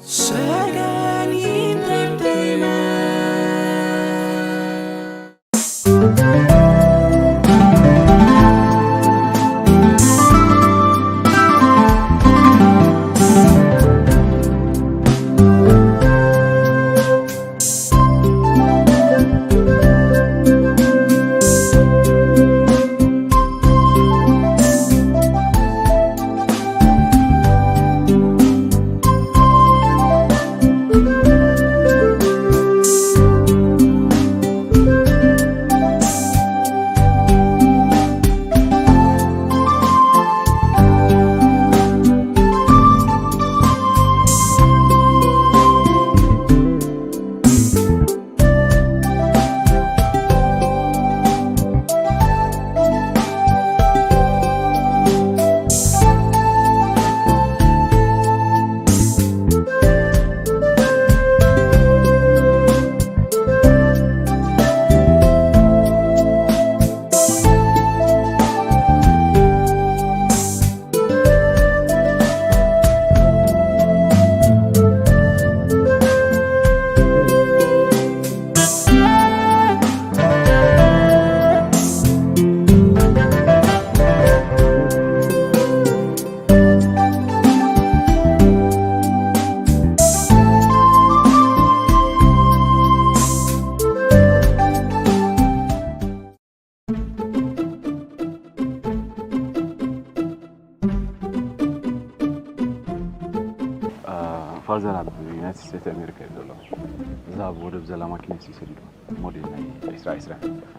Sagan Entertainment. ፋዘር ኣብ ዩናይትድ ስቴትስ ኣሜሪካ እዩ ዘሎ። እዛ ኣብ ወደብ ዘላ ማኪና እዩ ሰዲዱ። ሞዴል ናይ ዕስራ ዕስራ።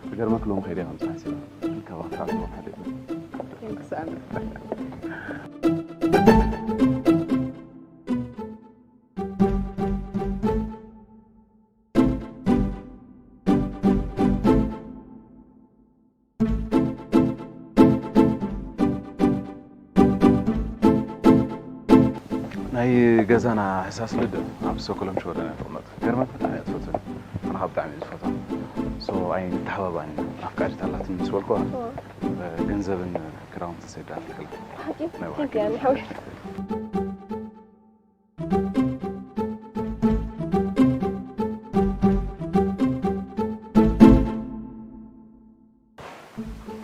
ዝገርመክ ሎም ከይደ ከም ፀሓይ ስለ እንከባካ ኣለዎ ሓደ ይበል። Thanks, ኣነ። ናይ ገዛና ህሳስ ልደ ኣብ ስቶክሆልም ሽወደን እያ ትቕመጥ። ገርመት ብጣዕሚ እያ ትፈትወኒ። ኣነ ከዓ ብጣዕሚ እየ ዝፈትዋ። ሶ ኣይንተሓባባን ኢና። ኣፍቃሪት ኣላትኒ ምስ በልኩዋ፣ ገንዘብን ክዳውንትን ሰዲዳ ትልክላ። ብሓቂ? ናይ ብሓቂ። Thank you፣ ኣነ ሓወይ።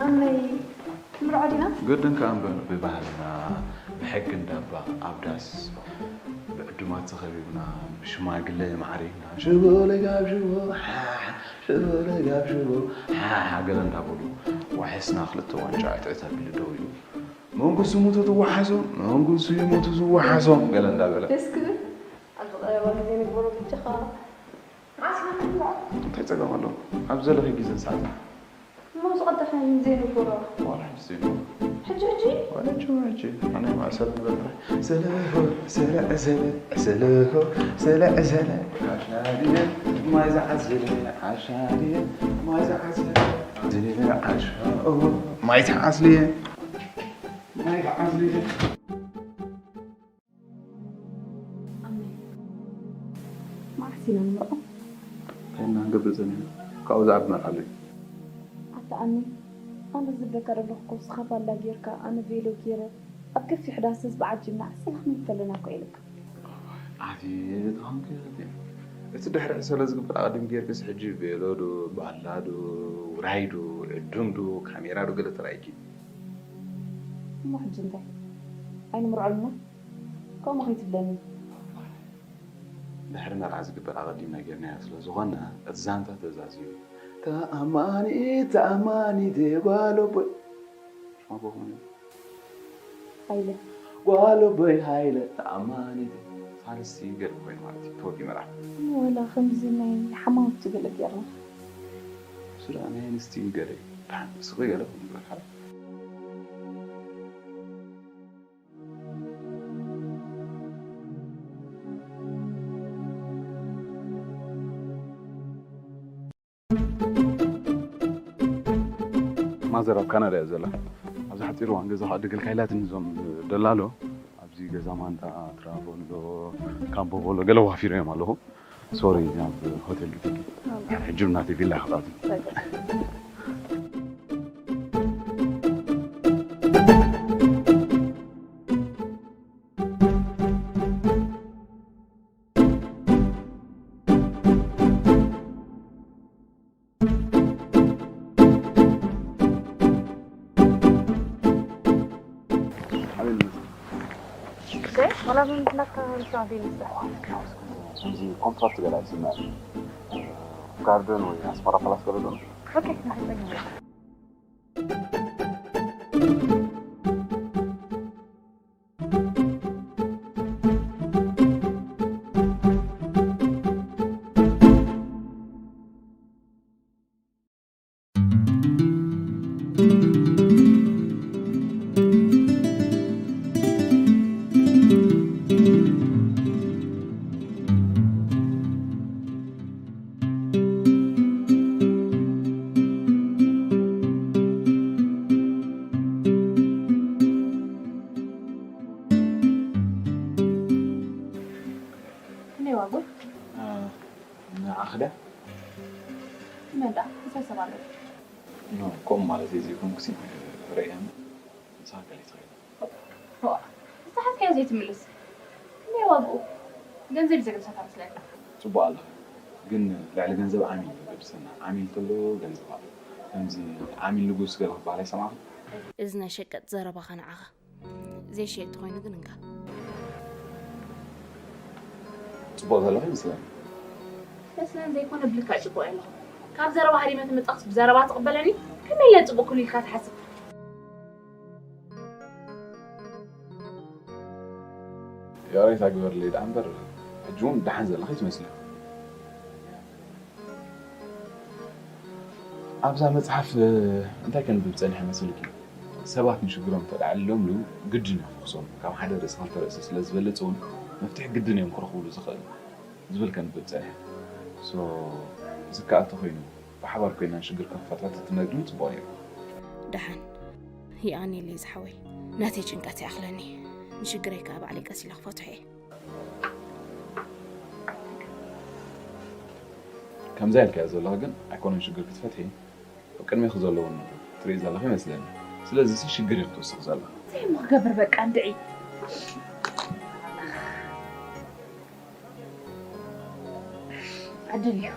ኣነይ ንምርዖ ዲና? ግድን ከኣ እምበር ብባህልና፣ ብሕጊ እንዳባ፣ ኣብ ዳስ፣ ብዕዱማት ተኸቢብና፣ ብሽማግለ ማዕሪግና፣ ሽቦ ለጋብ ሽቦ፣ ሓሓ፣ ሽቦ ለጋብ ሽቦ፣ ሓሓ ገለ እንዳበሉ፣ ዋሕስና ክልተ ዋንጫ ዕትዕት ኣቢሉ ደው ኢሉ። መንግስቲ ሙቱ ትወሓሶ፣ መንግስቲ ሙቱ ዝወሓሶ፣ ገለ እንዳበለ። ደስ ክብል። ኣብዚ ቀረባ ግዜ ንግበሮ በጃኻ። መዓስ ኢና ክንምርዖ? እንታይ ጸገም ኣለዎ? ኣብ ዘለኺ ግዜን ሰዓትን። እሞ ዝቐደፈ ዘይንግበሮ? ዋላ ሕጂ ዘይንግበሮ። ሕጂ፣ ሕጂ? ዋላ ሕጂ፣ ሕጂ። ኣነ ማእሰር ንበል ጥራይ። ሰለሆ፣ ሰለ፣ ሰለ፣ ሰለሆ፣ ሰለ፣ ሰለ። ዓሻድየ፣ ማይ ዝዓዝለ፣ ዓሻድየ፣ ማይ ዝዓዝለ። ዝለ፣ ዓሻ፣ ኦ፣ ማይ ዝዓዝልየ። ማይ ዝዓዝልየ። ኣሜን። መዓስ ኢና ንምርዖ? እንታይ ኢና ክንገብር ጸኒሕና? ካብኡ ዝዓቢ መርዓ ኣሎ እዩ። ኣታ ኣሜን፣ ኣነ ዝብለካ ዘለኹ እኮ ንስኻ ፋላ ጌርካ፣ ኣነ ቬሎ ጌረ፣ ኣብ ገፊሕ ዳስ ህዝቢ ዓጂብና ዕስለ ክንብል ከለና እኮ ኢለካ። ኣቤት ኣንክል፣ እቲ ድሕሪ ዕሰለ ዝግበር ኣቐዲም ጌርክስ ሕጂ ቬሎ ዶ፣ ባላ ዶ፣ ውራይ ዶ፣ ዕዱም ዶ፣ ካሜራ ዶ ገለ ተራእይኪ? እሞ ሕጂ እንታይ? ኣይንምርዖ ኣለና? ከምኡ ከይትብለኒ። ድሕሪ መርዓ ዝግበር ኣቐዲምና ጌርናዮ ስለ ዝኾንና፣ እቲ ዛንታ ትእዛዝ እዩ። ተኣማኒት፣ ተኣማኒት ጓል ኣቦይ። ሽማ ኣቦኹም እዩ? ሃይለ። ጓል ኣቦይ ሃይለ፣ ተኣማኒት። ሳልስቲ ገለ ኮይኑ ማለት እዩ፣ ተወዲኡ መርዓ። እሞ ዋላ ከምዚ ናይ ሓማውቲ ገለ ጌርና። እሱ ደኣ ናይ ኣንስቲ ገለ እዩ። ደሓን፣ ስኺ ገለ ኮይኑ ይበሃል። ማዘር ኣብ ካናዳ እያ ዘላ። ኣብዚ ሓፂር እዋን ገዛ ከዓ ድግልካ ኢላትኒ እዞም ደላሎ። ኣብዚ ገዛ ማንታ፣ ትራቮሎ፣ ካምቦ ቦሎ ገለ ዋፊሮም ኣለኹ። ሶሪ፣ ናብ ሆቴል ግደፊ። ሕጂ ናተይ ቪላ ክኣቱ። ጸገም። ዋላ ምን ናካ ንሳ ቢንሳ። ከምዚ ኮንትራክት ገለ ኣይስምዐን። ጋርደን ወይ ኣስመራ ፓላስ ገለ ዶ? ኦኬ፣ ንሕሰብ። ክንደይ ዋግኡ? ንዓኺ ድያ? መን ደኣ? እንታይ ሰብ ኣለዎ? ኖ፣ ከምኡ ማለት እየ ዘይኮንኩሲ፣ ርእያ ምሳኻ ገለ ትኽእል። ዋ፣ ዝተሓዝካዮ ዘይትምልስ። ክንደይ ዋግኡ? ገንዘብ እዩ ዘገድሰካ መስለኒ። ጽቡቕ ኣለኻ። ግን ልዕሊ ገንዘብ ዓሚል እዩ ዘገድሰና። ዓሚል ተሎ ገንዘብ ኣሎ። ከምዚ ዓሚል ንጉስ ገለ ክበሃል ኣይሰማዕኩን። እዚ ናይ ሸቀጥ ዘረባኻ ንዓኻ ዘይሽየጥ ተኾይኑ ግን እንካ። ጽቡቕ ዘለኻ ይመስለኒ። መስለን ዘይኮነ ብልክዕ ጽቡቕ ኣለኹ። ካብ ዘረባ ሃዲመ ትምጻእስ ብዘረባ ትቕበለኒ? ከመይ ኢለ ጽቡቕ ክህሉ ኢልካ ትሓስብ? ይቕሬታ ግበርለይ ደኣ እምበር፣ ሕጂ እውን ደሓን ዘለኺ ትመስሊ። ኣብዛ መጽሓፍ እንታይ ከንብብ ጸኒሐ መሲልኪ? ሰባት ንሽግሮም እንተ ደኣ ኣዕሊሎምሉ ግድን እዮም ክኽሰሙ። ካብ ሓደ ርእሲ ክልተ ርእሲ ስለ ዝበልጽ እውን መፍትሒ ግድን እዮም ክረኽብሉ ዝኽእሉ ዝብል ከንብብ ጸኒሐ። ሶ ዝከኣል ተኾይኑ ብሓባር ኮይና ንሽግር ክንፈትሖ ተትነግርኒ ጽቡቕ ነይሩ። ደሓን ይኣኔለይ ዝሓወይ፣ ናተይ ጭንቀት ይኣኽለኒ። ንሽግረይ ከኣ ባዕለይ ቀስ ኢለ ክፈትሖ እየ። ከምዛ ኢልካዮ ዘለኺ ግን ኣይኮነን ሽግር ክትፈትሒ፣ ኣብ ቅድሜኺ ዘለውን ትርኢ ዘለኺ ይመስለኒ። ስለዚ እዚ ሽግር ኢኺ ትውስኺ ዘለኺ። እንታይ እሞ ክገብር በቃ እንድዒ። ዕድል እዩ።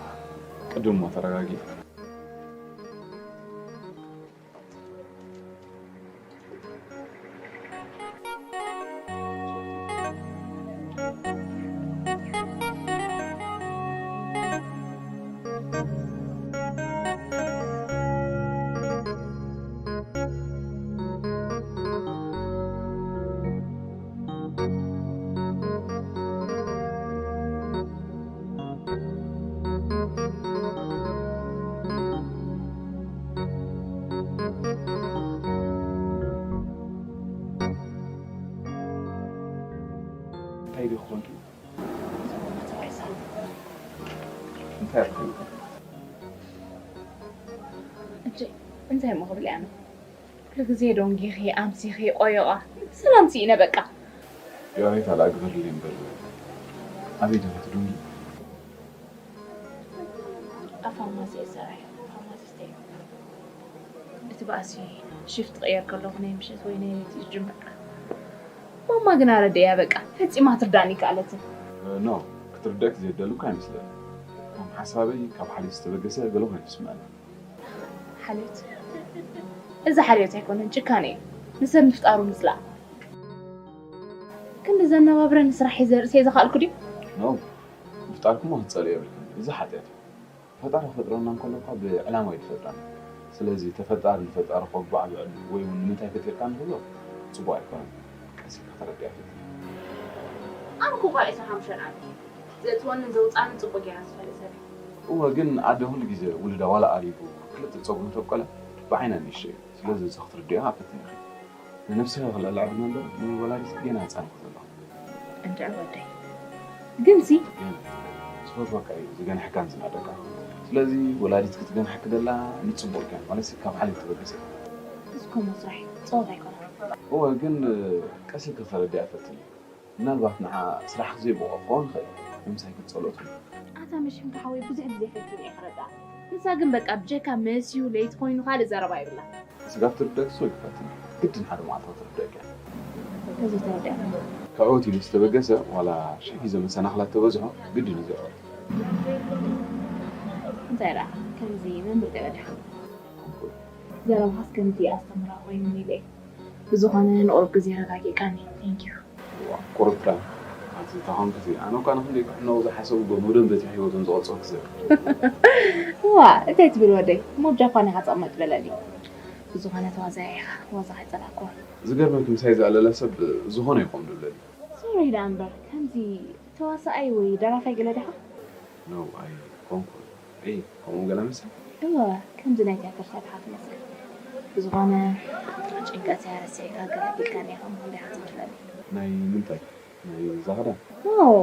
ቅድም እሞ ተረጋጊ። እንታይ ዲኺ ኮንኪ? እንታይ ኣርኺብኪ? እንጂ እንታይ እሞ ክብል እየ ኣነ? ኩሉ ግዜ ዶንጊኺ፣ ኣምሲኺ፣ ቆዮቓ። ሰላም ስኢነ በቃ። ይቕሬታ ደኣ ግበርለይ እምበር፣ ኣበይ ዲኺ ትድንጊ? ኣብ ፋርማሲ እየ ዝሰርሕ፣ ፋርማሲስት እየ። እቲ ባእሲ ሽፍት ክቕየር ከለኹ ናይ ምሸት ወይ ናይ ለይቲ እዩ ዝጅምር። ማማ ግን ኣረዲእያ በቃ፣ ፈጺማ ትርዳእኒ ኣይከኣለትን። ኖ፣ ክትርደእኪ ዘየደሊ እኮ ኣይመስለኒ። ከም ሓሳበይ ካብ ሓልዮት ዝተበገሰ ገለ ኮይኑ ይስምዐኒ። ሓልዮት? እዚ ሓልዮት ኣይኮነን፣ ጭካነ እዩ። ንሰብ ምፍጣሩ ምጽላእ። ክንዲ ዘነባብረኒ ስራሕ ሒዘ ርእሰይ ዝኸኣልኩ ድዩ? ኖ፣ ምፍጣርኪ እሞ ክትጸልእዮ የብልክን። እዚ ሓጢኣት እዩ። ፈጣሪ ክፈጥረና እንከሎ እኳ ብዕላማ እዩ ዝፈጥረና። ስለዚ ተፈጣሪ ንፈጣሪ ከጉባዕብዐሉ ወይ እውን ንምንታይ ፈጢርካኒ ክብሎ ጽቡቕ ኣይኮነን። ቀስ ኢልካ ተረዲኣ ፈትኒ። ኣነ እኮ ጓል ዕስራን ሓሙሽተን ዓመት እየ። ዘእትወንን ዘውፅኣንን ጽቡቕ ጌራ ዝፈልጥ ሰብ እየ። እወ፣ ግን ኣደ ኩሉ ግዜ ውሉዳ ዋላ ኣሪጉ ክልተ ጸጉሩ እንተብቆለ ብዓይና ንእሽቶ እዩ። ስለዚ እዚ ክትርድኦ ከዓ ፈትን ኢኺ። ንነብስኺ ክልዕልዐ ድማ እምበር ንወላዲት ጌና ህፃን ኢኺ ዘለኹ። እንድዒ ወደይ። ግንሲ? ግን ዝፈትወካ እዩ ዝገንሐካን ዝናደካ። ስለዚ ወላዲት ክትገንሐኪ ደላ ንፅቡቅ እያ ማለት ካብ ሓሊፍ ተበገሰ። እስኮ መስራሕ ጸወታ ኣይኮነን። እወ ግን ቀስ ኢልኪ ተረዲኣ ፈትኒ። ምናልባት ንዓ ስራሕ ዘይብቆ ክኸውን ይኽእል። ንምሳይ ክትጸልኦ ትኽእል። ኣታ መሽም ሓወይ ብዙሕ ግዜ ፈቲነ እየ ክረዳ። ንሳ ግን በቃ ብጀካ መስዩ ለይቲ ኮይኑ ካልእ ዘረባ የብላ። ስጋብ ትርደእ ክስወይ ክፈትን ግድን ሓደ መዓልቲ ክትርደእኪ እያ። ከዚ ተረዳ። ክዕወት ኢሉ ዝተበገሰ ዋላ ሽሕ ግዜ መሰናኽላት ተበዝሖ ግድን እዩ ዝዕወት። እንታይ ደኣ ከምዚ መምህር ገበዳ ዘረባኻስ ከምዚ ኣስተምራ ኮይኑ ኢለ። ብዝኾነ ንቑሩብ ግዜ ረጋጊእካኒ። Thank you። ቁርጥራን ኣቲ ተኾንክሲ ኣነ እኳ ንክንደይ ክሕነቑ ዝሓሰቡ ጎመዶም በቲ ህይወቶም ዝቐጸው ክዘብ ዋ እንታይ ትብል ወደይ? እሞ ኣብ ጃፓን ኢኻ ጸቕመጥ በለኒ። ብዝኾነ ተዋዛያ ኢኻ፣ ዋዛ ከይጸላእኩ። ዝገርመኪ ምሳይ ዝኣለለ ሰብ ዝኾነ ይኾን ድብለኒ። ሶሪ ደኣ እምበር ከምዚ ተዋሳኣይ ወይ ደራፋይ ገለ ዲኻ? No ኣይኮንኩን። እይ ከምኡ ገለ መሰል? እወ ከምዚ ናይ ቲያትር ሰብ ኢኻ ትመስል። ብዝኾነ ጭንቀት እያ ረሲዕካ ገለ ቢልካኒ ኢኻ እሞ እንዲኻ ትመስለኒ። ናይ ምንታይ? ናይ ዛኽዳ? ዋው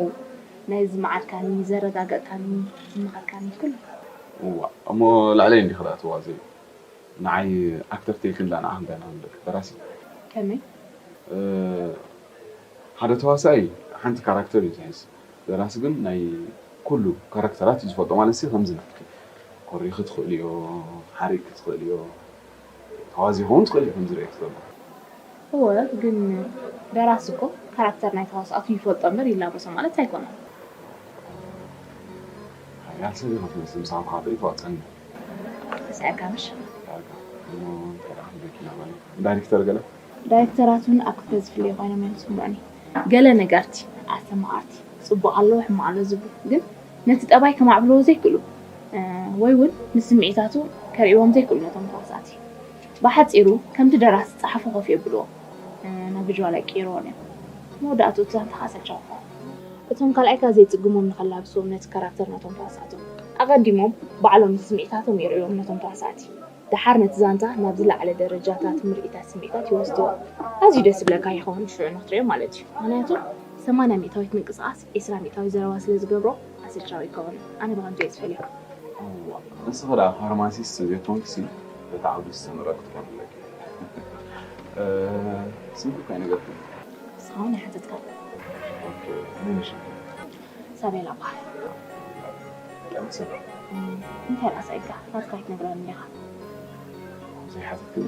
ናይዚ መዓልካኒ ዘረጋገእካኒ ዝመኸርካኒ ኩሉ። እዋ እሞ ላዕለይ እንዲኺ ደኣ ትዋዘዩ። ንዓይ ኣክተር ተይክን ደኣ ንዓኺ እንታይ ንኽንብል ደራሲ። ከመይ? ሓደ ተዋሳኣይ ሓንቲ ካራክተር እዩ ዝሕዝ። ደራሲ ግን ናይ ኩሉ ካራክተራት እዩ ዝፈልጦ ማለት ሲ ከምዚ ናትኪ ኮሪኺ ትኽእልዮ፣ ሓሪቕኪ ትኽእልዮ፣ ተዋዚ ክኸውን ትኽእል እዩ ከምዚ ርእየኪ ዘሎ። እወ ግን ደራሲ እኮ ካራክተር ናይ ተዋስኣቱ ይፈልጦ እምበር ይላበሶ ማለት ኣይኮነን። ሓያል ሰብ ኢኻ ትመስል ምሳኻ ክትርኢ ተዋፀኒ። ተስዕርካ ምሽ? ዳርጋ እሞ እንታይ ደኣ ክንደኪ ኢና ማለት ዳይሬክተር ገለ ዳይሬክተራት እውን ኣብ ክልተ ዝፍለዩ ኮይኖም እዮም ዝስምዑኒ። ገለ ነገርቲ፣ ኣስተማቐርቲ፣ ፅቡቕ ኣሎ ሕማቕ ኣሎ ዝብሉ ግን ነቲ ጠባይ ከማዕብልዎ ዘይክእሉ ወይ እውን ንስምዒታቱ ከርእይዎም ዘይክእሉ ነቶም ተዋሳእቲ ብሓፂሩ ከምቲ ደራሲ ዝፀሓፎ ኮፍ የብልዎ ናብ ቪዥዋል ኣይቅይርዎን እዮም። መወዳእትኡ እቲ ዛንታ ከዓ ሰልቻዊ ይኸውን። እቶም ካልኣይካ ዘይፅግሞም ንኸላብስዎም ነቲ ካራክተር ናቶም ተዋሳእቶም ኣቐዲሞም ባዕሎም ስምዒታቶም የርእዮም ነቶም ተዋሳእቲ። ደሓር ነቲ ዛንታ ናብ ዝለዓለ ደረጃታት ምርኢታት ስምዒታት ይወስድዎ። ኣዝዩ ደስ ዝብለካ ይኸውን ሽዑ ንኽትሪኦ ማለት እዩ። ምኽንያቱ ሰማንያ ሚእታዊት ምንቅስቓስ ዒስራ ሚእታዊት ዘረባ ስለ ዝገብሮ ኣሰልቻዊ ኣይከውንን። ኣነ ብኸምዚ እየ ዝፈልዮ። እዋእ ንስኺ ደኣ ፋርማሲስት ዘይኮንክሲ በቲ ዓውዲ ዝተመረቕኪ ትኾኒ ኣለኪ። ስምኪ እኳ ኣይነገርክን። ንስኻ እውን ኣይሓተትካን። ኦኬ መን እዩ ሽምኪ? ሳቤላ እበሃል። ቀንስን። እንታይ ደኣ ሳይጋ ናትካ ኣይትነግረንን ዲኻ? ዘይሓተትክኒ?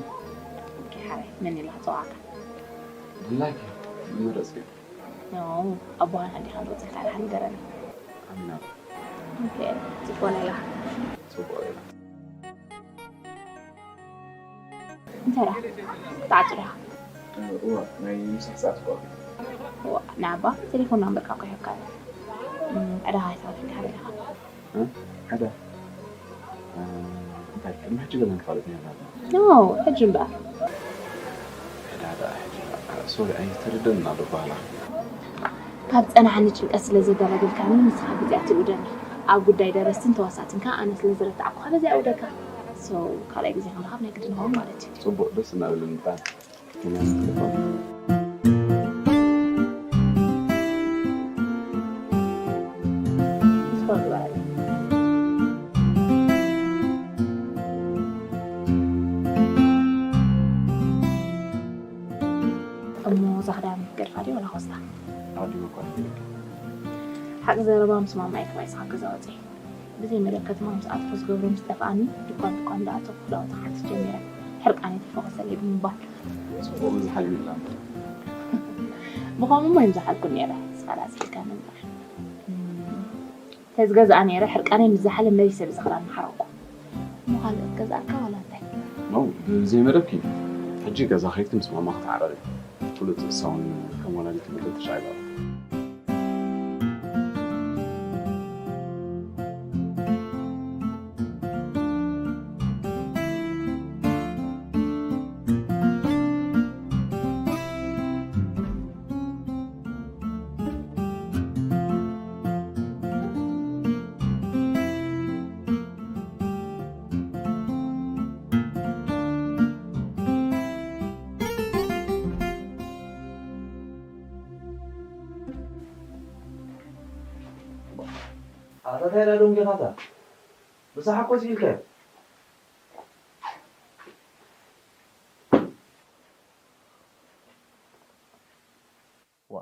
ኦኬ ሓራይ መን ኢላ ክጸውዓካ? ድላይኪ ዝመረጽክዮ። ኖ ኣቦኻን ኣዴኻን ዝቐጸልካ ደሓን ንገረኒ። ኣሚና። ኦኬ ጽቡቕ ሌላ። ጽቡቕ ሌላ። እንታይ ደኣ ክትዓጹ ዲኻ? እዋ ናይ ምሳሕ ሰዓት እኮ። እዋ ንዓባ ቴሌፎን ናምበርካ እኮ ሂብካኒ። ዕዳኻ ኣይትኸድን ዲኻ በሊኻ? ዕዳ እንታይ ቅድሚ ሕጂ ገለ ንፋለጥ ነርና። ኖ ሕጂ እምበኣር። ዕዳ ደኣ ሕጂ ሶሪ ኣይተረደን ኣሎ ባህላ። ካብ ጸናሓኒ ጭንቀት ስለ ዘጋላገልካኒ ንስኻ ግዜ ኣትውደኒ። ኣብ ጉዳይ ደረስትን ተዋሳእትን ከኣ ኣነ ስለ ዝረታዕኩኻ በዚ ኣውደካ። ሶ ካልኣይ ግዜ ክንረኸብ ናይ ግድን ይኸውን ማለት እዩ። ጽቡቕ ደስ እናበለኒ ብጣዕሚ። Tenías que እሞ እዛ ክዳን ገድፋ ድዩ ወላ ኮስታ? ኣዲጎ እኳ ሓቂ ዘረባ ምስ ማማ እየ ክባይ ስኻ ገዛ ወፂ ብዘይ መደብ ከተማ ምስ ኣትኹ ዝገብሮ ምስ ጠፍኣኒ ድኳን ድኳን እንዳኣተኹ ክዳውንቲ ክሓትት ጀሚረ። ሕርቃነይ ተፈወሰለይ ብምባል። ጽቡቕ ምዝሓል ይብላ እምበር። ምዃኑ እሞ ኣይምዝሓልኩን ነይረ። ንስኻ ደኣ ኣጽሊእካኒ እምበር። እም፣ ተዝገዝኣ ነይረ ሕርቃነይ ምስ ዝሓለ መሊሰ ብዚ ክዳን ምሓረቕኩ። እሞ ካልእ ክትገዝኣልካ ዋላ እንታይ? ኖ፣ ብዘይ መደብኪ። ሕጂ ገዛ ከይድኪ ምስ ማማ ክትዓረቂ። ፍሉጥ ንሳ እውን ከም ወላዲት መደብ ተሻዒላ ኣላ። ኣታ ታይ ደንጊኻታ? ምሳሕ እኮ ስኢልካዮ። ዋ፣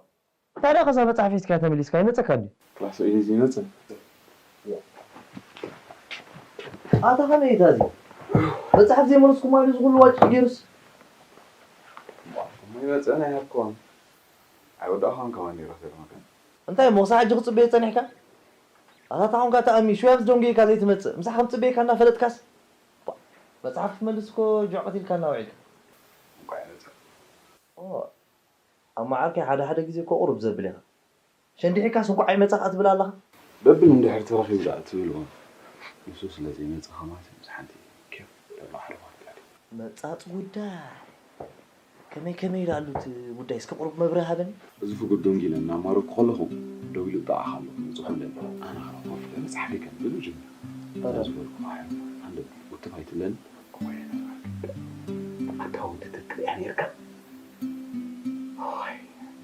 እንታይ ደኣ ከዛ መጽሓፍ ሒዝካያ ተመሊስካ? ኣይመጸካን ድዩ? ክላስ እዩ ሒዙ ይመጽእ። ኣታ ከመይ እዩ ታዚ? መጽሓፍ ዘይመለስኩማ ኢሉ ዝኹሉ ዋጭ ገይሩስ? እሞ ይመጽእን ኣይሃብክዋን። ኣይወዳእኻን ከማን ነይረ ከይረኸብካን። እንታይ እሞ ክሳዕ ሕጂ ክጽበዮ ጸኒሕካ? ኣታ ታኾንካ ተኣሚ ሽወያት ደንጉይካ ዘይትመጽእ ምሳሕ ከም ጽበየካ እናፈለጥካስ ቧ፣ መጽሓፍ ክትመልስ እኮ ጆዕ ቀቲልካና ውዒልካ። እንቋዕ ይመጽእ። ኦ፣ ኣብ መዓርከይ ሓደ ሓደ ግዜ እኮ ቁሩብ ዘብል ኢኻ። ሸንዲሒካስ እንኳዕ ኣይመጻኻ ትብል ኣለኻ። በብል እንድሕር ተረኺቡ ደኣ ትብልዎ። ንሱ ስለ ዘይመጻኻ ማለት እዩ። ምስ ሓንቲ ኬፍ ተማሕርዋ ትብል። መጻጽ ጉዳይ። ከመይ ከመይ ኢሉ ኣሎ እቲ ጉዳይ? እስከ ቁሩብ መብርሂ ሃበኒ። እዚ ፍጉድ ዶንጊለ እናማረኩ ከለኹ ደዊሉ ይጠዓኻ ኣሎ። ንጹሕ እንደ ኣሎ። ኣነ ኸኣ ኮፍ ኢለ መጽሓፈይ ከንብብ ጀሚረ። ኣረ። ዝበልኩ ኸዓ ኣንብብ። ውትፍ ኣይትብለኒ። ኣታ ወዲ ትክልያ ነርካ። ኦይ፣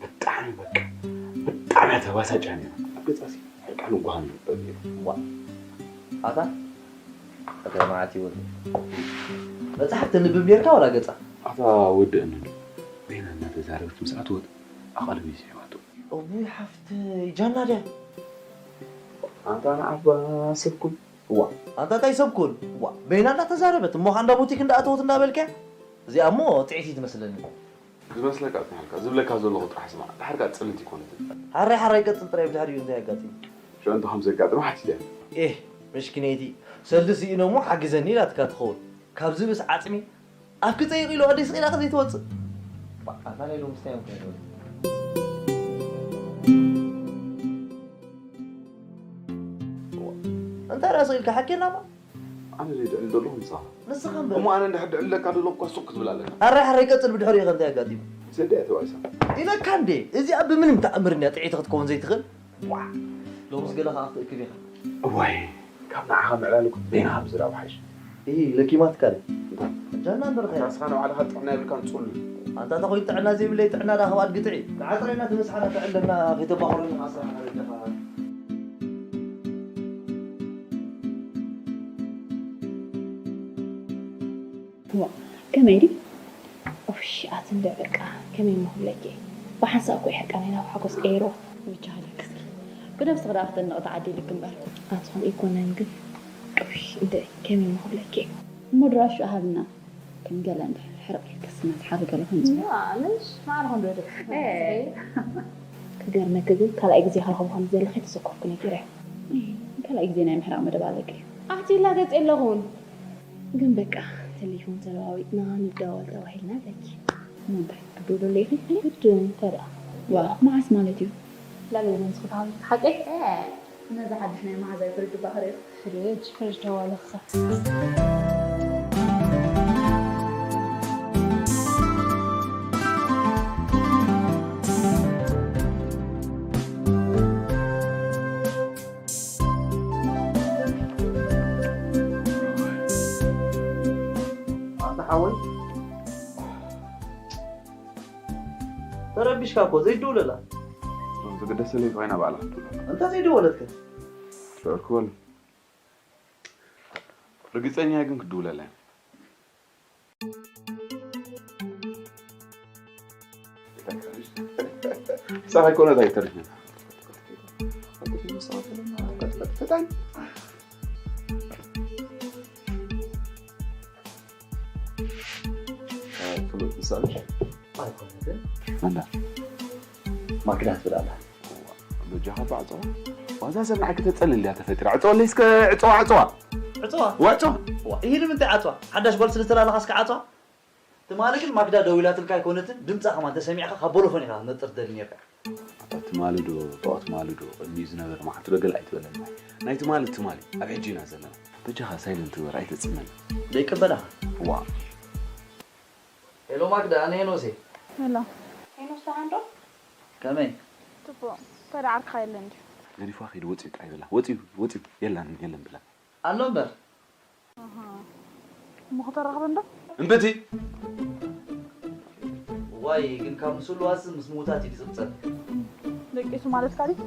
ብጣዕሚ በቃ፣ ብጣዕሚ ተባሳጫ ነይሩ። ኣብ ገጻሲ ሕርቃኑ ጓሃን ነበር ነይሩ። ዋ፣ ኣታ፣ ኣታ መዓት ይወል። መጽሓፍ ተንብብ ነርካ ወላ ገጻ? ኣታ ወዲ እነዱ፣ በይና እናተዛረበት ምስ ኣትወት ኣቓልብ እዩ ስዒባቶ። እውይ ሓፍተይ፣ ጃና ድያ? ኣንታ ንዓባ ሰብኩም። ዋ፣ ኣንታ እንታይ ሰብኩን? ዋ፣ በይና እንዳተዛረበት፣ እሞ ኸኣ እንዳ ቡቲክ እንዳኣተወት እንዳበልካ? እዚኣ እሞ ጥዒቲ ትመስለኒ። ዝመስለካ ጽንሓልካ፣ ዝብለካ ዘለኹ ጥራሕ ስማዕ። ድሓር ከኣ ጽልንት ይኮነትን። ሓራይ ሓራይ ቀጽል ጥራይ፣ ብድሕሪኡ እንታይ ኣጋጢሙ? ሽዑ እንተ ከም ዘጋጥመ ሓቲተ። ኤህ፣ ምሽኪነይቲ፣ ሰልዲ ስኢኖ እሞ ሓግዘኒ ኢላትካ ትኸውን። ካብ ዝብስ ዓጽሚ ኣፍኪ ጸይቕ ኢሉ ኣደይ ስቕ ኢላ ከ ዘይትወጽእ? ባ፣ ኣታ ናይ ሎምስ እንታይ እዮም ከይትወጽእ? እንታይ ደኣ ስቕ ኢልካ ሓኬና እሞ? ኣነ ዘይድዕል ዘለኹ ንስኻ። ንስኻ እምበር። እሞ ኣነ እንድሕር ድዕል ኢለካ ዘለኹ እኳ ሱቕ ክትብል ኣለካ። ኣረ፣ ኣረ፣ ይቀጽል ብድሕሪኡ ከ እንታይ ኣጋጢሙ? ሰዲ እያ ተባኢሳ። ኢለካ እንዴ፣ እዚኣ ብምንም ተኣምር እንድያ ጥዕይቲ ክትከውን ዘይትኽእል። ዋ፣ ሎምስ ገለ ከኣ ክትእክብ ኢኻ። እዋይ፣ ካብ ንዓኻ ምዕላል እኮ በይንኻ ምዝራብ ሓይሽ። እሂ፣ ለኪማትካ ድዩ? እንታይ? ጃና እምበር ኸ። ንስኻ ንባዕልኻ ጥዕና የብልካን ጽሉል። ኣንታ ተኾይኑ ጥዕና ዘይብለይ ጥዕና ደኣ ካብ ኣድጊ ጥዒ። ንዓ ጥራይና ተበስሓና ተዕለና ከይተባኽሩኒ ዓስራ ሓደኻ። ዋ፣ ከመይ ድዩ? ኡፍሽ፣ ኣቲ እንድዒ በቃ፣ ከመይ እሞ ክብለኪ? ብሓንሳእ እኮ እዩ ሕርቃነይ ናብ ሓጎስ ቀይርዎ። ብቻ ሃለክስኪ። ብነብስኺ ደኣ ክተንቂ ተዓዲልኪ እምበር። ኣቲ ከምኡ ኣይኮነን ግን፣ ኡፍሽ፣ እንድዒ ከመይ እሞ ክብለኪ? እሞ ድራሹ ሃብና። ከም ገለ እንድሕር ሕርቕ ኢልክስ እናተሓረ ገለ ከምጽእ። ያ፣ ኣነሽ ማዕረ ክንዶ ደስ ኤ። ክገርመኪ ግን፣ ካልኣይ ግዜ ክረኽቦ ከም ዝደሊ ከይተዘከርኩ ነጊረዮ። እይ፣ ካልኣይ ግዜ ናይ ምሕራቕ መደብ ኣለኪ። ኣቲ ይላገጽ የለኹን። ግን በቃ፣ ቴሌፎን ተለዋዊጥና ንደዋወል ተባሂልና ኣለኪ። እሞ እንታይ፣ ክትድውልሉ ኢኺ? ግድን፣ እንታይ ደኣ? ዋ፣ መዓስ ማለት እዩ? ላለ ይመንስኹ ተሃዊልኪ ሓቀይ? ኤ፣ ነዚ ሓድሽ ናይ መሓዛይ ፍሪጅ እባ ክርኢ። ፍሪጅ፣ ፍሪጅ ተዋለኸ። ኣንታ ሓወይ፣ ተረቢሽካ እኮ፣ ዘይትድውለላ። ዝግደሰለይ ኮይና ባዕላ ክትድውለላ። እንተ ዘይደወለትከ? ደወልኩ በሉ። ርግጸኛ ግን ክትድውለላ እያ። ምሳኻ ኣይኮነት ኣይተርፍን። ፍሉጥ ምሳሌ። ኣይኮነትን። መን ደኣ? ማክዳ ትብል ኣላ። በጃኻ እባ ዕጸዋ። ዋዛ ሰብ ንዓኪ ተጸልል ድያ ተፈጢራ? ዕጸወለይ እስከ ዕጸዋ፣ ዕጸዋ። ዕጸዋ? ዋ፣ ዕጸዋ። ዋ፣ ይሄ ንምንታይ ዓጽዋ? ሓዳሽ ጓል ስለ ዝተላለኻ እስከ ዓጽዋ? ትማሊ ግን ማክዳ ደዊላትልካ ኣይኮነትን፣ ድምጻ ከማን ተሰሚዕካ ካብ ቦሎፎን ኢኻ ክትነጥር ትደሊ ኔርካ። ኣታ ትማሊ ዶ፣ ብኣው ትማሊ ዶ፣ ቅድሚኡ ዝነበረ መዓልቲ ዶ ገለ ኣይትበለኒ። ናይ ትማሊ ትማሊ፣ ኣብ ሕጂ ኢና ዘለና። በጃኻ ሳይለንት ግበር፣ ኣይተጽመኒ። ዘይቅበላኻ? ዋ። ሄሎ ማክዳ፣ ኣነ ሄኖስ እየ። ሄሎ። ሄኖስ ደሓን ዶ? ከመይ? ጽቡቕ። እንታይ ደኣ ዓርክኻ የለን ድዩ? ገዲፍዋ ከይዱ ወጺኡ ጥራይ በላ። ወጺኡ፣ ወጺኡ። የላን፣ የለን በላ። ኣሎ እምበር። ኣሃ። እሞ ከተራኽበን ዶ? እምብቲ። ዋይ፣ ግን ካብ ምስሉዋስ ምስ ምዉታት እዩ ዝጽብጸብ። ደቂሱ ማለትካ ድዩ?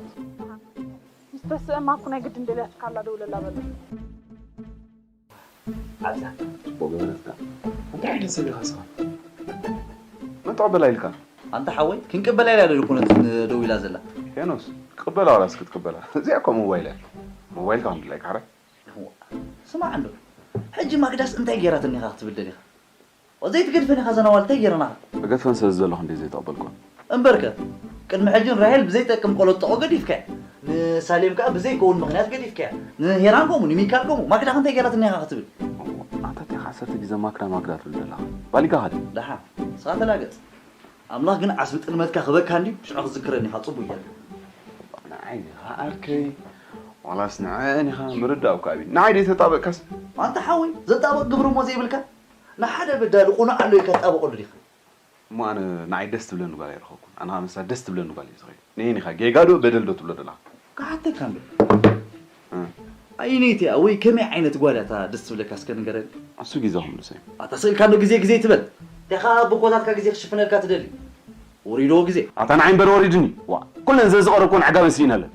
ምስ ተስእም ኣኩ ናይ ግድን ደልያትካ ኣላ ደውለላ በላ። ኣብዛ ጽቡቕ ገበረትካ። እንታይ ዓይነት ሰብ ኢኻ እስኻ? መን ተቐበላ ኢልካ? ኣንታ ሓወይ፣ ክንቅበላ ኢላ ዶ ኣይኮነትን ደው ኢላ ዘላ? ሄኖስ፣ ቅበላ ዋላስ ክትቅበላ? እዚኣ እኮ ሞባይል እያ። ሞባይልካ ከም ድላይካ ሕራይ። እዋ፣ ስማዕ እንዶ፣ ሕጂ ማግዳስ እንታይ ገይራትኒ ኢኻ ክትብል ደሊኻ? ዘይትገድፈን ኢኻ ዘናዋል እንታይ ገይረናኻ? እገድፈን ስለ ዝደለኹ እንድየ ዘይተቐበልኩወን። እምበርከ፣ ቅድሚ ሕጂ ንራሄል ብዘይጠቅም ቆለጠቖ ገዲፍካያ። ንሳሌም ከኣ ብዘይከውን ምኽንያት ገዲፍካያ። ንሄራን ከምኡ፣ ንሚካል ከምኡ። ማክዳ ከ እንታይ ገይራትኒ ኢኻ ክትብል? ኣንታ እንታይ ኢኻ ዓሰርተ ግዜ ማክዳ ማክዳ ትብል ዘለኻ? ባሊጋኻ ድዩ? ደሓ፣ ንስኻ ተላገጽ። ኣምላኽ ግን ዓስቢ ጥልመትካ ክበካ እንድዩ፣ ሽዑ ክዝክረኒ ኢኻ፣ ጽቡቕ እያልካ። ንዓይ ኢኻ ዓርከይ፣ ዋላስ ንዐአን ኢኻ ምርዳእ እኳ ኣብዩ። ንዓይ ደይተጣበቅካስ? ኣንታ ሓወይ፣ ዘጣበቕ ግብሪ እሞ ዘይብልካ፣ ንሓደ በዳሊ ቁኑዕ ኣሎ ኢልካ ትጣበቐሉ ዲኻ? እሞ ኣነ ንዓይ ደስ ትብለኒ ጓል ኣይረኸብኩን። ኣነ ኸኣ ምስላ ደስ ትብለኒ ጓል እየ ዝኸይድ። ንየን ኢኻ ጌጋ ዶ በደል ዶ ትብሎ ዘለኻ? ክሓተካ እንዶ። እ። ኣይነይቲ እያ ወይ ከመይ ዓይነት ጓል እያ እታ ደስ ትብለካ እስከ ንገረኒ? እሱ ግዜኹም ንሰይ። ኣታ ስቕ ኢልካ እንዶ ግዜ ግዜ ትበል። እንታይ ኸኣ ኣቦ ጎታትካ ግዜ ክሽፍነልካ ትደሊ? ወሪድዎ ግዜ። ኣታ ንዓይ እምበር ወሪድኒ። ዋእ፣ ኩለን ዘዝቐረብኩወን ኣዕጋበን ስኢነለን።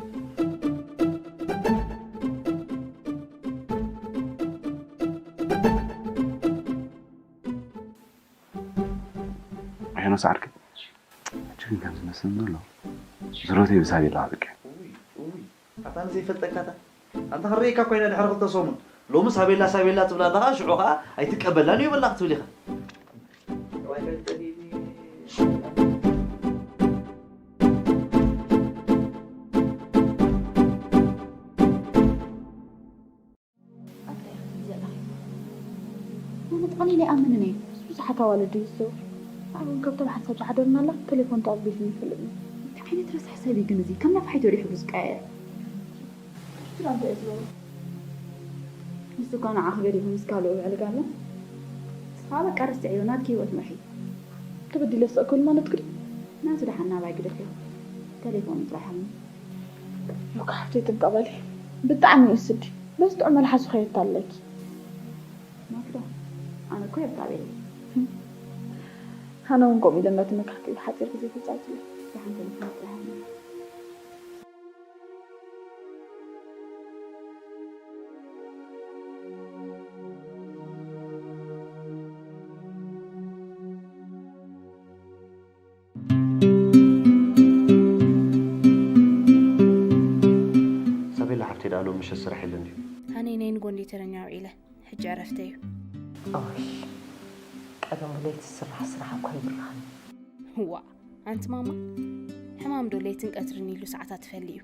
ሄኖስ ዓርከይ፣ ሕጂ ግን ከም ዝመስለኒ ዘሎ ዝሮተይ ብሳቤላ ክብቅዕ። ኣታ ንዘይፈልጠካ እታ ኣንታ ክርእየካ ኮይና ድሕሪ ክልተ ሰሙን ሎሚ ሳቤላ ሳቤላ ትብላ ኣለኻ ሽዑ ኸዓ ኣይትቀበላን እዩ በላ ክትብል ኢኻ። ኣታይ ክትብሊ ዘለኺ? ኣነ ብጣዕሚ ናይ ኣምንን እየ። ብዙሓት ኣዋልድ እዩ ዝዘውር። ንዓይ እውን ካብቶም ሓንሳብ ዝሓደርናላ ተሌፎን ተቐቢልኒ ይፈልጥ እዩ። እንታይ ዓይነት ረሳሕ ሰብ እዩ ግን እዚ? ከም ነፋሒቶ ድዩ ሕብሩ ዝቀያየር? ሽትራ እንታይ እዩ ዝገብሮ? ንሱ እኳ ንዓኺ ገዲፉ ምስ ካልእ ውዕል ጋሎ። ንስኻ በቃ ረስዕዮ፣ ናትኪ ህይወት ምርሒ። ተበዲለ ስቕ ክብል ማለት ክዲ? ናቱ ደሓን ናባይ ግደፍዮ። ተሌፎኑ ጥራሕ ሃብኒ። ሉካ ሓፍተይ ጥንቀቕ በሊ። ብጣዕሚ እዩ ስዲ። በዚ ጥዑም መልሓሱ ከየታልለኪ። ማክዳ፣ ኣነ እኮ የብጣቤ። ኣነ እውን ከምኡ ኢለ እንዳተመካሕኩ እዩ ሓፂር ግዜ ተፃዊትለይ። ደሓን ተሌፎኑ ጥራሕ ሃብኒ። ሳቤላ ሓፍተይ ደኣ ሎሚ ምሸት ስራሕ የለን ድዩ? ኣነ ናይ ንጎ እንድየ ተረኛ ውዒለ፣ ሕጂ ዕረፍተይ እዩ። ኣውይ ቀደሙ ለይቲ ዝስራሕ ስራሕ እኳ ይብርሃኒ። ዋእ ኣንቲ ማማ፣ ሕማም ዶ ለይትን ቀትርን ኢሉ ሰዓታት ትፈሊ እዩ?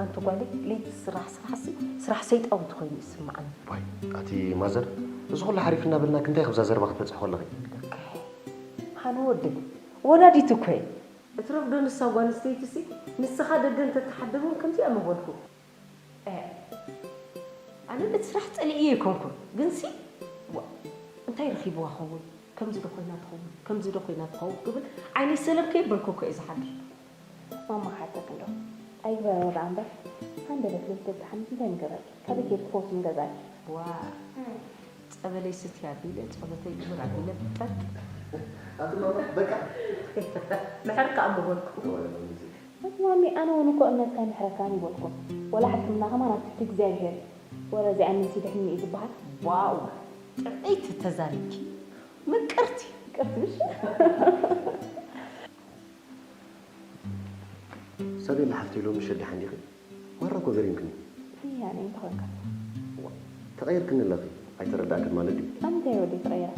ኣንቲ ጓለይ ለይቲ ዝስራሕ ስራሕሲ ስራሕ ሰይጣውንቲ ኮይኑ እዩ ዝስምዓኒ። ዋይ ኣቲ ማዘር፣ እዚ ኩሉ ሓሪፍ እናበልናኪ እንታይ ኢኺ ብዛ ዘረባ ክትበፅሒ ከለኺ? ሃኒ ወደይ፣ ወላዲት እኮ እየ። እትረፍዶ ንሳ ጓል ኣንስተይቲሲ ንስኻ ደገ እንተትሓድር እውን ከምዚኣ ምበልኩ። ኣነ ነቲ ስራሕ ጸሊኤዮ ኣይኮንኩን፣ ግንሲ ዋእ እንታይ ረኺብዋ ኸውን፣ ከምዚ ዶ ኮይና ትኸውን፣ ከምዚ ዶ ኮይና ትኸውን ክብል ዓይነይ ሰለም ከየበልኩ እኮ እየ ዝሓድር። ማማ ክሓተኪ እንዶ፣ ኣይግበሮ ደኣ እምበር፣ ሃንደበት ለይቲ ተብጽሓኒ እንታይ ምገበርኪ? ካበይ ኬድኪ ፈውሲ ምገዛእኪ? ዋእ ጸበለይ ስቲ ኣቢለ፣ ጸሎተይ ግብር ኣቢለ፣ ጠጥ። ኣቲ ማማ በቃ። ምሕር ከኣ ምበልኩ። ኣቲ ማሚ ኣነ እውን እኮ እምነትካ ይምሕረካ ኣይምበልኩን። ወላ ሕክምና ከማን ኣብ ትሕቲ እግዚኣብሄር እዩ። ወረ እዚኣ እምነትሲ ድሕኒ እዩ ዝበሃል። ዋው ጥዕይቲ ተዛሪብኪ ምቅርቲ። ምቅርቲ ምሽ? ሳቤላ ሓፍተይ ሎሚ ምሸት ደሓን ዲኺ? ማራ እኮ ገሪምክኒ። እያ ነይ እንታይ ኮንካ? ተቐይርክኒ ኣለኺ ኣይተረዳእክን ማለት ድዩ? ኣንተ ወዲ ተቐይራ።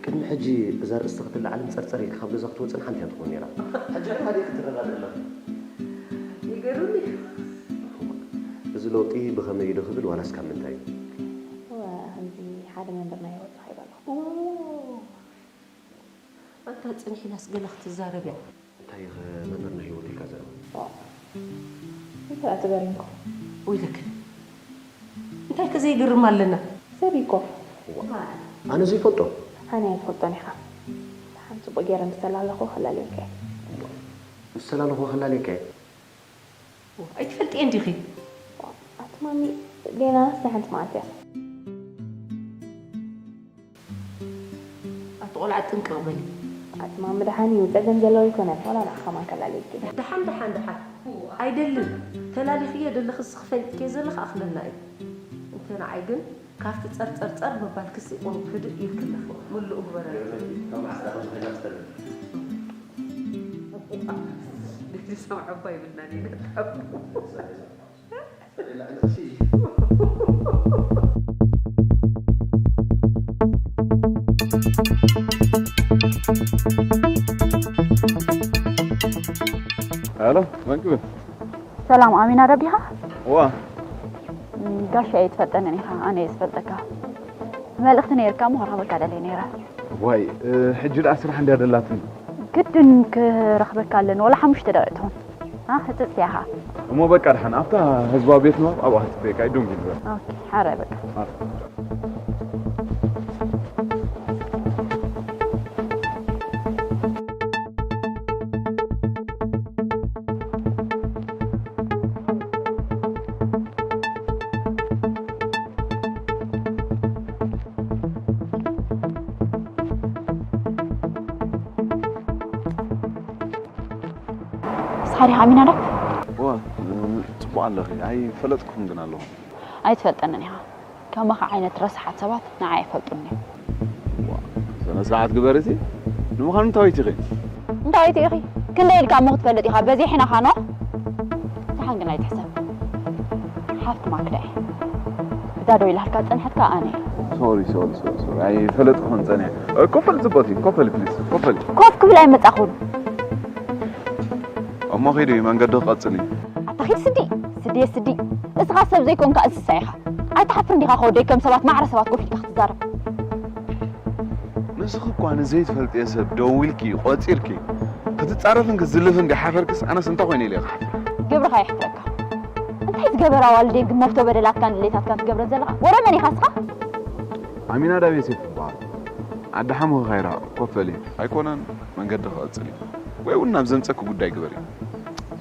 ቅድሚ ሕጂ እዛ ርእስቲ ክትለዓልን ጸርጸር ኢልኪ ካብ ገዛ ክትወጽን ሓንቲ እያ ትኾን ነይራ። ሕጂ ግን ሃዲእኪ ትረዳድእ ኣለኺ። ይገርም እዩ። እዚ ለውጢ ብኸመይ እዩ ዶ ክብል ዋላስ ካብ ምንታይ እዩ? እወ ከምዚ ሓደ መምህር ናይ ህይወት ረኺበ ኣለኹ። ኣንታ ጽንሕ ኢላስ ገለ ክትዛረብ እያ። እንታይ ኢኸ መምህር ናይ ህይወት ኢልካ ዘረባ? እንታይ ኣትገሪምኩም? ወይለክን እንታይ ከ ዘይግርም ኣለና? ሰብ እኮ ኣነ ዘይፈልጦ ኣነ ኣይትፈልጦን ኢኻ። ሓን ጽቡቅ ገይረ ምስ ተላለኹ ከላልየካ እየ። ምስ ተላለኹ ከላልየካ እየ። ኣይትፈልጥየን ዲኺ? ኣቲ ማሚ ጌናስ ናይ ሓንቲ መዓልቲ እያ። ኣቲ ቆልዓ ጥንቅቕ በሊ። ኣቲ ማሚ ደሓን እዩ ጸገም ዘለዎ ኣይኮነን ዋላ ንዓኻ ማን ከላልየኪ። ደሓን ደሓን ደሓን ኣይደልን ተላሊኽዮ ደለኽስ ክፈልጥክዮ ዘለኽ ኣኽለና እዩ እንተ ንዓይ ግን ካብቲ ጸርጸርጸር ምባልክሲ ቁሩብ ህድእ ኢልክለኺ ምሉእ ግበረለኪ። ንሰምዖ እኳ ይብልናን ኢና። ሄሎ መን ክብል? ሰላም ኣሚና ዶ ዲኻ? እዋ ጋሻ እየ ትፈልጠንን ኢኻ ኣነ እየ ዝፈልጠካ። መልእኽቲ ነይርካ እሞ ክረኽበካ ደልየ ነይረ። ዋይ፣ እ፣ ሕጂ ደኣ ስራሕ እንድያ ደላትኒ። ግድን ክረኽበካ ኣለኒ፣ ወላ ሓሙሽተ ደቂቕ ትኹን። ኣ፣ ህጽጽ እያ ኸኣ። እሞ በቃ ደሓን፣ ኣብታ ህዝባዊ ቤት ንባብ ኣብኣ ክጽበየካ እዩ፣ ደንጉ ይበል። ኦኬ፣ ሓራይ በቃ። ኣረ። ንስኻ ዲኻ ኣሚናዳብ? እወ፣ ጽቡቕ ኣለኺ። ኣይፈለጥኩኹን ግን ኣለኹ። ኣይትፈልጠንን ኢኻ። ከማኻ ዓይነት ረሳሓት ሰባት ንዓይ ኣይፈልጡን እዮም። ዋ፣ ስነ ስርዓት ግበሪ እቲ። ንምዃኑ እንታወይቲ ኢኺ? እንታወይቲ ኢኺ? ክንደይ ኢልካ እሞ ክትፈልጥ ኢኻ? በዚሕና ኻኖ? ደሓን ግን ኣይትሕሰብ። ሓፍቲ ማክዳ እየ። እዛ ደው ኢላልካ ዝጸንሐት ከኣ ኣነ እየ። ሶሪ፣ ሶሪ፣ ሶሪ፣ ሶሪ። ኣይፈለጥኩኹን ጸኒሐ። እ፣ ኮፍ በሊ ጽብቕቲ፣ ኮፍ በሊ ፕሊዝ፣ ኮፍ በሊ። ኮፍ ክብል ኣይመጻኹን። እሞ ኺዲ መንገዲ ክቐጽል እዩ። ኣታ ኺድ ስዲ፣ ስዲ፣ ስዲ። እስኻ ሰብ ዘይኮንካ እንስሳ ኢኻ። ኣይትሓፍርን ዲኻ ከወደይ ከም ሰባት ማዕረ ሰባት ኮፍ ኢልካ ክትዛረብ? ንስኺ እኳ ንዘይትፈልጥዮ ሰብ ደዊልኪ፣ ቆጺርኪ፣ ክትጻረፍን ክትዝልፍን ሓፈርክስ፣ ኣነስ እንታይ ኮይነ ኢለ ክሓፍር? ግብርኻ የሕፍረካ። እንታይ ዝገበራ ዋልደይ ግን መፍቶ በደላትካን ድሌታትካን ትገብረን ዘለኻ? ወረ መን ኢኻ እስኻ? ኣሚናዳብ ዮሴፍ እበሃል። ዓዲ ሓሙኺ ከይርሕቕ ኮፍ በሊ። ኣይኮነን፣ መንገዲ ክቐጽል እዩ። ወይ እውን ናብ ዘምጸኪ ጉዳይ ግበሪ።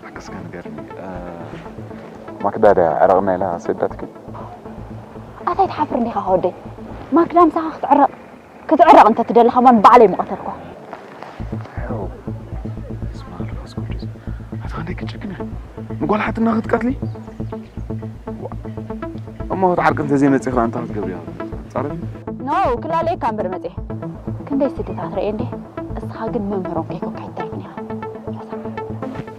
ሓገዝካ ንገርኒ። እ፣ ማክዳ ድያ ዕረቕና ኢላ ሰዳትኪ? ኣታ ኣይትሓፍርን ዲኻ ከወደይ? ማክዳ ምሳኻ ክትዕረቕ፣ ክትዕረቕ እንተ ትደሊ ከማን ባዕለይ ምቐተልኳ። ኣዮ፣ በስመ ኣብ መንፈስ ቅዱስ። ኣታ ክንደይ ክትጨክን ኢኻ? ንጓል ሓትና ክትቀትሊ? ዋ። እሞ ክትዓርቂ እንተ ዘይመጺኺ እንታይ ክትገብሪ ኢኺ? ጻረፊ? ኖ፣ ክላለየካ እምበር መጺኤ። ክንደይ ስድታት ርእየ እንዴ? እስኻ ግን መምህሮም ከይኮንካ ኣይትተርፍን ኢኻ።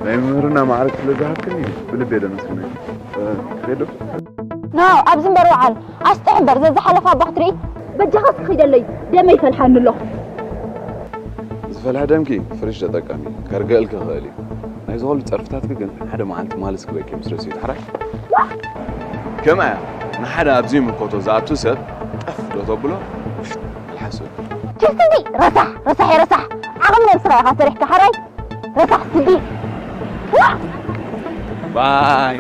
ናይ መምህርና ማዕረግ ስለ ዝሃብክኒ ብልቤ ደመስግነኪ። እ፣ ሬዶ? ኖ፣ ኣብዚ እምበር ወዓል። ኣስጥሕ እምበር፣ ዘዝሓለፈ ኣባ ክትርኢ። በጃኻ እስኪ ኺደለይ፣ ደመይ ይፈልሓኒ ኣሎ። ዝፈልሐ ደምኪ ፍሪጅ ተጠቀሚ፣ ከርግአልኪ ይኽእል እዩ። ናይዚ ኹሉ ጸርፍታትኪ ግን ሓደ መዓልቲ ማልስ ክበኪ ምስ ረሲኡ፣ ዳሕራይ ከምኣ እያ። ንሓደ ኣብ ዘይምልከቶ ዝኣቱ ሰብ ጠፍ ዶ ተብሎ? መልሓሱ። ቸስቲ እንዲ ረሳሕ፣ ረሳሕ እየ ረሳሕ። ዓቕሚ ነብስኻ ኢኻ ሰሪሕካ ሓራይ። ረሳሕ ስዲ። ዋዕ! ባይ።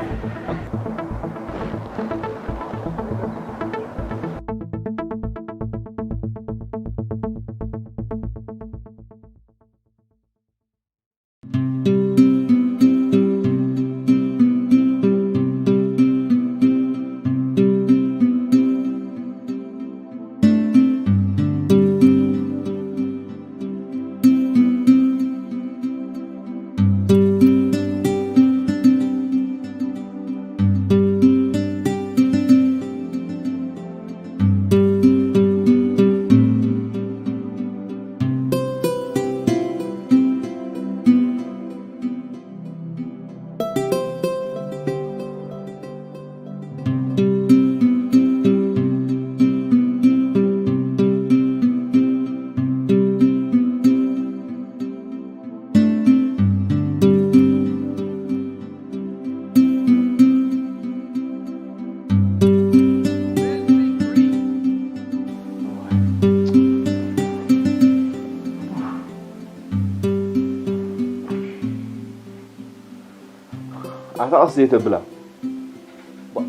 ኣታ ቀስ ዘይተብላ።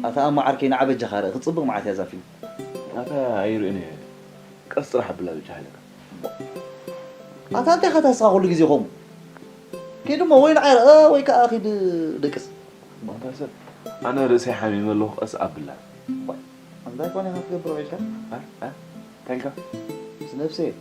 ኣታ ኣማ ዓርከይ ንዓ በጃኻ ርእ፣ ክጽብቕ መዓት እያ እዛ ፊልም። ኣታ ኣይርእን እየ። ቀስ ጥራሕ ኣብላ ብቻ ሃለካ። ኣታ እንታይ ኢኻ ታስኻ ኩሉ ግዜ ኸምኡ? ኪድ እሞ ወይ ንዓይ ርእ ወይ ከኣ ኪድ ደቅስ። ኣታ ሰብ፣ ኣነ ርእሰይ ሓሚመ ኣለኹ፣ ቀስ ኣብላ። እንታይ ኮነ ኢኻ ትገብር ውዒልካ? እ? እ? እንታይ ኢልካ? ምስ ነብሰይ።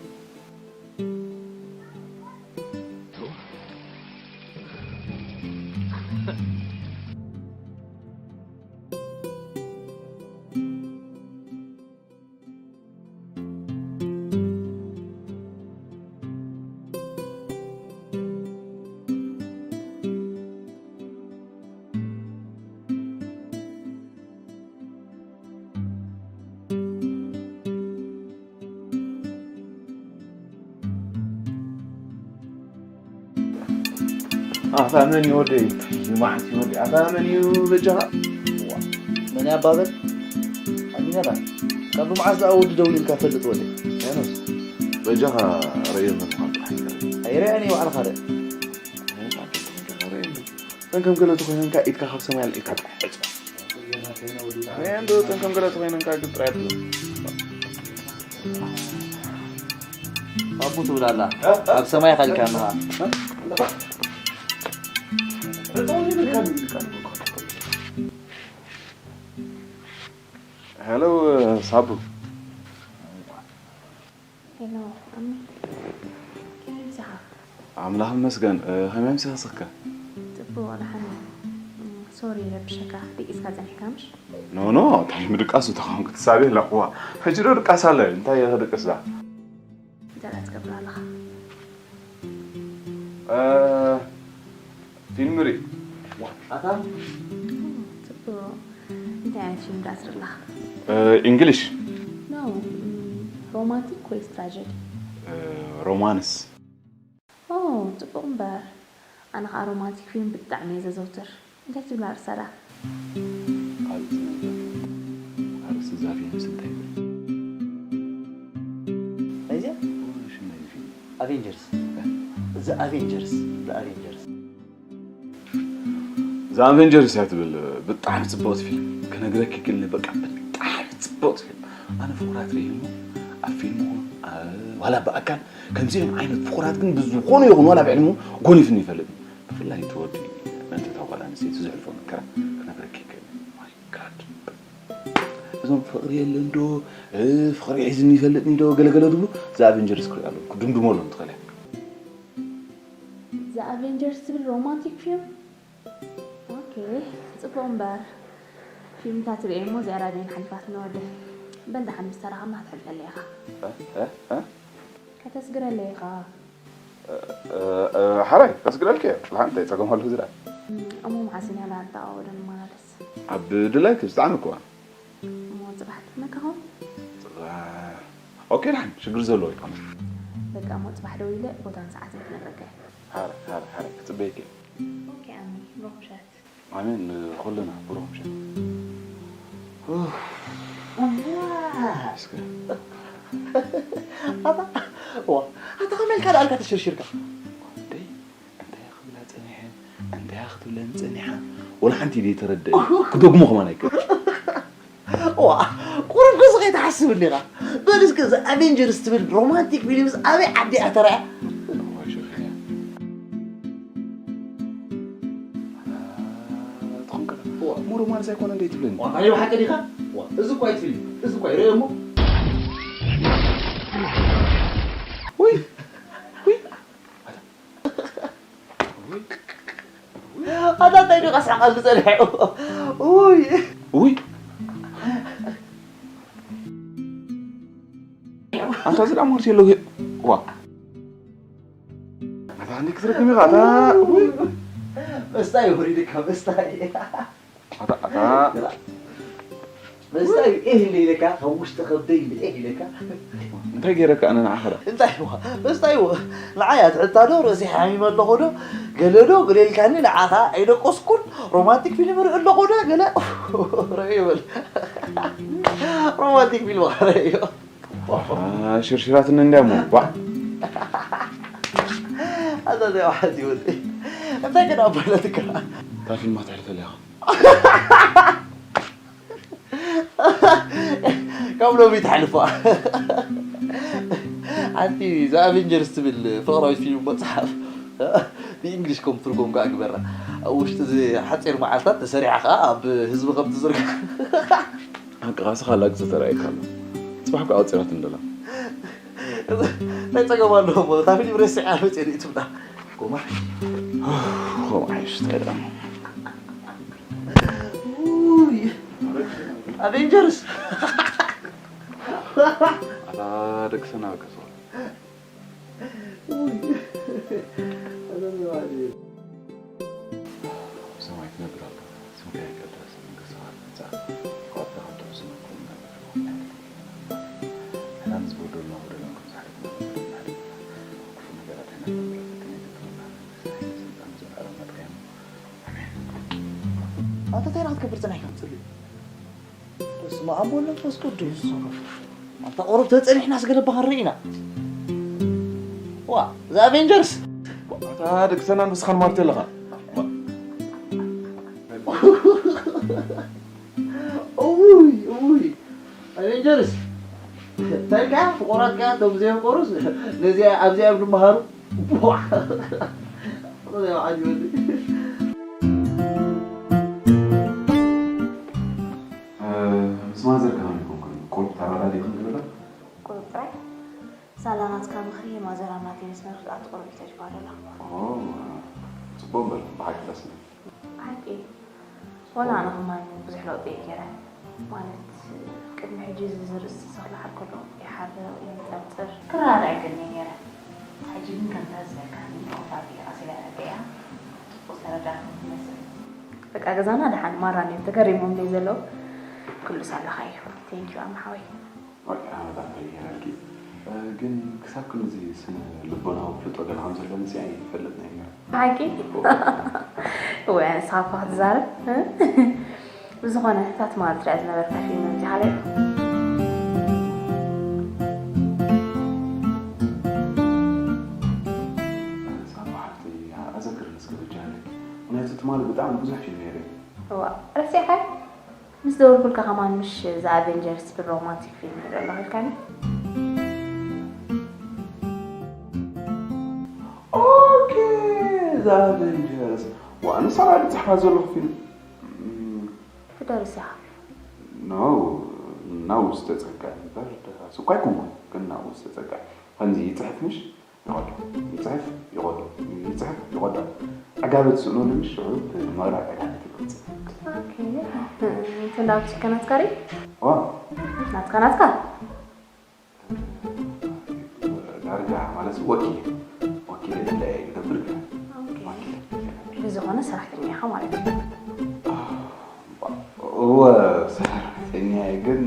ኣታ መን እዩ ወደይ? እዚ መዓት እዩ ወደይ። ኣታ መን እዩ በጃኻ? ዋ፣ መን እዩ ኣባበል? ኣሚናዳ፣ ካብ መዓስ ደኣ ወዲ ደውሊልካ ፈልጥ ወደይ? ያኖስ፣ በጃኻ ርእየኒ ምዃን ጥራሕ ይከኣል። ኣይረኣን እየ ባዕልኻ ርእ። እተን ከም ገለ ተኾይነንካ ኢድካ ካብ ሰማይ ኣልዒልካ ጥራሕ ዕጾ። ኣሜን ዶ እተን ከም ገለ ተኾይነንካ ግን ጥራይ ኣትበል። ኣቡ ትብል ኣላ። ኣብ ሰማይ ካልካ ኣለኻ። ሄሎ ሳቡ። ሄሎ ኣሚ፣ ከመይ ምሳኻ? ኣምላኽ ይመስገን። እ፣ ከመይ ኣምሲኻ ስኽከ? ጽቡቕ ደሓን እየ። እም፣ ሶሪ ረብሸካ፣ ደቂስካ ጸኒሕካ ምሽ? ኖ ኖ፣ እንታይ ምድቃሱ ተኾንኩ ትሳቤ ኣለኹዋ። ሕጂ ዶ ድቃስ ኣለ? እንታይ እየ ክድቅስ እዛ? እንታይ ደኣ ትገብር ኣለኻ? እ፣ ፊልም ርኢ። ዋው፣ ኣታ ጽቡቕ። እንታይ ዓይነት ፊልም ደኣ ትርኢ ኣለኻ? እ፣ ኢንግሊሽ። ኖ፣ እም፣ ሮማንቲክ ወይስ ትራጀዲ? እ፣ ሮማንስ። ኦ፣ ጽቡቕ እምበር። ኣነ ኸኣ ሮማንቲክ ፊልም ብጣዕሚ እየ ዘዘውትር። እንታይ ትብል ኣርእስታ ደኣ? ኣርእስቲ ኣርእስቲ እዛ ፊልምስ እንታይ ይብል? ናይዚኣ? ሽም ናይዚ ፊልም። ኣቬንጀርስ። ዘ ኣቬንጀርስ። ዘ ኣቬንጀርስ። ዘ ኣቬንጀርስ እያ ትብል። ብጣዕሚ ጽብቕቲ ፊልም። ክነግረኪ ክእል በቃ ብጣዕሚ ጽብቕቲ ፊልም። ኣነ ፍቑራት ርእየ እሞ ኣብ ፊልም ይኹን፣ ኣ፣ ዋላ ብኣካል ከምዚኦም ዓይነት ፍቑራት ግን ብዝኾነ ይኹን ዋላ ብዕልሙ ጎኒፍኒ ይፈልጥ። ብፍላይ እቲ ወዲ ምእንቲ እታ ጓል ኣንስተይቲ ዘሕልፎ መከራ ክነግረኪ ይክእል። My God። እዞም ፍቕሪ የለን ዶ፣ እ፣ ፍቕሪ ሒዝኒ ይፈልጥኒ ዶ፣ ገለገለ ዝብሉ ዘ ኣቬንጀርስ ክሪኦ ኣለዎ። ክድምድሞ ኣለዎ እንትኽእል እያ። ዘ ኣቬንጀርስ ዝብል ሮማንቲክ ፊልም? ኦኬ፣ ጽቡቕ እምበር። ፊልምታት ርእየ እሞ እዚኣ ራድዮን ሓሊፋትኒ ወደይ። በል ደሓን ምስ ተራኸብና ክትሕልፈለይ ኢኻ። እ፣ እ፣ እ? ከተስግረለይ ኢኻ። እ፣ እ፣ እ፣ ሓራይ፣ ከስግረልኪ እየ። ብሓንቲ ጸገም ኣለዎ ዝዳ። እም፣ እሞ መዓስ ኢና ደኣ ንተዓወዶ ንመላለስ? ኣብ ድላይኪ ዝጠዓመ እኮ። እሞ ጽባሕ ትሕመካ ኾን? ጽባሕ። ኦኬ፣ ደሓን፣ ሽግር ዘለዎ ኣይኮነን። በቃ እሞ ጽባሕ ደዊለ ቦታን ሰዓትን ክነግረካ እየ። ሓራይ፣ ሓራይ፣ ሓራይ፣ ክጽበየኪ እየ። ኦኬ፣ ኣሚ፣ ብሩኽ ምሸት። ኣሜን ንኹልና ብሩኽ ምሸት። ኡፍ፣ እስከ። ኣታ፣ ዋ፣ ኣታ ከመይ ኢልካ ደኣልካ ተሸርሺርካ? ደይ፣ እንታይ ክብላ ጸኒሐ፣ እንታይ ክትብለኒ ጸኒሓ፣ ወላ ሓንቲ ደይ ተረድአ። ክደግሞ ከማን ኣይክእል። ዋ፣ ቁሩብ ገዚ ከይትሓስብ እንዲኻ። በል እስከ እዛ ኣቬንጀርስ ትብል ሮማንቲክ ፊልምስ ኣበይ ዓዲ እያ ተራእያ? እዋይ ሸኺነ። ትኾን ከላ። እዋ፣ እሞ ሮማንስ ኣይኮነ እንደ ትብለኒ። ዋ፣ እንታይ ብሓቂ ዲኻ? ዋ፣ እዚ እኮ ኣይትፍልይ። እዚ እኮ ይረአ እሞ። ውይ፣ ውይ። ኣታ እንታይ ድዩ ቀስዕቃ ዝጸንሐ? ውይ። ውይ። ኣንታ እዚ ደኣ ማርሴሎ ዋ። ኣታ እንዴ ክትረክም ኢኻ ኣታ? ውይ። መስታይ ውሪድካ መስታይ። ኣታ ኣታ። መስታይ ኤህ ኢለ ኢለካ ካብ ውሽጢ ከብደይ ኢለ ኤህ ኢለካ። እንታይ ገይረካ ኣነ ንዓኻ ደኣ? እንታይ ዋ መስታይ ዋ ንዓይ ኣትሕታ ዶ ርእሲ ሓሚመ ኣለኹ ዶ ገለ ዶ ገለ ኢልካኒ ንዓኻ ኣይደቀስኩን ሮማንቲክ ፊልም ርኢ ኣለኹ ዶ ገለ ረእ ይበል ሮማንቲክ ፊልም ረእዮ ሽርሽራትኒ እንዲያሞ ባ ኣታ እንታይ ዋሓዚ ወዲ እንታይ ግን ኣባለትካ እታ ፊልማ ትሕልፈለያ ካብ ሎሚ ትሓልፎ ሓንቲ ዘ ኣቬንጀርስ ትብል ፍቕራዊት ፊልም መፅሓፍ ብእንግሊሽ ከም ትርጎም ከዓ ግበራ ኣብ ውሽጢ እዚ ሓፂር መዓልታት ተሰሪዓ ከዓ ኣብ ህዝቢ ከም ትዝርጋ ሓቅኻ ስኻ ላግፂ ተራእየካ ኣሎ ፅባሕ ከዓ ኣፂራት እንደላ እንታይ ፀገም ኣለዎ እሞ እታ ፊልም ረሲዓ መፅእ ርኢ ትብላ ጎማ ከምዓይሽ ተደም ኣቬንጀርስ ኣታ ደቂ ሰና በቃ ሰው ሰማይ ትነብር ኣላ ስምካ ይቀደስ መንግስቲ ትምጻእ ፍቓድካ ከም ትሕሱ ንኩልና ሰላም ዝበደሉና በደሎም ከም ዝሓለፍና በደልና ሓልፍና ክፉ ነገራት ኣይናተምረ ፈተና ይግጥመና መንግስቲ ሓይሊ ስልጣን ዘለዓለምና ጥያሙ ኣሜን ኣንተ እንታይ ክትገብር ጸኒሕካ ትጽሊ በስመ ኣብ ወወልድ ወመንፈስ ቅዱስ ኣንታ ቁሩብ ተጸኒሕና ስገለባ ክንርኢ ኢና ዋ፣ እዛ ኣቬንጀርስ። ኣታ ደቂ ሰናን ንስኻን ማርቴ ኣለኻ። እውይ እውይ፣ ኣቬንጀርስ። እንታይ ከኣ ፍቑራት ከኣ እቶም ዘይፍቆሩስ ነዚኣ ኣብዚኣ እዮም ዝመሃሩ። ዋ፣ ኣዚኣ ዓጅበኒ። ምስ ማዘር ከመይ ኮንኩም? ቁሩብ ተረዳዲእኩም ትብላ? ቁሩብ ጥራይ። ሳላ ናትካ ምኽሪ ማዘር ኣብ ናተይ መስመር ክትኣቱ ቁሩብ እዩ ተጅባሩ ኣሎ። ኦ፣ ጽቡቕ እምበር ብሓቂ ደስ ዝብል። ሓቂ ወላ ኣነ ከማን ብዙሕ ለውጢ እየ ገይረ። ማለት ቅድሚ ሕጂ እዚ ዝርእስ ዝኽልዓል ከሎ ይሓርቕ ይንጸርጽር ክረዳዳእ ኣይክእልን እየ ነይረ። ሕጂ ግን ከምታ ዝበልካኒ ቆፋፊ ቀሲላ ረገያ ጽቡቕ ዝተረዳእኩ ትመስል። በቃ ገዛና ደሓን ማራ እዮም ተገሪሞም ደይ ዘለዉ። ኩሉ ሳላኻ እዩ። ቴንኪዩ ኣመሓወይ። ወይ ኣመት ኣንታይ ይረልኪ ግን ክሳብ ክንዚ ስነ ልቦናዊ ፍልጦ ገለ ከም ዘለኒ ሲ ኣይፈልጥን እየ ነይረ። ሓቂ ወይ ንስኻ እኳ ክትዛረብ። ብዝኾነ እታ ትማል ትሪኣ ዝነበርካ ፊልም እንዲኻ ለይ ሳባ ሓፍተይ ኣዘክርኒ እስከ በጃለይ። ምክንያቱ ትማል ብጣዕሚ ብዙሕ ፊልም ነይረ። እዋ ረሲዕካ ምስ ደወልኩልካ ከማን ምሽ ዘ ኣቬንጀርስ ብሮማንቲክ ፊልም ንርኢ ኣለኹ ኢልካኒ። ኦኬ፣ ዘ ኣቬንጀርስ። ዋ፣ ንሳ ራዲ ጽሕፋ ዘለኹ ፊልም። ክደርስ ኢኻ። ኖ፣ ናው ዝተጸጋ እምበር ደራሲ እኳ ኣይኮንኩን፣ ግን ናው ዝተጸጋ። ከምዚ ይጽሕፍ ምሽ ይቐዶ፣ ይጽሕፍ ይቐዶ፣ ይጽሕፍ ይቐዶ። ዕጋበት ስእኖ ንምሽ ሽዑ ብምቕራብ ዕጋበት ይገልጽ። ኦኬ። እንትን ዳዊት ሽከ ናትካ ሪ? ዋ፣ ናትካ ናትካ? ዳርጋ ማለት ወኪል፣ ወኪል እንዳ ይገብር ግን ወኪል። ብዝኾነ ሰራሕተኛ ኢኻ ማለት እዩ። እወ ሰራሕተኛ እየ፣ ግን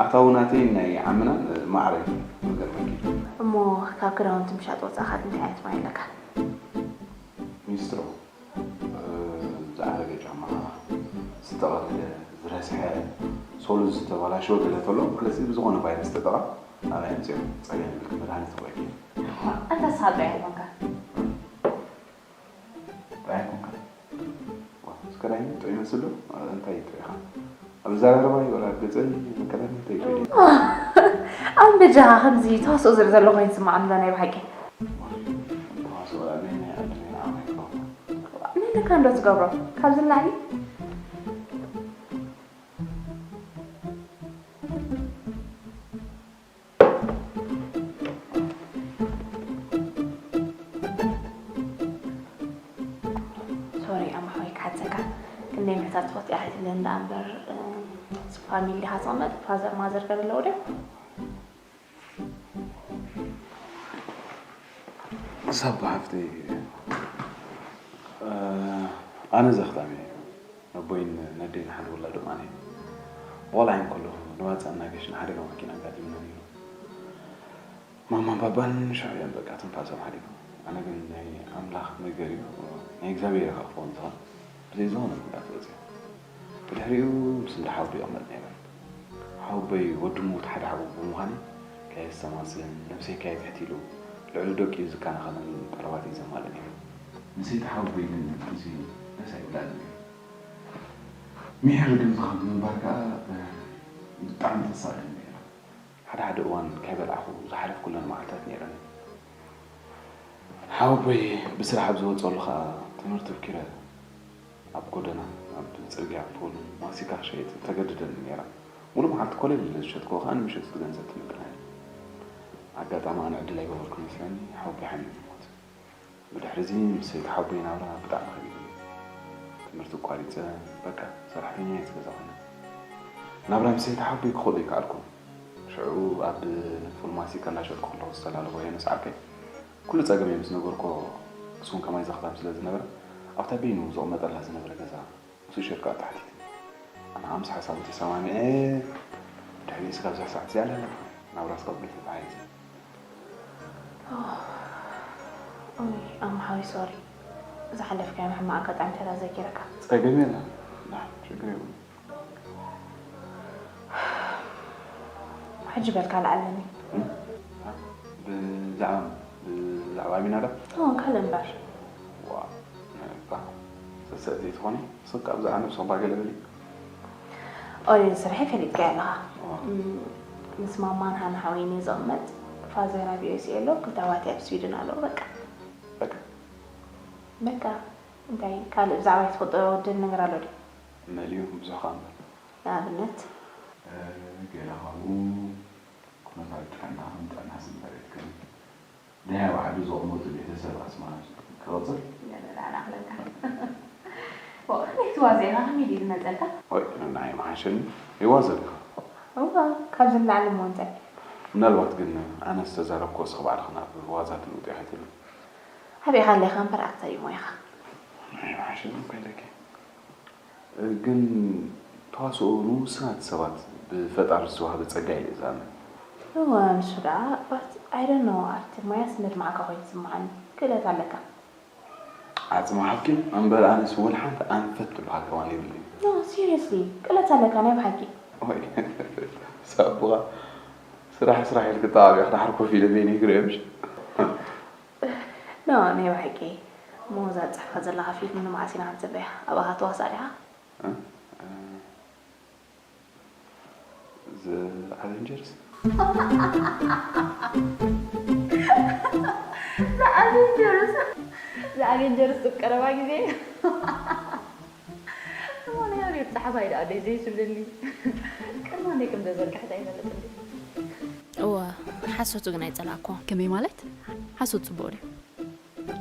ኣታዊ ናተይ ናይ ዓምናን ማዕረ እዩ ዝገርመኪ። እሞ ካብ ክዳውንቲ ምሻጥ ወፃእ ካልእ እንታይ ዓይነት ማይ ኣለካ? ሚኒስትሮ ዝኣረገ ጫማ፣ ዝተቐደደ፣ ዝረስሐ፣ ሶሉ ዝተበላሸወ ገለ ተሎ፣ ማለት ብዝኾነ ቫይረስ ተጠቓ ናባይ ኣምፅኦም ፀገም ይብልክ መድሃኒት ክበቂ። ኣንታ ሳብ ጥራይ ኣይኮንካ። ጥራይ ኣይኮንካ። ዋ፣ እስከ ዳይ ጥዑይ ይመስል ዶ? እንታይ ጥዑይ ኢኻ? ኣብ ኣዘራርባይ ወላ ኣብ ገፀይ መቀዳድም እንታይ ይፈሊ? ኣም በጃኻ ከምዚ ተዋስኦ ዝርኢ ዘሎ ኮይኑ ይስማዕ ምዛ ናይ ብሓቂ። ተዋስኦ ናይ ናይ ዓዲ ናይ ዓማይ ይኸውን። መለካ እንዶ ትገብሮ ካብዚ ንላዕሊ ሶሪ ኣማሓወይ ክሓተካ ክንደይ ምሕታት ትፈትያ ኣይትብለኒ ደኣ እምበር ፋሚሊ ዲኻ ትቕመጥ ፋዘር ማዘር ገለ ኣለዉ ድዮም ሳባ ሓፍተይ ኣነ ዘኽታሚ ነቦይን ነደይን ሓደ ውላዶም ኣነ ብቆልዓ እንከለኹ ንዋፃ እናገሽና ሓደጋ መኪና ኣጋጢምና ነይሩ። ማማን ባባን ሽዑ እዮም በቃ ትንፋሶም ሓዲጎም። ኣነ ግን ናይ ኣምላኽ ነገር እዩ ናይ እግዚኣብሔር ኢኻ ክኸውን ዝኽእል ብዘይ ዝኾነ ጉድኣት ወፅየ። ብድሕሪኡ ምስ እንዳ ሓወቦይ ይቕመጥ ነይረ። ሓወቦይ ወዲ ምዉት ሓደ ሓው ብምዃነይ ከየስተማስልን ነብሰይ ከየትሕት ኢሉ ልዕሊ ደቂኡ ዝከናኸነኒ ጠለባት እዩ ዘማልእ ነይሩ። ንሰይቲ ሓወቦይ ግን እዚ ደስ ኣይብላን ነይሩ። ምሒር ግን ዝኸም ምንባር ከኣ ብጣዕሚ ተሳቕየኒ ነይረ። ሓደ ሓደ እዋን ከይበላዕኹ ዝሓለፍኩለን መዓልታት ነይረን። ሓወቦይ ብስራሕ ኣብ ዝወፀሉ ከዓ ትምህርቲ ኣብኪረ ኣብ ጎደና ኣብ ፅርግያ ፉል ማሲካ ክሸይጥ ተገድደኒ ነይረ። ሙሉእ መዓልቲ ኮለል ኢለ ዝሸጥክዎ ከዓ ንምሸት ዝገንዘብ ትምግናይ። ኣጋጣሚ ኣነ ዕድል ኣይገበርኩን ይመስለኒ ሓወቦይ ሓሚሙ ይሞት። ብድሕሪ እዚ ምስ ሰይቲ ሓቦይ ናብራ ብጣዕሚ ከቢዱ እዩ። ትምህርቲ ኣቋሪፀ በቃ ሰራሕተኛ እየ ገዛ ኮይነ። ናብራ ምስ ሰይቲ ሓቦይ ክኽእሎ ኣይከኣልኩን። ሽዑ ኣብ ፉል ማስቲካ እናሸጥኩ ከለኹ ዝተላለኹ ሄኖስ ዓርከይ ኩሉ ፀገመይ ምስ ነገርኩዎ ንሱ እውን ከማይ ዘኽታም ስለ ዝነበረ ኣብታ በይኑ ዝቕመጠላ ዝነበረ ገዛ ምስ ሸርካ ተሓቲት ኣነ ምስ ሓሳቡ ተሰማሚዐ ድሕሪ ስጋብ ዛ ሰዓት እዚኣ ኣለና ናብራ ስጋብ ብልተ ተሓይዘ ኣማሓዊ ሶሪ ዝሓለፍካዮም ሕማቅ ኣጋጣሚታት ኣዘኪረካ ፀገም የለን ሽግር የብሉ ሕጂ በልካ ለዓለኒ ብዛዕባ ብዛዕባ ሚናዳ? ኦ፣ ካልእ እምበር። ዋ፣ እባ ሰሰእቲ ትኾኒ? ስቕ ካብዛ ኣነ ብሶባ ገለ በሊ። ኦሬዲ ስርሐይ ፈሊጥካዮ ኣለኻ። ዋ። እም፣ ምስ ማማን ሃና ሓወይን እየ ዝቕመጥ። ፋዘር ኣብ ዩ ኤስ ኤ ኣሎ፣ ክልተ ኣሕዋተይ ኣብ ስዊድን ኣለዉ። በቃ። በቃ። በቃ። እንታይ ካልእ ብዛዕባ ትፈልጦ ውድል ነገር ኣሎ ድዩ? መሊኡ ብዙሕ ከኣ እምበር። ንኣብነት? እ፣ ገለ ካብኡ ኩነታት ጥዕናኽን ጥዕና ስድራቤትክን ናይ ኣብ ዓዲ ዘቕመጡ ቤተሰብ ኣስማት ክቕጽል? ገለ ዳኣ ናኽለካ። ፎእ፣ ከመይ ትዋዘ ኢኻ? ከመይ ድዩ ዝመጸካ? ወይ ንዓይ መሓሸኒ። ይዋዘ ዲኻ? እዋ፣ ካብዚ ንላዕሊ እሞ እንታይ? ምናልባት ግን ኣነ ዝተዛረብክዎ እስኺ ባዕልኺ ናብ ዋዛ ትልውጥዮ ከይትብሊ። ሓቢእኻ ኣለኻ እምበር ኣክተር እዩ ሞያኻ። ንዓይ መሓሸኒ እኮ ኢለኪ። ግን ተዋስኦ ንውሱናት ሰባት ብፈጣሪ ዝተዋህበ ጸጋ ኢለ ዝኣምን። እወ ንሱ ደኣ but I don't know ኣርቲ ሞያስ መድማዕካ ኮይኑ ይስምዓኒ። ክእለት ኣለካ። ዓጽሚ ሓኪም እምበር ኣነስ ወላ ሓንቲ ኣንፈት ትበሃል ከማን የብለይን። No seriously ክእለት ኣለካ ናይ ብሓቂ። ኦይ ሳቡኻ ስራሕ ስራሕ ኢልኪ ተባቢዕኺ ደሓር ኮፍ ኢለ በይነይ ክርእዮ ምሽ? No ናይ ብሓቂ። እሞ እዛ ትጽሕፋ ዘለኻ ፊልም ንመዓስ ኢና ክንጽበያ? ኣብኣ ክትዋሳእ ዲኻ? እ? እ፣ The Avengers? The Avengers The Avengers ኣብ ቀረባ ግዜ እሞ ናይ ኣቤት ጸሓፋይ ደኣ ደይ ዘይስብለኒ ቅድማ እንደ ከም ዘዘርግሐት ኣይፈልጥ እንዲ እወ ሓሶቱ ግን ኣይጸላእኮ ከመይ ማለት ሓሶት ጽቡቕ ድዩ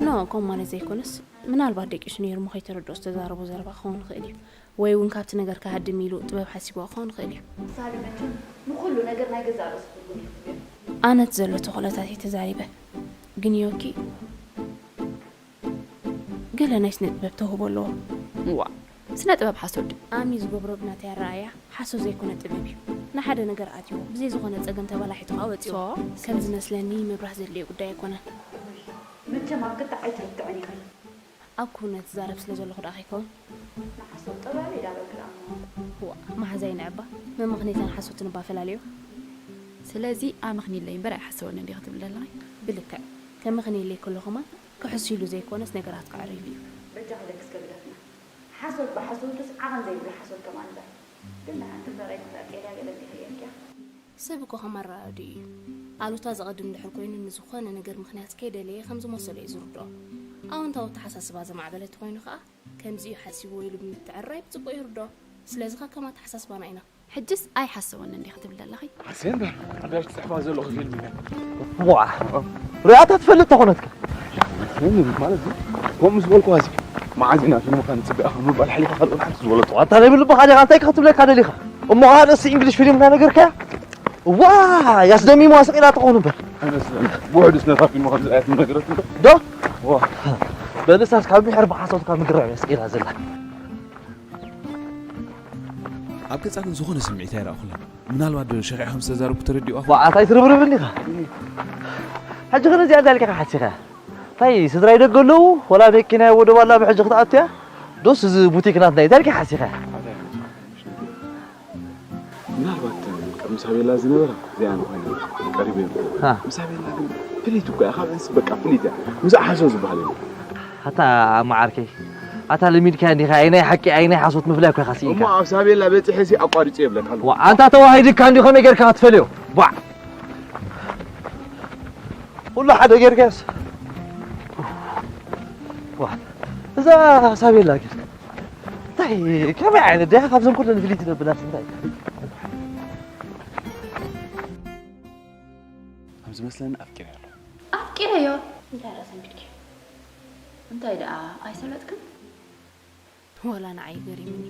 ኖ ከም ማለት ዘይኮነስ ምናልባት ደቂሱ ነይሩ ሞ ከይተረድኦ ዝተዛረቦ ዘረባ ክኸውን ይኽእል እዩ ወይ እውን ካብቲ ነገር ክሃድም ኢሉ ጥበብ ሓሲብዋ ክኸውን ይኽእል እዩ ሳሊ መቸም ንኹሉ ነገር ናይ ገዛእ ርእሱ ትርጉም ይህብ እዩ ኣነት ዘሎ ተኽእሎታት እየ ተዛሪበ ግን ዮኪ ገለ ናይ ስነ ጥበብ ተውህቦ ኣለዎ ዋ ስነ ጥበብ ሓሶት ድዩ ኣሚ ዝገብሮ ብናተይ ኣረኣያ ሓሶት ዘይኮነ ጥበብ እዩ ንሓደ ነገር ኣትይዎ ብዘይ ዝኾነ ፀገም ተባላሒቱ ከዓ ወፅዎ ከም ዝመስለኒ ምብራህ ዘድልዮ ጉዳይ ኣይኮነን መቸም ኣብ ክልተ ኣይትርትዕን ኢኺ ኣብ ክውነት ትዛረብ ስለ ዘለኹ ደኣ ከይከውን ንሓሶት ጥበብ ኢዳ በልክ ደኣ እሞ ዋ መሓዛይ ንዕባ መመኽነይታን ሓሶትን እባ ፈላልዮ ስለዚ ኣመኽኒለይ እምበር ኣይሓሰወንን ዲኺ ትብሊ ዘለኺ ብልክዕ ከመኽንየለይ ከሎ ከማን ክሕሱ ኢሉ ዘይኮነስ ነገራት ከዕርይሉ እዩ በጃኺ ለኪ እስከ ግደፍና ሓሶት ብሓሶቱስ ዓቐን ዘይብሉ ሓሶት ከማን እምበር ግን ደሓን ክንበረ ኣይትኽእል ቄዳ ገለ እንዲኺ ጌርክያ ሰብ እኮ ከም ኣረኣእድኡ እዩ ኣሉታ ዘቐድም እንድሕር ኮይኑ ንዝኾነ ነገር ምኽንያት ከይደለየ ከም ዝመሰሎ እዩ ዝርድኦ ኣወንታዊ ኣተሓሳስባ ዘማዕበለ ተኾይኑ ኸዓ ከምዚ እዩ ሓሲብዎ ኢሉ ብምትዕርራይ ብፅቡቕ ይርድኦ ስለዚ ከ ከም ኣተሓሳስባና ኢና ሕጅስ ኣይሓሰወንን ዲኺ ትብሊ ዘለኺ ሓሰን በር ኣዳሽ ትፅሕፋ ዘለኹ ፊልም እያ ዋ ሪኣታ ትፈልጥ ተኾነትካ ማለት ከምኡ ዝበልኩ ዚ መዓዝ ኢና ፊልምኻ ንፅበያ ካብ ምባል ሓሊፋ ካልኦት ሓንቲ ዝበለቶ ዋታ ናይ ብልብኻ ዲኻ እንታይ ክትብለካ ደሊኻ እሞ ኻልእሲ እንግሊሽ ፊልም እናነገርካያ ዋ ያስደሚሙ ኣስቂላ ትኾኑ እምበር ኣይመስለኒ ብውሕዱስ ነታ ፊልም ከም ዝኣየት ነገረት እንዶ ዶ በልሳስ ካብ ምሕር ብሓሶትካ ምድራብ ያስቂላ ዘላ ኣብ ገጻ ግን ዝኾነ ስምዒት ኣይረኣኹላን። ምናልባት ዶ ሸኺዕካ ምስ ተዛረብኩ ተረዲእዋ? ዋዓት ኣይትርብርብኒ ኢኻ። ሕጂ ግን እዚኣ እንታይ ኢልካ ሓሲኻ? እንታይ ስድራይ ደገ ኣለዉ? ወላ መኪናይ ወደብ ኣላ ብሕጂ ክትኣቱ እያ? ዶስ እዚ ቡቲክ ናትና እዩ? እንታይ ኢልካ ሓሲኻ? ምናልባት ቅድሚ ሳቤላ ዝነበራ እዚኣ ንኾይነ ቀሪበ ይብሉ። ምስ ሳቤላ ግን ፍልይቲ እኮ እያ። ካብ ዕንስ በቃ ፍልይቲ እያ። ምስኣ ሓሶ ዝበሃል የለን። ኣታ መዓርከይ ኣታ ለሚድካያ እንዲኻ ኣይ ናይ ሓቂ ኣይ ናይ ሓሶት ምፍላይ እኮ ኢኻ ስኢንካ እሞ ኣብ ሳቤላ በጺሐ ሲ ኣቋሪጸ የብለካ ኣለኹ ዋ ኣንታ ተዋሂድካ እንዲኻ ከመይ ጌርካ ክትፈልዮ ቧዕ ኩሉ ሓደ ጌርካስ ዋ እዛ ሳቤላ ጌርካ እንታይ ከመይ ዓይነት ድያ ካብዘን ኩለን ፍልይቲ ነብላስ እንታይ ከም ዝመስለኒ ኣፍቂረ ኣለኹ ኣፍቂረዮ እንታይ ደኣ ሰንቢድኪ እንታይ ደኣ ኣይሰለጥክን ወላ ንዓይ ገሪሙኒ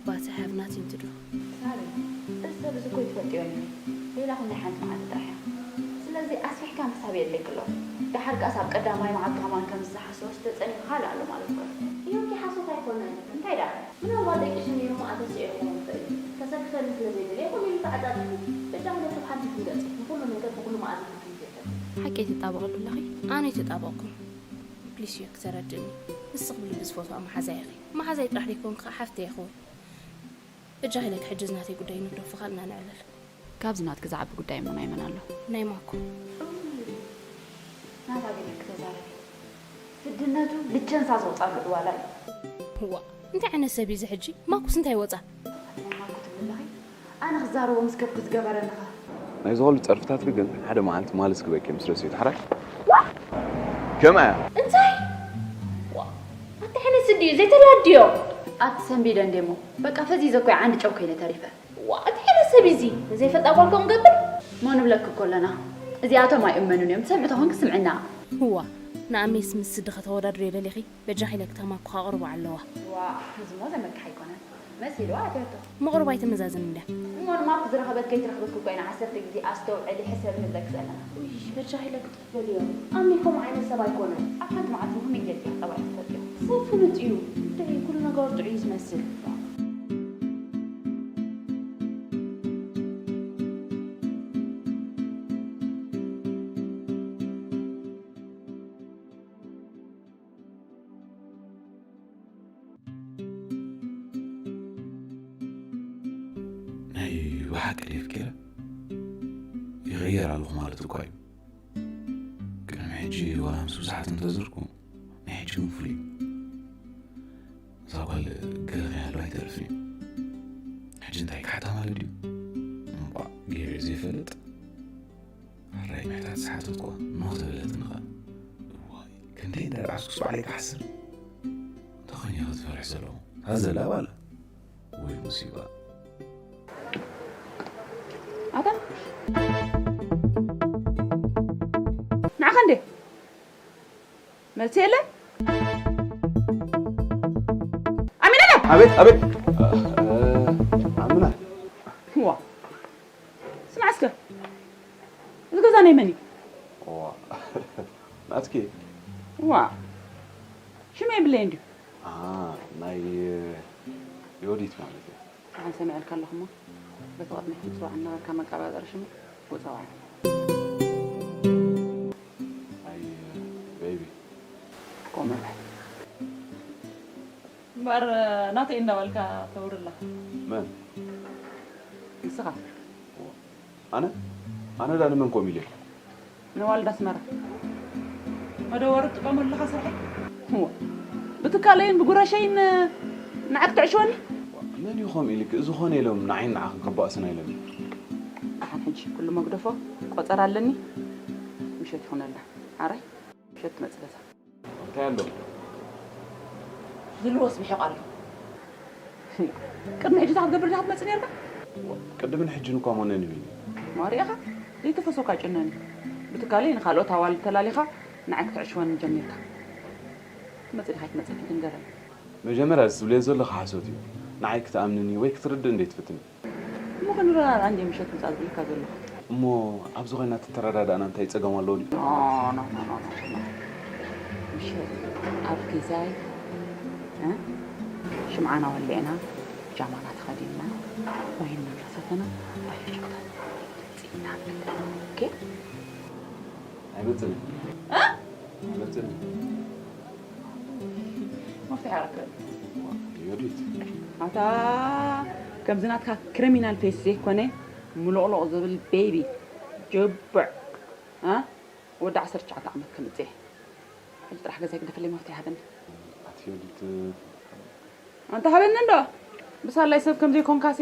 but I have nothing to do ሳሪ እዚ ሰብ እዚ እኮ ይትፈልጥዮ ኒ ሌላ ኹን ናይ ሓንቲ መዓልቲ ጥራሕ እያ ስለዚ ኣስፊሕካ ምሕሳብ የድልየኪ ኣሎ ደሓር ከኣስ ኣብ ቀዳማይ መዓልቲ ከማን ከም ዝሓሰቦ ዝተጸኒሑ ካልእ ኣሎ ማለት እኮ እዩ እዮኪ ሓሶት ኣይኮነን እንታይ ደኣ ምናልባት ደቂሱ ነይሩ መኣ ተስዒሩ ክኸውን ይኽእል እዩ ከሰክፈኒ ስለ ዘይደለየ ኮነ ኢሉ ተዓጻጺፉ በጃ ክለቱ ብሓንቲ ክንገጽ ንኹሉ ነገር ብኹሉ መኣዝን ክትምልከት ሓቂ ትጣበቐሉ ኣለኺ ኣነ ኣይተጣበቕኩን ፕሊስ እዮ ክተረድእኒ ንስኽ ብልቢ ዝፈትዋ መሓዛይ ኢኺ መሓዛይ ጥራሕ ደይኮንኩ ከዓ ሓፍተይ ኢኺ እውን በጃኺ ኢለ ክሕጂ እዚ ናተይ ጉዳይ ንግደፎ ካልእና ንዕለል ካብዚ ናትኪ ዝዓቢ ጉዳይ እሞ ናይ መን ኣሎ ናይ ማኮ ናታ ገለ ክተዛረቢ። ስድነቱ ልቸንሳ ዝወፃሉ ዕዋላ እዩ። ዋ እንታይ ዓይነት ሰብ እዩ እዚ ሕጂ? ማኩስ እንታይ ወፃ? ኣታ ማኩ ትብሊ ኣለኺ? ኣነ ክዛረቦ ምስ ከብኩ ዝገበረኒ ኸ? ናይ ዝኸሉ ፀርፍታትኪ ግን ሓደ መዓልቲ ማልስ ክበኪ ምስ ረሲኡ ትሓራይ። ከመያ? እንታይ? ዋ እንታይ ዓይነት ስዲ እዩ? ዘይተረድዮ። ኣቲ ሰንቢደ እንዴሞ በቃ ፈዚዘ እኮ ዓንዲ ጨው ኮይነ ተሪፈ። ዋ እንታይ ዓይነት ሰብ እዩ እዚ? ንዘይፈልጣ ጓል ከምኡ ገብር? እሞ ንብለኪ እኮ ኣለና እዚኣቶም ኣይእመኑን እዮም። ትሰምዒ ተኾንኪ ስምዕና። ዋ ንኣሜስ ምስ ስዲ ከተወዳድርዮ ደሊኺ? በጃኺ ኢለኪ እታ ማኩ ከቕርቦ ኣለዋ። ዋ እዚ እሞ ዘመልክሕ ኣይኮነን። መሲልዋ ኣትያቶ። ምቕርባ ኣይትመዛዘን እንድያ። እሞ ንማርክ ዝረኸበት ከይትረኽበኪ እኮ ኢና ዓሰርተ ግዜ ኣስተውዕሊ ሕሰቢ ንብለኪ ዘለና። ውይ በጃኺ ኢለኪ ትኽፈልዮ። ኣሚ ከምኡ ዓይነት ሰብ ኣይኮነን። ኣብ ሓንቲ መዓልቲ ንኹን ጌርኪ ኢኺ ጠባይ ትፈልጥዮ። ሰብ ፍሉጥ እዩ። ድዒ ኩሉ ነገሩ ጥዑይ እዩ ዝመስል። ናይ ብሓቂ ደፍኪረ ይቕየር ኣለኹ ማለት እኳ እዩ። ቅድሚ ሕጂ ዋላ ምስ ብዙሓት እንተዘርኩ ናይ ሕጂ ግን ፍሉይ እዩ። እዛ ጓል ገለ ከይሃለዋ ኣይተርፍን እዩ። ሕጂ እንታይ ክሓታ ማለት ድዩ? እንቋዕ ገይረ ዘይፈልጥ ሕራይ ምሕታት ዝሓተትኩዋ ኖህ ተበለትኒ ኸኣ። እዋይ ክንደይ እንዳልዓስኩስ ባዕለይ ክሓስር። እንታይ ኾይነ ኢኻ ዝፈርሕ ዘለኹ? እታ ዘላ ባላ። ወይ ሙሲባ። ኣታ ንዓኻ እንዴ መልሲ የለን። ኣሚናና ኣቤት ኣቤት ኣምና ዋ ስማዕ እስከ እዚ ገዛ ናይ መን እዩ? ዋ ናትኪ ዋ ሽመ የብለይ እንድዩ ኣ ናይ ዮዲት ማለት እዩ። ኣነ ሰሚዐልካ ኣለኹ እሞ በቲ ቅድሚ ሕጂ ትፅዋዕ እናበልካ መቀባጠሪ ሽሙ ውፀዋዕ ኣይ ቤቢ ከምኡ በል እምበኣር ናተይ እናበልካ ተውርላ መን ንስኻ ኣነ ኣነ ዳ ንመን ከምኡ ኢለ ንዋልድ ኣስመራ መደወሪ ትጥቀመሉ ኣለኻ ስርሐይ እሞ ብትካለይን ብጉረሸይን ንዓክ ትዕሽወኒ መን እዩ ከምኡ ኢልኪ እዚ ኾነ ኢሎም ንዓይን ንዓኽን ከባእሱና ኢሎም ደሓን ሕጂ ኩሉ መግደፎ ቆፀራ ኣለኒ ምሸት ይኹነልና ሓራይ ምሸት ትመፅእ ገዛ እንታይ ኣሎ ዝልዎስ ብሒቕ ኣሎ ቅድሚ ሕጂ እዛ ክትገብር ዲኻ ትመፅእ ነርካ ቅድምን ሕጅን እኳ ሞነን ይብኒ ማርያኻ ዘይተፈሶካ ጭነኒ ብትካለይ ንካልኦት ኣዋልድ ተላሊኻ ንዓይ ክትዕሽወኒ ጀሚርካ ትመፅእ ዲኻ ኣይትመፅእ ክትንገረኒ መጀመርያ እዚ ትብልዮ ዘለኺ ሓሶት እዩ ንዓይ ክትኣምንኒ ወይ ክትርድእኒ ዘይትፍትኒ እሞ ክንረዳዳእ እንድየ ምሸት ምጻእ ዝብለካ ዘለኹ። እሞ ኣብዚ ኮይና ተተረዳዳእና እንታይ ጸገም ኣለዎ ድዩ? ምሸት ኣብ ገዛይ ሽምዓና ወሊዕና ጃማና ተኸዲንና ወይንና እናሰተና ባይታ ጨዋታ ጺኢና ንብል። ኦኬ? ኣይመጽእን ኣይመጽእን። መፍትሒ ኣረክብ ዮዲት ኣታ ከምዚ ናትካ ክሪሚናል ፌስ ዘይኮነ ምሎቕሎቕ ዝብል ቤቢ ጅቡዕ እ ወዲ ዓሰርተ ትሽዓተ ዓመት ከምፅእ ሕጂ ጥራሕ ገዛይ ግደፈለይ መፍትሒ ሃበኒ ኣቲ ዮዲት ኣንታ ሃበኒ እንዶ ብሳላይ ሰብ ከምዘይኮንካሲ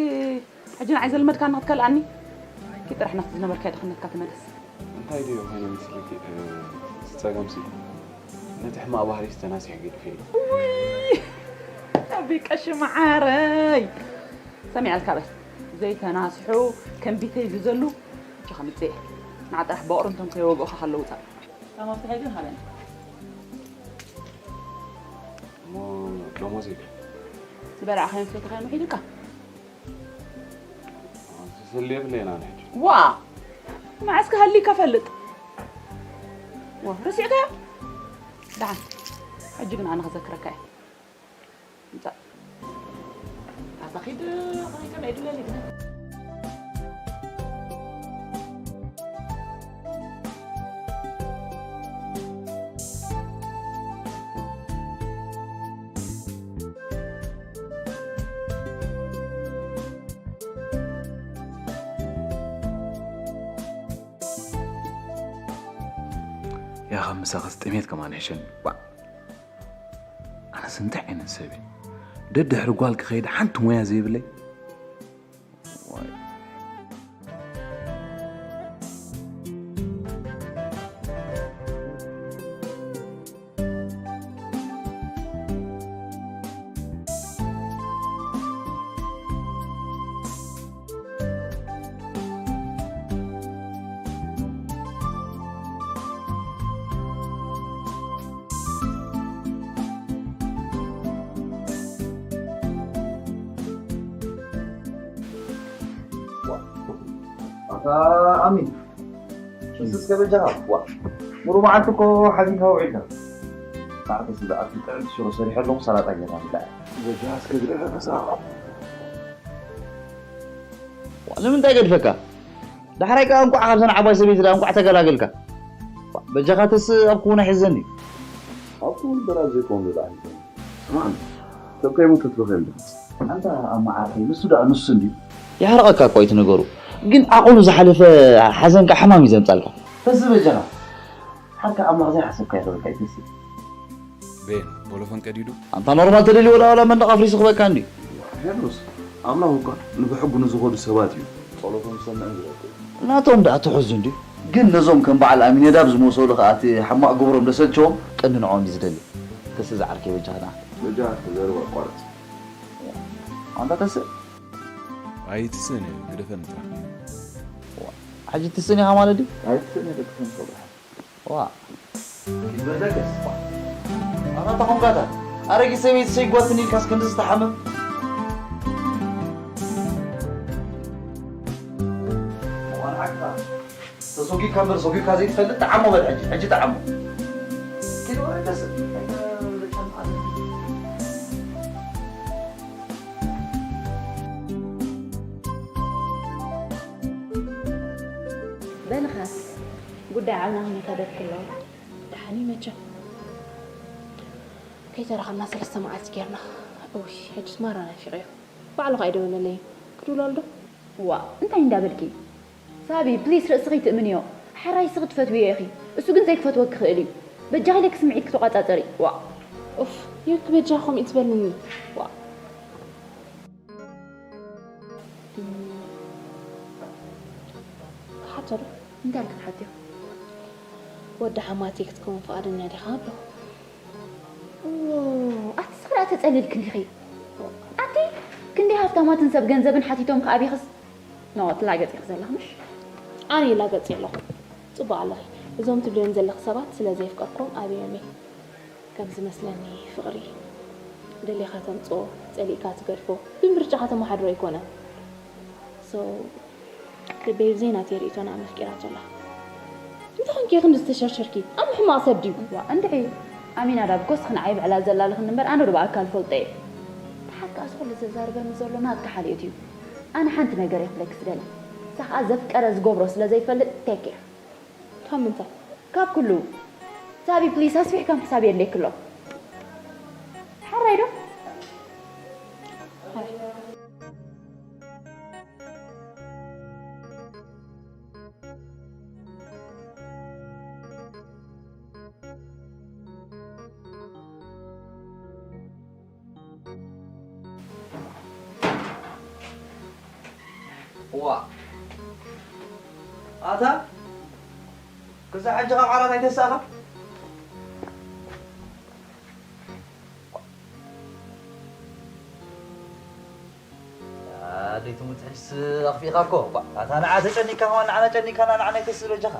ሕጂ ንዓይ ዘልመድካኒ ክትከልኣኒ ኪድ ጥራሕ ናብቲ ዝነበርካዮ ድኽነትካ ተመለስ እንታይ ድዮ ኮይነ መስለኪ እቲ ጸገምሲ ነቲ ሕማቕ ባህርይስ ተናሲሐ ገዲፈዮ። ውይ ኣቢ ቀሺ መዓረይ ሰሚዐልካ በል ዘይተናስሑ ከም ቢተይ ዝዘሉ እጆኻ ምጽእ እየ ንዓ ጥራሕ በቑሪ እንቶም ከይወግኡኻ ከለዉ ውጻእ። እታ መፍትሐይ ግን ሃበኒ። እሞ ደሞዘይ ከ? ዝበላዕካዮን ዝሰተኻዮን ውሒዱካ። ስሊ የብለይን ኣነ ሕጂ። ዋ! መዓስ ክሃልይ ከፈልጥ። ዋ፣ ረሲዕካዮ? ደሓን። ሕጂ ግን ኣነ ክዘክረካ እየ። ምጻእ። ኣታ ኺድ፣ ኸመይ፣ ከመይ ድለሊ ግን። ያ ካብ ምሳኻስ ጥሜት ከማን ይሕሸኒ። ባ ኣነስ እንታይ ዓይነት ሰብ እየ? ደድሕሪ ጓል ክኸይድ ሓንቲ ሞያ ዘይብለይ። ዋይ። ኣታ ኣሚን፣ እስከ በጃኻ። ዋ፣ ሙሉ መዓልቲ እኮ ሓዚንካ ውዒልካ። ሰዓት ስለ ኣቲ ጥዕምቲ ሽሮ ሰሪሐ ኣለኹ፣ ሰላጣ ጌርና ንብላዕ። በጃኻ እስከ ግደፈ ተሳኻ። ዋ፣ ንምንታይ ገድፈካ? ዳሕራይ ከኣ እንቋዕ ካብዘን ዓባይ ሰበይቲ ደኣ እንቋዕ ተገላገልካ። ዋ፣ በጃኻ ተስ ኣብ ክውን ኣይሕዘኒ። ኣብ ክውን በራ ዘይኮን ዝለዓል። ስማዕ፣ ሰብ ከይሞተ ትበኸ የለን። ኣንታ ኣማዓርከይ፣ ንሱ ደኣ ንሱ እንድዩ። የሕርቐካ እኮ እዩ እቲ ነገሩ። ግን ዓቕሉ ዝሓለፈ ሓዘንካ ሕማም እዩ ዘምጻልካ። ተስ በጃኻ። ሓርካ ኣምላኽ ዘይሓሰብካ ይኽበካ ይተስእ። ቤን፣ ቦሎፎን ቀዲዱ። ኣንታ ኖርማል ተደልዩ ወላ ወላ መንደቕ ኣፍሪሱ ክበካ እንድዩ። ሄኖስ፣ ኣምላኽ እኳ ንብሕጉ ንዝኸዱ ሰባት እዩ ጸሎቶም ዝሰምዕን ዝረድእ። ናቶም ደኣ ትሑዝ እንድዩ። ግን ነዞም ከም በዓል ኣሚነዳብ ዝመሰሉ ከኣ እቲ ሕማቕ ግብሮም ደሰልቸዎም ቀንዲ ንዕኦም እዩ ዝደሊ። ተስእ ዝዓርከይ በጃኻ ንዓ። በጃኻ ተዘርብ ኣቋርጽ። ኣንታ ተስእ። ኣይትስእን እየ፣ ግደፈኒ ጥራሕ። ዋ፣ ሕጂ ትስእን ኢኻ ማለት ድዩ? ኣይትስእን እየ፣ ደቅሰን ከብርሃ። ዋ። ይበለገስ። ኣታ ታኹም ጋታ። ኣረጊት ሰበይቲ ሰይጓትን ኢልካስ ክንዲ ዝተሓምም? እዋን ዓቅታ። ተሰጒካ እምበር ሰጒካ ዘይትፈልጥ፣ ጠዓሞ በል ሕጂ፣ ሕጂ ጠዓሞ። ኪድ ወረደስ። በልኻስ፣ ጉዳይ ዓብና ክንከደት ከለዉ። ደሓን እዩ መቸም። ከይተራኸብና ሰለስተ መዓልቲ ጌርና። እውይ፣ ሕጅስ ማራ ናፊቐዮ። ባዕሉ ኸኣ ኣይደወለለይን። ክድውለሉ ዶ? ዋ፣ እንታይ እንዳበልኪ? ሳቢ፣ ፕሊስ ርእስኺ ትእምንዮ። ሕራይ እስኺ ትፈትውዮ ኢኺ። እሱ ግን ዘይክፈትወኪ ክእል እዩ። በጃኺ ኢለኪ ስምዒትኪ ተቋጻጸሪ። ዋ። ኡፍ፣ ይብኪ በጃኺ ከምኡ ትበልኒ። ዋ። ክሓቶ ዶ? እንታይ ኢልኪ ትሓትዮ? ወዲ ሓማተይ ክትከውን ፍቓደኛ ዲኻ? ኣሎ። ኦ፣ ኣቲ ስኽራ ተጸሊልክን ዲኺ? ኣቲ ክንደይ ሃፍታማትን ሰብ ገንዘብን ሓቲቶም ከኣቢኽስ? ኖ፣ ትላገጺ ዘለኺ ምሽ? ኣነ ይላገጽ ኣለኹ። ጽቡቕ ኣለኺ። እዞም ትብልዮም ዘለኺ ሰባት ስለ ዘየፍቀርክዎም ኣብዮም እየ። ከም ዝመስለኒ ፍቕሪ ደሊኻ ተምጽኦ፣ ጸሊእካ ትገድፎ፣ ብምርጫኻ ተመሓድሮ ኣይኮነን። So፣ ልበይ ብዘይ ናተይ ርእይቶ ንኣመፍቂራቶ ኣላ። እንታይ ኮንኪ ኢኺ ክንዲ ዝተሸርሸርኪ? ኣሚ ሕማቕ ሰብ ድዩ? ዋ፣ እንድዒ። ኣሚናዳብ እኮ እስኺ ንዓይ ብዕላል ዘላልኽኒ እምበር ኣነ ዶ ብኣካል ፈልጦ እየ። ደሓር ከኣ እዚ ኩሉ ዘዛርበኒ ዘሎ ናትካ ሓልዮት እዩ። ኣነ ሓንቲ ነገር እየ ክብለኪ ዝደሊ። ንሳ ከኣ ዘፍቀረ ዝገብሮ ስለ ዘይፈልጥ ቴክ ኬር። ካብ ምንታይ? ካብ ኩሉ። ሳቢ ፕሊስ ኣስፊሕካ ምሕሳብ የድልየኪ ኣሎ። ሓራይ ዶ? ሓራይ። ዋ ኣታ ክሳብ ሕጂ ካብ ዓራት ኣይተሳእኻ? ኣደይ ትሙት ሕጅስ ኣኽፊእኻ እኮ። ኳ፣ ኣታ ንዓ ተጨኒካ ከማን ንዓና ጨኒካና ንዓና ኣይተስእ በጃኻ።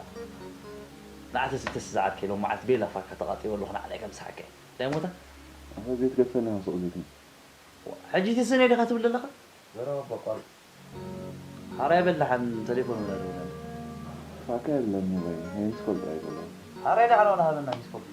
ንዓ ተስእ ተስእ ዝዓርከይ ሎም መዓልቲ ቤላ ፋካ ተቓጢበ ኣለኹ ንዓና ከም ሰሓቀ። እንታይ ሞታ? ኣታ ዘይትገድፈኒ ሃስቕ ዘይትም። ሕጂ ትስእነ ዲኻ ትብል ዘለኻ? ዘረባ እኮ ኣቋርጽ። ሓራይ በላሓን ተሌፎን ወላ ደውላኒ። ፋካ የብለኒ ወይ ናይ ምስ ፈልጦ ኣይበሎም። ሓራይ ዳዕሮ ናሃበና ምስ ፈልጦ።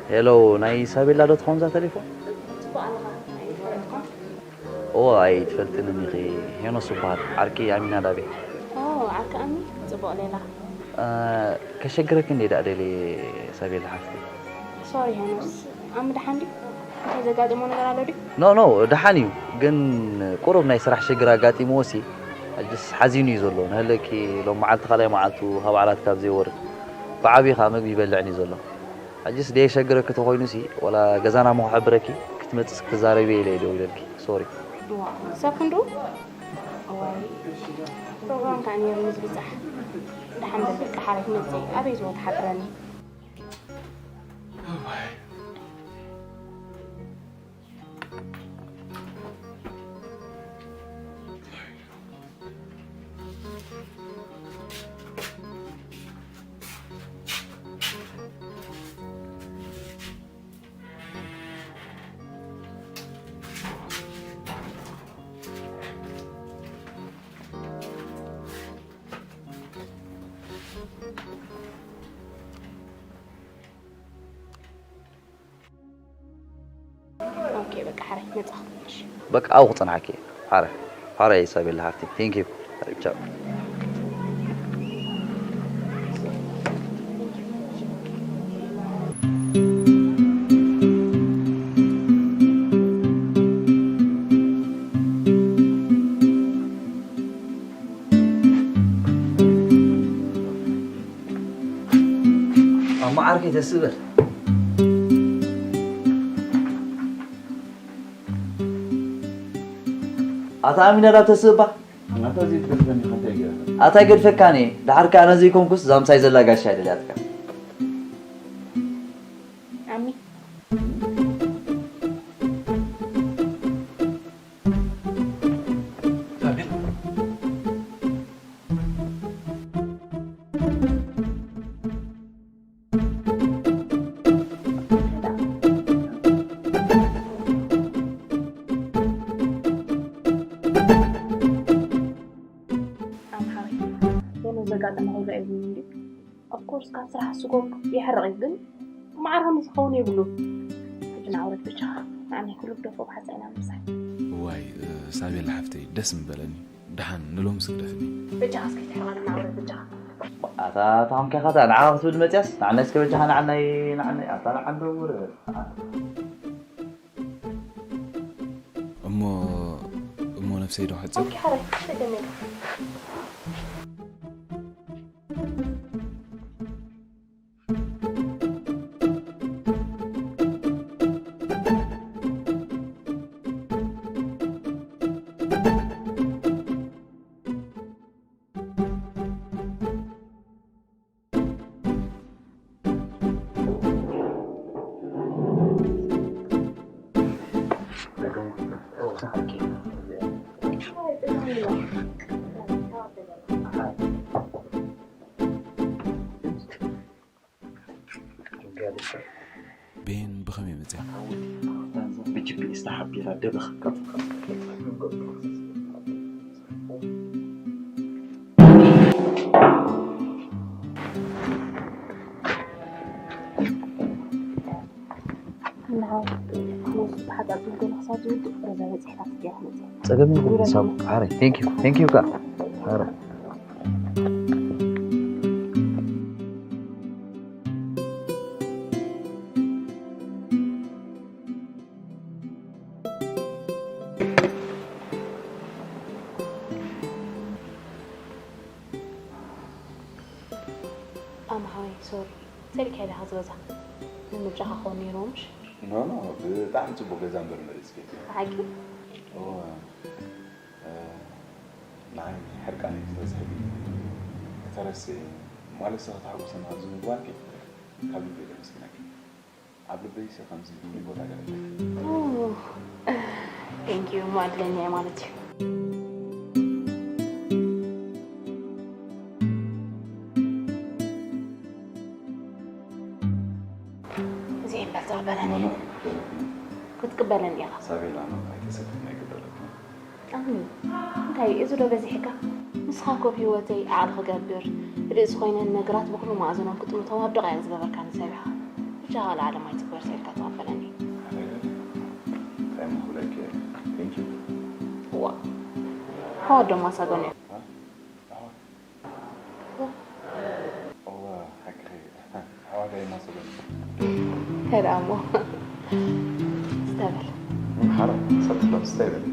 ሄሎ፣ ናይ ሳቤላ ዶ ትኸውን እዛ ቴሌፎን? ጽቡቕ ኣለኻ። ኣይፈልጥኳን። እዎ፣ ኣይትፈልጥንን ኢኺ። ሄኖስ እበሃል። ዓርኪ ኣሚናዳብ እየ። ኦ፣ ዓርኪ ኣሚ፣ ጽቡቕ ሌላ። እ፣ ከሸግረኪ እንዴ ደኣ ደልየ ሳቤላ ሓፍቲ። ሶሪ ሄኖስ፣ ኣሚ ደሓን ድዩ? እንታይ ዘጋጠሞ ነገር ኣሎ ድዩ? ኖ፣ ኖ፣ ደሓን እዩ። ግን ቁሩብ ናይ ስራሕ ሽግር ኣጋጢምዎ ሲ፣ ሕጅስ ሓዚኑ እዩ ዘሎ። ንህለኪ ሎም መዓልቲ ካልኣይ መዓልቱ ካብ ዓራት ካብ ዘይወርድ፣ ብዓብዪ ከኣ ምግቢ ይበልዕን እዩ ዘሎ። ሕጅስ ደየሸግረኪ ተኾይኑሲ፣ ወላ ገዛና እሞ ክሕብረኪ፣ ክትመጽስ ክትዛረቢ ኢለ እየ ደው ኢለልኪ። ሶሪ። እዋ፣ ክሳብ ክንድኡ? እዋይ፣ ፕሮግራም ከኣ ነይሩ ንዝብጻሕ። ደሓን በል በቃ፣ ሓራይ ክመጽእ እየ። ኣበይ ዝወ ትሓብረኒ? ኦኬ፣ በቃ፣ ሓራይ መጻኹ። እሺ። በቃ፣ ኣብኡ ክጸንሓኪ እየ። ሓራይ፣ ሓራይ፣ ሳቤላ ሓፍቲ። ቴንክ ዩ። ቻው። ኣሞ ዓርከይ ተስእ በል። ኣታ ኣሚናዳብ ተስእ እባ። ኣታ ዘይትገድፈኒ ከ እንታይ ገይረ? ኣታ ኣይገድፈካን እየ። ደሓር ከኣ ኣነ ዘይኮንኩስ እዛ ምሳይ ዘላ ጋሻ እያ ደልያትካ። ኣሚ። ሳቤላ። ኣምሓሪ፣ ዞኖ ዘጋጠመ ኩሉ ኣይብሉን ድዩ? ኦፍኮርስ ካብ ስራሕ ስጎግ የሕርቕ እዩ፣ ግን ማዕረ ከምዚ ክኸውን የብሉን። ሕጂ ንዓውረት ብቻ፣ ንዓናይ ኩሉ ግደፎ ብሓጻይ ኢና ምሳይ። እዋይ፣ ሳቤላ ሓፍተይ፣ ደስ ምበለኒ። ደሓን ንሎምስ ግደፍኒ። በጃኻ እስኪ ትሕርቐኒ፣ ንዓውረት በጃኻ። ኣታ፣ ኣታ፣ ኾንካ ኢኻ፣ ኣታ፣ ንዓኻ ክትብል መጽያስ፣ ንዓናይ እስከ በጃኻ፣ ንዓናይ፣ ንዓናይ፣ ኣታ፣ ንዓን ደውር። እሞ፣ እሞ ነፍሰይ ዶ ሕጽብ? ኦኬ፣ ሓራይ፣ ተደመይ። ቤን ብኸመይ መጽያ? ብጂፒኤስ ተሓቢራ ደበኽ። ጸገም የብሉን ሳቡ። ሓራይ፣ ቴንክ ዩ፣ ቴንክ ዩ ከኣ። ሓራይ። ኣምሃይ፣ ሶሪ። ሰሪቅካ ኢኻ ዝገዛ። ንምርጫኻ ክኸውን ነይርዎ፣ ምሽ? ኖ፣ ኖ፣ ብጣዕሚ ጽቡቕ ገዛ እምበር መሪጽኪ። ብሓቂ? እወ። እ፣ ንዓይ ሕርቃነይ ክትረስዕኒ፣ ክተረስዒ፣ ማለት ሰ ከተሓጉሰኒ ኣብዚ ምግባርኪ ካብ ልቢ እየ ዘመስግነኪ። ኣብ ልበይስ ከምዚ ፍሉይ ቦታ ገይረለይ። ኦ፣ ቴንክ ዩ እሞ ዕድለኛ እየ ማለት እዩ። እዚ እምበር ተቐበለኒ። ኖ፣ ኖ፣ ኣይቅበለኩን። ክትቅበለኒ ኢኻ። ሳቤላ፣ ኖ፣ ኣይተሰክፍን፣ ኣይቅበለኩን። ኣሚ፣ እንታይ እዚ ዶ በዚሕካ? ንስኻ እኮ ኣብ ህይወተይ ዓቕሊ ክገብር፣ ርእሲ ኮይነ ንነገራት ብኹሉ መኣዝኖም ክጥምቶም ኣብ ደቓይቕ ዝገበርካኒ ሰብ ኢኻ። ጃ ካልእ ዓለም ኣይትግበር ኢልካ ተቐበለኒ። እንታይ ምኽብለኪ? Thank you። ዋ ሓወዶ ማሳገኑ እዋ ሓቅኺ። ሓዋጋይ ማሰበኒ። እንታይ ደኣ እሞ ስተበል ሓረ ሰብሎ ስተበል።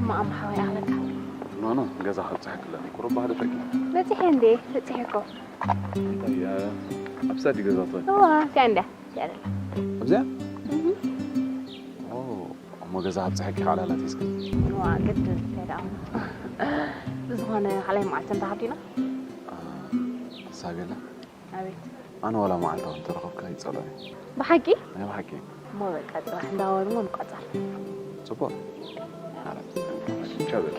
ማኣም ሓወይ ኣኽለካ ኖኖ ገዛ ክብፅሐኪ ኣለኒ ቁሩብ ባህደፈኪ በፂሐ እንዴ በፂሐ እኮ እንታይ ኣብ ሳዲ ገዛ ትኾን እዋ እቲኣ እንድያ እቲኣ ደላ ኣብዚኣ እሞ ገዛ ኣብፅሐኪ ካዕላላት ሒዝኪ እዋ ግድን እንታይ ደኣ እሞ ብዝኾነ ካልኣይ መዓልቲ እንረኸብ ዲና ሳቤላ ኣቤት ኣነ ዋላ መዓልታዊ እንተረኸብካ ይፀልኦ ብሓቂ ናይ ብሓቂ እሞ በቃ ፅባሕ እንዳወርሞ ንቋፀር ፅቡቅ ሓረ ቻው በቂ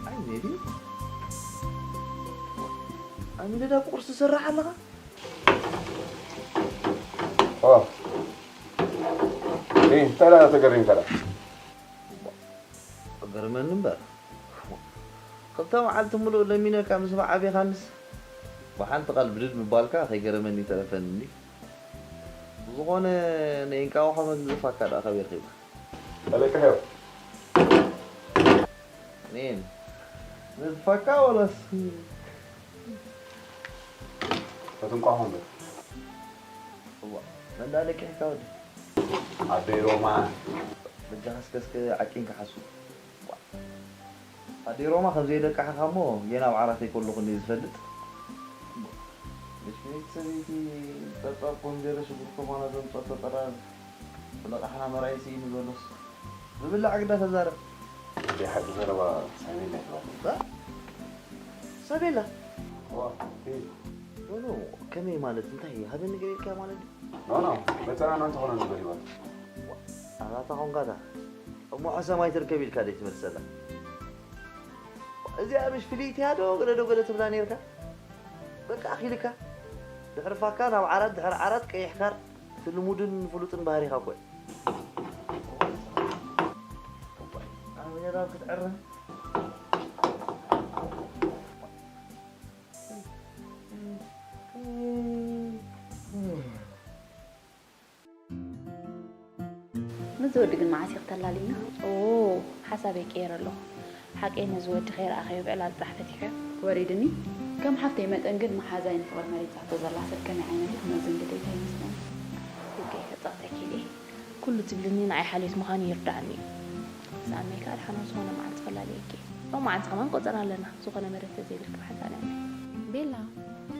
ኣይ ሜሪ ኣሚለዳ ቁርሲ ትሰርሕ ኣለኻ? እንታይ ደኣ ተገሪምካ ደኣ ገርመኒ እምበር ክልተ መዓልቲ ሙሉእ ለሚነካ ምስ በዓቤኻንስ ብሓንቲ ቃል ብድድ ምባልካ ከይገረመኒ ተረፈኒ እንዲ ብዝኾነ ንእንቃውሖ መግዝፋካ ደኣ ከበይ ረኺብካ ተለቅሕዮ ኔን ንድፋካ ወላስ ተትንቋሖ እምበር እዋ መንዳ ለቂሕካ ወዲ ኣደይ ሮማ በጃኻ እስከ እስከ ዓቂንካ ሓሱ ኣደይ ሮማ ከም ዘይለቃሕኻ እሞ ጌና ኣብ ዓራተይ ከለኹ እንደ ዝፈልጥ ምሽክነይቲ ሰበይቲ ጸብጻብ ኮሚደረ ሽጉርቲ ኮማና ዘምጸቶ ጠራዝ ብለቃሕና መርዓይ ስኢኑ ዘሎስ ዝብላዕ ግዳ ተዛረብ ዘይሓቂ ዘረባ ሳቤላ ይሕባል ሳቤላ ዋ ኖ ኖ ከመይ ማለት እንታይ ሃበኒ ገይርካ ማለት ድዩ ኖ ኖ መጸናና እንተኾነ ንበል ይባል ኣታ ኾንካታ እሞ ሕሰም ኣይትርከብ ኢልካ ደይ ትመልሰላ እዚኣ ምሽ ፍልይቲ እያ ዶ ገለ ዶ ገለ ትብላ ነርካ በቃ ኣኺልካ ድሕሪ ፋካ ናብ ዓራት ድሕሪ ዓራት ቀይሕ ካር እቲ ልሙድን ፍሉጥን ባህሪኻ ኮይ ኣበኛዳብ ክትዕረ ምስዚ ወዲ ግን መዓስ ኢኺ ተላልይና? ኦ፣ ሓሳበይ ቀይረ ኣለኹ። ሓቀይ ነዚ ወዲ ከይረኣኸዮ ብዕላል ጥራሕ ፈቲሐዮ። ወሪድኒ። ከም ሓፍተይ መጠን ግን መሓዛይ ንፍቕሪ መሪጻቶ ዘላ ሰብ ከመይ ዓይነት እዩ ክመዝን ግዴታ ይመስለኒ። ውግእ ከጻውተኪ ኢለ። ኩሉ ትብልኒ ንዓይ ሓልዮት ምዃኑ ይርድኣኒ እዩ። ዝኣመይ ከኣ ድሓን ኣብ ዝኾነ መዓልቲ ፈላልየኪ እየ። ሎማዓንቲ ከማን ቆጸራ ኣለና። ዝኾነ መደብ ተዘይብልኪ ብሓንሳእ ንዕመይ። ቤላ፣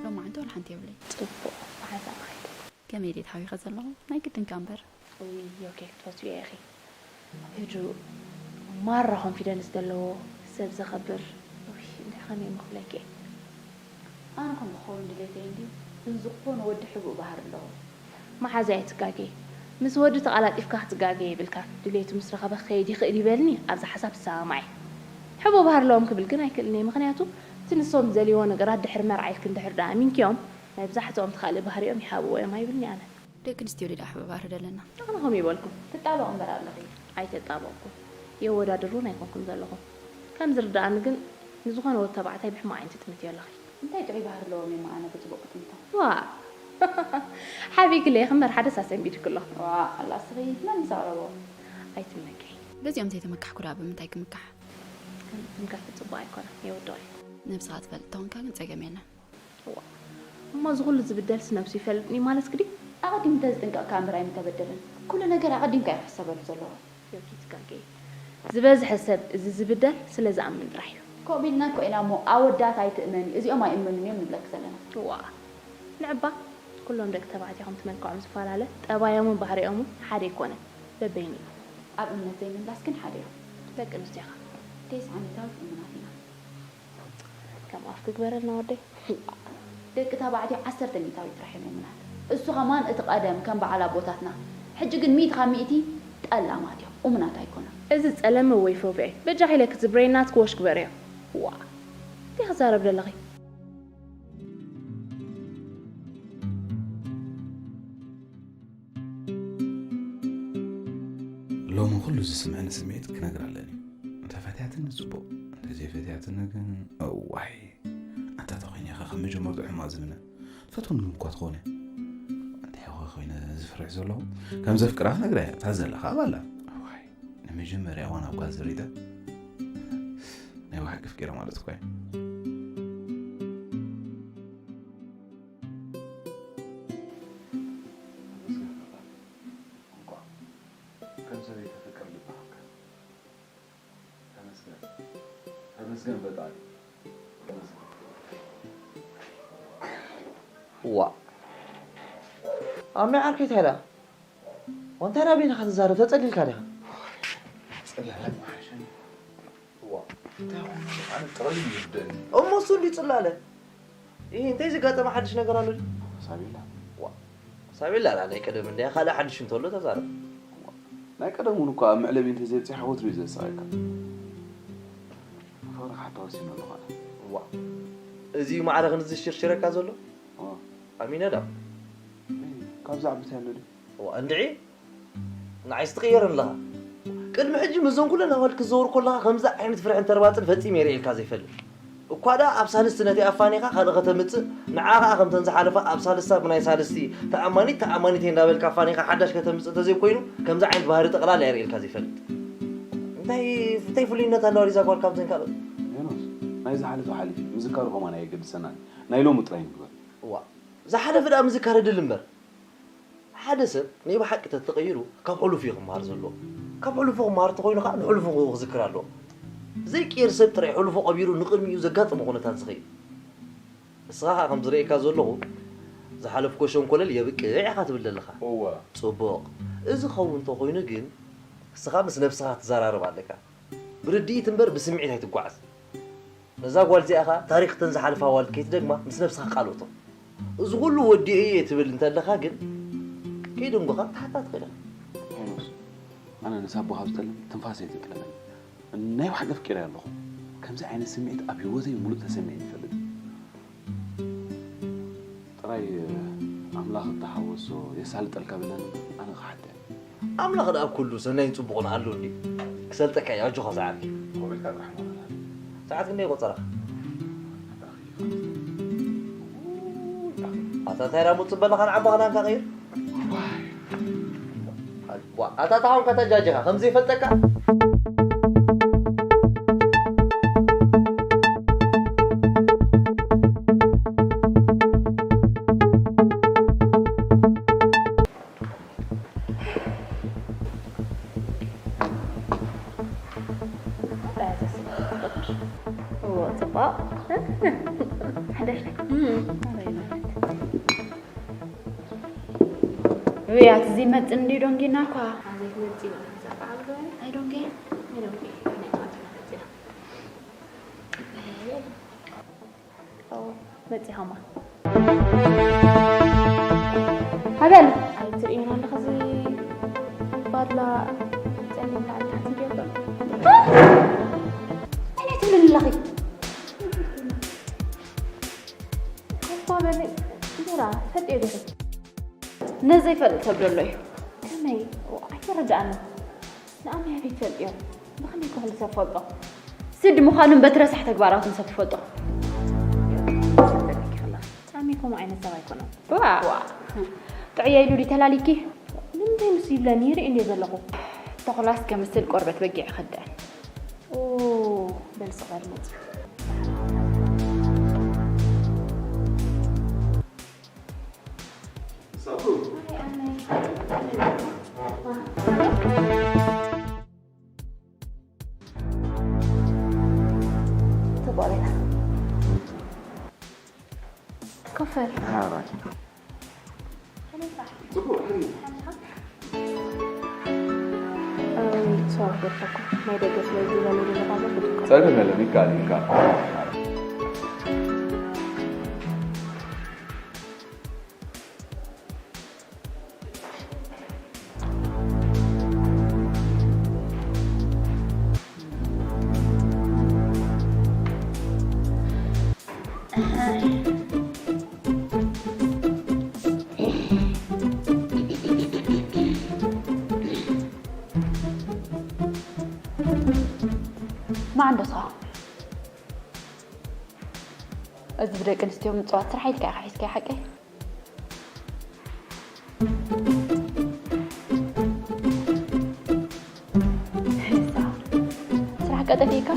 ሎማዓንቲ ዋላ ሓንቲ የብለይ። ጽቡቕ፣ ብሓንሳእ ንኸይድ። ከመይ ድየ ተሓቢኸ ዘለኹ? ናይ ግድንካ እምበር። ውይ፣ ዮኬ ክትፈትውዮ ኢኺ። ህዱእ፣ ማራ ኮንፊደንስ ዘለዎ፣ ሰብ ዘኸብር። ውይ፣ እንታይ ከመይ እሞ ክብለኪ እየ? ኣነ ከም ዝኸውን ድሌተይ እንድዩ፣ ግን ዝኾነ ወዲ ሕቡእ ባህሪ ኣለዎ። መሓዛይ ኣይትጋገይ። ምስ ወዲ ተቓላጢፍካ ክትጋገ የብልካን። ድሌቱ ምስ ረኸበ ክኸይድ ይኽእል ይበልኒ፣ ኣብዚ ሓሳብ ትሰማማዒ። ሕቡእ ባህሪ ኣለዎም ክብል ግን ኣይክእልን እየ፣ ምኽንያቱ እቲ ንሶም ዝደልይዎ ነገራት ድሕሪ መርዓ ኢልኪ እንድሕር ደኣ ኣሚንክዮም፣ መብዛሕትኦም እቲ ካልእ ባህሪኦም ይሃብዎ እዮም ኣይብልኒ ኣነ። ደቂ ኣንስትዮ ድኣ ሕቡእ ባህሪ ደለና። ኣነ ከምኡ ይበልኩም። ትጣበቑ እምበር ኣለኺ። ኣይተጣበቕኩን። የወዳድር እውን ኣይኮንኩን ዘለኹ። ከም ዝርድኣኒ ግን ንዝኾነ ወዲ ተባዕታይ ብሕማቕ ዓይኒ ትጥምትዮ ኣለኺ። እንታይ ጥዑይ ባህሪ ኣለዎም እሞ ኣነ ብጽቡቕ ክጥምቶም? ዋእ! ሓቢእክለይ ኢኺ እምበር ሓደስ ኣሰንቢድኪ ኣሎ። ዋእ! ኣላ እስኺ መን ምስ ኣቕረቦ? ኣይትመክሒ። በዚኦም እንተይተመካሕኩ ደኣ ብምንታይ ክምካሕ? ትምክሕቲ ጽቡቕ ኣይኮነን፣ የውድቕ እዩ። ነብስኻ ትፈልጥ ተኾንካ ግን ጸገም የለን። እዋ፣ እሞ እዚ ኩሉ ዝብደልስ ነብሱ ይፈልጥኒ ማለትኪ ድዩ? ኣቐዲሙ እንተዝጥንቀቕ ከኣ እምበር ኣይምተበደለን። ኩሉ ነገር ኣቐዲምካ እዩ ክሕሰበሉ ዘለዎ። ዮኪ ትጋገዪ። ዝበዝሐ ሰብ እዚ ዝብደል ስለ ዝኣምን ጥራሕ እዩ። ከምኡ ኢልና እኮ ኢና እሞ ኣወዳት ኣይትእመኒ፣ እዚኦም ኣይእመኑን እዮም ንብለኪ ዘለና። እዋ፣ ንዕባ ኩሎም ደቂ ተባዕትዮ ከምቲ መልክዖም ዝፈላለ፣ ጠባዮምን ባህሪኦምን ሓደ ኣይኮነን፣ በበይኑ እዩ። ኣብ እምነት ዘይምምላስ ግን ሓደ እዮም። ደቂ ኣንስትዮኻ? ተስዓ ሚእታዊት እሙናት ኢና። ከም ኣፍ ክግበረልና ወደይ። ደቂ ተባዕትዮ ዓሰርተ ሚእታዊት ጥራሕ እዮም እሙናት። እሱ ኸማን እቲ ቀደም ከም በዓል ኣቦታትና። ሕጂ ግን ሚእቲ ካብ ሚእቲ ጠላማት እዮም፣ እሙናት ኣይኮኑን። እዚ ጸለመ ወይ ፎብዒ፣ በጃኺ ኢለኪ እዚ ብሬን ናትኪ ዎሽ ግበርዮ። ዋእ! እንታይ ክዛረብ ደለኺ? ሎሚ ኩሉ ዝስምዐኒ ስምዒት ክነግራ ኣለኒ። እንተፈትያትኒ ጽቡቕ፣ እንተዘይፈትያትኒ ግን እዋይ። ኣንታ ተኾይነ ኢኻ ካብ መጀመርትኡ ሕማቕ ዝምነ። ትፈትወኒ እኳ ትኾነ። እንታይ ኢኻ ኮይነ ዝፍርሕ ዘለኹ? ከም ዘፍቅራ ክነግራ እየ። እታ ዘለኻ ባላ። እዋይ። ንመጀመርያ እዋን ኣብ ጓል ዘሪጠ ናይ ብሓቂ ኣፍቂረ ማለት እኮ እየ። ተመስገን ፈጣሪ፣ እንቋዕ ከም ሰበይቲ ፍቅር ልቢ ሃብካ። ተመስገን፣ ተመስገን ፈጣሪ፣ ተመስገን። ዋእ ኣሜ ዓርከይ እንታይ ኢላ? ወንታይ ናበይና ኢኻ ትዛረብ? ተጸሊልካ ዲኻ? ጽላለ ምሓሸኒ። ዋእ እንታይ ኾይኑ ኣነ ጥራይ እዩ ዝብደኒ። እሞ እሱ እንድዩ ጽላለ። ኢሂ እንታይ ዘጋጠመ ሓድሽ ነገር ኣሎ ድዩ? ሳቤላ። ዋእ ሳቤላ ደኣ ናይ ቀደም እንድያ ካልእ ሓድሽ እንተሎ ተዛረብ። ናይ ቀደም እውን እኳ ኣብ መዕለቢ እንተዘይብጺሓ ወትሩ እዩ ዘስቕየካ። ፍቕሪ ክሓታ ወሲነ ኣለኹ ኣነ። ዋእ እዚ እዩ ማዕረ ክንድዚ ዝሽርሽረካ ዘሎ? ኣሚነ ዶ? ካብ ዛዕብት ያለ ድዩ? ዋእ እንድዒ ንዓይስ ትቕየር ኣለኻ። ቅድሚ ሕጂ ምስዞን ኩለን ኣዋልድ ክትዘውር ከለኻ ከምዚ ዓይነት ፍርሕን ተርባጽን ፈጺመ ርእየልካ ዘይፈልጥ። እኳ ደኣ ኣብ ሳልስቲ ነቲኣ ፋኒኻ ካልእ ከተምጽእ ንዓ ኸኣ ከምተን ዝሓለፋ ኣብ ሳልስታ ብናይ ሳልስቲ ተኣማኒት ተኣማኒተይ እንዳበልካ ፋኒኻ ሓዳሽ ከተምጽእ እንተዘይኮይኑ ከምዚ ዓይነት ባህሪ ጠቕላላ እየ ርእየልካ ዘይፈልጥ። እንታይ እንታይ ፍሉይነት ኣለዋ ሪዛ ጓል ካብዘን ካልኦት? ሄኖስ ናይ ዝሓለፈ ሓሊፉ ምዝካሩ ከማን ኣየገድሰናን ናይ ሎሚ ጥራይ ንግበር። እዋ ዝሓለፈ ደኣ ምዝካር ዕድል እምበር ሓደ ሰብ ናይ ብሓቂ ተተቐይሩ ካብ ሕሉፉ እዩ ክመሃር ዘለዎ። ካብ ሕሉፉ ክመሃር እንተኾይኑ ከዓ ንሕሉፉ ክዝክር ኣለዎ። ዘይቅየር ሰብ ጥራይ ሕሉፉ ቀቢሩ ንቕድሚኡ ዘጋጠሞ ኩነታት ዝኸይድ። ንስኻ ከዓ ከምዝርእየካ ዘለኹ ዝሓለፍኮ ሸንኮለል የብቅዕ ኢኻ ትብል ዘለኻ። እወ። ጽቡቕ። እዚ ክኸውን እንተኾይኑ ግን ንስኻ ምስ ነብስኻ ክትዘራረብ ኣለካ። ብርድኢት እምበር ብስምዒት ኣይትጓዓዝ። ነዛ ጓል እዚኣ ኸኣ ታሪኽ እተን ዝሓለፋ ኣዋልድ ከይትደግማ ምስ ነብስኻ ቃል እቶ። እዚ ኹሉ ወዲኤ እየ ትብል እንተለኻ ግን ከይደንጎኻ ክትሓታ ትኽእል ኢኻ። ሄኖስ፣ ኣነ ንሳቦ ካብ ዝጠልም ትንፋሰይ ትጥለመኒ። ናይ ብሓቂ ኣፍቂረያ ኣለኹ። ከምዚ ዓይነት ስምዒት ኣብ ህይወተይ ምሉእ ተሰሚዕኒ ይፈልጥ። ጥራይ ኣምላኽ እተሓወሶ የሳልጠልካ በለኒ ኣነ ክሓተ። ኣምላኽ ደኣ ኣብ ኩሉ ሰናይን ጽቡቕን ኣሎ እንድዩ። ክሰልጠካ እዩ ኣጆኻ ዝዓርከይ። ኮቢድካ ጥራሕ ማለት ሰዓት ክንደይ ቆጸረኻ? ኣታ እንታይ ደኣ ሙጽእ በለኻ ንዓባኻ ዳንካ ቀይር። ኣታ ተኻውንካ ተጃጀኻ ከም ዘይፈልጠካ። ጽባቕ ሓደሽ እያ ትዚ መጽ እንዲ ዶንጊና እኳ። ኣዘይ ትመጽ ኢና። ዘቃ ኣልበ። ኣይ ዶንጊ። ኣይ ዶንጊ። ናይ ማት መጽ ኢና። ኦ፣ መጺ ሃማ። ሃበል። ኣይ ትርእይና ኣለኻ እዚ ባድላ ጸሊም ላዕሊ ታሕቲ ገይሩ። እንታይ ትብልኒ ኣለኺ? እኳ በለ ዙራ ፈጥ የገረች። ነዘይፈልጥ ሰብ ደሎ እዩ። ከመይ? ኣይተረድኣንን። ንኣመይ ኣበይ ትፈልጥዮ? ብኸመይ ክፍሊ ሰብ ፈልጦ? ስድ ምዃኑን በቲ ረሳሕ ተግባራቱን ሰብ ትፈልጦ? ጻሚ ከምኡ ዓይነት ሰብ ኣይኮነን። ዋ! ዋ! ጥዑየ ኢሉ ድዩ ተላሊኪ? ንምንታይ ንሱ ይብለኒ? ይርኢ እንድየ ዘለኹ። ተኹላስ ከምስል ቆርበት በጊዕ ይኸድዕን። ኦ፣ በል ስቕ በል መጽ። ሳቡ። ጽቡቕ ጌታ። ኮፍ በል። ሓራይ። ጽቡቕ፣ ሓኒ። ሶሪ፣ ገድፈኩም። ናይ ደገ ስለ ዝብለኒ ዘለኹ ኣለኹ። ጸገም የለን፣ ይከኣል፣ ይከኣል። መዓንዶ ስኻ? እዚ ብደቂ ኣንስትዮ ምጽዋት ስራሕ ኢልካ ኢኻ ሒዝካዮ ሓቀይ? ስራሕ ቀጠፊእካ?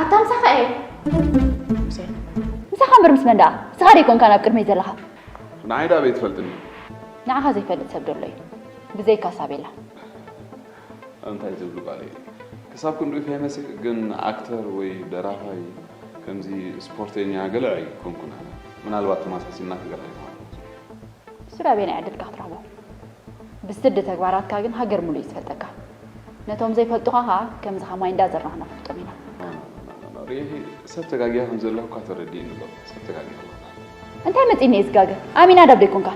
ኣታ ምሳኻ እየ። ምሳይ? ምሳኻ እምበር ምስ መን ደኣ? ንስኻ ዶ ኣይኮንካን ኣብ ቅድመይ ዘለኻ? ንዓይ ደኣ ኣበይ ትፈልጥኒ? ንዓኻ ዘይፈልጥ ሰብ ዶ ኣሎ እዩ? ብዘይካ ሳቤላ። እንታይ ዝብሉ ቃል እዩ? ክሳብ ክንድኡ ፌመስ እየ፣ ግን ኣክተር ወይ ደራፋይ ከምዚ ስፖርተኛ ገለ ኣይኮንኩን ኣነ። ምናልባት ተመሳሲልና ክገርሃ ይኸውን። ንሱ ዶ ኣበየናይ ዕድልካ ክትረኽቦ? ብስዲ ተግባራትካ ግን ሃገር ሙሉእ እዩ ዝፈልጠካ። ነቶም ዘይፈልጡኻ ኸኣ ከምዚ ኸማይ እንዳዘርናኻ ነፍልጦም ኢና። ኖ፣ ኖ፣ ኖ፣ ኖ፣ ኖ፣ ሪሂ፣ ሰብ ተጋግያ ከም ዘለኹ እኳ ተረዲእኒ ኣሎ። ሰብ ተጋግያ ኣለኹ። እንታይ መጺእኒ እየ ዝጋገ? ኣሚና ዳብ ደይኮንካ?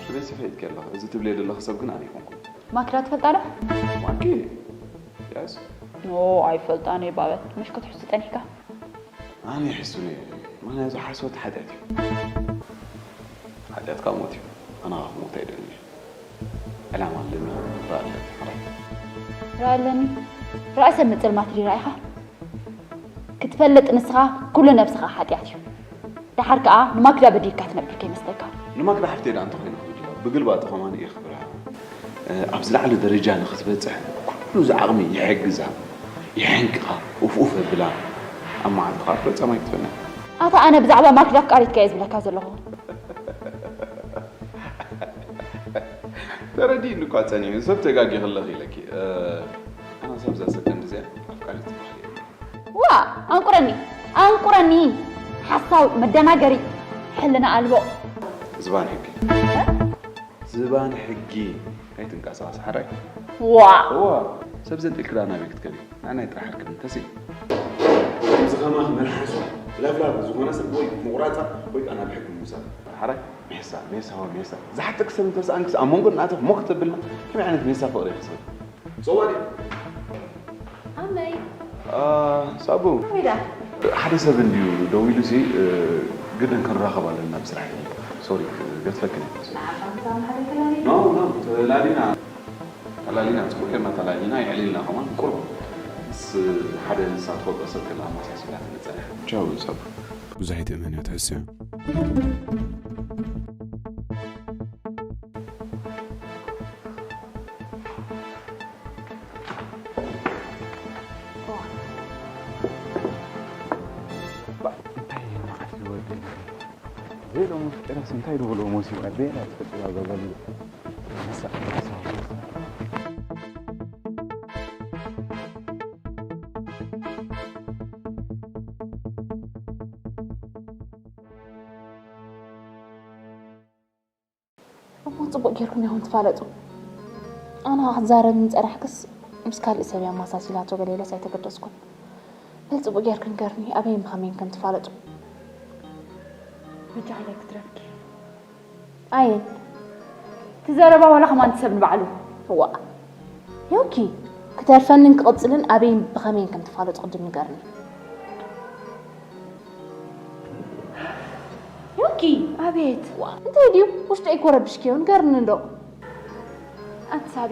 ሽመይ ስፍሕ ኢልኪ ኣለኺ። እዚ ትብልዮ ዘለኺ ሰብ ግን ኣነ ኣይኮንኩን። ማክዳ ትፈልጣ ዶ? ማኪ? የስ። ኖ፣ ኣይፈልጣን እየ ባበ። ምሽ ክትሕሱ ጸኒሕካ? ኣነ ይሕሱ ነይረ። ምኽንያቱ ሓሶት ሓጢኣት እዩ። ሓጢኣት ካብ ሞት እዩ። ኣነ ካብ ሞት ኣይደልን እየ። ዕላማ ኣለኒ፣ ራኢ ኣለኒ። ራኢ ኣለኒ? ራኢ ሰብ ምጽልማት ድዩ ራኢኻ? ክትፈልጥ ንስኻ ኩሉ ነብስኻ ሓጢኣት እዩ። ደሓር ከኣ ንማክዳ በዲልካ ትነብር ከይመስለካ። ንማክዳ ሓፍተይ ደኣ እንተኾይና ክብድላ፣ ብግልባጡ ከማን እየ ክብራ። እ፣ ኣብ ዝለዓለ ደረጃ ንኽትበጽሕ ኩሉ ዝዓቕሚ ይሕግዛ፣ ይሕንቅኻ፣ ኡፍ ኡፍ የብላ። ኣብ መዓልቲ ከኣ ፈጸማ ኣይክትፈና። ኣታ ኣነ ብዛዕባ ማክዳ ኣፍቃሪትካ እየ ዝብለካ ዘለኹ። ተረዲእኒ እኳ ጸኒሑ፣ ሰብ ተጋጊ ከለኺ ኢለኪ። እ፣ ኣነ ሰብ እዛ ሰከንድ እዚኣ ኣፍቃሪት ትበሃል እየ። ዋ፣ ኣንቁረኒ፣ ኣንቁረኒ። ሓሳዊ፣ መደናገሪ፣ ሕልና ኣልቦ። ዝባን ሕጊ። ዝባን ሕጊ። ኣይትንቀሳቐስ ሓራይ። ዋ። ዋ፣ ሰብ ዘንጢልኪ ደኣ ናበይ ክትከዲ? ንዓናይ ጥራሕ ርክብ እንተሲ። ከምዚ ከማኺ መልሓሱ ለፍላፍ ዝኾነ ሰብ ወይ ምቑራጻ ወይ ከኣ ናብ ሕጊ ምውሳድ። ሓራይ፣ ሜሳ፣ ሜሳ፣ ዋ፣ ሜሳ። ዝሓተኪ ሰብ እንተሰኣንክስ ኣብ መንጎ እናእተኽ ሞኽ ተብልና ከመይ ዓይነት ሜሳ ፍቕሪ ኢኺ ሰብ? ጸዋዲ። ኣመይ። አ፣ ሳቡ። ኣመይ ዳ። ሓደ ሰብ እንድዩ ደዊሉ ሲ፣ እ፣ ግድን ክንራኸብ ኣለና ብስራሕ እዩ። ሶሪ፣ ገድፈክን። ንዓኻ ምሳና ሓደ ተላሊና። ኖ፣ ኖ፣ ተላሊና። ተላሊና፣ ጽቡቕ ጌርና ተላሊና፣ የዕሊልና ከማን ቁሩብ። ምስ ሓደ ንሳ ትፈልጦ ሰብ ገለ ኣመሳሲላ ትመጸና። ቻው፣ ሳቡ። ብዙሕ ኣይትእመንዮ፣ ትሕስዮ። እንታይ እዩ መዓት ዝወደኒ? ዘይሎሙ ፍቅረስ እንታይ ዝበሎ መሲሉ ኣደይ ናት ፍቅራ ዘበሉ። መሳቅ መሳቅ። እሞ ጽቡቕ ጌርኩም ኢኹም ትፋለጡ። ኣነ ክትዛረብ ምጸናሕክስ ምስ ካልእ ሰብ እያ ኣመሳሲላቶ ገለ ኢለስ ኣይተገደስኩን። በል ጽቡቕ ጌርክን ገርኒ ኣበይን ብኸመይን ከም ትፋለጡ። በጃ ኢለ ክትረፍኪ። ኣየን ትዘረባ ዋላ ከማን ትሰብ ንባዕሉ። እዋ ዮኪ ክተርፈንን ክቕጽልን ኣበይን ብኸመይን ከም ትፋለጡ ቅድም ንገርኒ። ዮኪ ኣቤት። ዋ እንታይ ድዩ ውሽጠይ እኮ ረብሽክዮ ንገርኒ እንዶ። ኣንቲ ሳቢ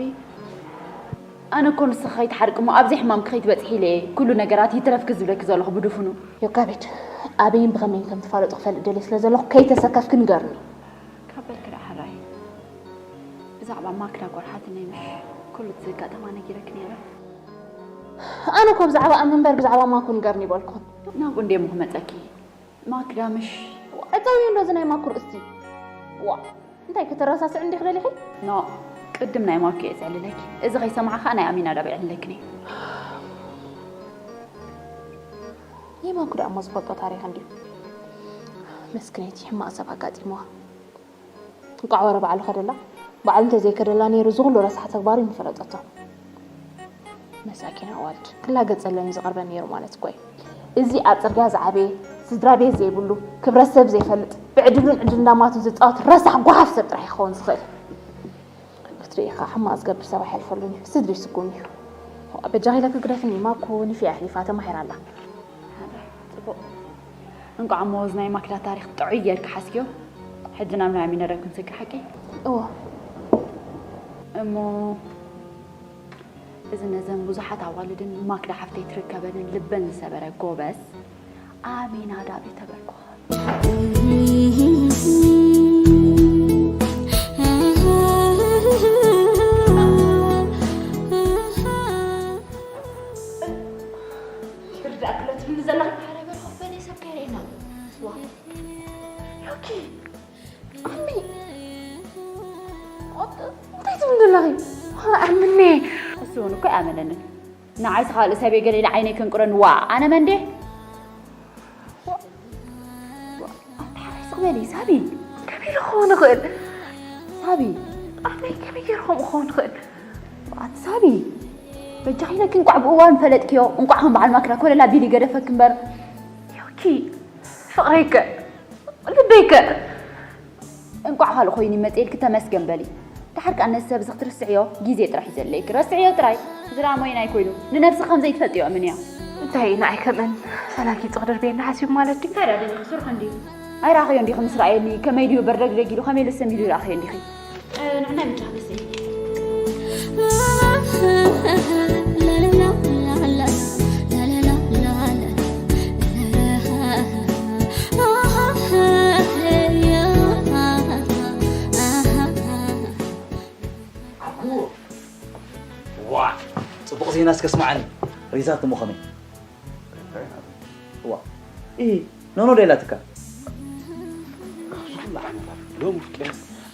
ኣነ እኮ ንስኺ ከይትሓርቂ እሞ ኣብዚ ሕማምኪ ከይትበጽሒ ኢለ እየ ኩሉ ነገራት ይትረፍኪ ዝብለኪ ዘለኹ ብድፉኑ። ዮካ ቤት ኣበይን ብኸመይን ከም ትፋለጡ ክፈልጥ ደልየ ስለ ዘለኹ ከይተሰከፍኪ ንገርኒ። ካብ በልኪ ደኣ ሕራይ። ብዛዕባ ማክዳ ጎርሓትነይ ምሽ ኩሉ እቲ ዘጋጠማ ነጊረኪ ነይረ። ኣነ እኮ ብዛዕባ ኣም እምበር ብዛዕባ ማኩ ንገርኒ ይበልኩን። ናብኡ እንዴ እሞ ክመጸኪ ማክዳ ምሽ። እተውዮ እንዶ እዚ ናይ ማኩ ርእስቲ። ዋ እንታይ ከተረሳስዕ እንዲኽ ደሊኺ? ኖ ቅድም ናይ ማኩ እየ ዘዕልለኪ። እዚ ከይሰማዕኻ ናይ ኣሚናዳብ የዕልለኪ ነይ። ናይ ማኩ ደኣ እሞ ዝፈልጦ ታሪኽ እንድዩ። መስክነይቲ ሕማቕ ሰብ ኣጋጢምዋ። እንቋዕ ወረ ባዕሉ ከደላ። ባዕሉ እንተዘይከደላ ነይሩ እዚ ኩሉ ረሳሕ ተግባሩ ይምፈለጠቶ። መሳኪን ኣዋልድ ክላገጸለን እዩ ዝቐርበን ነይሩ ማለት እኮ እዩ። እዚ ኣብ ጽርግያ ዝዓበየ ስድራ ቤት ዘይብሉ ክብረት ሰብ ዘይፈልጥ ብዕድሉን ዕድል እንዳማቱን ዝጻወት ረሳሕ ጓሓፍ ሰብ ጥራሕ እዩ ክኸውን ዝኽእል። ክትርኢ ኢኻ ሕማቕ ዝገብር ሰብ ኣይሓልፈሉን እዩ። ስድሪ ስጉም እዩ። በጃኺ ኢለኪ ግደፍኒ ማኩ ንፊያ ኣሕሊፋ ተማሂራ ኣላ። ጽቡቕ። እንቋዕ እሞ እዚ ናይ ማክዳ ታሪኽ ጥዑይ ጌርኪ ሓዝክዮ። ሕጂ ናብ ናይ ኣሚናዳብ ክንሰግር ሓቂ? እወ። እሞ እዚ ነዘን ብዙሓት ኣዋልድን ማክዳ ሓፍተይ ትርከበንን ልበን ዝሰበረ ጎበዝ ኣሚናዳብ እዩ ተበልኩኻ። ይርዳእክሎ ትብሊ ዘለኺ? ሓራይ በል ኮፍ በሊ ሰብ ከይርእየና። ዋ ዮኪ ኣሚ እንታይ ትብሊ ዘለኺ? ኣምኒ እሱ እውን እኮ ኣይኣመነንን። ንዓይስ ካልእ ሰብ እየ ገለ ኢለ ዓይነይ ከንቅረኒ። ዋ ኣነ መን ድየ? ኣንታ ሓራይ ስቕ በሊ ሳቢ። ከመይ ኢሉ ክኸውን ይኽእል? ሳቢ ኣበይ ከመይ ገይሩ ከምኡ ክኸውን ይኽእል? ኣቲ ሳቢ በጃኺ ኢለኪ እንቋዕ ብእዋኑ ፈለጥክዮ። እንቋዕ ከም በዓል ማክዳ ኮለል ኣቢሉ ይገደፈኪ እምበር። ዮኪ ፍቕረይከ ልበይከ። እንቋዕ ካልእ ኮይኑ ይመጽእ ኢልኪ ተመስገን በሊ። ደሓር ከኣ ነዚ ሰብ እዚ ክትርስዕዮ ግዜ ጥራሕ እዩ ዘድልየኪ። ረስዕዮ ጥራይ። እዚ ደኣ ሞይና ኣይኮይኑ። ንነብሲ ከም ዘይትፈልጥዮ እምንያ። እንታይ ንዓይ ከምእን ፈላጊ ጽቕ ድርብየና ሓሲቡ ማለት ድዩ? እንታይ ደኣ ደሊኺ ስርሑ እንድዩ። ኣይረኣኽዮ እንዲኺ ምስ ረኣየኒ ከመይ ድዩ በርደግደግ ኢሉ ከመይ ኢሉ ስም ኢሉ ይረኣኽዮ እንዲኺ። ንዕና ምጫ ክስይ ዋ ጽቡቕ ዜና እስከ ስምዓኒ። ሪዛልት እሞ ከመይ? ዋ ኢ ኖኖ ዶ ኢላትካ? ሎም ፍቅር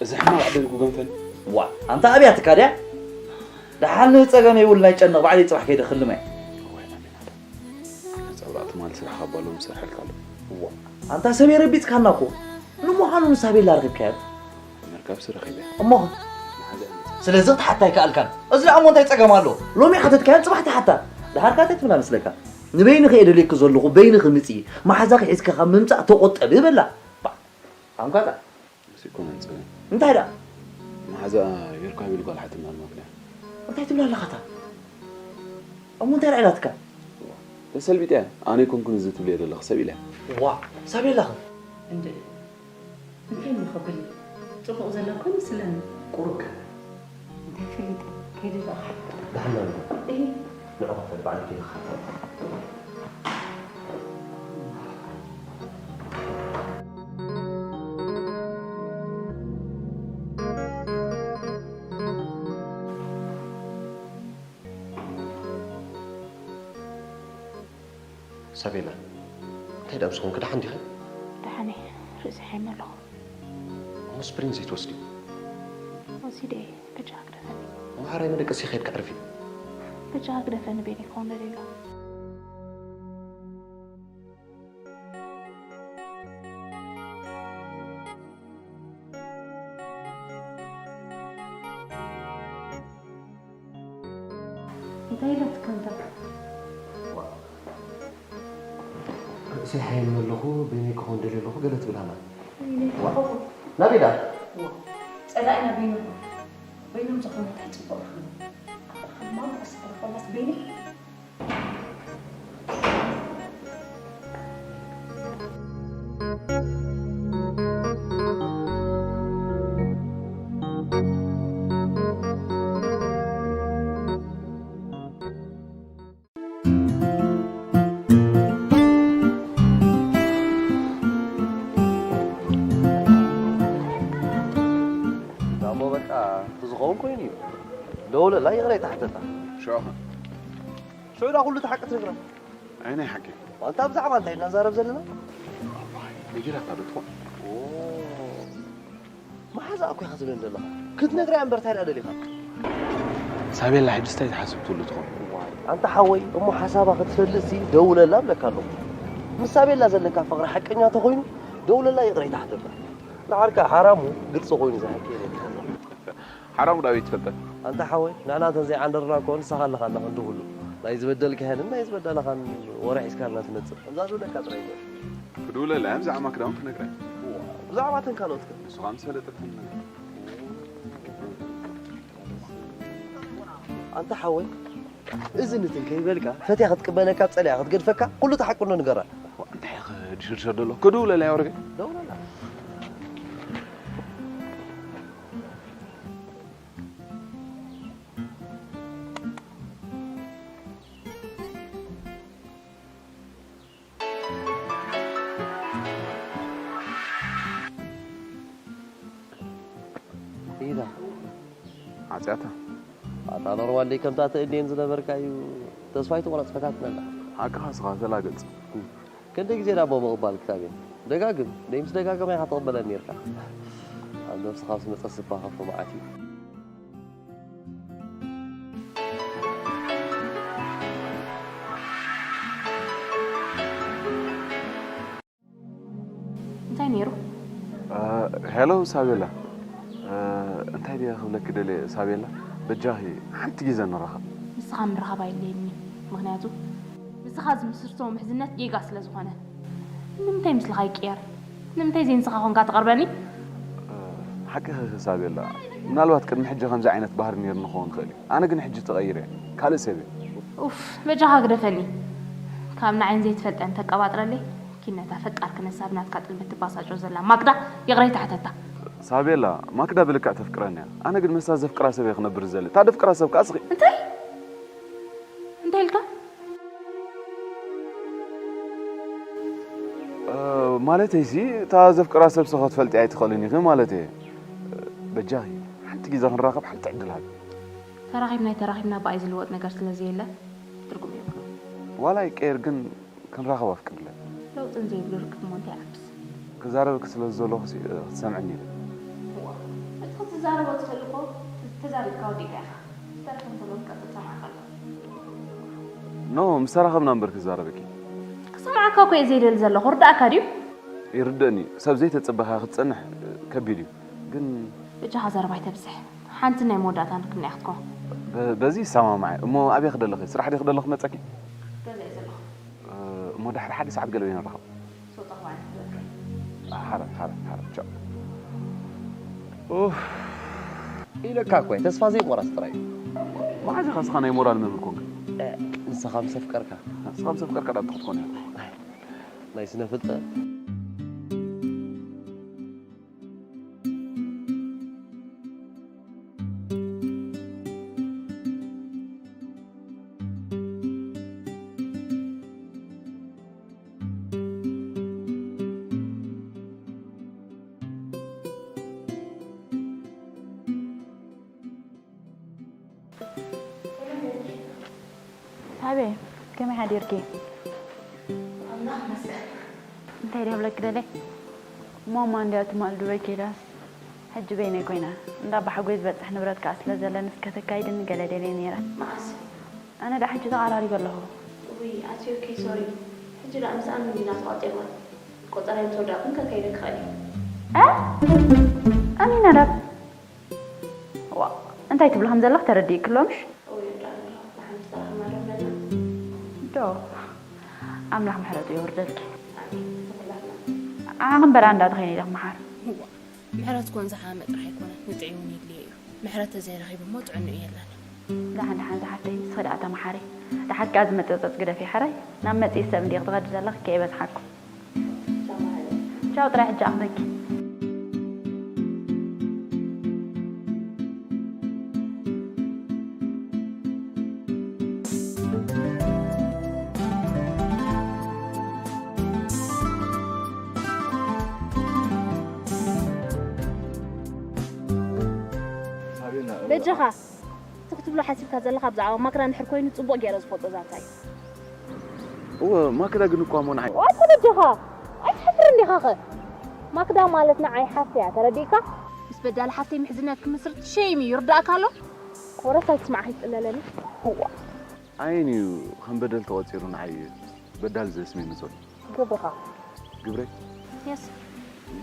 እዚ ሕማቕ ደልጉ ገንፈል ዋ ኣንታ ኣብያትካ ድያ? ደሓን ንጸገመይ ውል ናይ ጨንቕ ባዕለይ ጽባሕ ከይደ ክልመ እየ። ጸብራቕ ትማል ስራሕ ካብ ባሎም ዝሰርሐልካ ኣሎ ዋ ኣንታ ሰበይ ረቢጽካና እኮ። ንምዃኑ ንሳቤላ ረኺብካዮ? መርካብሲ ረኺበ። እሞ ኸ? መሓዛ እየ መጺኣ። ስለዚ ክትሓታ ኣይከኣልካን። እዚ ደኣ እሞ እንታይ ጸገም ኣለዎ? ሎሚ ሓተትካያን ጽባሕ ትሓታ። ደሓር ከ እንታይ ትብላ መስለካ? ንበይንኺ እየ ደልየኪ ዘለኹ፣ በይንኺ ምጺ። መሓዛኺ ሒዝኪ ካብ ምምጻእ ተቖጠቢ በላ። ባዕ። ኣንኳጻ። እዚ እኮ መን ጸገም? እንታይ ደኣ? መሓዛ የርካብ ኢሉ ጓል ሓትም ኣልማክንያ። እንታይ ትብላ ኣለኻ እታ? እሞ እንታይ ደኣ ኢላትካ? ተሰልቢጠ እያ። ኣነ ኣይኮንኩን እዚ ትብልዮ ዘለኺ ሰብ ኢለ። ዋ፣ ሳቤላ ኸ? እንድዒ እንታይ እሞ ከብል እዩ? ጽቡቕ ዘሎ እኮ ይመስለኒ። ቁሩብ ከ? እንታይ ፈሊጠ? ከይደ ደኣ ክሓቶ። ደሓን ዶ? እሂ። ንዑ ክፈል ባዕለይ ከይደ ክሓቶ። ሳቤላ፣ እንታይ ደኣ ምስ ኾንኪ? ደሓን ዲኺ? ደሓን እየ፣ ርእሲ ሓይመ ኣለኹ። እሞ ስፕሪን ዘይትወስዲ? ወሲደ እየ፣ በጃኻ ግደፈኒ። እሞ ሓራይ መደቀሲ ከይድኪ ዕርፊ። በጃኻ ግደፈኒ፣ ቤተይ ክኸውን ደልየ ኣለኹ። እንታይ ኢላትካ እንዳ ርእሰይ ሓየኒ ኣለኹ፣ በይነይ ክኾን ደልየ ኣለኹ፣ ገለ ትብል ሃላ። ወይኔ፣ ዋ። ኮኾ። ናበይ ደኣ? ዋ። ጸላኢና በይኑ። በይኖም ዝኾነ እንታይ ጽቡቕ ይኾኑ። ኣብ ማም ተስፋ ይኾናስ በይነይ። ዳሞ በቃ ዝኸውን ኮይኑ እዩ። ደውለላ ይቕረ ይተሓተታ። ሽዑ ኸ? ሽዑ ዳ ኩሉ እቲ ሓቂ ትነግራ። ኣይ ናይ ሓቂ። ኣንታ ብዛዕባ እንታይ ኢና ንዛረብ ዘለና? ነጊራታ ዶ ትኾን? ኦ። መሓዛ እኮ ኢኻ ትብለኒ ዘለኻ። ክትነግራ እምበር እንታይ ደኣ ደሊኻ? ሳቤላ ሕጂ እንታይ ትሓስብ ትህሉ ትኸውን? ዋይ፣ ኣንታ ሓወይ፣ እሞ ሓሳባ ክትፈልጥ ሲ ደውለላ እብለካ ኣለኹ። ምስ ሳቤላ ዘለካ ፍቕሪ ሓቀኛ ተኾይኑ ደውለላ ይቕረ ይተሓተታ። ንዓርካ ሓራሙ ግልፂ ኮይኑ ዝሓቂ የለን። ሓራሙ ዳዊት ትፈልጠ። ኣንታ ሓወይ፣ ንሕና ተን ዘይዓንደርና እኮ ንስኻ ኣለኻ እንዳ ክንዲ ኩሉ። ናይ ዝበደልካየንን ናይ ዝበደለኻን ወረ ሒዝካልና ትመጽእ። ከምዛ ዝብለካ ጥራይ ይበል። ክድውለላ እያ ብዛዕባ ማክዳውን ክነግራ። ብዛዕባ ተን ካልኦት ከ? ንሱ ኸኣ ምስ ፈለጠ ትነግራ። ኣንታ ሓወይ፣ እዚ ንትን ከይበልካ፣ ፈትያ ክትቅበለካ፣ ጸሊኣ ክትገድፈካ፣ ኩሉ ተሓቁኖ ንገራ። እንታይ ኢኺ ድሽርሸር ዘሎ? ክድውለላ እያ ወረገ። ደውለላ። ኢዳ። ዓጽያታ። ኣታ ኖርማል ደይ ከምታ ትእልየን ዝነበርካ እዩ። ተስፋ ኣይትቑረጽ፣ ፈታትነላ። ሓቅኻ ስኻ ተላገጽ። ክንደይ ግዜ ዳሞ ምቕባል ክታብ እየ። ደጋግም፣ ደይ ምስ ደጋገመ ኢኻ ትቕበለኒ ነርካ። ኣብ ነብስኻ ምስ መጸ ስባ ከፍሩ መዓት እዩ። እንታይ ነይሩ? ሄሎ ሳቤላ፣ እንታይ ድየ ክብለኪ ደልየ ሳቤላ፣ በጃኺ ሓንቲ ግዜ ንራኸብ። ንስኻ ምርኻብ ኣየድልየኒ፣ ምኽንያቱ ንስኻ ዝምስርቶ ምሕዝነት ጌጋ ስለ ዝኾነ። ንምንታይ ምስልኻ ይቅየር? ንምንታይ ዘይንስኻ ኾንካ ትቐርበኒ? ሓቅኺ ሳቤላ፣ ምናልባት ቅድሚ ሕጂ ከምዚ ዓይነት ባህሪ ነይርኒ ክኸውን ይኽእል እዩ። ኣነ ግን ሕጂ ተቐይረ እየ፣ ካልእ ሰብ እየ። ኡፍ፣ በጃኻ ግደፈኒ። ካብ ንዓይን ዘይትፈልጠን ተቀባጥረለይ። ኪነታ ፈቃር ክነሳ ብናትካ ጥልመት ትባሳጮ ዘላ ማክዳ ይቕሬታ ሕተታ። ሳቤላ፣ ማክዳ ብልክዕ ተፍቅረኒ እያ። ኣነ ግን ምስታ ዘፍቅራ ሰብ እየ ክነብር ዝደሊ። እታ ደፍቅራ ሰብ ከኣ ስኺ። እንታይ? እንታይ ኢልካ? እ፣ ማለተይሲ፣ እታ ዘፍቅራ ሰብ ስኺ ክትፈልጢ ኣይትኽእልን ኢኺ ማለት እየ። በጃኺ፣ ሓንቲ ግዜ ክንራኸብ ሓንቲ ዕድል ሃቢ። ተራኺብና ኣይተራኺብና ብኣይ ዝልወጥ ነገር ስለ ዘየለ ትርጉም የብሉን። ዋላ ይቀየር ግን ክንራኸብ ኣፍቅድለይ። ለውጢ ንዘይብሉ ርክብ እሞ እንታይ ይዓብስ? ክዛረበኪ ስለ ዝደለኹሲ ክትሰምዕኒ ኢለ። እዋ፣ እቲ ክትዛረቦ ትኽእል እኮ ተዛሪብካ ወዲእካ ኢኻ። ዝተረፈ እንተሎ ክቀጽል ሰማዕካ ኣለኹ። ኖ፣ ምስ ተራኸብና እምበር ክዛረበኪ። ክሰምዓካ እኮ እየ ዘይደሊ ዘለኹ፣ ርዳእካ ድዩ? ይርደእኒ እዩ። ሰብ ዘይተጸበኻ ክትጸንሕ ከቢድ እዩ። ግን በጃኻ ዘረባ ኣይተብዝሕ። ሓንቲ ናይ መወዳእታ ንክምና ክትኮ። በዚ ይሰማማዕ። እሞ ኣበይ ክደለኺ? ስራሕ ድኺ ደለኺ መጸኪ? ገዛ እየ ዘለኹ። እሞ ድሕሪ ሓደ ሰዓት ገለ ወይ ንራኸብ። ሶጣ ኳን ትበልከ። ሓረ ሓረ ሓረ ቻው። ኡፍ። ኢለካ እኮ ተስፋ ዘይቆራጽ ጥራይ እዩ። መዓዝ ኢኻ እስኻ ናይ ሞራል መምህር ኮንካ? ንስኻ ምስ ኣፍቀርካ። ንስኻ ምስ ኣፍቀርካ ዳኣ ክትኮን ኢኻ። ናይ ስነ ፍልጠት ሳቤ፣ ከመይ ሓዲርኪ? ኣምላኽ ይመስገን። እንታይ ድየ ክብለኪ ደልየ? ማማ እንድያ ትማል ዱበይ ከይዳስ፣ ሕጂ በይነይ ኮይና። እንዳ ኣባሓጎይ ዝበጽሕ ንብረት ከኣ ስለ ዘለኒ እስከ ተካይድኒ ገለ ደልየ ነይረ። መዓስ? ኣነ ደኣ ሕጂ ተቓራሪበ ኣለኹ። ውይ፣ ኣቲ ኦኬ፣ ሶሪ። ሕጂ ደኣ ምስ ኣኑ እንዲና ተቋጺርና። ቆጸራይ ምስ ወዳእኩን ከካይደ ክኽእል እየ። እ? ኣሚና ዳብ? ዋእ፣ እንታይ ትብሊ ከም ዘለኺ ተረዲእኪ ኣሎ ምሽ? እወ ይርዳእኒ ኣሎ። ንዓይ ምስ ተራኸብና ዮ፣ ኣምላኽ ምሕረቱ የውርደልኪ። ኣነ ክንበራ እንዳተኸይነ ኢለ ክመሓር። እዋ፣ ምሕረት ኮን ዝሓመ ጥራሕ ኣይኮነን፣ ንጥዒ እውን የድልዮ እዩ። ምሕረት ተዘይረኺቡ እሞ ጥዕንኡ የለን። ደሓን ደሓን ዝሓፍተይ፣ ንስኺ ደኣ ተመሓሪ። ደሓር ከኣ ዝመጸጸጽ ግደፊ ሕራይ። ናብ መጽኢ ሰብ እንዲኺ ትኸዲ ዘለኺ ከይበዝሓኩም። ቻው ጥራይ ሕጂ ኣኽብረኪ። በጃኻ፣ እቲ ክትብሎ ሓሲብካ ዘለኻ ብዛዕባ ማክዳ እንድሕር ኮይኑ ጽቡቕ ገይረ ዝፈልጦ ዛንታ እዩ። እወ፣ ማክዳ ግን እኮ እሞ ንዓይ ዋይ፣ እኮ በጃኻ፣ ኣይትሕፍርን ዲኻኸ? ማክዳ ማለት ንዓይ ሓፍተይ እያ፣ ተረዲእካ? ምስ በዳሊ ሓፍተይ ምሕዝነት ክምስርት ሸይም እዩ፣ ይርዳእካ ኣሎ? ኮረስ ኣይትስማዕ፣ ከይትጥለለኒ። እዋ። ኣየን እዩ ከም በደል ተቖጺሩ ንዓይ በዳሊ ዘስምየኒ ዘሎ? ግብርኻ። ግብረይ? የስ።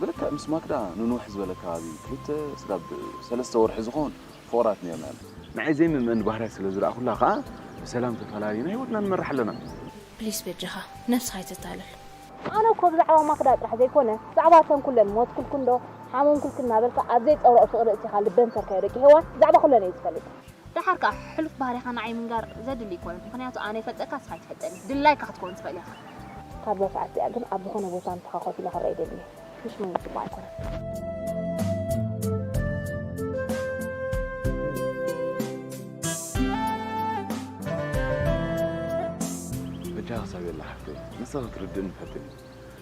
ብልክዕ ምስ ማክዳ ንንውሕ ዝበለ ከባቢ፣ ክልተ ስጋብ ሰለስተ ወርሒ ዝኸውን ፍቑራት ነይርና ኢና። ንዓይ ዘይምእመን ባህርያ ስለ ዝረኣኹላ ከኣ፣ ብሰላም ተፈላለዩና ህይወትና ንመርሕ ኣለና። ፕሊስ በጃኻ፣ ነብስኻ ኣይተታልል። ኣነ እኮ ብዛዕባ ማክዳ ጥራሕ ዘይኮነ፣ ብዛዕባ እተን ኩለን ሞትኩልኩ እንዶ፣ ሓመምኩልኩ እናበልካ ኣብ ዘይጸውረኦ ፍቕሪ እቲኻ ልበን ሰርካዮ ደቂ ሄዋን፣ ብዛዕባ ኩለን እየ ዝፈልጥ። ደሓር ከኣ ሕሉፍ ባህሪኻ ንዓይ ምንጋር ዘድሊ ኣይኮነን፣ ምኽንያቱ ኣነ ይፈልጠካ፣ ንስኻ ኣይትፈልጠኒ። ድላይካ ክትከውን ትኽእል ኢኻ። ካብዛ ሰዓት እዚኣ ግን ኣብ ዝኾነ ቦታ ምሳኻ ኮፍ ኢለ ክረኣ ኣይደልን እየ። ምሽ ምኑ ጽቡቕ ኣይኮነን። በጃኻ ሳቤላ ሓፍተይ፣ ንስኺ ክትርድእኒ ፈትን።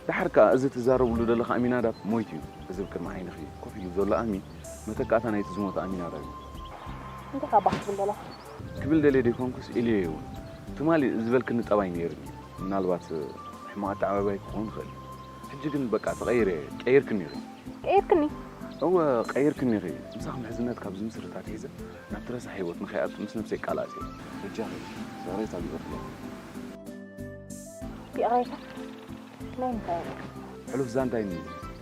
ደሓር ከኣ እዚ ትዛረብሉ ዘለኻ ኣሚናዳብ ሞይቱ እዩ። እዚ ኣብ ቅድሚ ዓይንኺ ኮፍ ኢሉ ዘሎ ኣሚን መተካእታ ናይቲ ዝሞተ ኣሚናዳብ እዩ። እንታይ ካባኻ ትብል ዘለኻ? ክብል ደልየ ደይኮንኩስ ኢልዮ እውን ትማሊ ዝበልክኒ ጠባይ ነይሩኒ። ምናልባት ሕማቕ ኣተዓባባይ ክኸውን ይኽእል። ሕጂ ግን በቃ ተቐይረ፣ ቀይርክኒ ኢኺ። ቀይርክኒ? እወ፣ ቀይርክኒ ኢኺ። ምሳኺ ምሕዝነት ካብ ዝምስርት ኣትሒዘ ናብቲ ረሳሕ ህይወት ንኸይኣቱ ምስ ነብሰይ ቃል ኣትየ። በጃኺ፣ ይቕሬታ ግበርለይ። ይቕሬታ? ናይ ምንታይ ይቕሬታ? ሕሉፍ ዛንታይ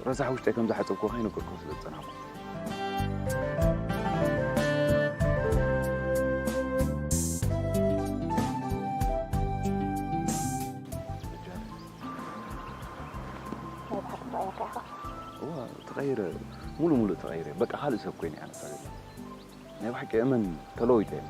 ረሳሕ ውሽጠይ ከም ዝሓጸብኩ ከይነገርኩ ስለ ዝጸናሕኩ። ናይ ብሓቂ ተቐይርካ ኢኻ? እዋ፣ ተቐይረ፣ ሙሉ ሙሉ ተቐይረ። በቃ ካልእ ሰብ ኮይነ ኣነ ሳቤላ። ናይ ብሓቂ እመን ተለዊጠ እየ።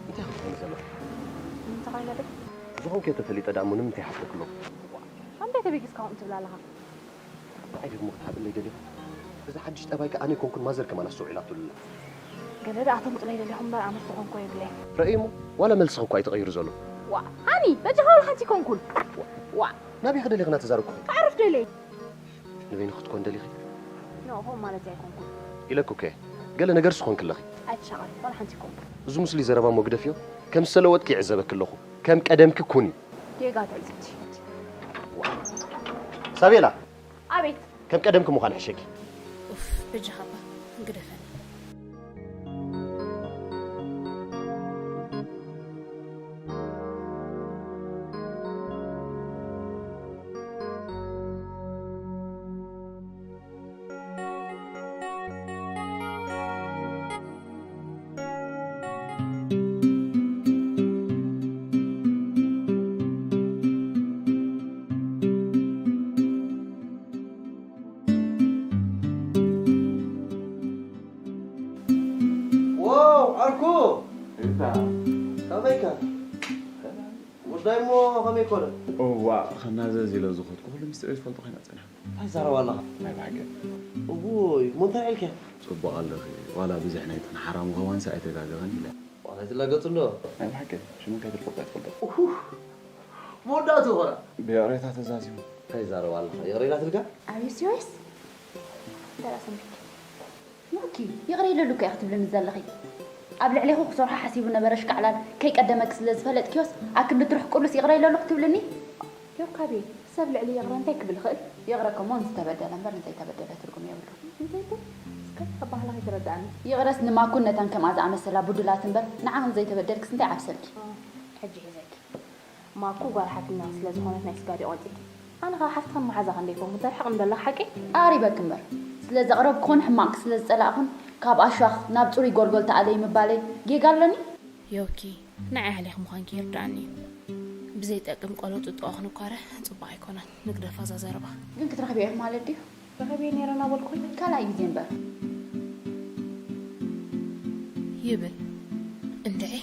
እንታይ ክትኾኒ ዘለኹ? እንታይ ኮይነ ደይ? ዝኾንኩ ተፈሊጠ ደኣ እሞ ንምንታይ ሓፍረክ ኣለኹ? ኣንታይ ተበጊስካ ከምኡ ትብል ኣለኻ? ንዓይ ደግሞ ክትሃብለይ ደሊኻ? እዚ ሓድሽ ጠባይካ ኣነ ኣይኮንኩን ማዘር ከማን ኣስተውዒላትሉ ኣላ። ገለ ደኣ ተምጽለይ ደሊኹም እምበር ኣነስ ዝኾንኮ የብለይን። ረእይ እሞ ዋላ መልስኺ እኳ እዩ ተቐይሩ ዘሎ። ዋእ፣ ሃኒ፣ በጃኻ ዋላ ሓንቲ ኣይኮንኩን። ዋእ። ናበይ ክደሊኺ እናተዛረብኩኺ? ከዕርፍ ደልየ። ንበይንኺ ክትኮን ደሊኺ? ኖ፣ ከምኡ ማለት ኣይኮንኩን። ኢለኪ እኮ እየ። ገለ ነገርስ ትኾንኪ ኣለኺ። ኣይትሻቐል፣ ዋላ ሓንቲ ኣይኮንኩን። እዚ ሙስሊ ዘረባ እሞ ግደፍዮ። ከም ዝተለወጥኪ ይዕዘበኪ ኣለኹ። ከም ቀደምኪ ኩኒ። ጌጋ ትዕዝብቲ። ሳቤላ! ኣቤት! ከም ቀደምኪ ምዃን ይሕሸኪ። ኡፍ፣ በጃኻ እባ ግደፈኒ። ዋው፣ ዓርኩ! እታ። ከመይካ? ጉዳይ እሞ ከመይ ኮነ? እዋ፣ ክናዘዝ ኢለ ዝኸድኩ ኩሉ ምስጢር ትፈልጦ ኮይና ጸኒሓ። እንታይ ትዛረብ ኣለኻ? ናይ ብሓቂ። እውይ፣ እሞ እንታይ ኢልካ? ጽቡቕ ኣለኺ፣ ዋላ ብዝሕ ናይ ተን ሓራሙ ከዋንሳ ኣይተጋገኸን ኢለ። ዋላ ኣይትላገጹ እንዶ። ናይ ብሓቂ፣ ሽሙ እንታይ ትፈልጦ ኣይትፈልጦ። ኡፍ፣ መወዳእቱ ኾና። ብይቕሬታ ተዛዚሙ። እንታይ ትዛረብ ኣለኻ? ይቕሬታ ትልካ? Are you serious? ደላ ሰምቢክ። ዮኪ፣ ይቕረ ኢለሉ እኮ ኢኺ ክትብልኒ ዘለኺ። ኣብ ልዕሌኹ ክሰርሖ ሓሲቡ ነበረ ሽቃዕላል፣ ከይቀደመኪ ስለ ዝፈለጥክዮስ ኣክንዲ ትርሕቅሉስ ይቕረ ኢለሉ ክትብልኒ? ዮካቤ፣ ሰብ ልዕሊ ይቕረ እንታይ ክብል ይኽእል? ይቕረ እኮ እሞ ንዝተበደለ እምበር ንዘይተበደለ ትርጉም የብሉን። እንታይ ትብል? እስከ ኣባህላ ከይተረድኣኒ። ይቕረስ ንማኩን ነታን ከምኣ ዝኣመሰላ ቡዱላት እምበር ንዓኽን ዘይተበደልክስ እንታይ ዓብሰልኪ? ኦ፣ ሕጂ ሒዘኪ። ማኩ ጓል ሓፍትና ስለ ዝኾነት ናይ ስጋ ድዩ ቆንጺልኪ? ኣነ ኸኣ ሓፍትኽን መሓዛኽን ደይኮንኩ ተርሕቕ ምደለኽ ሓቂ? ኣቕሪበኪ እምበር። ስለ ዘቕረብክኹን ሕማቕ ስለ ዝጸላእኹን ካብ ኣሽዋኽ ናብ ጽሩይ ጎልጎል ተኣለይ ምባለይ ጌጋ ኣሎኒ? ዮኪ፣ ንዓይ ኣሕሊኽ ምዃንኪ ይርድኣኒ እዩ። ብዘይጠቅም ቆሎ ጥጥቆ ክንኳረ ጽቡቕ ኣይኮነን። ንግደፋ እዛ ዘረባ። ግን ክትረኽብዮ ኢኺ ማለት ድዩ? ረኸብዮ ነይረ እናበልኩ ካልኣይ ግዜ እምበር። ይብል። እንድዒ፣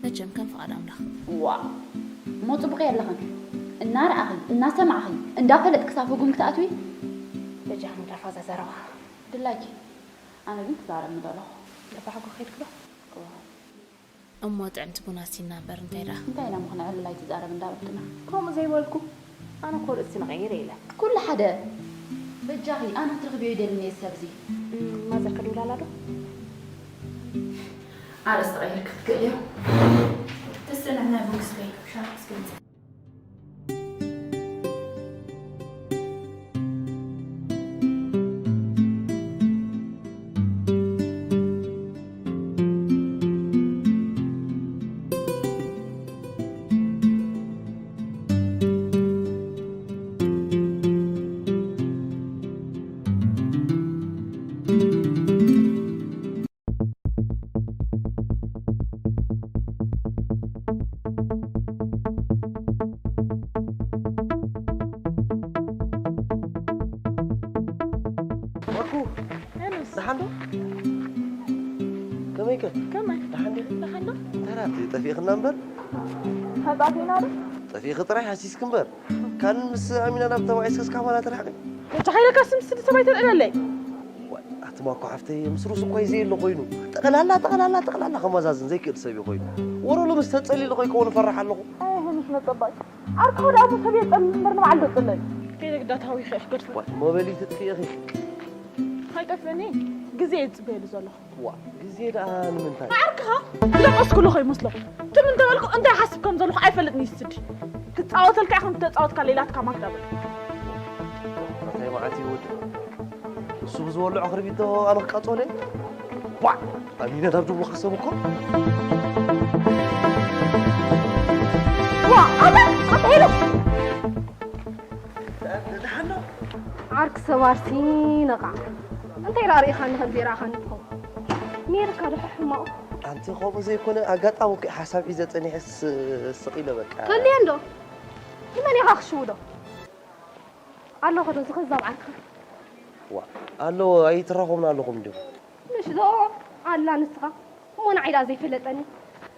መቸም ከም ፍቓድ ኣምላኽ። ዋእ! እሞ ጽቡቕ የለኽን። እናረኣኽን፣ እናሰማዕኽን፣ እንዳፈለጥኪ ክሳብ ህጉም ክትኣትዊ? በጃኺ ንግደፋ እዛ ዘረባ። ድላይኪ። ኣነ ግን ክዛረብ ምደለኹ። ገባሕ እኮ ከይድኪ ዶ? እዋ። እሞ ጥዕምቲ ቡን ኣስቲና እምበር እንታይ ደኣ? እንታይ ኢና ምኽንዕልል ኣይትዛረብ እንዳበልክና? ከምኡ ዘይበልኩ። ኣነ እኮ ርእሲ ንቐይር ኢለ። ኩሉ ሓደ። በጃኺ፣ ኣነ ክትረኽብዮ ይደሊ ነየ ሰብዚ። እም፣ ማዘር ከድውላላ ዶ? ኣርእስቲ ቀይርኪ ክትክእልዮ። ተስእነ ናይ ቡን ክስተይ፣ ሻሂ ክስክምጽ። ወርቁ፣ ሄኖስ። ደሓን ዶ? ከመይከ? ከመይ? ደሓን ዲኺ? ደሓን ዶ? እንታይ ደኣ ጠፊእኽና እምበር? ከይጠፊእኽና ዶ? ጠፊእኺ ጥራይ ሃሲስኪ እምበር። ካልእ ምስ ኣሚና ናብ ተባዒስኪስ ካባና ትርሕቂ? በጃኻ ኢለካስ ምስ ስዲ ሰብኣይ ተልዕለለይ። ዋይ፣ ኣቲ ማኮ ሓፍተይ፣ ምስ ሩስ እኮ እዩ ዘየለ ኮይኑ። ጠቕላላ፣ ጠቕላላ፣ ጠቕላላ ከመዛዝን ዘይክእል ሰብ እዩ ኮይኑ። ወረ ሎምስ ተጸሊሉ ከይከውን እፈርሕ ኣለኹ። ኣይ፣ ሄኖስ መጸባይ። ዓርክኻ ደኣ እሞ ሰብ የጸልል እምበር ንባዕሉ ዶ ጸለል? ከይደ ግዳ ተሃዊኸ እየ ክገድፎ። ዋይ፣ መበሊ ትጥፍኢ ኢኺ። ኣይጠፍእን እየ። ግዜ እየ ዝጽበየሉ ዘለኹ። ዋእ፣ ግዜ ደኣ ንምንታይ? ዓርክኻ ዝደቀስኩሉ ከይመስለኹም። ትም እንተበልኩ እንታይ ሓስብ ከም ዘለኹ ኣይፈልጥን እዩ ስዲ። ክጻወተልካ ኢኹም ተጻወትካ ሌላትካ ማክዳ በል። እንታይ መዓት እዩ ወዲ? እሱ ብዝበልዖ ክርቢቶ ኣነ ክቃጸሎ እየ? ዋእ፣ ኣሚነ ናብ ጅብሉ ክሰብ እኮ። ዋ፣ ኣታ፣ ኣታ ሄሎ። ደሓን ዶ? ዓርኪ ሰባርሲ ነቓዕ። እንታይ ደኣ ርኢኻኒ ከም ዘይረኣኻኒ ትኸውን? ነይርካ ዶ ሕማቕ? ኣንቲ ከምኡ ዘይኮነ ኣጋጣሚ እኮ ሓሳብ ሒዘ ጸኒሐ ስ-፣ ስቕ ኢለ በቃ። ከልየ እንዶ። ንመን ኢኻ ክሽውዶ? ኣለኹ ዶ ዝኽዛብ ዓርክኻ? ዋ፣ ኣለዎ ኣይትራኸቡን ኣለኹም እንዲኹም። ምሽ ዶ ኣላ ንስኻ? እሞ ንዓይ ደኣ ዘይፈለጠኒ?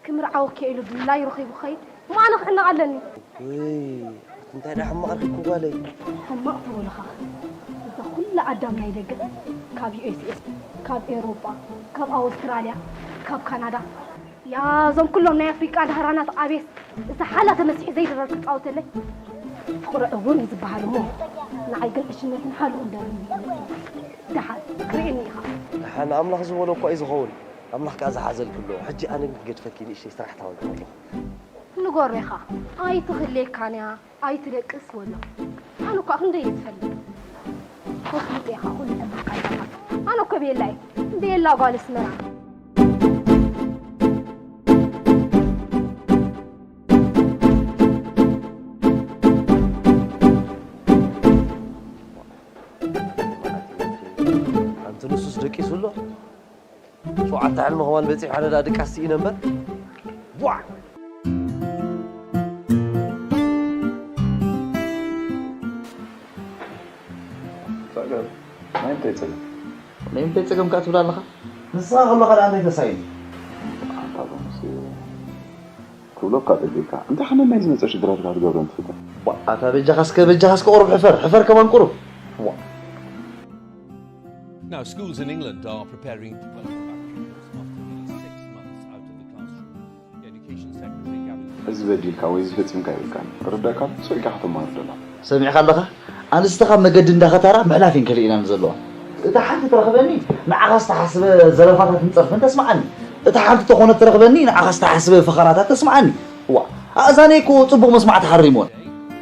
ክምርዓወኪ ኢሉ ድላዩ ረኺቡ ክኸይድ? እሞ ኣነ ክሕነቕ ኣለኒ? ውይ፣ ኣቲ እንታይ ደኣ ሕማቕ ረኺብኪ ጓለይ? ሕማቕ ተበሉኻ። እዛ ኩላ ኣዳም ናይ ደገ፣ ካብ ዩ ኤስ ኤስ፣ ካብ ኤውሮጳ፣ ካብ ኣውስትራልያ፣ ካብ ካናዳ። ያ፣ እዞም ኩሎም ናይ ኣፍሪቃ ዳህራናት ኣቤስ፣ እዛ ሓላ ተመሲሒ ዘይድረር ክጻወተለይ? ፍቕሪ ዕውር እዩ ዝበሃል እሞ፣ ንዓይ ግን ዕሽነትን ሓልኡን ደሪቡ እዩ መጺኡ። ደሓን፣ ክርእየኒ ኢኻ። ደሓን፣ ኣምላኽ ዝበሎ እኳ እዩ ዝኸውን። ኣምላኽ ከኣ ዝሓዘልኪ ኣሎ። ሕጂ ኣነ ግን ክገድፈኪ ንእሽተይ ስራሕ ታወልኩ ኣለኹ። ንገሮ ኢኻ፣ ኣይትኽልየካን እያ፣ ኣይትደቅስ በሎ። ኣነ እኳ ክንደይ እየ ዝፈልጥ። ኮፍሊጠ ኢኻ ኩሉ ጠበቕካ ኣለኻ። ኣነ እኮ ቤላ እየ፣ ቤላ ጓል ኣስመራ። ኣንቲ ንሱስ ደቂሱ ኣሎ። ሸውዓተ ሕልሚ ከማን በጺሑ፣ ሓደ ደኣ ድቃስ ስኢነ እምበር። ቧዕ! ጸገም? ናይ ምንታይ ጸገም? ናይ ምንታይ ጸገም ከኣ ትብል ኣለኻ? ንስኻ ከሎኻ ደኣ እንታይ ተሳኢኑ? ኣንታ በምስኪ ክብለካ ጸጊእካ። እንታይ ሓመም ናይ ዝመጸ ሽግራትካ ክትገብረን ትፍትን? ቧዕ! ኣታ በጃኻ እስከ፣ በጃኻ እስከ ቁሩብ ሕፈር፣ ሕፈር ከማን ቁሩብ። ቧዕ! Now, schools in England are preparing to welcome back pupils after nearly six months out of the classroom. The Education Secretary Gavin እዚ በዲልካ ወይ እዚ ፈጺምካ ይብልካን። ተረዳእካ? ስቕ ኢልካ ከተማርር ደላ። ሰሚዕካ ኣለኻ? ኣንስትኻ መገዲ እንዳኸታራ ምሕላፍ እየን ከሊእናን ዘለዋ። እታ ሓንቲ ትረኽበኒ ንዓኻ ዝተሓስበ ዘለፋታትን ጸርፍን ተስምዓኒ። እታ ሓንቲ ተኾነት ትረኽበኒ ንዓኻ ዝተሓስበ ፈኸራታት ተስምዓኒ። ዋ፣ ኣእዛነይ እኮ ጽቡቕ መስማዕ ተሓሪምወን።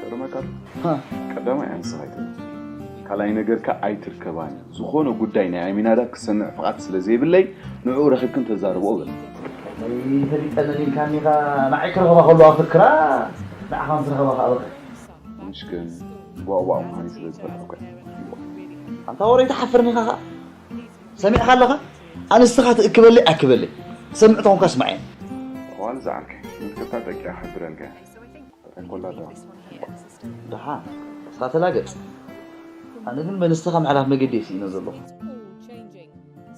ክርመካ ኣሎ። ሃ። ቀዳማይ ኣንስኻ ኣይትበል። ካልኣይ ነገርካ ኣይትርከባኒ። ዝኾነ ጉዳይ ናይ ኣሚናዳብ ክሰምዕ ፍቓድ ስለ ዘይብለይ ንዕኡ ረኺብክን ተዛርብኦ በል። ፈሊጠኒ ኢልካኒ ኢኻ፣ ንዓይ ክረኽባ ከለዋ ፍክራ ንዓኻ ምስ ረኸባ ከኣ በቃ። ምሽክን ቧዕቧዕ ምዃኑ ስለ ዝፈልጥ እኮ እየ። ኣንታ ወረይ ትሓፍርኒ ኢኻ ኸኣ። ሰሚዕካ ኣለኻ? ኣንስትኻ ትእክበለይ ኣክበለይ። ትሰምዕ ተኾንካ ስምዓየን። እዋን ዝዓርከይ፣ ምልክታ ደቂኣ ክሕብረልካ እየ። እንታይ ኮላ ደዋ? ደሓን፣ እስኻ ተላገጽ። ኣነ ግን በንስትኻ ምሕላፍ መገዲ እየ ስኢነ ዘለኹ። All changing.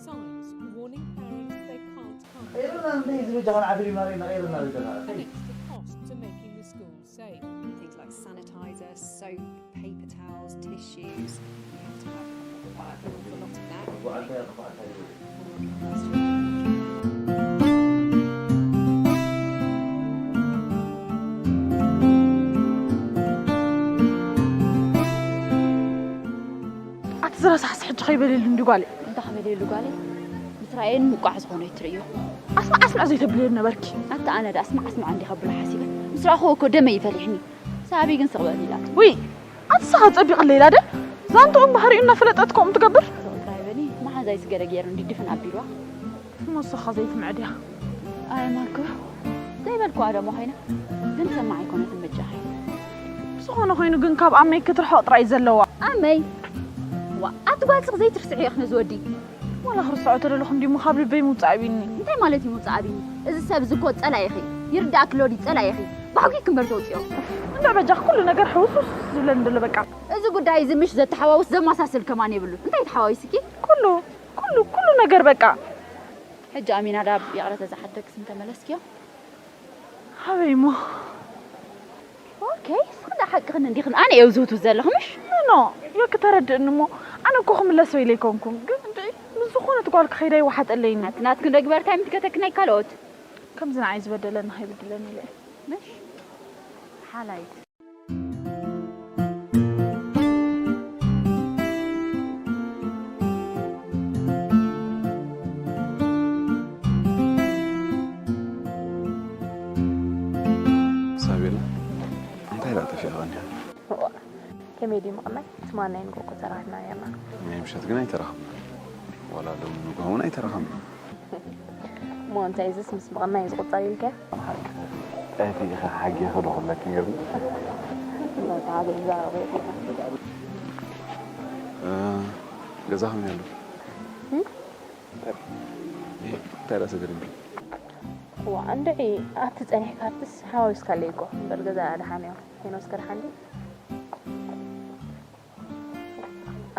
Signs warning parents they can't come. ቀይርና እንደ ህዝቢ ጃኻን ዓፍሪ ማሪ ነቐይርና ልደና። An extra cost to making the school safe. Things like sanitizer, soap, paper towels, tissues. You have to have quite an awful lot of that. ኣቲ ዝረሳሕስ ሕጂ ከይበልየሉ እንዲ ጓለይ። እንታይ ከበልየሉ ጓለይ? ምስ ረኣየኒ ምቋዕ ዝኾነ እዩ ትርእዮ። ኣስማዕ ኣስማዕ ዘይተብልየኒ ነበርኪ። ኣቲ ኣነ ዳ ኣስማዕ ኣስማዕ እንዲ ከብሎ ሓሲበ። ምስ ረኣኹዎ እኮ ደመይ ይፈሊሕኒ። ሳቢ ግን ስቕ በል ኢላቶ። ውይ፣ ኣቲ ንስኻ ጸቢቕለይ ኢላ ደ ዛንትኦም ባህሪኡ እናፈለጠት ከምኡ ትገብር። ስቕ ጥራይ በሊ፣ መሓዛይስ ገለ ገይሩ እንዲ ድፍን ኣቢልዋ። እሞ ንስኻ ዘይትምዕድያ። ኣይ ማርኮ፣ ዘይበልክዋ ደሞ ኮይና፣ ግን ትሰማዕ ኣይኮነትን በጃኺ። ብዝኾነ ኮይኑ ግን ካብ ኣመይ ክትርሕቕ ጥራይ ዘለዋ። ኣመይ? ዋ፣ ኣቲ ጓል ስቕ ዘይትርስዕዮ ክነዚ ወዲ። ዋላ ክርስዖ ተደለኹ እንዲሞ ካብ ልበይ ምውጻእ ኣቢኒ። እንታይ ማለት እዩ ምውጻእ ኣቢኒ? እዚ ሰብ እዚ እኮ ጸላኢኺ። ይርዳእኪ ሎሊ ጸላኢኺ። ባሕጉ ክምበር ተውጽዮ። እንዳ በጃኽ ኩሉ ነገር ሕውስውስ ዝብለኒ ዘሎ በቃ። እዚ ጉዳይ እዚ ምሽ ዘተሓዋውስ ዘመሳስል ከማን የብሉን። እንታይ ተሓዋዊስኪ? ኩሉ፣ ኩሉ፣ ኩሉ ነገር በቃ። ሕጂ ኣሚናዳብ ይቕረ ተዝሓተክስ እንተመለስክዮ? ኣበይ እሞ? ኦኬ፣ እስኺ ደኣ ሓቅኽን እንዲኽን ኣነ እየ ዝውትውት ዘለኹ፣ ምሽ? ኖ፣ ኖ፣ ዮኪ ተረድእኒ እሞ፣ ኣነ እኮ ክምለስ ኢለ ኣይኮንኩን፣ ግን እንድዒ ምስ ዝኾነት ጓል ክኸይድ ኣይወሓጠለይን። ናትናትክን ዶ ግበር፣ እንታይ ምትከተክን ናይ ካልኦት? ከምዚ ንዓይ ዝበደለኒ ከይብድለኒ ኢለ እየ። ምሽ? ሓላይት። ሳቤላ፣ እንታይ ደኣ ጠፊእኻ እኒኻ? እዋ፣ ከመይ ድዩ ምቕናይ? ትማል ናይ ንግሆ እኮ ተራኺብና ነይርና። ናይ ምሸት ግን ኣይተራኸብናን። ዋላ ሎሚ ንግሆ እውን ኣይተራኸብናን። እሞ እንታይ እዝስ ምስ ምቕናይ እዩ ዝቑጸር ኢልካ? ሓቂ። ጠፊእኻ ሓጊኺ ዶ ክብለኪ ነይሩ? እሞ ተሓዘ ይዛረቡ የብልካ። እ፣ ገዛ ከመይ ኣሎ? እም? እንታይ ደኣ ሰገደምኪ? እዋ፣ እንድዒ ኣብቲ ጸኒሕካ ኣብትስ ሓዋዊስካለይ እኮ። እምበር ገዛ ደሓን እዮ። ሄኖስ ከ ደሓን ድዩ?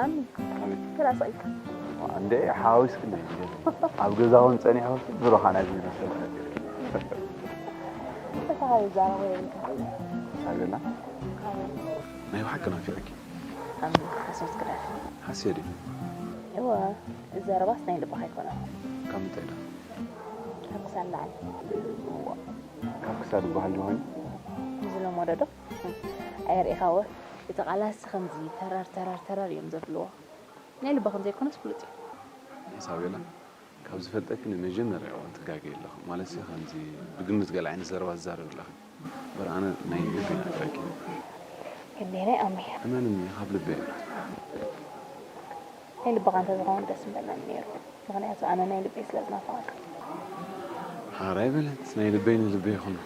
ኣሚ፣ ኣቤት። ግራ ስቕ ኢልካ። እንዴ፣ ሓዊስክኒ እንዴ? ኣብ ገዛ እውን ጸኒሑ ብሩኻ ናይ ዝመስል። እታ ይዛረቦ የብልካ። ሳቤላ? ኣሚ። ናይ ብሓቂ ናፊቐኪ። ኣሚ፣ ሓሶት ክዳን። ሓስየ ድዩ? እወ፣ ዘረባስ ናይ ልብኻ ኣይኮነን። ካብ ምንታይ ዳ? ካብ ክሳድ ላዕሊ። እዋ፣ ካብ ክሳድ ዝበሃል ዶ ኮይኑ? ዝለመዶ ዶ? ኣየርኢኻዎ? እቲ ቃላትሲ ከምዚ ተረር ተረር ተረር እዮም ዘብልዎ። ናይ ልባ ከም ዘይኮነስ ፍሉጥ እዩ። ኢሳቤላ፣ ካብ ዝፈልጠኪ ንመጀመርያ እዋን ትጋገይ ኣለኺ። ማለትሲ ከምዚ ብግምት ገለ ዓይነት ዘረባ ትዛረቢ ኣለኺ። እምበር ኣነ ናይ ልቢ ናፊቐኪ። ክንደየናይ ኣሚ? እመንኒ፣ ካብ ልበይ እየ። ናይ ልብኻ እንተዝኸውን ደስ ምበለኒ ነይሩ። ምኽንያቱ ኣነ ናይ ልበይ ስለ ዝናፍቐካ። ሓራይ በለት፣ ናይ ልበይ ንልበይ ይኹን።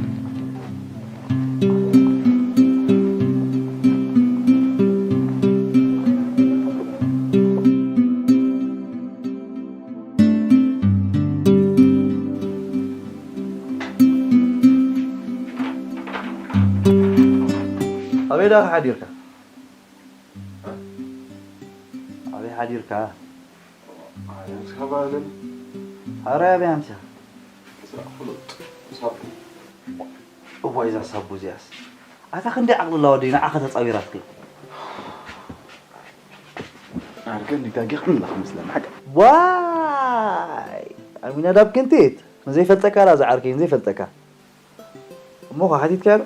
ኣበይ ደኣ ሓዲርካ? ኣበይ ሓዲርካ? ኣረ ኣበይ ኣምሲኻ? ስራሕ ፍሉጥ ሳቡ። እዋይ እዛ ሳቡ እዚኣስ። ኣታ ክንደይ ዓቕሊ ኣለዋ ወደይ ንዓኻ ተጻዊራትካ። ኣርከ ንጋጊ ክምላ ክመስለኒ ሓቂ። ዋይ! ኣሚናዳብ ክንቲት ንዘይፈልጠካ ዳ ዝዓርከይ ንዘይፈልጠካ። እሞ ኸ ሓቲትካዮ ዶ?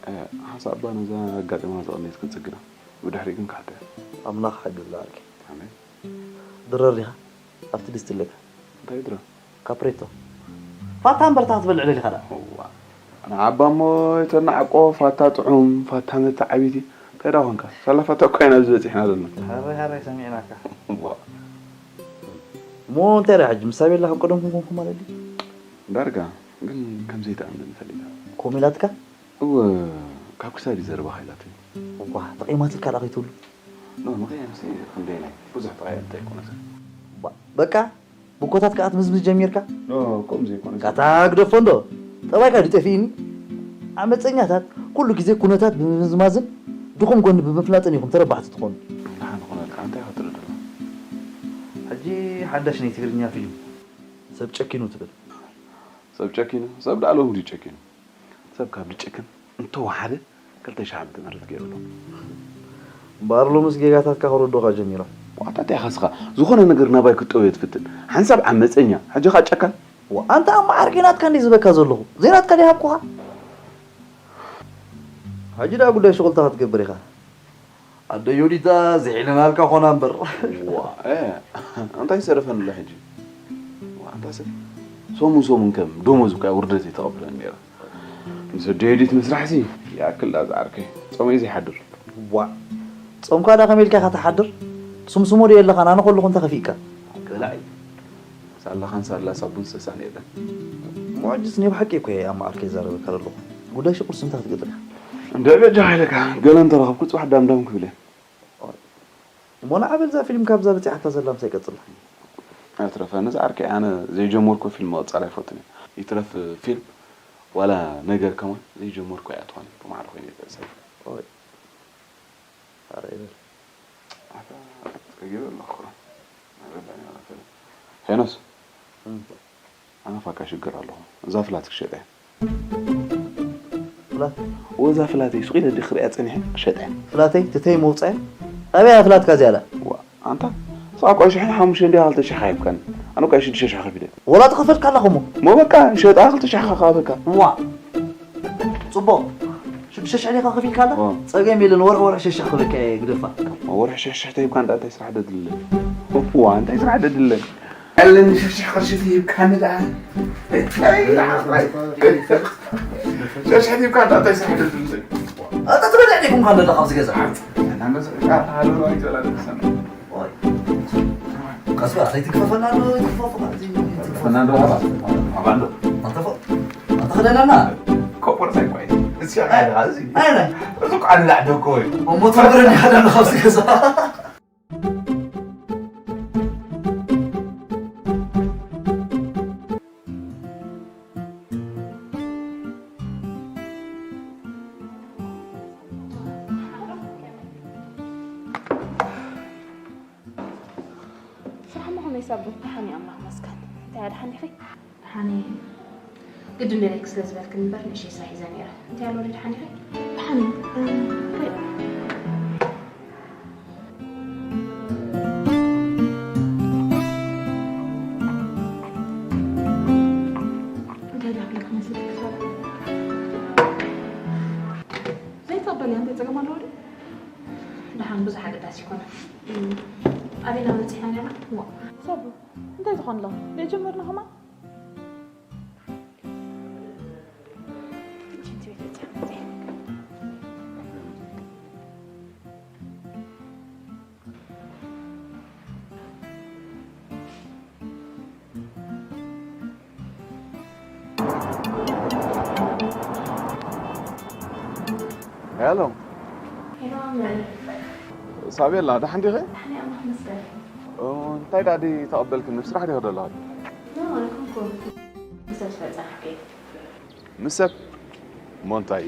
እ፣ ሓንሳእ እባ ነዛ ኣጋጢማ ዝቐነየት ክንጽግና። ብድሕሪኡ ግን ክሓቶ እየ። ኣምላኽ ሓግዝ ዝዓርከይ። ኣሜን። ድረር ዲኻ ኣብቲ ድስቲ ኣለካ? እንታይ ድረር? ካፕሬቶ። ፋታ እምበር ታ ክትበልዕ ደሊኻ ደኣ? እዋ፣ ንዓባ እሞ የተናዕቆ ፋታ ጥዑም፣ ፋታ መተዓቢቲ። እንታይ ደኣ ኾንካ? ሳላ ፋታ እኮ ኢና ኣብዚ በጺሕና ዘለና። ሃራይ ሃራይ ሰሚዕናካ። እዋ። እሞ እንታይ ደኣ ሕጂ? ምስ ኣቤላ ከም ቀደምኩም ኮንኩም ማለት ድዩ? ዳርጋ፣ ግን ከም ዘይትኣምነኒ ፈሊጠ። ከምኡ ኢላትካ? እወ፣ ካብ ክሳድ እዩ ዘረባኻ ኢላትኒ። እዋ፣ ተቐይማትልካ ደኣ ከይትብሉ። ኖ፣ ምቕያምሲ ክንደየናይ? ብዙሕ ተቐያይምቲ ኣይኮነትን። ባ-፣ በቃ፣ ብኮታት ከኣ ትምዝምዝ ጀሚርካ? ኖ፣ ከምኡ ዘይኮነ። ካታ ግደፎ እንዶ፣ ጠባይካ ድዩ ጠፊእኒ? ዓመፀኛታት ኩሉ ግዜ ኩነታት ብምምዝማዝን ድኹም ጎኒ ብምፍላጥን ኢኹም ተረባሕቲ ትኾኑ። ደሓን ኾነልካ፣ እንታይ ኢኻ ትርኢ ዘለኻ? ሕጂ ሓዳሽ ናይ ትግርኛ ፊልም ሰብ ጨኪኑ ትብል። ሰብ ጨኪኑ? ሰብ ደኣ ሎሚ ድዩ ጨኪኑ? ሰብ ካብ ድጨክን እንተወሓደ ክልተ ሽሕ ዓመተ ምህረት ገይሩ ኣሎ። እምበኣር ሎምስ ጌጋታትካ ክርድኡኻ ጀሚሮም። ዋታ እንታይ ኢኻ ስኻ? ዝኾነ ነገር ናባይ ክትጠውዮ ትፍትን። ሓንሳብ ዓመፀኛ፣ ሕጂ ኸኣ ጨካን? ዋ፣ ኣንታ ኣመዓርቂ ናትካ እንድየ ዝህበካ ዘለኹ። ዘይናትካ ድየ ሃብኩኻ? ሕጂ ደኣ ጉዳይ ሽቑልታ ክትገብር ኢኻ። ኣደ ዮዲታ፣ ዝሒልናልካ ኾና እምበር። ዋ፣ እ፣ እንታይ ይሰረፈኒ ኣሎ ሕጂ? ዋ፣ ኣንታ ሰብ ሰሙን ሰሙን ከም ደሞዝ እኮ እያ ውርደት እየተቐብለኒ ነይራ። ምስ ኣደ ዮዲት ምስራሕሲ ይኣክል ዳ ዝዓርከይ። ጾመይ ዘይሓድር። ዋ፣ ጾምካ ዳ ከመይ ኢልካ ኢኻ ትሓድር? ትስምስሞ ድየ ኣለኻን? ኣነ ከለኹ እንተ ከፊእካ። በላዒ። ሳላኻን ሳላ ሳቡን ሰሳን የለን። እሞ ሕጅስ ናይ ብሓቂ እኮ እየ ኣብ መዓርከይ ይዛረበካ ዘለኹ። ጉዳይ ሽቁር ስምታ ክትገጥር ኢኻ። እንደ በጃኻ ኢለካ፣ ገለ እንተረኸብኩ ጽባሕ ዳምዳም ክብል እየ። እሞ ንዓ በል እዛ ፊልም ካብዛ በጺሓታ ዘላ ምሳይ ቀጽላ። ኣይትረፈኒ ዝዓርከይ፣ ኣነ ዘይጀመርኩ ፊልም ምቕጻል ኣይፈቱን እየ። ይትረፍ ፊልም ዋላ ነገር ከማን ዘይጀመርኩ እያ ትኾን። ብማዕረ ኮይነ እየ ዝዕዘብ። ኦይ። ኣረ ይበል። ኣታ ጸጊበ ኣለኹ። ሄኖስ፣ እም። ኣነ ፋካ ሽግር ኣለኹ። እዛ ፍላት ክሸጠ እየ። ፍላት? ወዛ ፍላተይ ሱቕ ኢለ ድየ ክርእያ ጸኒሐ ክሸጠ እየ። ፍላተይ ትተይ መውጻእያ? ኣበይ እያ ፍላትካ እዚኣ? ዋ፣ ኣንታ፣ ንስኻ እኮ ሽሕን ሓሙሽተን ድያ ክልተ ሽሕ ኣይብካን። ኣነ እኮ ሽዱሽተ ሽሕ ከፊለ። ወላ ተኸፈልካ ኣለኹ እሞ። እሞ በቃ፣ ሸጣ ክልተ ሽሕ ከኻበካ። ዋ፣ ጽቡቕ። ሽዱሽተ ሽሕ ዲኻ ከፊልካ ኣላ? ዋ። ጸገም የለን፣ ወርሒ ወርሒ ሽዱሽተ ሽሕ ክህበካ እየ፣ ግደፋ። ወርሒ ሽዱሽተ ሽሕ ተሂብካ እንዳ እንታይ ስራሕ ደድልለ? ዋ፣ እንታይ ስራሕ ደድልለ? ኣለኒ ሽዱሽተ ሽሕ ቅርሺ ተሂብካኒ ደኣ። እንታይ ደኣ፣ ሽዱሽተ ሽሕ ተሂብካ እንዳ እንታይ ስራሕ ደድልለ? ኣታ ትበልዕ ዲኹም ካን ዘለኻ ኣብዚ ገዛ? እና መስ-፣ ኣታ ሃሎ ነው ይበላል ሰነ። ኦይ። ቀስ በል፣ ዘይትግፈፈና ኣሎ፣ ይትግፈፉ፣ ዘይትግፈፉ። ፈናንዶ ኣባ፣ ኣባ ኣሎ። ኣንተ ፎ-፣ ኣንተ ኸደናና። ኮፖር ሳይ ቆይ። እዚ ኣይ፣ ኣይ፣ ኣይ፣ እዚ። ኣይ፣ ኣይ። እዚ እኮ ኣላ ደጎ እዩ። እሞ ትነግረኒ ኢኻ ደሎ ካብዚ ገዛ። ስራሕ እሞ ከመይ ሳቡ? ደሓን እየ ኣምላኽ ይመስገን። እንታይ እያ ደሓን ዲኺ? ደሓን እየ። ግድን ደልየኪ ስለ ዝበልክኒ እምበር ንእሽተይ ስራሕ ሒዘ ነይረ። እንታይ ኣሎ ወዲ ደሓን ዲኺ? ደሓን እየ። እንታይ ዳኣ ክብለኪ መሲለኪ ሳባ? ዘይትቕበልያ እንታይ ጸገም ኣለዎ ድዩ? ደሓን ብዙሕ ኣገዳሲ ኣይኮነን። ኣበይና በጺሕና ነርና? ዋ፣ ሳቡ፣ እንታይ ዝኾን ኣሎ? ዘይጀመርና ከማን? ሽንቲ ቤት በጺሐ መጺአ። ሄሎ። ሄሎ፣ ኣምላኽ። ሳቤላ፣ ደሓን ዲኺ? ደሓን እየ፣ ኣምላኽ ይመስገን። ኦ፣ እንታይ ደኣ ድዩ ተቐበልክኒ? ኣብ ስራሕ ዲኺ ዘለኺ? ኖ፣ ኣይኮንኩን። ሰብ ዝፈጸምኩ እየ። ምስ ሰብ? እሞ እንታይ፣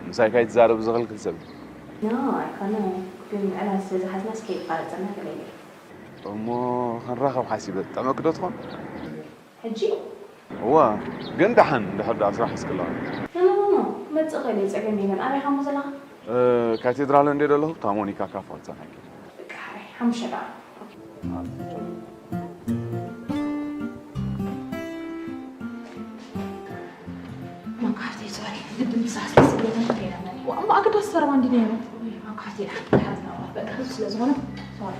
ምሳይ ካይትዛረብ ዝኽልክል ሰብ? ኖ፣ ኣይኮነን። ግን ዕላል ስለ ዝሓዝና እስከ ይቋረጸና ገለ ኢለ። እሞ ክንራኸብ ሓሲበ። ጠመክ ዶ ትኾን? ሕጂ? እዋ፣ ግን ደሓን እንድሕር ደኣ ስራሕ እስክለኻ። ኖ፣ ኖ፣ ኖ፣ ኖ። ክመጽእ እኽእል እየ፣ ጸገም የለን። ኣበይ ኢኻ እሞ ዘለኻ? እ፣ ካቴድራል እንድየ ዘለኹ፣ እታ ሞኒካ ካፈ ክትጸንሐኪ። በቃ፣ ሓራይ፣ ሓሙሽተ ደቂቕ። ኦኬ። ማንካ ሃፍተይ፣ ሶሪ። ግድን ምሳሕ ስለ ዝብለኒ ከይዳ መን። ዋ፣ እሞ ኣገዳሲ ዘረባ እንዲ ነይሩ። ማንካ ሃፍተይ፣ ደሓን፣ ደሓን ዝነበረ። በቃ፣ ህዝቢ ስለ ዝኾነ፣ ሶሪ።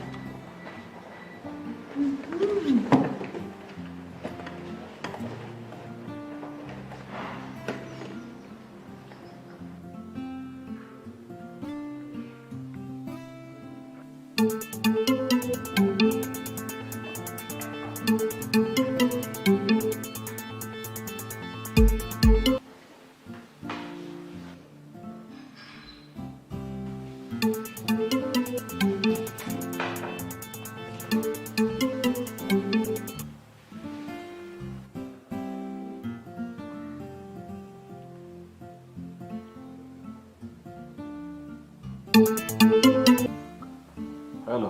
ሄሎ።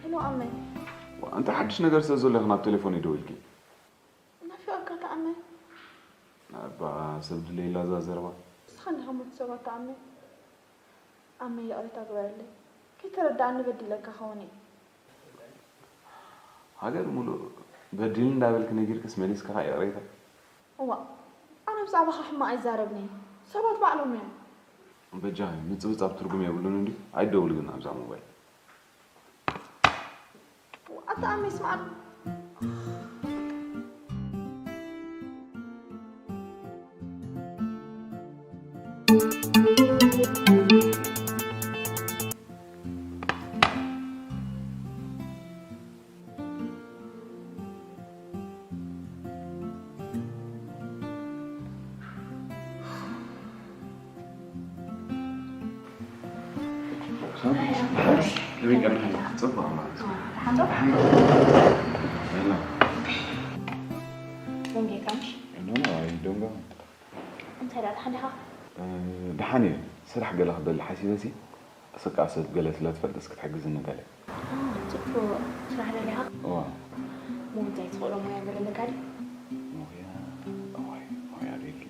ሄሎ ኣመ። ዋ፣ እንታይ ሓድሽ ነገር ስለ ዘሎ ኢኺ ናብ ቴሌፎን ይደውልኪ? ናፊቐካ ተኣመ። ኣባ፣ ሰብ ድለይላ እዛ ዘረባ። ንስኻ እንዲኻ ሞት ሰባት ተኣመ። ኣመ፣ ይቕሬታ ግበረለይ። ከይተረዳእኒ በዲለካ ኸውን እየ። ሃገር ሙሉእ በዲሉ እንዳበልክ ነጊርክስ መሊስካ ኸኣ ይቕሬታ? እዋእ፣ ኣነ ብዛዕባኻ ሕማቕ ኣይዛረብን እየ። ሰባት ባዕሎም እዮም። በጃ ምጽብጻብ ትርጉም የብሉን እንድዩ። ኣይደውል ግን ኣብዛ ሞባይል። ኣታ ኣመ ይስምዓኒ። እንታይ ደኣ፣ ደሓን ዲኻ? እ፣ ደሓን እየ። ስራሕ ገለ ክደሊ ሓሲበሲ፣ ስቃ ሰብ ገለ ስለ ትፈልጥስ ክትሕግዝኒ ገለ። እ፣ ጽቡቕ። ስራሕ ደሊኻ? እዋ። እሞ እንታይ ትኽእሎ ሞያ ገለ ኣለካ ድዩ? ሞያ? እዋይ፣ ሞያ ደልዩ።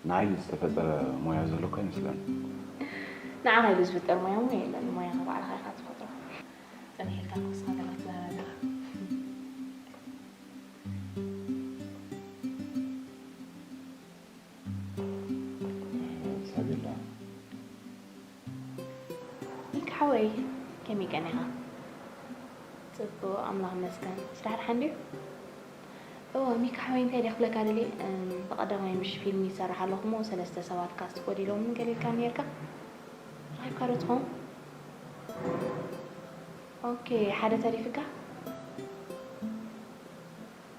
ንዓይ ዝተፈጠረ ሞያ ዘሎ እኮ ኣይመስለኒ። ንዓኻ ኢሉ ዝፍጠር ሞያ እሞ የለን። ሞያኻ ባዕልኻ ኢኻ ትፈጥሮ። ጸኒሕ ኢልካ እኮ ንስኻ ገለ ክትዛረብ ኢኻ። ሳቤላ። ሚኪ ሓወይ፣ ከመይ ቀኒኻ? ጽቡቕ፣ ኣምላኽ ይመስገን። ስራሕ ደሓን ድዩ? እወ፣ ሚኪ ሓወይ፣ እንታይ ድየ ክብለካ ደልየ? እም፣ ብቐዳማይ ምሽ ፊልም ይሰርሕ ኣለኹ እሞ፣ ሰለስተ ሰባት ካስት ጎዲሎምኒ ገለ ኢልካኒ ኔርካ። ረኺብካ ዶ ትኸውን? ኦኬ፣ ሓደ ተሪፍካ?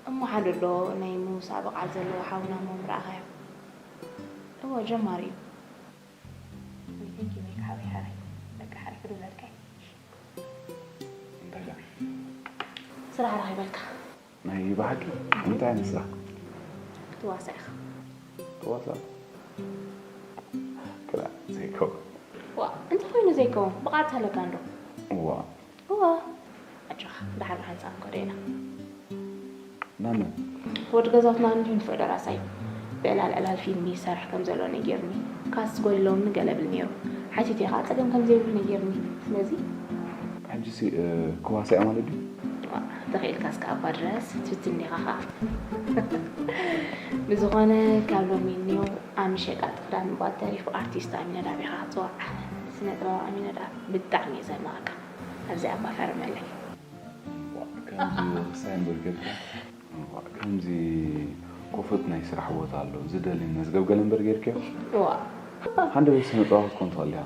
እሞ ሓደ ኣሎ፣ ናይ ምውሳእ ብቕዓት ዘለዎ ሓውና እሞ ምረኣኻዮ። እወ፣ ጀማሪ እዩ። Thank you ሚኪ ሓወይ ሓራይ። በቃ ሓራይ ክድውለልካ እየ። እንታይ ደኣ? ስራሕ ረኺበልካ። ናይ ብሓቂ? እንታይ ዓይነት ስራሕ? ክትዋሳእ ኢኻ። ክዋሳእ? ክላ፣ ዘይከውን። ዋ፣ እንታይ ኮይኑ ዘይከውን? ብቕዓት ኣለካ እንዶ። እዋ። እዋ። ኣጆኻ፣ ደሓር ብሓንሳብ ክንከዶ ኢና። ናመን? ወዲ ገዛውትና እንዲሁ ንፉዕ ደራሳይ እዩ። ብዕላል ዕላል ፊልም ይሰርሕ ከም ዘሎ ነጊርኒ። ካስት ጎዲሎምኒ ገለ ብል ነይሩ። ሓቲተዮ ኸዓ ጸገም ከም ዘይብሉ ነጊርኒ። ስለዚ ሕጂሲ፣ እ፣ ክዋሳእ ማለት ድዩ? ዋ፣ ተኽኢልካ እስከ ኣባ ድረስ ትፍትን ዲኻ ኸዓ? ብዝኾነ ካብ ሎሚ እኒኦ ኣምሽ ሸቃጢ ክዳን እባ ተሪፉ ኣርቲስት ኣሚነዳብ ኢኻ ክትጽዋዕ። ስነ ጥበብ ኣሚነዳብ ብጣዕሚ እየ ዘድንቐካ። ኣብዚ ኣባ ፈርመለይ። ዋ፣ ከምዚ ክሳይ እምበር ጌርካ። ዋ፣ ከምዚ ክፉት ናይ ስራሕ ቦታ ኣሎ፣ ዝደሊ መዝገብ ገለ እምበር ጌርክዮ? ዋ። ሃንደበት ስነ ጥበብ ክትኮን ትኽእል ኢኻ።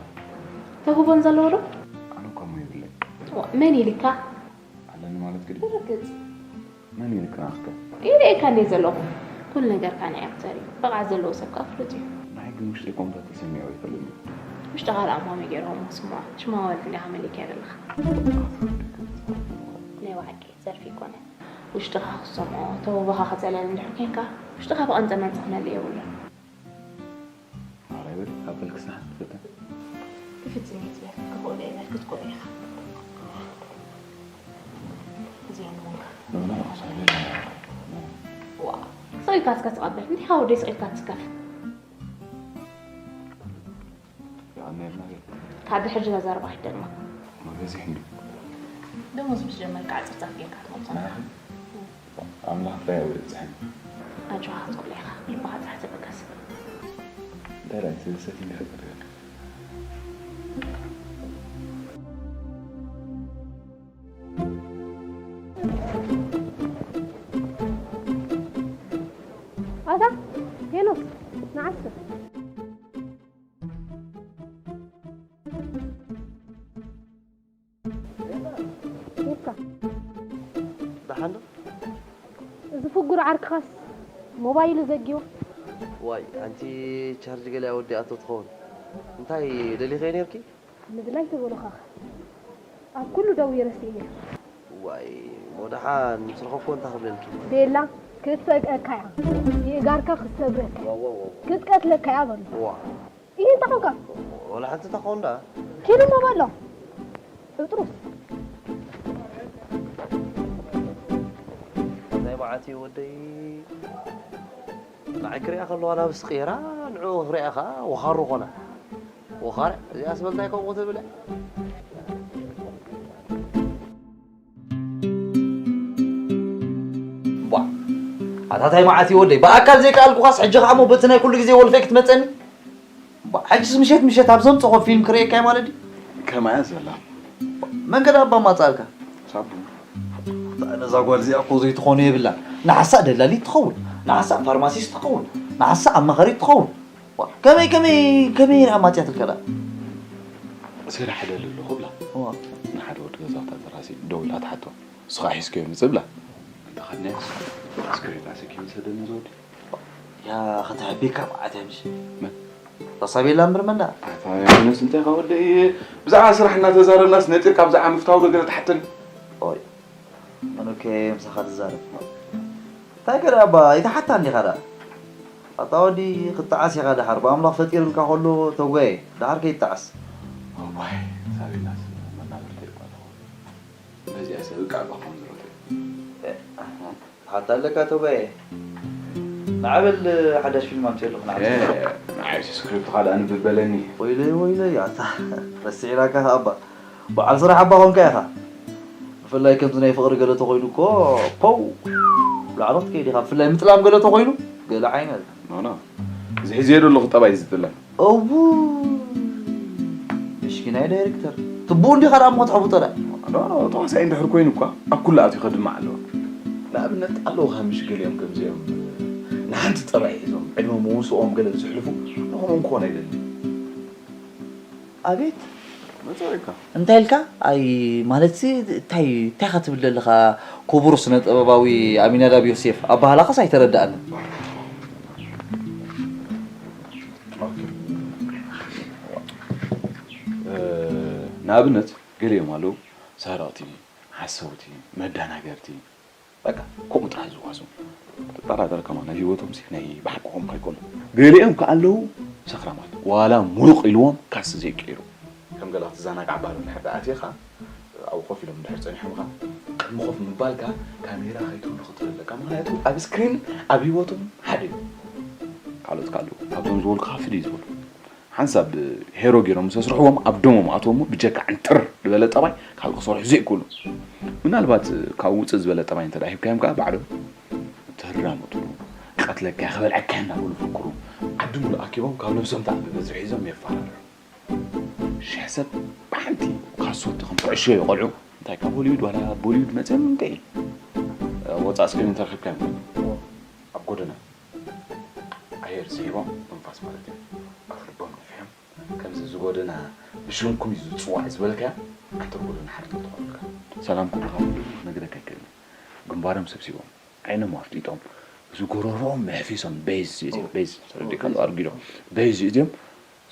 ተውህቦን ዘለዎ ዶ? ኣነ እኳ እሞ የብለይ። ዋ፣ መን ኢልካ? ኣለኒ ማለት ግዲ? ብርግጽ። መን ኢልካ ንኣኽከ? ኢለካ እንደ ዘለኹ። ኩሉ ነገርካ ንዓይ ክትርኢ። ብቕዓት ዘለዎ ሰብ ከኣ ፍሉጥ እዩ። ናይ ግን ውሽጠይ ኮምታ ተሰሚዑ ኣይፈልጥን እዩ። ውሽጥኻ ደኣ እሞ ከመይ ገይርዎ እሞ ስምዖ? ሽማወል እንዲኻ መሊእካዮ ዘለኻ። ናይ ብሓቂ ዘርፊ ኣይኮነን። ውሽጥኻ ክትሰምዖ፣ ተውህቦኻ ክትዘለል እንድሕር ኮንካ፣ ውሽጥኻ ብቐንጸ መንጸ ክመልእ የብሉን። ማራ ይበል፣ ካብ በልክስ ንሓንቲ ትፍትን። ክፍትን እየ ትብል፣ ክኽእሎ እየ በል፣ ክትክእሎ ኢኻ። እዚኦም ምዃንካ። ኖ፣ ኖ፣ ሳይለንት። ዋ፣ ስቕ ኢልካ እስከ ተቐበል። እንዲኻ ወደይ ስቕ ኢልካ ትስከፍ። የቐንየልና። ካብ ብሕጂ ዘረባ ኣይትደግማ። መገዚ ሕንዲ። ደሞዝ ምስ ጀመርካ ዓጸብጻብ ጌርካ ትመጽእ። ኣምላኽ እንታይ ኣብፅሐን? ኣጆኻ ክትኩል ኢኻ፣ ልብኻ ጥራሕ ተበገስ። እንታይ ደኣ፣ ሰቲን ዲኻ ትፈልጥ? ኩር ዓርክኻስ ሞባይሉ ዘጊዎ። ዋይ ኣንቲ ቻርጅ ገለ ኣወዲኣቶ ትኸውን። እንታይ ደሊኸ ነርኪ? ምድላይ ተበሉኻ ኣብ ኩሉ ደው ይረስየ። ዋይ ሞደሓን ምስ ረኸብኩ እንታይ ክብለልኪ? ቤላ ክትሰግአካ እያ። የእጋርካ ክሰብረካ እያ። ክትቀትለካ እያ በሉ። ዋ ይህ እንታይ ኮንካ? ወላ ሓንቲ እንታይ ክኸውን ደኣ? ኪዱ ሞ በሎ። ጥጥሩስ ናይ መዓት እዩ ወደይ። ንዓይ ክሪኣ ከለዋ ናብ ስቕየራ ንዕኡ ክሪኣ ኸዓ ወኻሩ ኾና። ወኻር እዚኣ ስበልታይ ከምኡ ትብል እያ። ቧ ኣታታይ መዓት እዩ ወደይ። ብኣካል ዘይከኣልኩኻስ ሕጂ ኸዓ ሞ በቲ ናይ ኩሉ ግዜ ወልፈይ ክትመፀኒ? ባ- ሕጅስ ምሸት ምሸት ኣብ ዘምፀኾ ፊልም ክርእየካ ማለት ድዩ? ከማያ ዘላ መንገዲ ኣባ ማፃልካ ሳቡ ነዛ ጓል እዚኣ እኮ ዘይትኾኑ የብላ። ንሓሳእ ደላሊት ትኸውን፣ ንሓሳእ ፋርማሲስት ትኸውን፣ ንሓሳእ ኣማኸሪት ትኸውን። ዋ፣ ከመይ ከመይ ከመይ ኢላ ማፅያትልካ ዳ? ስራሕ ደሊ ኣለኹ ብላ ዋ፣ ንሓደ ወዲ ገዛውታ ተራሲ ደው ኢላ ትሓቶ። ንስኻ ሒዝከዮ ምፅእ ብላ እንተኸድንያ ስክሬት ኣሰኪሙ ሰደኒ ዝወዲ ያ ከተሕቢካ መዓት ምሽ መን? ተሳቤላ እምበር መና ኣታ ዮሃንስ እንታይ ካ ወደይ ብዛዕባ ስራሕ እናተዛረብናስ ነጢርካ ብዛዕባ ምፍታው ዶ ገለ ትሓተኒ ኦይ ኣነከ ምሳኻ ትዛረብ እንታይ ገለ ኣባ ይተሓታ እንዲኻ ዳ ኣታ ወዲ ክትዓስ ኢኻ ድሓር ብኣምላኽ ፈጢርልካ ከሎ ተጓየ ድሓር ከይትዓስ እዋይ ሳቤላስ መናብርቲ ይባልኹ በዚኣ ሰብ እቃ ባኹም ዝረቱ ሓታ ኣለካ ተጓየ ንዓበል ሓዳሽ ፊልም ኣምፅእ ኣለኹ ንዓበል ንዓይሲ ስክሪፕት ካልእ ኣንብብ በለኒ ወይለይ ወይለይ ኣታ ረስዒናካ ከኣባ በዓል ስራሕ ኣባ ኮንካ ኢኻ ብፍላይ ከምዚ ናይ ፍቕሪ ገለ ተኾይኑ እኮ ፖው ላዕሎ ክትከይድ ኢኻ ብፍላይ ምጥላም ገለ ተኾይኑ ገለ ዓይነት ኖኖ እዚ ሒዝዮ ዘለኹ ጠባይ ዝጥለም እው ምሽኪናይ ዳይሬክተር ትቡኡ እንዲኻ ደኣ እሞ ተሕብጦ ደኣ ኖኖ ተዋሳኢ እንድሕር ኮይኑ እኳ ኣብ ኩሉ ኣትዩ ከድምዕ ኣለዎ ንኣብነት ኣለዉ ካብ ምሽ ገሊኦም ከምዚኦም ንሓንቲ ጠባይ ሒዞም ዕድመ መውስኦም ገለ ዝሕልፉ ንኸምኦም ክኾን ኣይደልን ኣቤት መፅኦይካ እንታይ ኢልካ ኣይ ማለት ሲ እንታይ እንታይ ኢኻ ትብል ዘለኻ ክቡር ስነ ጥበባዊ ኣሚናዳብ ዮሴፍ ኣባህላኻስ ኣይተረድኣንን ንኣብነት ገሊኦም ኣለዉ ሰረቕቲ ሓሰውቲ መደናገርቲ በቃ ከምኡ ጥራሕ ዝጓዙ ትጠራጠር ከማን ኣብ ህይወቶም ሲ ናይ ብሓቂ ከምኡ ከይኮኑ ገሊኦም ከ ኣለዉ ሰኽራማት ዋላ ሙሉቕ ኢልዎም ካስ ዘይቀይሩ ከም ገለ ክትዘናጋዕ ባህሉ እንድሕር ደኣ ኣትኻ ኣብኡ ኮፍ ኢሎም እንድሕር ጸኒሖምኻ ቅድሚ ኮፍ ምባልካ ካሜራ ከይትብሉ ክትብል ኣለካ ምክንያቱ ኣብ ስክሪን ኣብ ህይወቶም ሓደ እዩ ካልኦት ከ ኣለዉ ካብዞም ዝበልኩኻ ፍልይ ዝበሉ ሓንሳብ ሄሮ ገይሮም ምስ ኣስርሕዎም ኣብ ደሞም ኣትዎም ብጀካ ዕንጥር ዝበለ ጠባይ ካልእ ክሰርሑ ዘይክእሉ ምናልባት ካብኡ ውፅእ ዝበለ ጠባይ እንተ ሂብካዮም ከዓ ባዕሎም ተህራመትሉ ቀትለካ ክበልዐካ እናበሉ ፍክሩ ዓዲ ሙሉእ ኣኪቦም ካብ ነብሶም ተኣቢ በዝሒ ሒዞም የፋራርሑ ሽሕ ሰብ ብሓንቲ ካሶት ከም ኩዕሾ ይቆልዑ እንታይ ካብ ሆሊውድ ዋላ ቦሊውድ መፅኦም እንታይ ወፃእ ስክሪን እንተረኪብካዮም ኣብ ጎደና ኣየር ስሒቦም ትንፋስ ማለት እዩ ኣፍልቦም ነፊሖም ከምዚ እዚ ጎደና ብሽምኩም እዩ ዝፅዋዕ ዝበልካዮ ዓንተር ጎደና ሓርቶ ትኾኑልካ ሰላም ክብልካ ከለዉ ክነግረካ ኣይክእልን ግንባሮም ሰብሲቦም ዓይኖም ኣፍጢጦም እዚ ጎረርኦም መሕፊሶም ቤዝ እዚኦም ቤዝ ተረዲእካ ዶ ኣርጊዶም ቤዝ እዚኦም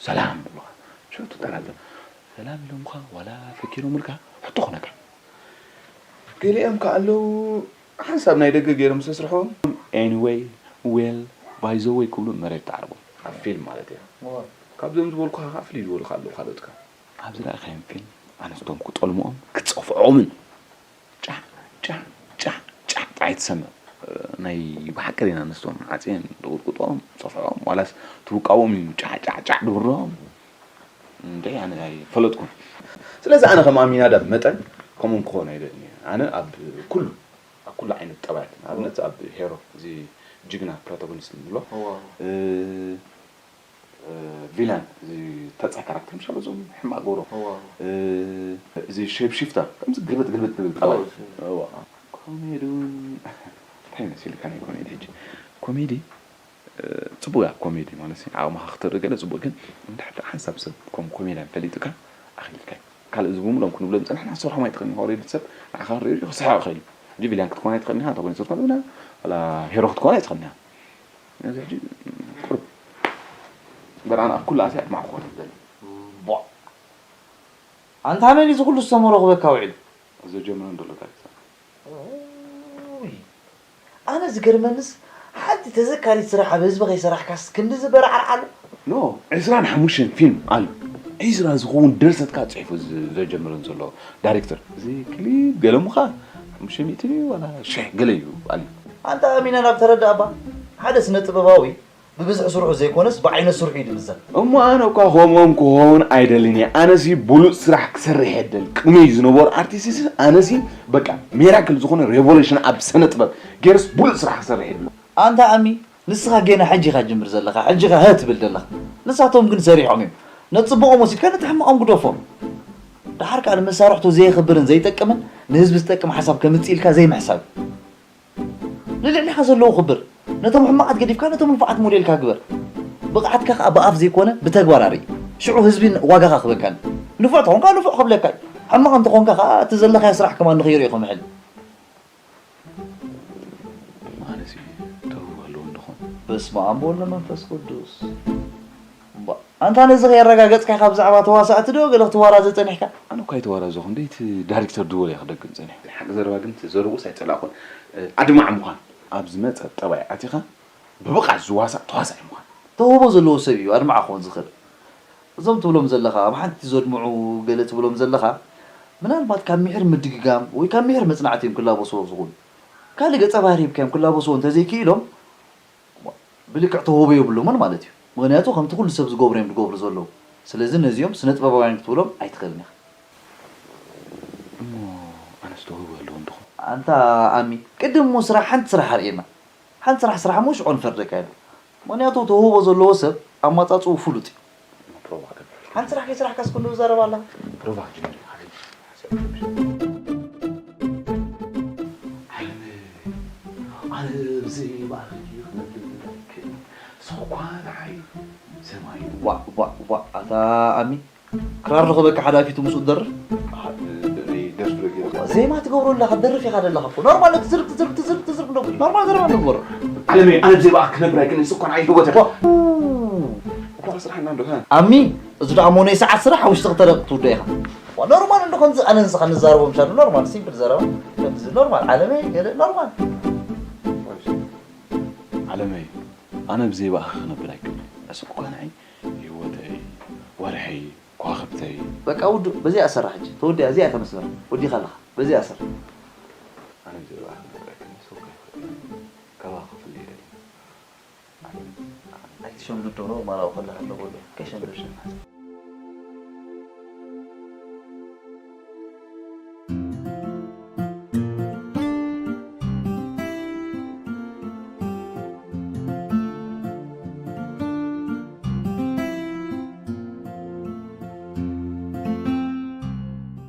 ሰላም ይብሉኻ ሸው ትጠራጠር ሰላም ኢሎምኻ ዋላ ፈኪሮምልካ ሕቶ ኾነካ ገሊኦም ከ ኣለዉ ሓንሳብ ናይ ደገ ገይሮም ዝተስርሑ anyway well by the way ክብሉ መሬት ተዓርቦም ኣብ ፊልም ማለት እየ ካብዞም ዝበልኩኻ ከዓ ፍልይ ዝበሉ ከዓ ኣለዉ ካልኦትካ ኣብ ዝረኣኻዮም ፊልም ኣነስቶም ክጠልምኦም ክፀፍዖምን ጫዕ ጫዕ ጫዕ ጫዕ ጥራይ ትሰምዕ ናይ ብሓቂ ዜና ኣነስቶም ዓፅየን ዝቕጥቅጥኦም ፀፍዖም ዋላስ ትውቃዎም እዩ ጫዕ ጫዕ ጫዕ ድብርኦም እንደ ኣነ ኣይፈለጥኩን ስለዚ ኣነ ከም ኣሚናዳብ መጠን ከምኡም ክኾን ኣይደልን እየ ኣነ ኣብ ኩሉ ኣብ ኩሉ ዓይነት ጠባያት ንኣብነት ኣብ ሄሮ እዚ ጅግና ፕሮታጎኒስት ንብሎ ቪላን እዚ ተፃ ካራክተር ምሻ በዞም ሕማቅ ገብሮ እዚ ሼፕ ሽፍተር ከምዚ ግልብጥ ግልብጥ ትብል ጠባይ ኮሜዲ እውን እንታይ መሲልካ ናይ ኮሜዲ ሕጂ ኮሜዲ ፅቡቅ እያ ኮሜዲ ማለት ዓቅምካ ክትርኢ ገለ ፅቡቅ ግን እንድሕር ሓንሳብ ሰብ ከም ኮሜድያን ፈሊጥካ ኣኽሊልካ እዩ ካልእ እዚ ብምሎም ክንብሎ ዝፀናሕና ክሰርሖም ኣይትኽእልን ኢኻ ኦልሬዲ ሰብ ንዓኻ ክርኢ ክስሕቕ ይኽእል እዩ ሕጂ ቪልያን ክትኮን ኣይትኽእልን ኢኻ ኣንታጎኒስት ክትኮን ብና ዋላ ሄሮ ክትኮን ኣይትኽእልን እያ። ነዚ ሕጂ ቁሩብ እምበር ኣነ ኣብ ኩሉ ኣትያ ኣድማዕኩ ክትብል። ቦዕ ኣንታ መን እዩ እዚ ኩሉ ዝተመረኹበካ ውዒሉ? ዘጀምረን ዘሎ ዳይሬክተር። ውይ፣ ኣነ ዝገርመንስ ሓንቲ ተዘካሪት ስራሕ ኣብ ህዝቢ ከይሰራሕካስ ክንዲ ዝበራዕርዓሉ። ኖ፣ ዕስራን ሓሙሽተን ፊልም ኣሎ። ዕስራ ዝኸውን ድርሰትካ ጽሒፉ ዘጀምረን ዘሎ ዳይሬክተር። እዚ ክሊፕ ገለ ምዃ ሓሙሽተ ሚእቲ ድዩ ዋላ ሽሕ ገለ እዩ ኣልዩ። ኣንታ ኣሚና ናብ ተረዳእ እባ ሓደ ስነ ጥበባዊ ብብዝሒ ስርሑ ዘይኮነስ ብዓይነት ስርሑ እዩ ዝምዘን። እሞ ኣነ እኳ ከምኦም ክኸውን ኣይደልን እየ። ኣነሲ ብሉጽ ስራሕ ክሰርሕ እየ ደል። ቅድመይ ዝነበሩ ኣርቲስትስ ኣነሲ በቃ ሜራክል ዝኾነ ሬቮሉሽን ኣብ ስነ ጥበብ ገይርስ ብሉጽ ስራሕ ክሰርሕ እየ ደል። ኣንታ ኣሚ ንስኻ ጌና ሕጂ ኢኻ ጅምር ዘለኻ ሕጂ ኢኻ ሀ ትብል ዘለኻ። ንሳቶም ግን ሰሪሖም እዮም። ነቲ ጽቡቖም ወሲድካ ነቲ ሕማቖም ግደፎ። ደሓር ከኣ ንመሳርሕቱ ዘየኽብርን ዘይጠቅምን ንህዝቢ ዝጠቅም ሓሳብ ከምጽእ ኢልካ ዘይምሕሳብ እዩ። ንልዕሊኻ ዘለዉ ክብር። ነቶም ሕማቓት ገዲፍካ ነቶም ንፉዓት ሞዴልካ ግበር። ብቕዓትካ ከኣ ብኣፍ ዘይኮነ ብተግባር ኣርኢ። ሽዑ ህዝቢ ዋጋኻ ክህበካን እዩ። ንፉዕ ተኾንካ ንፉዕ ክብለካ እዩ። ሕማቕ እንተኾንካ ከኣ እቲ ዘለኻዮ ስራሕ ከማን ንኽይርእዩ ክምሕል እዩ። ኣነሲ ተውህቦ ኣለዎ እንድኾን። በስመ ኣብ ወወልድ ወመንፈስ ቅዱስ። እምቧእ። ኣንታ ነዚ ከየረጋገጽካ ኢኻ ብዛዕባ ተዋሳእቲ ዶ ገለ ክትዋራዘ ጸኒሕካ? ኣነ እኳ ኣይተዋራዘኹን፣ ደይቲ ዳይሬክተር ድወል እየ ክደግም ጸኒሐ። ሓቂ ዘረባ ግን እቲ ዘረብኡስ ኣይጸላእኩን። ኣድማዒ ምዃን፣ ኣብ ዝመጸ ጠባይ ኣቲኻ ብብቕዓት ዝዋሳእ ተዋሳኣይ ምዃን። ተውህቦ ዘለዎ ሰብ እዩ ኣድማዒ ክኾን ዝኽእል። እዞም ትብሎም ዘለኻ ኣብ ሓንቲ ዘድምዑ ገለ ትብሎም ዘለኻ ምናልባት ካብ ምሒር ምድግጋም ወይ ካብ ምሒር መጽናዕቲ እዮም ክላበስዎ ዝኽእሉ። ካልእ ገጸ ባህሪ ሂብካዮም ክላበስዎ እንተዘይክኢሎም ብልክዕ ተውህቦ የብሎምን ማለት እዩ። ምኽንያቱ ከምቲ ኩሉ ሰብ ዝገብሮ እዮም ዝገብሩ ዘለዉ። ስለዚ ነዚኦም ስነ ጥበባውያን ክትብሎም ኣይትኽእልን ኢኻ። እሞ ኣነስ ተውህቦ ኣለዎም ዶ ይኾን? ኣንታ ኣሚ ቅድም እሞ ስራሕ ሓንቲ ስራሕ ኣርእየና። ሓንቲ ስራሕ ስራሕ እሞ ሽዑ ንፈርደካ ኢና። ምኽንያቱ ተውህቦ ዘለዎ ሰብ ኣማጻጽኡ ፍሉጥ እዩ። ፕሮቫ ክገብር። ሓንቲ ስራሕ ከይስራሕካስ ኩሉ ትዛረብ ኣለኻ። ፕሮቫ ክጅምር ኢኻ። ኣነ ብዘይ ባእኺ ክነብር ኣይክእልን። ንስኺ እኳ ንዓይ ሰማይ። ዋእ ዋእ ዋእ ኣታ ኣሚ ክራር ዶ ክበካ ሓዳፊቱ ምስኡ ትደርፍ? ኣሃ፣ ብ-፣ ብ-፣ ናይ ደርፊ ዶ ገይሩ? ዜማ ትገብሮ ኣለኻ፣ ትደርፍ ኢኻ ዘለኻ እኮ። ኖርማል ትዝርብ፣ ትዝርብ፣ ትዝርብ፣ ትዝርብ እንዶ ኖርማል ዘረባ እንዶ ግበሮ። ዓለመይ፣ ኣነ ብዘይ ብኣኻ ክነብር ኣይክእልን፣ ንሱ እኮ ንዓይ ህይወት ኢኻ። እኳ ስራሕና እንዶ፣ ሀ? ኣሚ፣ እዚ ደኣ እሞ ናይ ሰዓት ስራሕ ኣብ ውሽጢ ክልተ ደቂቕ ትውድኦ ኢኻ። ዋ፣ ኖርማል እንዶ ከምዚ ኣነ ንስኻ ንዛረቦ ምሻሉ ኖርማል፣ ሲምፕል ዘረባ። ከምዚ ኖርማል፣ ዓለመይ፣ ገለ ኖርማል። ዓለመይ፣ ኣነ ብዘይ ብኣኻ ክነብር ኣይክእልን። ንሱ እኳ ንዓይ ህይወተይ፣ ወርሐይ፣ ከዋኽብተይ። በቃ ውዱእ፣ በዚኣ ሰራ ሕጂ። ተወዲኣ፣ እዚኣ እያ እታ መስመር። ወዲኻ ኣለኻ። በዚኣ ሰር። ኣነ ብዘይ ብኣኻ ክነብር ኣይክእልን፣ ንሱ እኳ ይኽእል። ካባኻ ክፍለ ይደሊ። ኣይትሸምድዶ፣ ኖርማላዊ ከለኻ ኣሎ በሎ። ከይሸምደድሽ።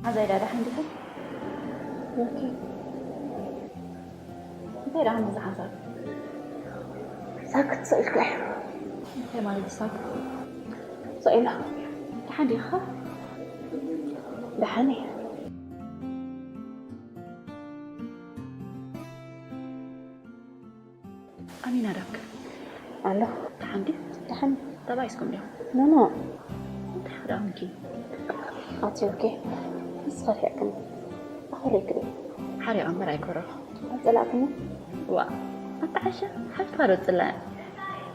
ሓዛይ ዳዳ ሓንዲኹም? ኦኬ። እንታይ ደኣ ከምዚ ሓንሳብ? ሳክት ስቕ ኢልካ ኢኻ። እንታይ ማለት እዩ ሳክት? ስቕ ኢለ። ደሓን ዲኻ? ደሓን እየ። ኣሚና ዳክ? ኣለኹ። ደሓን ድዩ? ደሓን። ተባኢስኩም ዲኹም? ኖ፣ ኖ። እንታይ ሓዳምኪ? ኣቲ ኦኬ። ንስኻ ርሒቕክኒ። ኣኽሪክኒ። ሓሪቐ እምበር ኣይኮረኹ። ኣይጸላእክኒ? ዋእ፣ ኣታ ዓሻ፣ ሓፍትኻ ዶ ትጽላእ?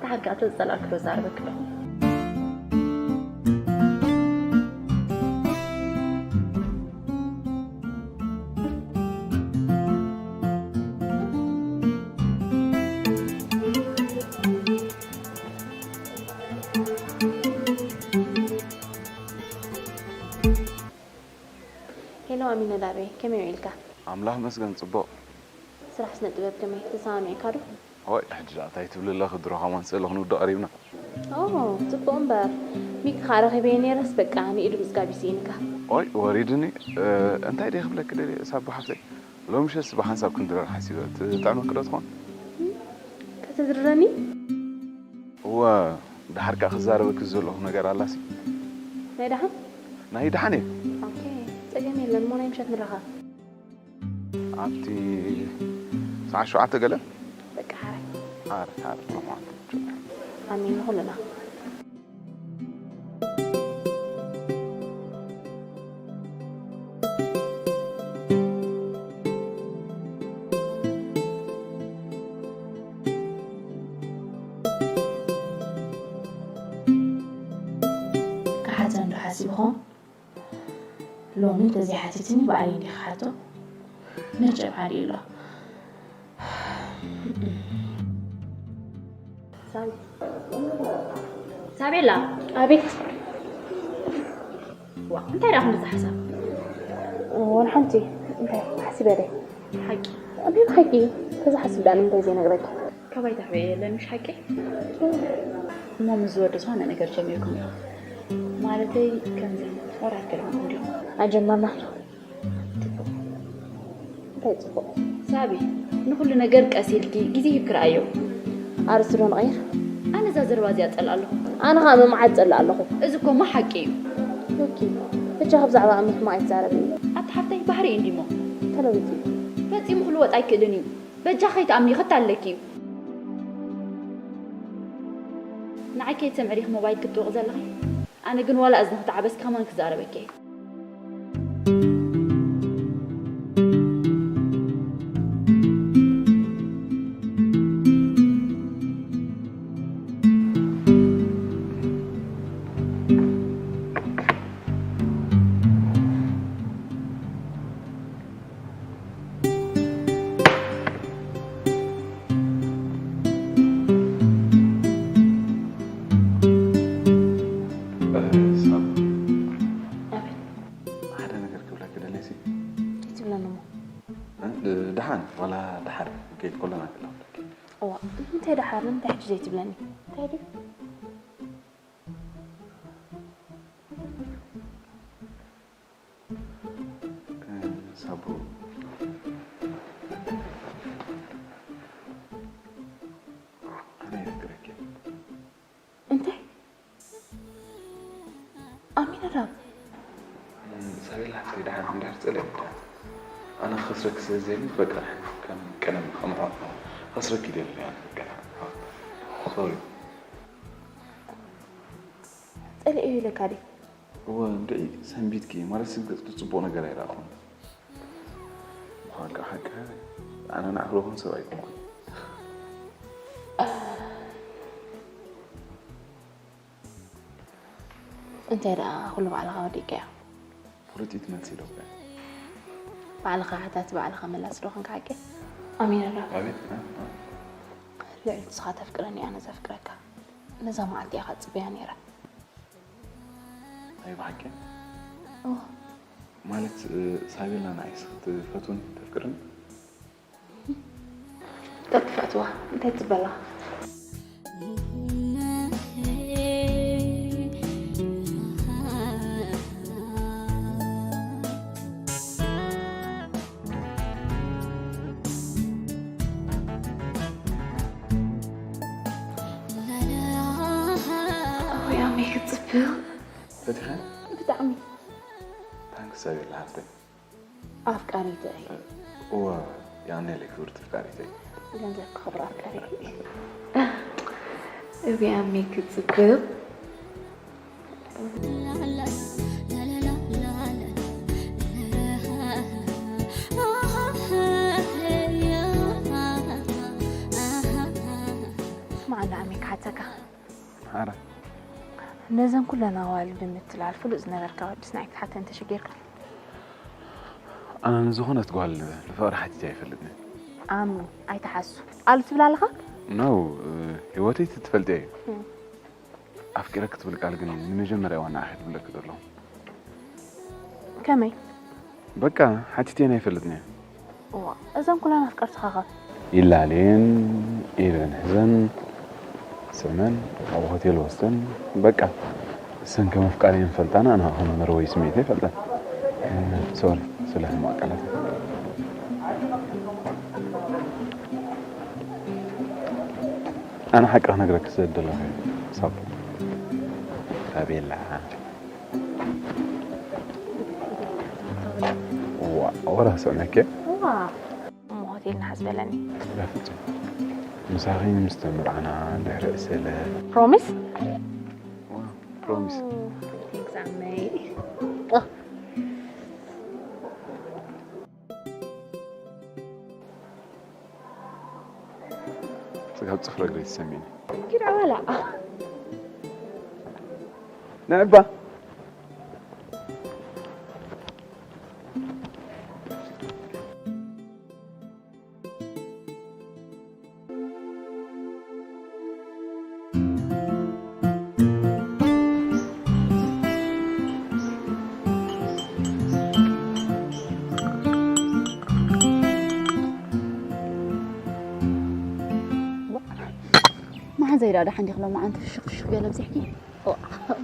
ደሓር ከኣ ተዝጸላእኪ ዶ ዛረበኪ ኣለኹ? ሄሎ ኣሚነ ላበይ፣ ከመይ ውዒልካ? ኣምላኽ ይመስገን ጽቡቕ። ስራሕ ስነ ጥበብ ከመይ ተሰማሚዕካ ዶ? ኦይ ሕጂ ደኣ እንታይ ትብሊ ኣለኺ ድሮ ከማን ስእሊ ክንውድእ ቀሪብና። ኦ ጽቡቕ እምበር ሚኪ ከኣ ረኺበዮ ነይረስ በቃ ንኢዱ ምጽጋብ እዩ ስኢንካ። ኦይ ወሪድኒ። እንታይ ድየ ክብለኪ ደልየ ሳባ ሓፍተይ፣ ሎሚ ምሸትስ ብሓንሳብ ክንድረር ሓሲበ። ትጥዕመኪ ዶ ትኾን? ከተድርረኒ? እወ፣ ደሓር ከኣ ክዛረበኪ ዝደለኹ ነገር ኣላሲ። ናይ ደሓን? ናይ ደሓን እየ። ኦኬ፣ ጸገም የለን፣ እሞ ናይ ምሸት ንራኸብ። ኣብቲ ሰዓት ሸውዓተ ገለ? ሓር ሓር ለማት ኣሜን ንኹልና። ክሓተን ዶ ሓሲብኹም? ሎሚ እንተዘይሓቲትኒ ብኣይ እንዲ ክሓቶ መቸም ሓዲኡ ኣሎ። ሳቤላ ኣቤት። ዋ እንታይ ደኣ ክንዲ ዝሓሳብ? ወን ሓንቲ እንታይ ሓሲበ ደ ሓቂ ኣቤት ሓቂ ተዝሓስብ ዳኣ ንምንታይ ዘይነግረኪ ካባይ ታሕበ የለን ምሽ ሓቂ? እሞ ምስ ዝወዲ ዝኾነ ነገር ጀሚርኩም ኢኹም ማለተይ ከምዚ ወራት ገለኹም እንዲኹም ኣጀመርና እንታይ ፅቡቅ ሳቢ ንኩሉ ነገር ቀስ ኢልኪ ግዜ ሂብኪ ረኣዮ። ኣርስቲ ዶ ንቐይር ኣነ እዛ ዘረባ እዚኣ ጸልኣ ኣለኹ። ኣነ ከዓ መምዓት ጸልእ ኣለኹ እዚ እኮ እሞ ሓቂ እዩ። ኦኬ በጃኺ ብዛዕባ ኣሚ ሕማቕ ኣይትዛረብኒ ኣቲ ሓፍተይ ባህሪ እዩ እንዲሞ ተለዊጡ እዩ ፈጺሙ ክልወጥ ኣይክእልን እዩ። በጃ ከይትኣምኒ ክታለኪ እዩ። ንዓይ ከይትሰምዒ ዲኺ ሞባይል ክትጥውቕ ዘለኺ? ኣነ ግን ዋላ እዝንኺ ተዓበስኪ ከማን ክዛረበኪ እየ። ሓደ ነገር ክብለኪ ደልየ ሲ ትብለኒ እሞ ደሓን ዋላ ደሓር ከይድ ከሎ ነገር ክብለኪ እዋ እንታይ ደሓር እንታይ ሕጂ ዘይትብለኒ እንታይ ድዩ ሳቡ ኣነ የፍቅረኪ እንታይ ኣሚነዳብ ሳቤላ ሓፍተይ ደሓን እንድሕር ጸለኢ ደሓን ኣነ ክኸስረኪ ስለ ዝደሊ በቃ ከም ቀደም ከም ኣሕዋትና ክኸስረኪ ይደሊ እያ በቃ ደሓን ኣሕዋት ሶሪ ጸሊኤ ኢለካ ድዩ እወ እንድዒ ሰንቢትኪ ማለት ስብ ገጽኪ ጽቡቕ ነገር ኣይረኣኹን ምዃንካ ሓቂ ኣነ ንዓኽልኹም ሰብ ኣይኮንኩን እንታይ ደኣ ኩሉ ባዕልኻ ወዲቀዮ ፍሉጢት መልሲ ኢለኩ ባዕልኻ ሓታቲ ባዕልኻ መላሲ ዶ ኾንካ ሓቂ ኣሚነላ ኣቤት ልዕሊ ንስኻ ተፍቅረኒ ኣነ ዘፍቅረካ ነዛ መዓልቲ ኢኻ ጽበያ ነይረ ናይ ብሓቂ እወ ማለት ሳቤላ ንዓይስ ክትፈትውኒ ተፍቅርኒ ተትፈትዋ እንታይ ትበላ ኣሜ ክፅብቕ ፈቲኻ ብጣዕሚ ታንክስ ሳቤላ ሓፍተይ ኣፍቃሪተይ እወ የቐንየለይ ክብርቲ ኣፍቃሪተይ ገንዘብ ክኽብር ኣፍቃሪ እዚኣ ሜክ ጽብቅ መዓላ ኣሜ ክሓተካ ሓራ ነዘን ኩለን ኣዋልድ ምትላል ፍሉጥ ዝነበርካ ወዲ ስናይ ክትሓተን ተሸጊርካ ኣነ ንዝኾነት ጓል ንፍቕሪ ሓቲተ ኣይፈልጥን ኣሚ ኣይትሓሱ ኣሉ ትብል ኣለኻ ነው ህይወተይ ትፈልጥያ እዩ ኣፍቂረ ክትብል ቃል ግን ንመጀመርያ ዋና ኣኸ ትብለክ ዘለኹ ከመይ በቃ ሓቲተን ኣይፈልጥን እየ እዋ እዘን ኩለን ኣፍቀርትኻ ኸ ይላሌን ኢለን ህዘን ስዕመን ኣብ ሆቴል ወስደን በቃ እሰን ከም ኣፍቃሪ እየን ፈልጣን ኣነ ከም መርወይ ስሜት ይፈልጠን ሶሪ ስለ ሕማቅ ቃላት ኣነ ሓቂ ክነግረክ ስለ ደለኹ ሳብ ኣቤላ ዋ ወራ ስዕመከ እሞ ሆቴል ንሓዝ በለኒ በፍጹም ምሳኺ ምስ ተመርዓና ድሕሪ ዕስለ። ፕሮሚስ ፕሮሚስ። ስጋብ ጽፍረ እግሪ ትሰሚኒ። ኪዳ ዋላ ንዕባ። መሓዘይ ዳዳ ሓንዲክ ሎማዓንቲ ፍሽኽ ፍሽኽ ገለ ኣብዚሕኪ።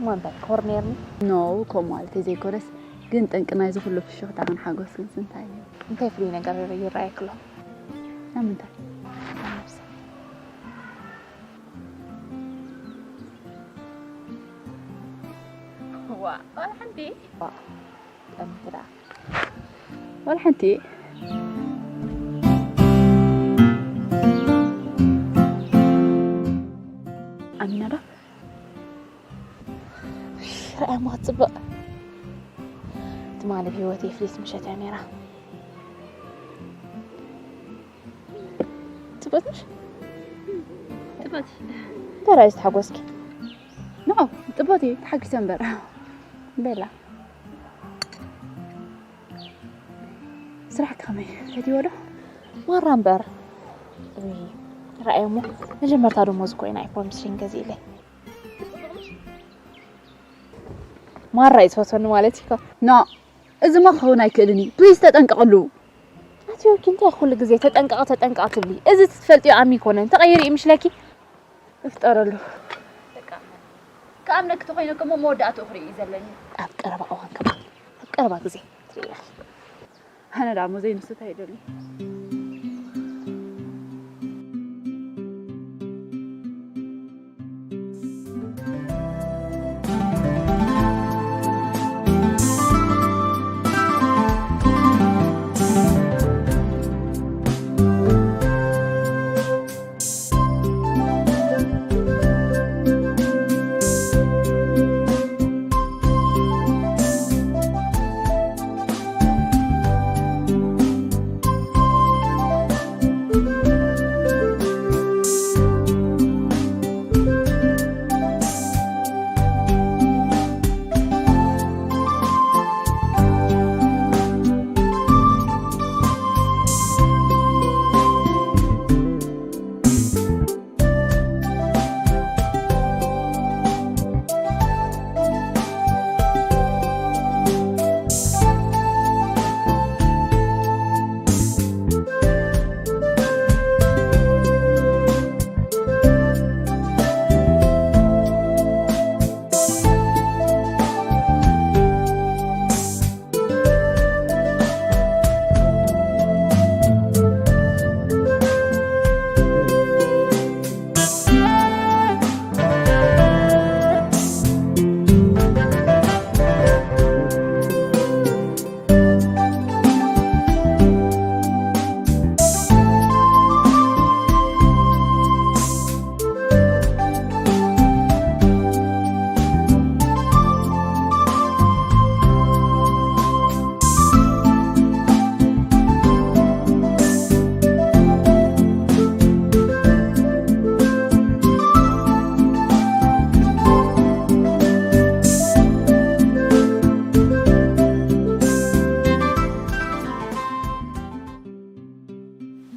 ማንታ ኮርኔርኒ ኖ፣ ከምኡ ማለተይ ዘይኮነስ፣ ግን ጠንቂ ናይዚ ኩሉ ፍሽኽታኽን ሓጎስክንስ እንታይ እዩ? እንታይ ፍሉይ ነገር ይረኣየክሎ? ኣብ ምንታይ? ዋ ዋላ ሓንቲ ጠምትራ ዋላ ሓንቲ። ኣሚና ዶ? ርኣያ እሞ ክትፅብቕ። ትማሊ ብህይወተይ ፍልይቲ ምሸት እያ ነይራ። ፅብቕቲ ምሽ ጽብቕቲ እንታይ ርኣዩ ዝተሓጎስኪ? ኖ ጽብቕቲ ተሓጊሰ እምበር። ቤላ ስራሕ ከመይ ፈትይዎ ዶ? ማራ እምበር። ውይ፣ ርኣዮ እሞ መጀመርታ ደሞዝ እኮ ኢና ኣይፎን ምስሪን ገዚእለይ። ማራ እዩ ዝፈትወኒ ማለት እዩ። ኖ እዚማ ክኸውን ኣይክእልን እዩ። ፕሊዝ ተጠንቀቕሉ። ኣቲ ዮኪ እንታይ ኩሉ ግዜ ተጠንቀቕ ተጠንቀቕ ትብሊ? እዚ ትፈልጥዮ ኣሚ ኮነ ተቐይሩ ይምሽለኪ። እፍጠረሉ። ክኣምነኪ ተኾይነ እኮ እሞ መወዳእትኡ ክርኢ እዩ ዘለኒ። ኣብ ቀረባ እዋን ከማን ኣብ ቀረባ ግዜ ትርእያ። ኣነ ደኣ እሞ ዘይንስታ ይደሊ።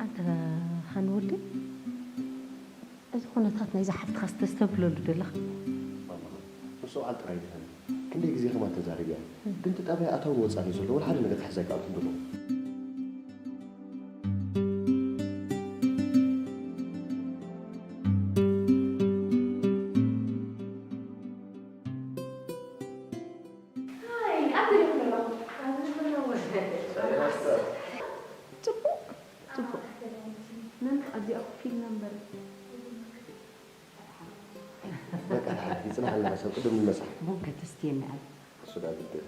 ኣንተ ሃንወልዲ፣ እዚ ኩነታት ናይዛ ሓፍትኻስ ተስተብህለሉ ደለኻ? ማማ፣ ንሱ በዓል ጥራይ ድኸን ክንደይ ግዜ ከማን ተዛሪብያ፣ ግን እቲ ጠባይ ኣታውን ወፃን እዩ ዘሎ፣ ወላ ሓደ ነገር ክሕዝ ኣይከኣልኩን ደለኹ። ጽቡቕ ጽቡቕ። መን ኣብዚኣ ኮፍ ኢልና እምበር። በቃ፣ ይጽናሓልና ሰብ ቅድም ንመጽሓ። ቡን ከተስትየኒ ኣል። እሱ ደኣ ግድን።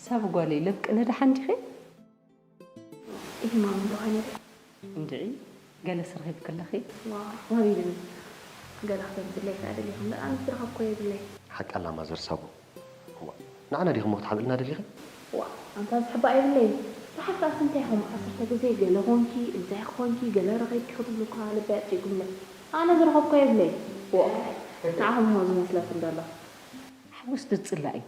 ሳብ ጓለይ ለብቅነ ደሓን ዲኺ? ይህማም እንደሆነ እንድዒ ገለስ ረኺብኪ ኣለኺ? ዋው ወሪድኒ። ገለ ክተምፅለይ ከኣ ደሊኹም ደኣ ኣነ ዝረኸብኮ የብለይ። ሓቂ ኣላ ማዘር ሳቦ። እዋ ንዓና ዲኹም ክትሓብእልና ደሊኺ? ዋእ ኣንታ ዝሕባእ የብለይን። ደሓር ከኣስ እንታይ ኢኹም ዓሰርተ ግዜ ገለ ኾንኪ እንታይ ኾንኪ ገለ ረኺብኪ ክትብሉ እኳ ልበይ ኣጥፊእኩምለይ። ኣነ ዝረኸብኮ የብለይን። ዋእ ንዓኹም ኢኹም ዝመስለኩም ዘሎ። ሓጎስ ድጽላእ እዩ።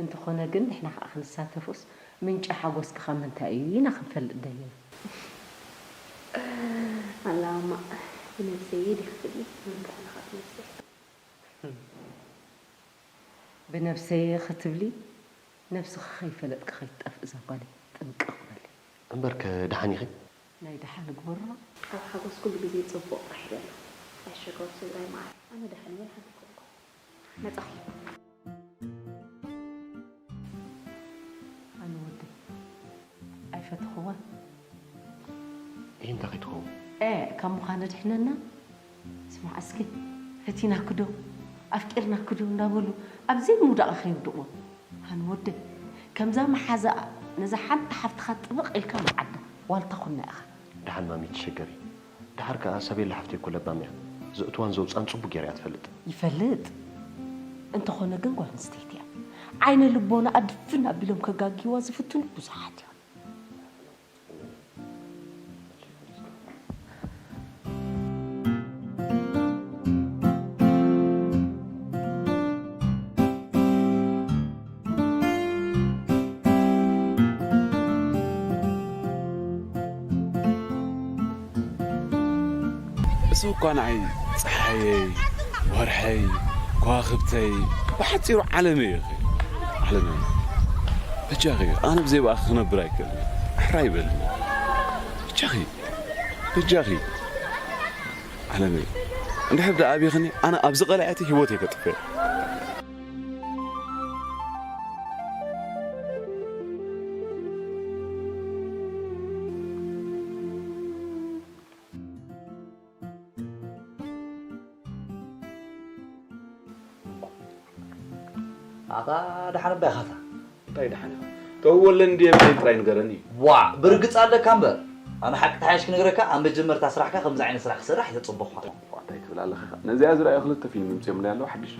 እንተኾነ ግን ንሕና ከኣ ክንሳተፍስ ምንጪ ሓጎስኪ ካብ ምንታይ እዩ ኢና ክንፈልጥ ደሊና። ኣላ እማ ብነብሰይ እየ ድየ ክትብሊ? መምርሕና ከኣ ብነብሰይ። ብነብሰይ እየ ክትብሊ? ነብስኺ ከይፈለጥኪ ከይትጠፍኢ እዛ ጓለይ ጥንቅቕ በሊ። እምበርከ ደሓን ኢኺ? ናይ ደሓን እግበሮ። ኣብ ሓጎስ ኩሉ ግዜ ጽቡቕ ጥራሕ ይበል። ኣይሸገር ስድራይ መዓረይ። ኣነ ደሓን እየ ሓንቲ ኮንኩ። መጻኺ። ኣነ ወደይ ኣይፈተኽዋን። እሂ እንታይ ከይትኸውን? ኤእ ካብ ምዃን ኣድሕነና። ስማዕ እስኪ ፈቲናኪ ዶ ኣፍቂርናኪ ዶ እንዳበሉ ኣብ ዘይምውዳቕ ከይውድቕዎ። ኣነ ወደይ ከምዛ መሓዛኣ ነዛ ሓንቲ ሓፍትኻ ጥብቕ ኢልካ መዓዳ ዋልታ ኩና ኢኻ። ደሓን ማሚ ትሸገሪ። ደሓር ከኣ ሳቤላ ሓፍተይ እኮ ለባም እያ። ዘእትዋን ዘውጽኣን ጽቡቕ ገይራ እያ ትፈልጥ። ይፈልጥ። እንተኾነ ግን ጓል ኣንስተይቲ እያ። ዓይነ ልቦናኣ ድፍን ኣቢሎም ከጋግይዋ ዝፍትኑ ብዙሓት እዮም። እሱ እኳ ንዓይ ጸሓየይ፣ ወርሐይ፣ ከዋኽብተይ፣ ብሓጺሩ ዓለመይ ኢኺ። ዓለመይ። በጃኺ፣ ኣነ ብዘይ ብኣኺ ክነብር ኣይክእልን። ኣሕራይ በልኒ። በጃኺ፣ በጃኺ። ዓለመይ። እንድሕር ደኣ ኣቢኽኒ፣ ኣነ ኣብዚ ቀላያቲ ህይወተይ ከጥፍእ። ኣታ ደሓን እባ ኢኻ ኣታ። እንታይ ደሓን ኢኻ? ተወለኒ ድየ የብለይን ጥራይ ንገረኒ። ዋዕ ብርግጽ ኣለካ እምበር። ኣነ ሓቂ ተሓይሽ ክነግረካ ኣብ መጀመርታ ስራሕካ ከምዚ ዓይነት ስራሕ ክሰርሕ ኣይተጸበኹኻን። ዋዕ እንታይ ትብል ኣለኻ ኢኻ? ነዚኣ ዝረኣዩ ክልተ ፊልም ምጺኦምለይ ኣለዉ ሓድሽ።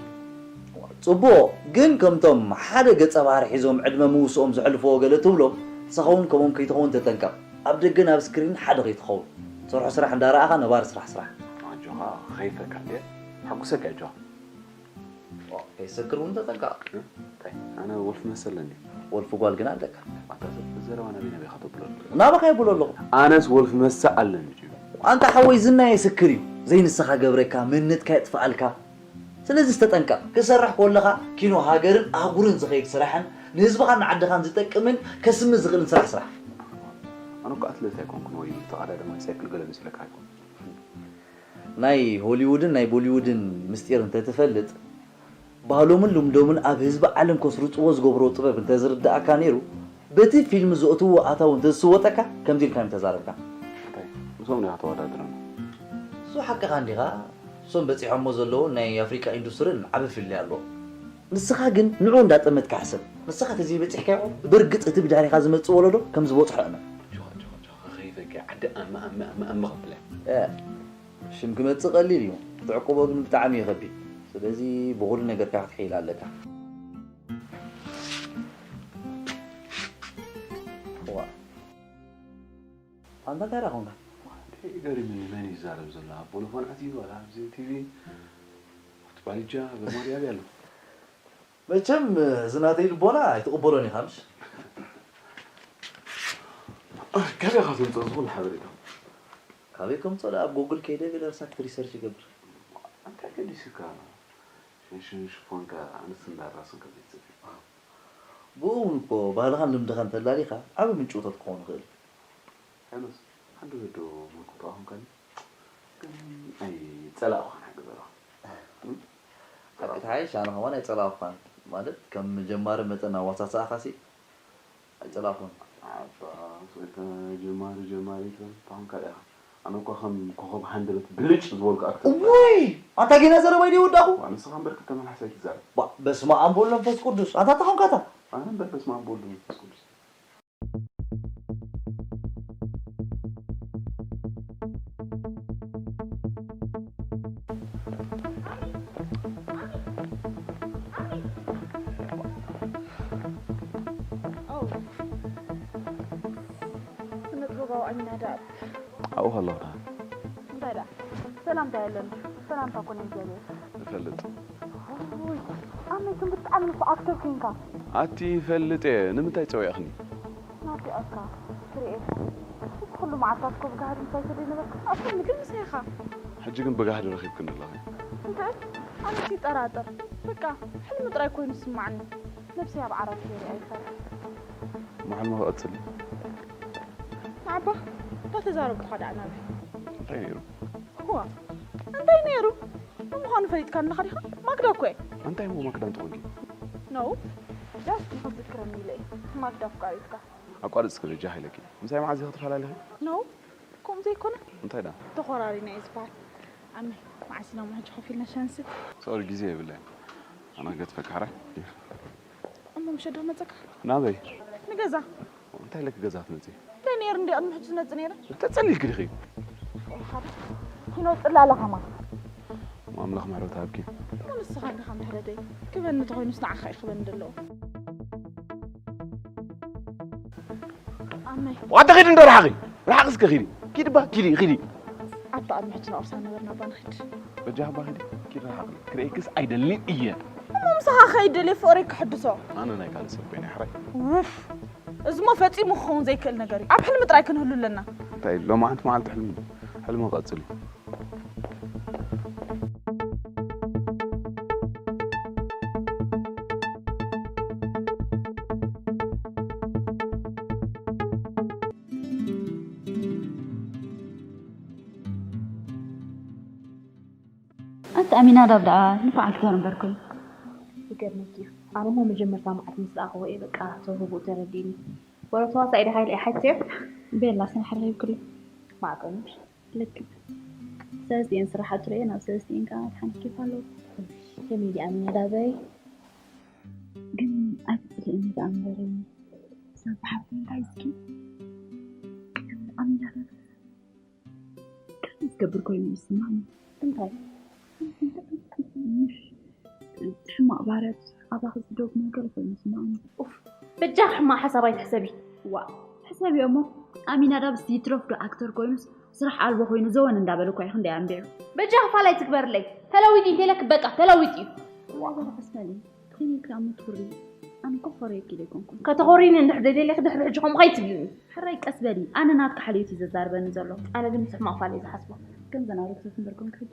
ጽቡቕ ግን ከምቶም ሓደ ገጸ ባህሪ ሒዞም ዕድመ ምውስኦም ዘሕልፍዎ ገለ ትብሎም ንስኻ እውን ከምኦም ከይትኸውን ተጠንቀቕ። ኣብ ደገን ኣብ ስክሪንን ሓደ ከይትኸውን። ትሰርሖ ስራሕ እንዳረኣኻ ነባሪ ስራሕ ስራሕ። ኣጆኻ ከይፈካ እንድየ። ከሐጉሰካ ኣጆኻ። ከይትሰክር እውን ተጠንቀቕ። እንታይ ኣነ ወልፊ መሰ ኣለኒ ድዩ? ወልፊ ጓል ግን ኣለካ። ኣታ ሰብ ዘረባ ናበይ ናበይ ኢኻ ተብሎ ኣለኻ? ናባኻ የብሎ ኣለኹ። ኣነስ ወልፊ መሰ ኣለኒ ድዩ? ኣንታ ሓወይ ዝና የስክር እዩ። ዘይንስኻ ገብረካ መንነትካ የጥፍኣልካ። ስለዚስ ተጠንቀቕ። ክሰርሕ ኮለኻ ኪኖ ሃገርን ኣህጉርን ዝኸይድ ስራሕን ንህዝብኻን ንዓድኻን ዝጠቅምን ከስሚ ዝኽእልን ስራሕ ስራሕ። ኣነ እኮ ኣትለት ኣይኮንኩን ወይ ተቐዳዳማይ ሳይክል ገለ መሲለካ ኣይኮንኩን። ናይ ሆሊውድን ናይ ቦሊውድን ምስጢር እንተትፈልጥ፣ ባህሎምን ልምዶምን ኣብ ህዝቢ ዓለም ከስርጽዎ ዝገብርዎ ጥበብ እንተዝርድኣካ ነይሩ፣ በቲ ፊልም ዘእትውዎ ኣታዊ እንተዝስወጠካ ከምዚ ኢልካ ምተዛረብካ። እንታይ ምስኦም ዲኻ ተወዳድረና? እሱ ሓቅኻ እንዲኻ፣ እሶም በጺሖሞ ዘለዉ ናይ ኣፍሪቃ ኢንዱስትሪ ዓቢ ፍልልይ ኣለዎም። ንስኻ ግን ንዕኡ እንዳጠመትካ ሕሰብ። ንስኻ ተዘይበጺሕካዮ ብርግጽ እቲ ብድሕሪኻ ዝመጽእ ወለዶ ከም ዝበጽሖ እመን። ጆኻ ጆኻ ጆኻ ከይፈኪ ዓዲ ኣመ ኣመ ኣመ ኣመ ከብላ። ሽም ክመጽእ ቀሊል እዩ፣ ክትዕቅቦ ግን ብጣዕሚ እዩ ከቢድ። ስለዚ ብኹሉ ነገርካ ክትሕይል ኣለካ። ዋ ኣንታ እንታይ ደኣ ኮንካ? ገሪሙኒ መን እዩ ዝዛረብ ዘሎ ኣብ ቦሎፎን ኣትዩ ዋላ ኣብዚ ቲቪ? ኣቲ ባልጃ ገርማሪ ኣበይ ኣሎ? መቸም እዚ ናተይ ልቦና ኣይትቕበሎን ኢኻ ምሽ? ካበይ ኢኻ ተምፅኦ እዚ ኩሉ ሓበሬታ? ካበይ ከምፅኦ ደኣ ኣብ ጎግል ከይደ ገለ ርሳክት ሪሰርች ይገብር። እንታይ ገዲስካ? ሽንሽን ሽፎንካ ኣንስ እንዳራስን ከመይ ትፅፊ? ብኡ እውን እኮ ባህልኻን ልምድኻን ተላሊኻ ዓቢ ምንጭውቶ ክትኸውን ይኽእል እዩ። ሄኖስ፣ ሓንቲ ወዶ ምልክቶ ኣኹንካኒ ግን ኣይጸላእኹን ሓቂ ዘለኹ። ሓቂ ተሓይሽ ኣነ ከማን ኣይጸላእኹኻን ማለት ከም ጀማሪ መጠን ኣዋሳስኣኻሲ ኣይጸላእኹን። ኣባ ጀማሪ ጀማሪ ትብል ታኹም ካልእ ኢኻ። ኣነ እኳ ከም ኮኸብ ሃንደበት ብልጭ ዝበልኩ ኣክተር እኮ እየ። ውይ ኣንታ ጌና ዘረባይ ድየ ወዳእኹ? ዋ ንስኻ እምበር ክልተ መልሓስ ኣይትዛረብ። ባ በስመ ኣብ ወወልድ ወመንፈስ ቅዱስ ኣንታ እንታይ ኾንካ ኣታ? ኣነ እምበር በስመ ኣብ ወወልድ ወመንፈስ ቅዱስ። ኣብኡ ከለኹ ደኣ። እንታይ ደኣ ሰላምታ የለን። ሰላምታ እኮ ናይ እግዚኣብሔር። እፈልጥ። ውይ፣ ኣመይ ግን ብጣዕሚ እኮ ኣክተር ኮንካ። ኣቲ ይፈልጥ እየ። ንምንታይ ጸዊዕኽኒ? ናፊቐካ ክርእየካ። እቲ ኩሉ መዓልታት እኮ ብጋህዲ ምሳይ ተደይነበርካ። ኣቶም ግን ምሳይኻ። ሕጂ ግን ብጋህዲ ረኺብክኒ ኣለኺ። እንተ ኣነ ይጠራጠር። በቃ ሕልሚ ጥራይ ኮይኑ ዝስማዓኒ። ነብሰይ ኣብ ዓራት ገይረ ኣይፈርሕ። ማሕልሞ ክቐጽል እዩ። ንዓባ እታ ተዛረብኩኻ ደኣ ናበይ? እንታይ ነይሩ? እዋ እንታይ ነይሩ? ንምዃኑ ፈሊጥካ ኣለኻ ዲኻ? ማክዳ እኮ እየ። እንታይ እሞ ማክዳ እንተኾንኪ? ነው ዳስ ንኽትዝክረኒ ኢለ እየ። ማክዳ ኣፍቃሪትካ። ኣቋርጽ ክበጃ ኢለኪ። ምሳይ መዓዝ ኢኺ ትፈላለኺ? ነው ከምኡ ዘይኮነ እንታይ ደኣ? ተኾራሪና እዩ ዝበሃል። ኣመይ መዓስ ኢና እሞ ሕጂ ኮፍ ኢልና ሻሂ ንስተ? ሶሪ ግዜ የብለይን። ኣነ ክገድፈካ ሕራይ። እሞ ምሸት ዶ መጸካ? ናበይ? ንገዛ። እንታይ ኢለኪ ገዛ ክትመጺ? እንታይ ነይሩ እንዲ ቅድሚ ሕጂ ዝመጽእ ነይረ? ተጸሊልኪ ዲኺ? ቆልኻ ዶ? ኪኖ ጽላለ ኸማ። ኣምላኽ ምሕረት ሃብኪ። እሞ ንስኻ እንዲኻ ምሕረተይ። ክበኒ ተኾይኑስ ንዓኻ እዩ ክበኒ ዘለዎ። ኣመይ ዋታ ኺዲ እንዶ ርሓቒ ርሓቒ እስከ ኺዲ ኪዲ ባ ኪዲ ኺዲ ኣታ ኣብ ምሕጂ ናቑርሳ ነበርና ኣባ ንኺድ በጃ ኣባ ኺዲ ኪዲ ርሓቒ ክርእየክስ ኣይደልን እየ እሞ ምሳኻ ኸይደልየ ፍቕረይ ክሕድሶ ኣነ ናይ ካልእ ሰብ ኮይነ ሕራይ ውፍ እዚሞ ፈጺሙ ክኸውን ዘይክእል ነገር እዩ ኣብ ሕልሚ ጥራይ ክንህሉ ኣለና እንታይ ሎማዓንቲ መዓልቲ ሕልሚ ሕልሚ ቀጽል እዩ ኣቲ ኣሚናዳብ ደኣ ንፉዓት ዶ ነበርኩም? ይገርመኪ እዩ። ኣነ እሞ መጀመርታ መዓልቲ ምስ ረኣኽዎ እየ በቃ ተውህብኡ ተረዲእኒ። ወረ ተዋሳኢ ዲኻ ኢለ እየ ሓቲተዮ። ቤላ ስራሕ ኣለይ ኩሉ። ማዕቀኖች። ልክዕ። ሰለስቲኤን ስራሕ ኣትረየ ናብ ሰለስቲኤን ከዓ ተሓንኪፋ ኣለዎ። ከመይ ድኣ ኣሚናዳበይ? ግን ኣይትፅልእኒ ደኣ እምበረይ። ሰብ ሓፍተይ እንታይ እስኪ? ኣሚናዳብ። ከም ዝገብር ኮይኑ ይስማዕኒ። እንታይ? ምሽ እቲ ሕማቕ ባህርያት ኣባኺ ዝደግሞ ገለ ኮይኑ ይስማዕኒ። ኡፍ፣ በጃኺ ሕማቕ ሓሳብ ኣይትሕሰቢ። ዋእ፣ ሕሰብዮ እሞ፣ ኣሚናዳብስ ይትረፍ ዶ ኣክተር ኮይኑስ ስራሕ ኣልቦ ኮይኑ ዘወን እንዳበለ እኳ እዩ ክንደይ ኣንቢዑ። በጃኺ ፋል ኣይትግበርለይ። ተለዊጡ እዩ እንተኢለኪ በቃ ተለዊጡ እዩ። ዋእ፣ በል ርሑስ በሊ። ትኺን ኢልኪ ደኣ እሞ ትኹሪ። ኣነ እኮ ክኾርየኪ ኢለ ኣይኮንኩን። ከተኾርይኒ እንድሕር ዘይደሊኺ ድሕሪ ሕጂ ከምኡ ከይትብልኒ። ሕራይ ቀስ በሊ፣ ኣነ ናትኪ ሓልዮት እዩ ዘዛርበኒ ዘሎ። ኣነ ግን ምስ ሕማቕ ፋል እየ ዝሓስቦ። ከምዘን ኣረግቶት እምበር ኮንኪ ሕጂ።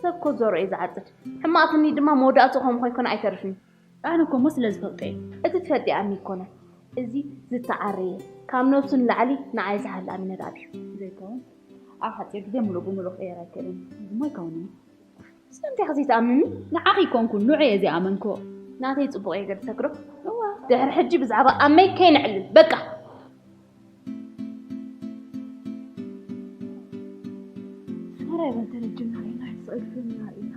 ሰብ እኮ ዘርኦ እዩ ዝዓጽድ። ሕማቕ ትምኒት ድማ መወዳእትኡ ከምኡ ከይኮነ ኣይተርፍን እዩ። ኣነ እኮ እሞ ስለ ዝፈልጦ እየ። እቲ ትፈልጥዮ ኣሚ ኣይኮነን። እዚ ዝተዓረየ፣ ካብ ነብሱ ንላዕሊ ንዓይ ዝሓሊ ኣሚነዳብ እዩ። ዘይከውን። ኣብ ሓጺር ግዜ ምሉእ ብምሉእ ክቕየር ኣይክእልን። እዚ እሞ ኣይከውንን እዩ። ስለምንታይ ኢኺ ዘይትኣምንኒ? ንዓኺ ኣይኮንኩን፣ ንዑ እየ ዘይኣመንክዎ። ናተይ ጽቡቕ እየ ገዲሰኪ ዶ? እወ። ድሕሪ ሕጂ ብዛዕባ ኣመይ ከይነዕልል፣ በቃ። ሕራይ በል ተረጅምና ርኢና፣ ሕጂ ስቕ ኢልኪ ፊልም ኢና ርኢና።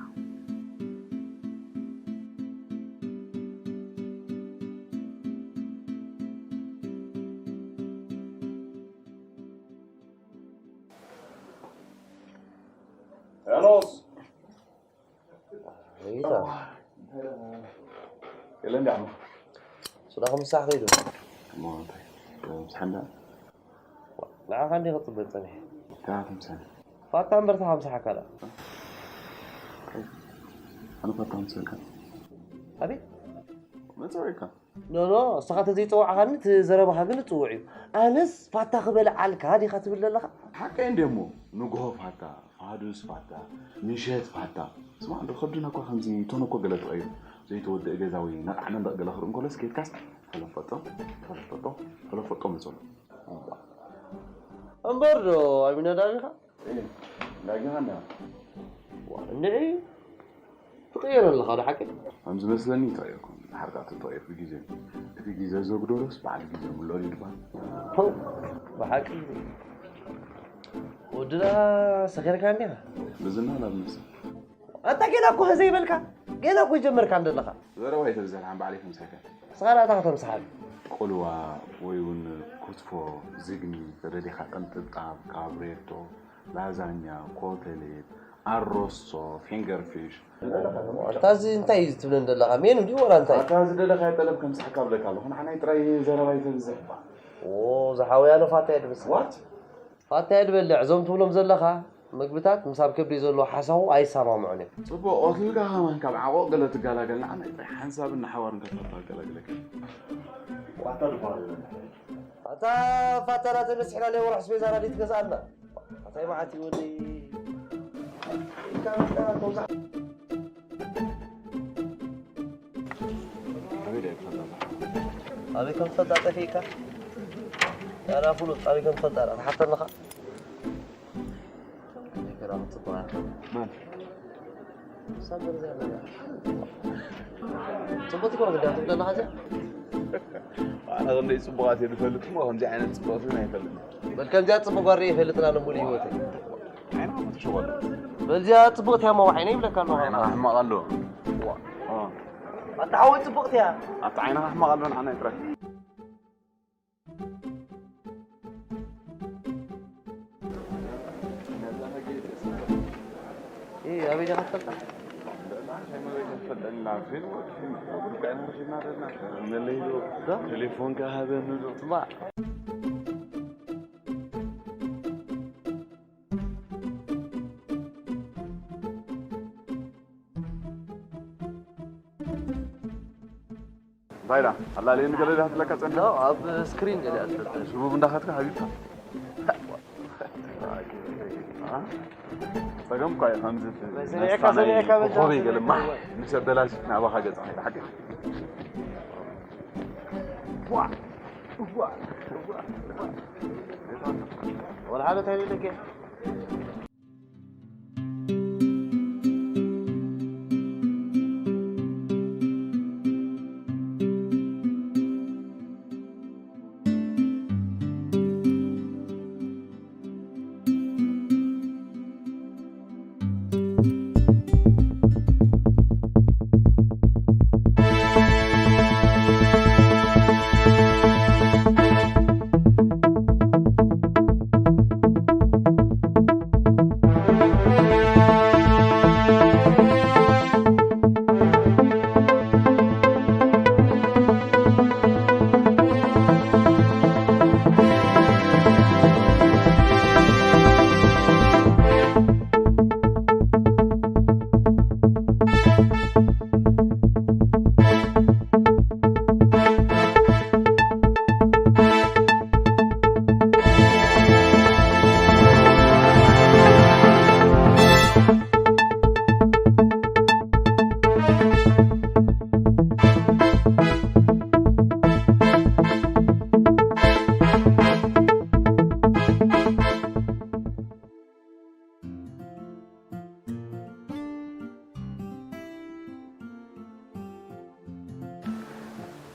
ሄኖስ ጌታ የለ እንዲ ዓሞ ሱዳኹም ምሳሕ ከይዱ እሞ እንታይ ምሳሕ እንዳ ንዓኻ እንዲ ክጽበ ጸኒሐ ከማት ምሳሕ ፋታ እምበር ተኻ ምሳሓካ ደኣ ኣነ ፋታ ምሳልካ ኣቤት መጸወይካ ኖ ኖ እስኻ ተዘይጸዋዕኻኒ እቲ ዘረባኻ ግን ጽውዕ እዩ ኣነስ ፋታ ክበልዓልካ ዲኻ ትብል ዘለኻ ሓቀይ እንድየ እሞ ንግሆ ፋታ ፋዱስ ፋታ ምሸት ፋታ ስማዕ እንዶ ከብድና እኳ ከምዚ ቶን እኮ ገለ ተቐይሩ ዘይተወደአ ገዛ ወይ ነቓዕ መንደቕ ገለ ክርኢ እንከሎስ ኬድካስ ተለፈጦ ተለፈጦ ተለፈጦ መጸሉ እምበር ዶ ኣሚናዳብ ኢኻ ዳጊኻ እንዳ እንድዒ ትቕየር ኣለኻ ዶ ሓቂ? ከም ዝመስለኒ ተቐየርኩ። ድሓር ከኣ ተተቐየርኩ ግዜ እቲ ግዜ ዘጉደሎስ በዓል ግዜ ምልኦ ድዩ ድበሃል? ፐው ብሓቂ ወድና ሰኺርካ እንዲኻ? ብዝና ናብ ነብሲ ኣንታ ጌና እኮ ዘይበልካ ጌና እኮ ይጀመርካ እንደለኻ ዘረባ ይተብዝሕ ሓን ባዕለይ ከምስሐካ ንስኻ ደኣ እታ ከተምስሓኒ። ቆልዋ ወይ እውን ክትፎ፣ ዝግኒ፣ ተደሊኻ ቅንጥብጣብ፣ ካብሬቶ፣ ላዛኛ፣ ኮተሌት፣ ኣሮስቶ፣ ፊንገር ፊሽ። ኣታ እዚ እንታይ እዩ ትብለኒ ዘለኻ? ሜኑ ድዩ ወላ እንታይ? ኣታ ዝደለኻዮ ጠለብ ከምስሓካ እብለካ ኣለኹ። ንዓናይ ጥራይ ዘረባ ኣይተብዝሕ እባ። ኦ ዝሓወይ ኣነ ፋታ እየ ድምስል። What? ኣታ እየ ድበልዕ፣ እዞም ትብሎም ዘለኻ ምግብታት ምስ ኣብ ከብደይ ዘሎ ሓሳኹ ኣይሰማምዑን እዮም። ጽቡቕ፣ ቆትልካ ከማን ካብ ዓቖቕ ገለ ትገላገል፣ ንዓና ጥራይ ሓንሳብን ንሓዋርን ከተፋ ኣገላግለካ። ዋታ ድኳን ኣለና። ኣታ ፋታ ናተን በሲሕና ናይ ወርሒ ስቤዛ ራዲት ገዝኣልና። ኣታይ መዓት ይወዲ። ኢልካ መጣ፣ ተውዛ። ኣበይ ድኣ ይፈልጣ? ኣበይ ከም ትፈልጣ ጠፊእካ? ያላ ፍሉጥ፣ ኣበይ ከም ትፈልጣ ርኣ፣ ትሓተኒ ኸ? ከመይ ገይራ ክትጽብቕ እያ? መን? ሳምሪ እዚኣ ዘላ። ጽብቕቲ እኮ ነው ግዳ ትብለና ኸዚኣ? ኣነ ክንደይ ጽቡቓት እየ ዝፈልጥ እሞ፣ ከምዚ ዓይነት ጽብቕቲ ግን ኣይፈልጥን። በል ከምዚኣ ጽቡቕ ጓል ርእየ ይፈልጥን ኣነ ሙሉ ህይወተይ። ዓይንኻ እሞ ተሸወደ። በዚኣ ጽቡቕቲ እያ እሞ ዓይነይ ይብለካ ኣለኹ። ዓይንኻ ሕማቕ ኣለዎ። ዋ። ኣታ ሓወይ ጽቡቕቲ እያ። ኣታ ዓይንኻ ሕማቕ ኣለዎ ንዓና ጥራይ። ቴሌፎን ከሃበኒ ዶ? እንታይ ኢላ? ኣላልየኒ ገለ ድያ ትብለካ ጸኒሓ? ኖ፣ ኣብ ስክሪን ገለ እያ ትፈልጥ። ሽቡብ እንዳኸድካ ሃቢብካ? አ? ጸገም እኳ እዩ፣ ከምዚ እቲ ሰሚዐካ፣ ነስታ ናይ ሰሚዐካ በጃ። ኮኾበይ ገለ ማሕ ምስ ኣበላሽ ናባኻ ገጽ ሓቂ። ዋ! ዋ! ዋ! ወላ ሓደ እንታይ ኢለካ?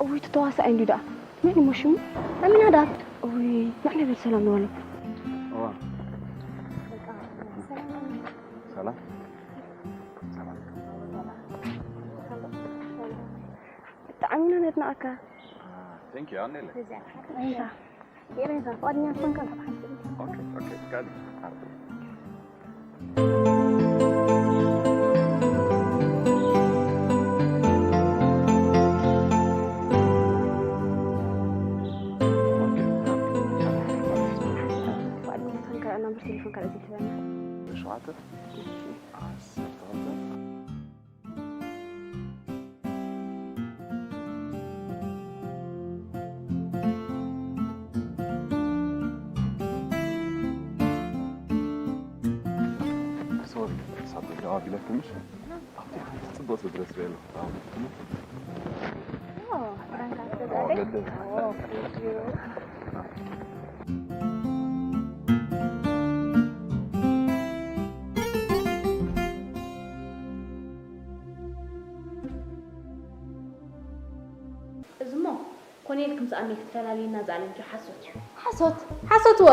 እውይ፣ እቲ ተዋሳኣይ እንድዩ ደኣ። መን እሞ ሽሙ? ኣሚናዳብ። እውይ፣ ንዕለይ በል ሰላም ንበሎ። እዋ። ሰላም። ሰላም። ብጣዕሚ ኢና ነድንቐካ። Thank you፣ ኣኔለ። ይቕሬታ፣ ፍቓደኛ እንተኾንካ ናብ ሓንቲ። ኦኬ፣ ኦኬ፣ ፍቃድ። ፍቓደኛ እንተኾንካ ናምበር ቴሌፎን ካልእ ዘይትህበና። ሸውዓተ ዓሰርተ ክልተ። ሶሪ፣ ሳብ ደው ኣቢለኪ ምሽ? ኣብቲ ሓንቲ ጽቡቕ ስድረስ በሎ። እዚሞ ኮኔል ክምዚ ኣሜ ክትፈላልይና ዝኣለምኪ ሓሶት እዩ። ሓሶት ሓሶት እወ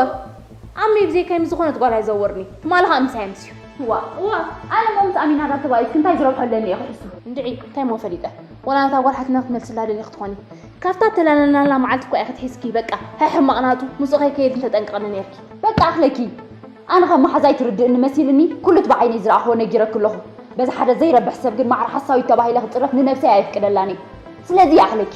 ኣሜ ብዘይካይ ምስ ዝኾነት ጓል ኣይዘውርኒ ትማሊ ከዓ ምሳይ ኣምስዩ። እዋ እዋ ኣነ እሞ ምስ ኣሚናዳብ ተባኢትኪ እንታይ ዝረብሖ ኣለኒ እየ ክሕሱ። እንድዒ እንታይ እሞ ፈሊጠ ወላ ነታ ጓል ሓቲትና ክትመልስላ ደሊኺ ትኾኒ። ካብታ እተላለናላ መዓልቲ እኮ ኢኺ ኣትሒዝኪ በቃ ሕሕማቕ ናቱ ምስኡ ከይከይድ እንተጠንቅቕኒ ነይርኪ። በቃ ኣኽለኪ ኣነ ከም መሓዛይ ትርድእኒ መሲልኒ ኩሉ እቲ ብዓይነይ ዝረኣኽዎ ነጊረኪ ኣለኹ። በዚ ሓደ ዘይረብሕ ሰብ ግን ማዕረ ሓሳዊት ተባሂለ ክጽረፍ ንነብሰይ ኣየፍቅደላን እየ። ስለዚ ይኣኽለኪ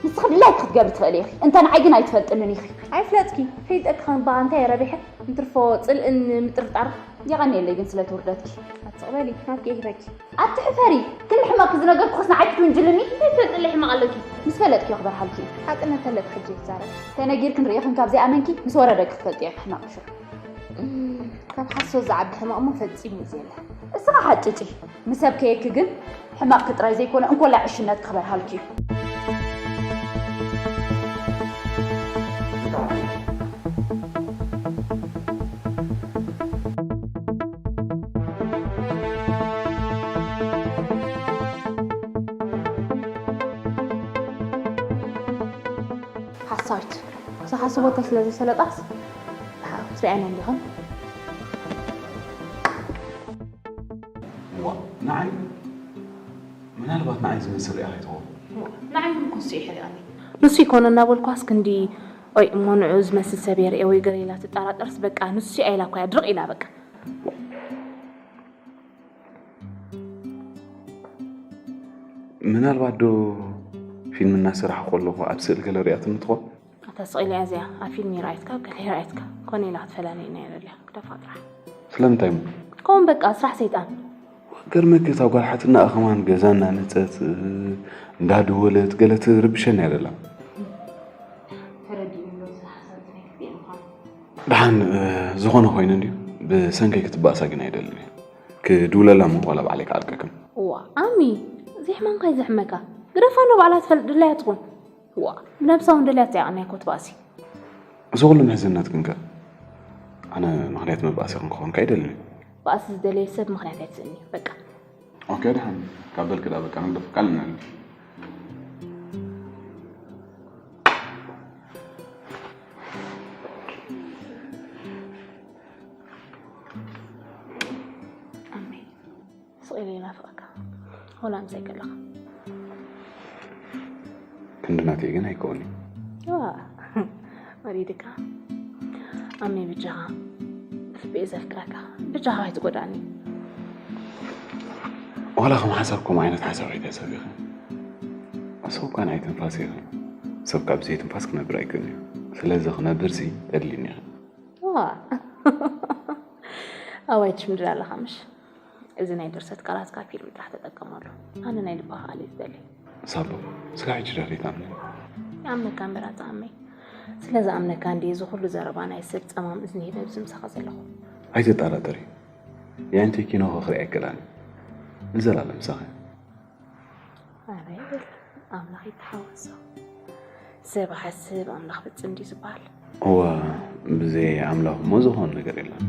ንስኺ ድላይኪ ክትገብሪ ትኽእሊ ኢኺ እንተ ንዓይ ግን ኣይትፈልጥንን ኢኺ። ኣይፍለጥኪ ፈሊጠኪ ከንባ እንታይ እየ ረቢሐ። እንትርፎ ጽልእን ምጥርጣር። የቐንየለይ ግን ስለቲ ውርደትኪ። ኣትቕበሊ፣ ናትኪ እየ ሂበኪ። ኣቲ ሕፈሪ! ክንዲ ሕማቕ ዝነገርኩኽስ ንዓይ ክትውንጅልኒ? እንታይ ትፈልጥለይ ሕማቕ ኣለኪ? ምስ ፈለጥኪ ክበርሃልኪ እዩ። ሓቅነት ተለኪ ሕጂ እየ ክዛረብ። ተነጊርክን ርኢኽን ካብ ዘይኣመንኪ፣ ምስ ወረደኪ ክትፈልጢ ኢኺ ሕማቕ ሽሮ። ካብ ሓሶት ዝዓቢ ሕማቕ እሞ ፈጺሙ እዩ ዘየለ። እስኻ ሓጭጪ! ምሰብከየኪ ግን ሕማቕኪ ጥራይ ዘይኮነ እንኮላይ ዕሽነትኪ ክበርሃልኪ እዩ። ሓሳዊት። ዝሓስቦ እንተ ስለ ዝሰለጣስ ትሪኣና እንዲኹም። እዋ ንዓይ ምናልባት ንዓይ ዝመስል ሪኣ ከይትኸውን። ንዓይ እውን ኩሱ ይሕሪቐኒ። ንሱ ይኮነ እናበልኳስ ክንዲ ኦይ እሞ ንዑ ዝመስል ሰብ የርእየ ወይ ገለ ኢላ ትጠራጠርስ በቃ ንሱ ኣኢላ እኮ እያ ድርቕ ኢላ በቃ። ምናልባት ዶ ፊልም እናሰራሕኩ ኣለኹ ኣብ ስእሊ ገለ ሪኣትኒ ትኾን? ኣታ ስቕ ኢላ እያ እዚኣ ኣብ ፊልም ይረኣየትካ ኣብ ገለ ይረኣየትካ ኮነ ኢላ ክትፈላልየና እያ ደልያ ግደፋ ጥራሕ። ስለምንታይ እሞ? ከምኡ በቃ ስራሕ ሰይጣን። ገርመኪ እታ ጓል ሓትንኣ ከማን ገዛ እናነፀት እንዳደወለት ገለ ትርብሸኒ እያ ደላ። ተረዲኡኒ ኣሎ እዚ ሓሳብ እዚ ናይ ክልቲኤን ምዃኑ። ደሓን ዝኾነ ኮይኑ እንድዩ ብሰንከይ ክትባእሳ ግን ኣይደልን እየ። ክድውለላ እሞ ዋላ ባዕለይ ክዓልቀክን። እዋ ኣሚ እዚ ሕማምካ እዩ ዘሕመካ። ግደፋ ዶ ባዕላ ትፈልጥ ድላያ ትኹን። እዋ ብነብሳ እውን ደልያ ትፀይቐና እኮ ትባእሲ። እዚ ኩሉ ምሕዝነትክን ከ ኣነ ምኽንያት መባእሲኽን ክኾንካ ኣይደልን እየ። ባእሲ ዝደለየ ሰብ ምኽንያት ኣይትስእኒ በቃ። ኦኬ ደሓን ካብ በልኪ ደኣ በቃ ንግደፍ ቃል ንዕል። ኣሜን። ስቕ ኢለ ይናፍቐካ ወላ ምሳይ ከለኻ። ክንዲ ናተይ ግን ኣይከውን እዩ። ዋ፣ ወሪድካ ኣሜ ብጃኻ ብልበይ ዘፍቅረካ ብጃኻ ኣይትጎዳኒ። ዋላ ከም ሓሳብ ከምኡ ዓይነት ሓሳብ ኣይተሰቢኺ። ሰብ እኳ ናይ ትንፋስ ኢኺ። ሰብ ካብ ብዘይ ትንፋስ ክነብር ኣይክእልን እዩ። ስለዚ ክነብር ሲ ተድልኒ ኢኺ። ዋ ኣዋይ ትሽምድድ ኣለኻ ምሽ። እዚ ናይ ድርሰት ቃላት ካብ ፊልም ጥራሕ ተጠቀመሉ። ኣነ ናይ ልባ ቃል እዩ ዝደሊ። ሳቦ ስጋዕ ሕጂ ዶ ዘይትኣምነኒ? ይኣምነካ እምበር ኣታ ኣመይ። ስለ ዝኣምነካ እንድየ እዚ ኩሉ ዘረባ ናይ ሰብ ጸማም እዝኒ ሂበ ኣብዚ ምሳኻ ዘለኹ። ኣይትጠራጠሪ። የዕንተይ ኪኖ ክኽሪ ኣይክእላን። ንዘላለም ምሳኺ። ኣረ ይበል ኣምላኽ ይተሓወሶ። ሰብ ሓስብ ኣምላኽ ፍጽም ድዩ ዝበሃል? እዋ ብዘይ ኣምላኽ እሞ ዝኾን ነገር የለን።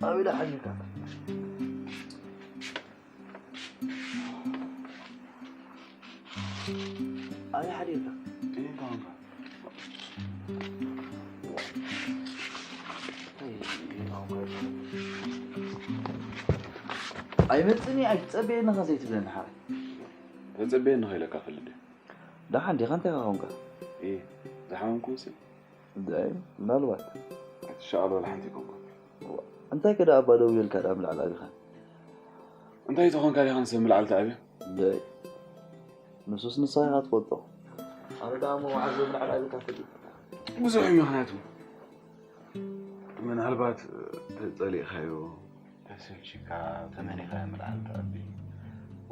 ኣበይ ደኣ ሓዲርካ? ኣበይ ሓዲርካ? ኣይመጽእን እየ፣ ኣይትጸበየኒ ኸ ዘይትብለኒ ሓራይ። ተጸበየኒ ኸ ኢለካ ፈልጥ እየ። ደሓን ዲኻ? እንታይ ኸ ኾንካ? እየ፣ ዝሓመምኩ መሲሉ። እንታይ? ምናልባት። ኣይትሻቐል፣ ዋላ ሓንቲ ኣይኮንኩን። እንታይ ከ ደኣ እባ ደው ኢልካ ደኣ ምልዓል ኣቢኻ? እንታይ ተኾንካ ዲኻ ንሰብ ምልዓል ትኣብዮ? ደይ። ንሱስ ንስኻ ኢኻ ትፈልጦ። ኣነ ደኣ እሞ መዓዝ ምልዓል ኣቢልካ ፈልጥ? ብዙሕ እዩ ምኽንያቱ። ምናልባት ተጸሊእካዮ፣ ተሰልቺካ፣ ተመኒኻዮ ምልዓል ትኣቢ።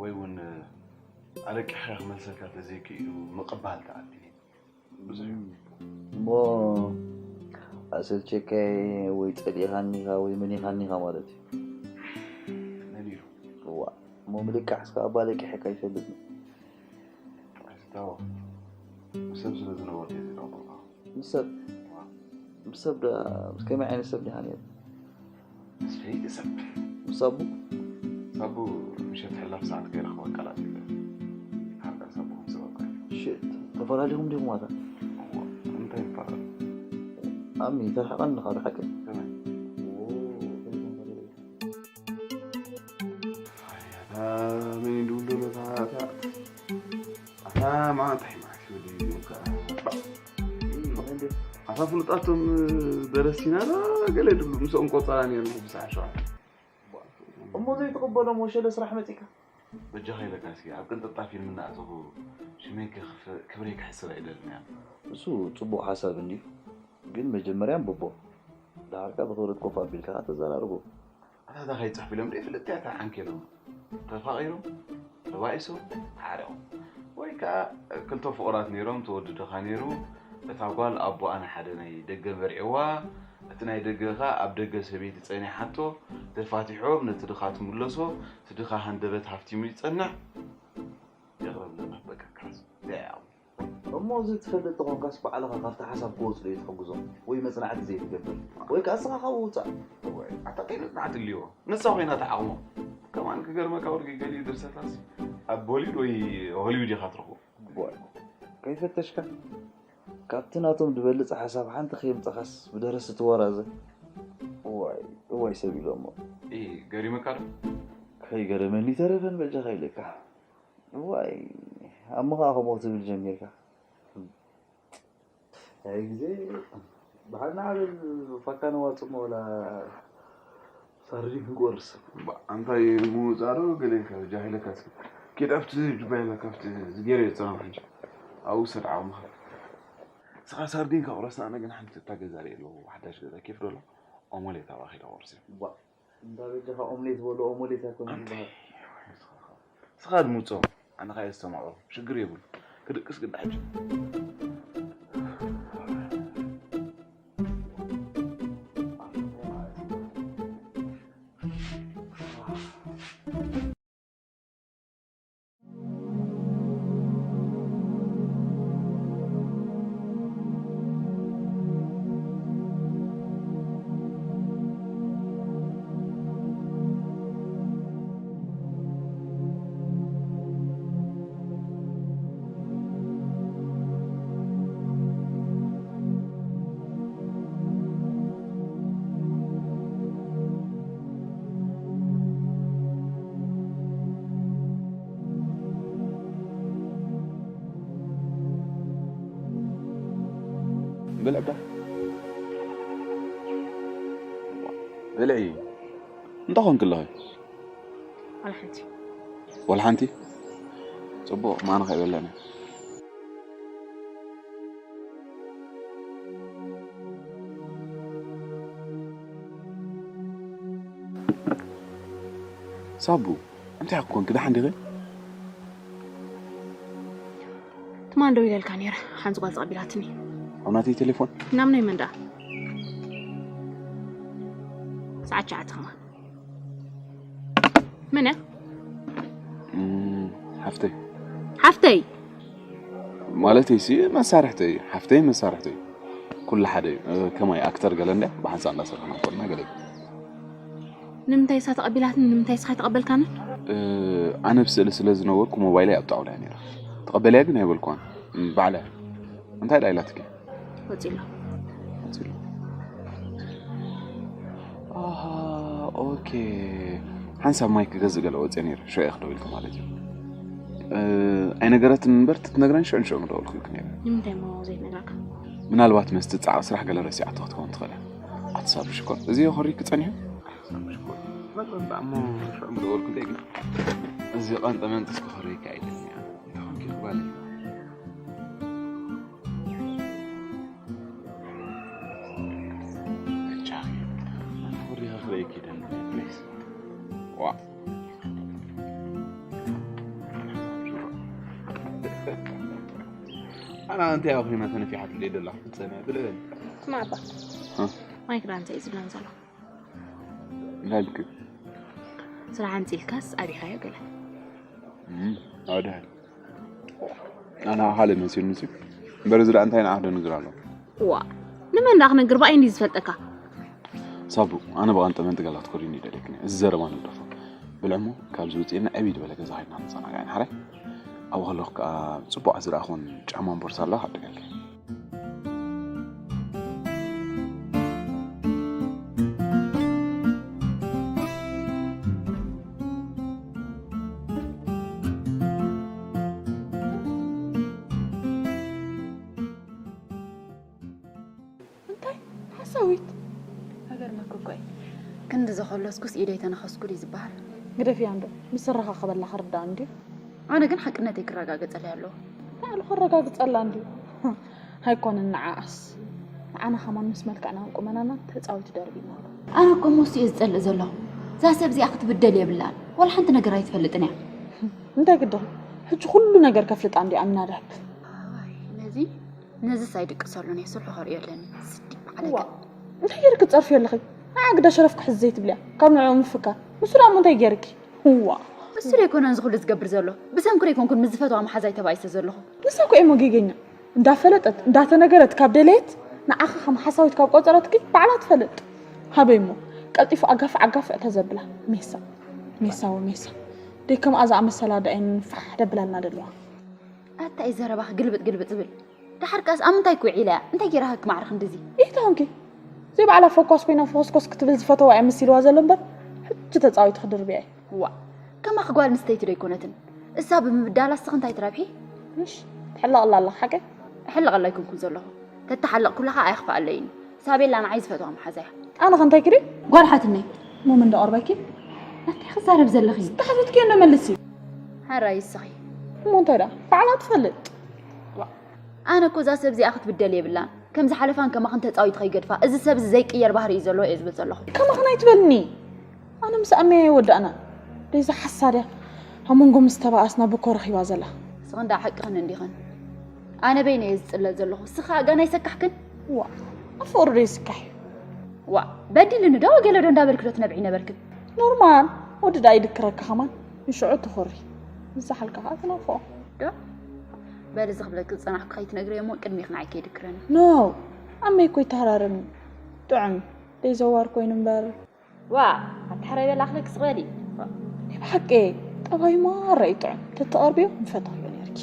ወይ እውን ኣለቂሕካ ክመልሰካ ተዘይክኢሉ ምቕባል ትኣቢ። ብዙሕ እዩ። እሞ ኣሰልቸካየ ወይ ጸሊእኻኒኻ ወይ መኒኻኒኻ ማለት እዩ። መን ኢሉ? እዋ፣ እሞ ምልቃሕ እስከ ኣባ ለቂሕካ ይፈልጥ። ኣይትታወቕ። ምስ ሰብ ስለ ዝነበርኩ እየ ዝደወልኩልካ። ምስ ሰብ? እዋ። ምስ ሰብ ዳ-፣ ምስ ከመይ ዓይነት ሰብ ዲኻ ነይሩ? ምስ ፈለይቲ ሰብ። ምስ ኣቡ? ምስ ኣቡ ምሸት ሕላፍ ሰዓት ከይረኸበ ኣቀላጢፈ። ሓርቃ ሳቡ ከም ሰብ ኣውቃ። ሽት፣ ተፈላሊኹም ዲኹም ማታ? እዋ፣ እንታይ ይፈላል? ኣሚ፣ ተርሕቐኒ ዲኻ ብሓቂ? ከመይ? ዎ፣ ከመይ? ኣታ መን እንድውሎ ነታ፣ ኣታ፣ ኣታ፣ ማ እንታይ ማለት እዩ ወዲ ይብሉካ? እም፣ እንዴ? ኣታ ፍሉጣቶም ደረስቲና ዶ ገለ ድብሉ ምስኦም ቆጸራ ነይሩ ብሰዓት ሸውዓተ። እሞ ዘይትቕበሎም ወሸለ ስራሕ መጺካ? በጃኻ ኢለካ እስኪ፣ ኣብ ቅንጥብጣብ ፊልም እናኣተኹ ሽመይ ክኽፍ-፣ ክብረይ ክሕስር ኣይደልን እያ። እሱ ጽቡቕ ሓሳብ እንድዩ፣ ግን መጀመርያ ኣንብቦ። ደሓርካ ብኽብረት ኮፍ ኣቢልካ ኸኣ ተዘራርቦ። ኣታ እዛ ከይጽሕፉ ኢሎም ደይ ፍልጥቲ እያ እታ ዓንኬሎም። ተፋቒሮም፣ ተባኢሶም፣ ተዓሪቖም። ወይ ከኣ ክልተ ፍቑራት ነይሮም፣ እቲ ወዲ ድኻ ነይሩ፣ እታ ጓል ኣቦኣ ንሓደ ናይ ደገ መርዒዋ፣ እቲ ናይ ደገ ከኣ ኣብ ደገ ሰበይቲ ጸኒሓቶ፣ ተፋቲሖም ነቲ ድኻ ትምለሶ፣ እቲ ድኻ ሃንደበት ሃፍቲሙ ይጸንዕ። የቕረብለና በቃ ክሓዝ። እዚኣ እያ። እሞ እዚ ትፈልጥ ተኾንካስ ባዕልኻ ካብቲ ሓሳብ ክወጽኡ እዩ ትሕግዞም ወይ መጽናዕቲ ዘይትገብር ወይ ከኣ እስኻ ካብኡ ውጻእ። ወይ ኣታ ከይ መጽናዕቲ ኣልዎ። ንሳ ኮይና ትዓቕሞ። ከማን ክገርመካ ወርቂ ገሊኡ ድርሰታሲ ኣብ ቦሊውድ ወይ ሆሊውድ ኢኻ ትረኽቦ። ወይ ከይፈተሽካ ካብቲ ናቶም ዝበልጽ ሓሳብ ሓንቲ ከየምጻኻስ ብደረስቲ ትወራዘ። እዋይ፣ እዋይ ሰብ ኢሎሞ። ኢ፣ ገሪመካ ዶ? ከይገረመኒ ተረፈን በጃኻ ኢለካ። እዋይ፣ ኣሞ ኸኣ ከምኡ ክትብል ጀሚርካ። ኣይ ግዜ፣ ብሓና ዓብል ፋካ ነዋጽሞ ወላ ሳርዲን ክንቆርስ። ባ-፣ ኣንታይ ምውጻእ ዶ ገለ ኢልካ ጃሂለካ እስኪ። ኪድ ኣብቲ ጁባኤላ ካብቲ ዝገይረ የጸናም ሕጂ። ኣብኡ ውሰድ ዓቕምኻ። ንስኻ ሳርዲን ከቑረስና፣ ኣነ ግን ሓንቲ እታ ገዛ ርእየ ኣለኹ፣ ሓዳሽ ገዛ ኬፍ ዶ ኣሎ? ኦሞሌት ኣብኣ ከይደ ቁርሲ። ባ-፣ እንዳ በጃኻ ኦምሌት በሎ፣ ኦሞሌት ኣይኮነን ኣንተ ዝበሃል። ንስኻ ድምጾ፣ ኣነ ኸኣ የስተማቕሮ፣ ሽግር የብሉ። ክድቅስ ግዳ ሕጂ። ብልዕ ባ። ብልዒ። እንታይ ኾንኪ ኣለኺ? ዋላ ሓንቲ። ዋላ ሓንቲ? ጽቡቕ፣ ማና ከይበለነ። ሳቡ፣ እንታይ ኮንኪ? ደሓን ዲኺ? ትማል ደው ኢለልካ ነይረ፣ ሓንቲ ጓል ተቐቢላትኒ። ኣብ ናተይ ቴሌፎን? ናብ ናይ መን ደኣ? ሰዓት ትሽዓተ ከማን። መን እያ? እም፣ ሓፍተይ። ሓፍተይ? ማለተይሲ መሳርሕተይ፣ ሓፍተይ መሳርሕተይ። ኩሉ ሓደ እዩ። እ፣ ከማይ ኣክተር ገለ እንድያ፣ ብሓንሳእ እንዳሰርሕና ኮና ገለ እዩ። ንምንታይ እሳ ተቐቢላትኒ፣ ንምንታይ እስኻ ኣይተቐበልካንን? ኣነ ብስእሊ ስለ ዝነበርኩ ሞባይለይ ኣብ ጣውላ እያ ነይራ። ተቐበልያ ግን ኣይበልኳን። ባዕላ እንታይ ዳ ኢላትኪ? ወፂሎ። ወፂሎ። ኣሃ፣ ኦኬ። ሓንሳብ ማይ ክገዝእ ገለ ወፅየ ነይረ። ሽዑ እየ ክደውልኪ ማለት እዩ። ኣይነገረትን እምበር ትትነግረን ሽዑ ንሽዑ ምደወልኩልኪ ነይረ። ንምንታይ እሞ ዘይትነግረካ? ምናልባት መስቲ ፃዕሪ ስራሕ ገለ ረሲዓቶ ክትከውን ትኽእል እያ። ኣትሳብ ሽኮር እዚ ኮሪክ ክፀኒሑ እሞ ሽዑ ምደወልኩልኪ ግን እዚ ቐንጠ መንጥስ ክኸረይካ ኣይደልንያ። እንታይ ኾንኪ ጓለይ? ኣና እንታይ ኣብ ኮይና ተነፊሓት ልየ ደላ ክትፀንያ ብልበል ስማዕ ኣባ ማይክ ዳንተ እዩ ዝብለን ዘሎ ላልክ ስራሕ ኣንፂልካስ ኣቢኻዮ ገለ ኣድሃል ኣና ሓደ መሲሉ ንሲ እምበር እዚ ደኣ እንታይ ንዓኽ ደንግር ኣሎ ዋ ንመን ደኣ ክነግር ብኣይ እንዲ ዝፈልጠካ ሳቡ ኣነ ብቐንጠ መን ትገላ ትኮሪኒ ደለክኒ እዚ ዘረባ ንግደፎ ብልዕሞ ካብዚ ውፅእና ዕብይ ዝበለ ገዛ ኸድና ንፀናጋዕን ሓራይ ኣብኡ ከለኹ ከዓ ፅቡቅ ዝረኣኹን ጫማን ቦርሳ ኣለዋ ክዕድገልኪ እንታይ ሓሳዊት ሃገር መክኮይ ክንዲ ዘኸለስኩስ ኢደይ ተነኸስኩ ድዩ ዝበሃል ግደፍያ እንዶ ምስ ዝረኻኸበላ ክርዳእ እንድዩ ኣነ ግን ሓቅነተይ ክረጋገጸለይ ኣለዎ ባዕሉ ከረጋግጸላ እንድዩ ኣይኮነን ንዓኣስ ንዓና ከማን ምስ መልክዕናን ቁመናናን ተጻዊቱ ደርቢና ኣሎ ኣነ እኮ ሞሱ እየ ዝጸልእ ዘለኹ እዛ ሰብ እዚኣ ክትብደል የብላን ዋላ ሓንቲ ነገር ኣይትፈልጥን እያ እንታይ ግድኺ ሕጂ ኩሉ ነገር ከፍልጣ እንድዩ ኣሚና ድሕብ ነዚ ነዝስ ኣይድቅሰሉን እየ ስርሑ ከርእዮ ኣለኒ ስዲ ባዕለገ እንታይ ጌርኪ ትጸርፊ ኣለኺ ንዓ ግዳ ሸረፍ ክሕዝ ዘይትብልያ ካብ ንዕኡ ምፍካር ንሱ ደኣ እሞ እንታይ ጌርኪ ዋ እሱ ደይኮነን እዚ ኩሉ ዝገብር ዘሎ ብሰንኩ ደይኮንኩን ምስ ዝፈትዋ መሓዛይ ተባኢሰ ዘለኹ ንሳ እኮ እሞ ጌገኛ እንዳፈለጠት እንዳተነገረት ካብ ደለየት ንዓኺ ከም ሓሳዊት ካብ ቆጸረትኪ ባዕላ ትፈልጥ ሃበይ እሞ ቀልጢፉ ኣጋፍዕ ኣጋፍዕ ተዘብላ ሜሳ ሜሳ ወሜሳ ደይ ከምኣ ዝኣመሰላ ደኣየን ፋሕ ደብላልና ደለዋ ኣታ እዩ ዘረባኺ ግልብጥ ግልብጥ ዝብል ደሓር ከኣስ ኣብ ምንታይ ክውዒላ እያ እንታይ ጌራ ክማዕረ ክንድዚ ኢታ ኾንኪ ዘይባዕላ ፈኳስ ኮይና ፈኾስኮስ ክትብል ዝፈተዋ እያ መሲልዋ ዘሎ እምበር ሕጂ ተፃዊቱ ክድርብያ እዩ ዋእ ከማኺ ጓል ኣንስተይቲ ዶ ኣይኮነትን እሳ ብምብዳላ እስኺ እንታይ ትረብሒ ምሽ ትሕለቕላ ኣለኺ ሓቀይ እሕለቐላ ኣይኮንኩን ዘለኹ ተተሓለቕኩላ ኸዓ ኣየኽፍኣለይን ሳቤላ ንዓይ ዝፈትዋ መሓዛ እያ ኣነ ኸ እንታይ ክርኢ ጓል ሓትነይ እሞ መን ዶ ቀርበኪ እንታይ ክዛረብ ዘለኺ ዝተሓተትክዮ እንዶ መልሲ ሓራይ እስኺ እሞ እንታይ ደኣ ባዕላ ትፈልጥ ኣነ እኮ እዛ ሰብ እዚኣ ክትብደል የብላን ከም ዝሓለፋን ከማኽን ተፃዊቱ ከይገድፋ እዚ ሰብ እዚ ዘይቅየር ባህሪ እዩ ዘለዎ እየ ዝብል ዘለኹ ከማኽን ኣይትበልኒ ኣነ ምስ ኣመያ ይወዳእና ደይዛ ሓሳድያ ኣብ መንጎ ምስ ተባኣስና ብኮ ረኺባ ዘላ ስኽን ዳ ሓቅኽን እንዲኽን ኣነ በይነ እየ ዝፅለል ዘለኹ ስኻ ጋና ይሰካሕክን ዋ ኣፍቅሩ ዶ ይስካሕ እዩ ዋ በዲልኒ ዶ ገለ ዶ እንዳበልክ ዶ ትነብዒ ነበርክን ኖርማል ወዲ ዳ ይድክረካ ከማን ንሽዑ ትኾሪ ንዝሓልካ ከዓ ትነፍቆ ዶ በል እዚ ክብለኪ ዝፀናሕኩ ከይትነግርዮ እሞ ቅድሚኺ ንዓይ ከይድክረኒ ኖ ኣመይ እኮ ይተሃራረኒ ጥዑም ደይ ዘዋር ኮይኑ እምበር ዋ ኣታ ሕራይ በል ኣኽሊ ክስቕ በሊ ናይ ብሓቂ ጠባዩ ማራ እዩ ጥዑም ተተቐርብዮ ምፈተኽዮ ነርኪ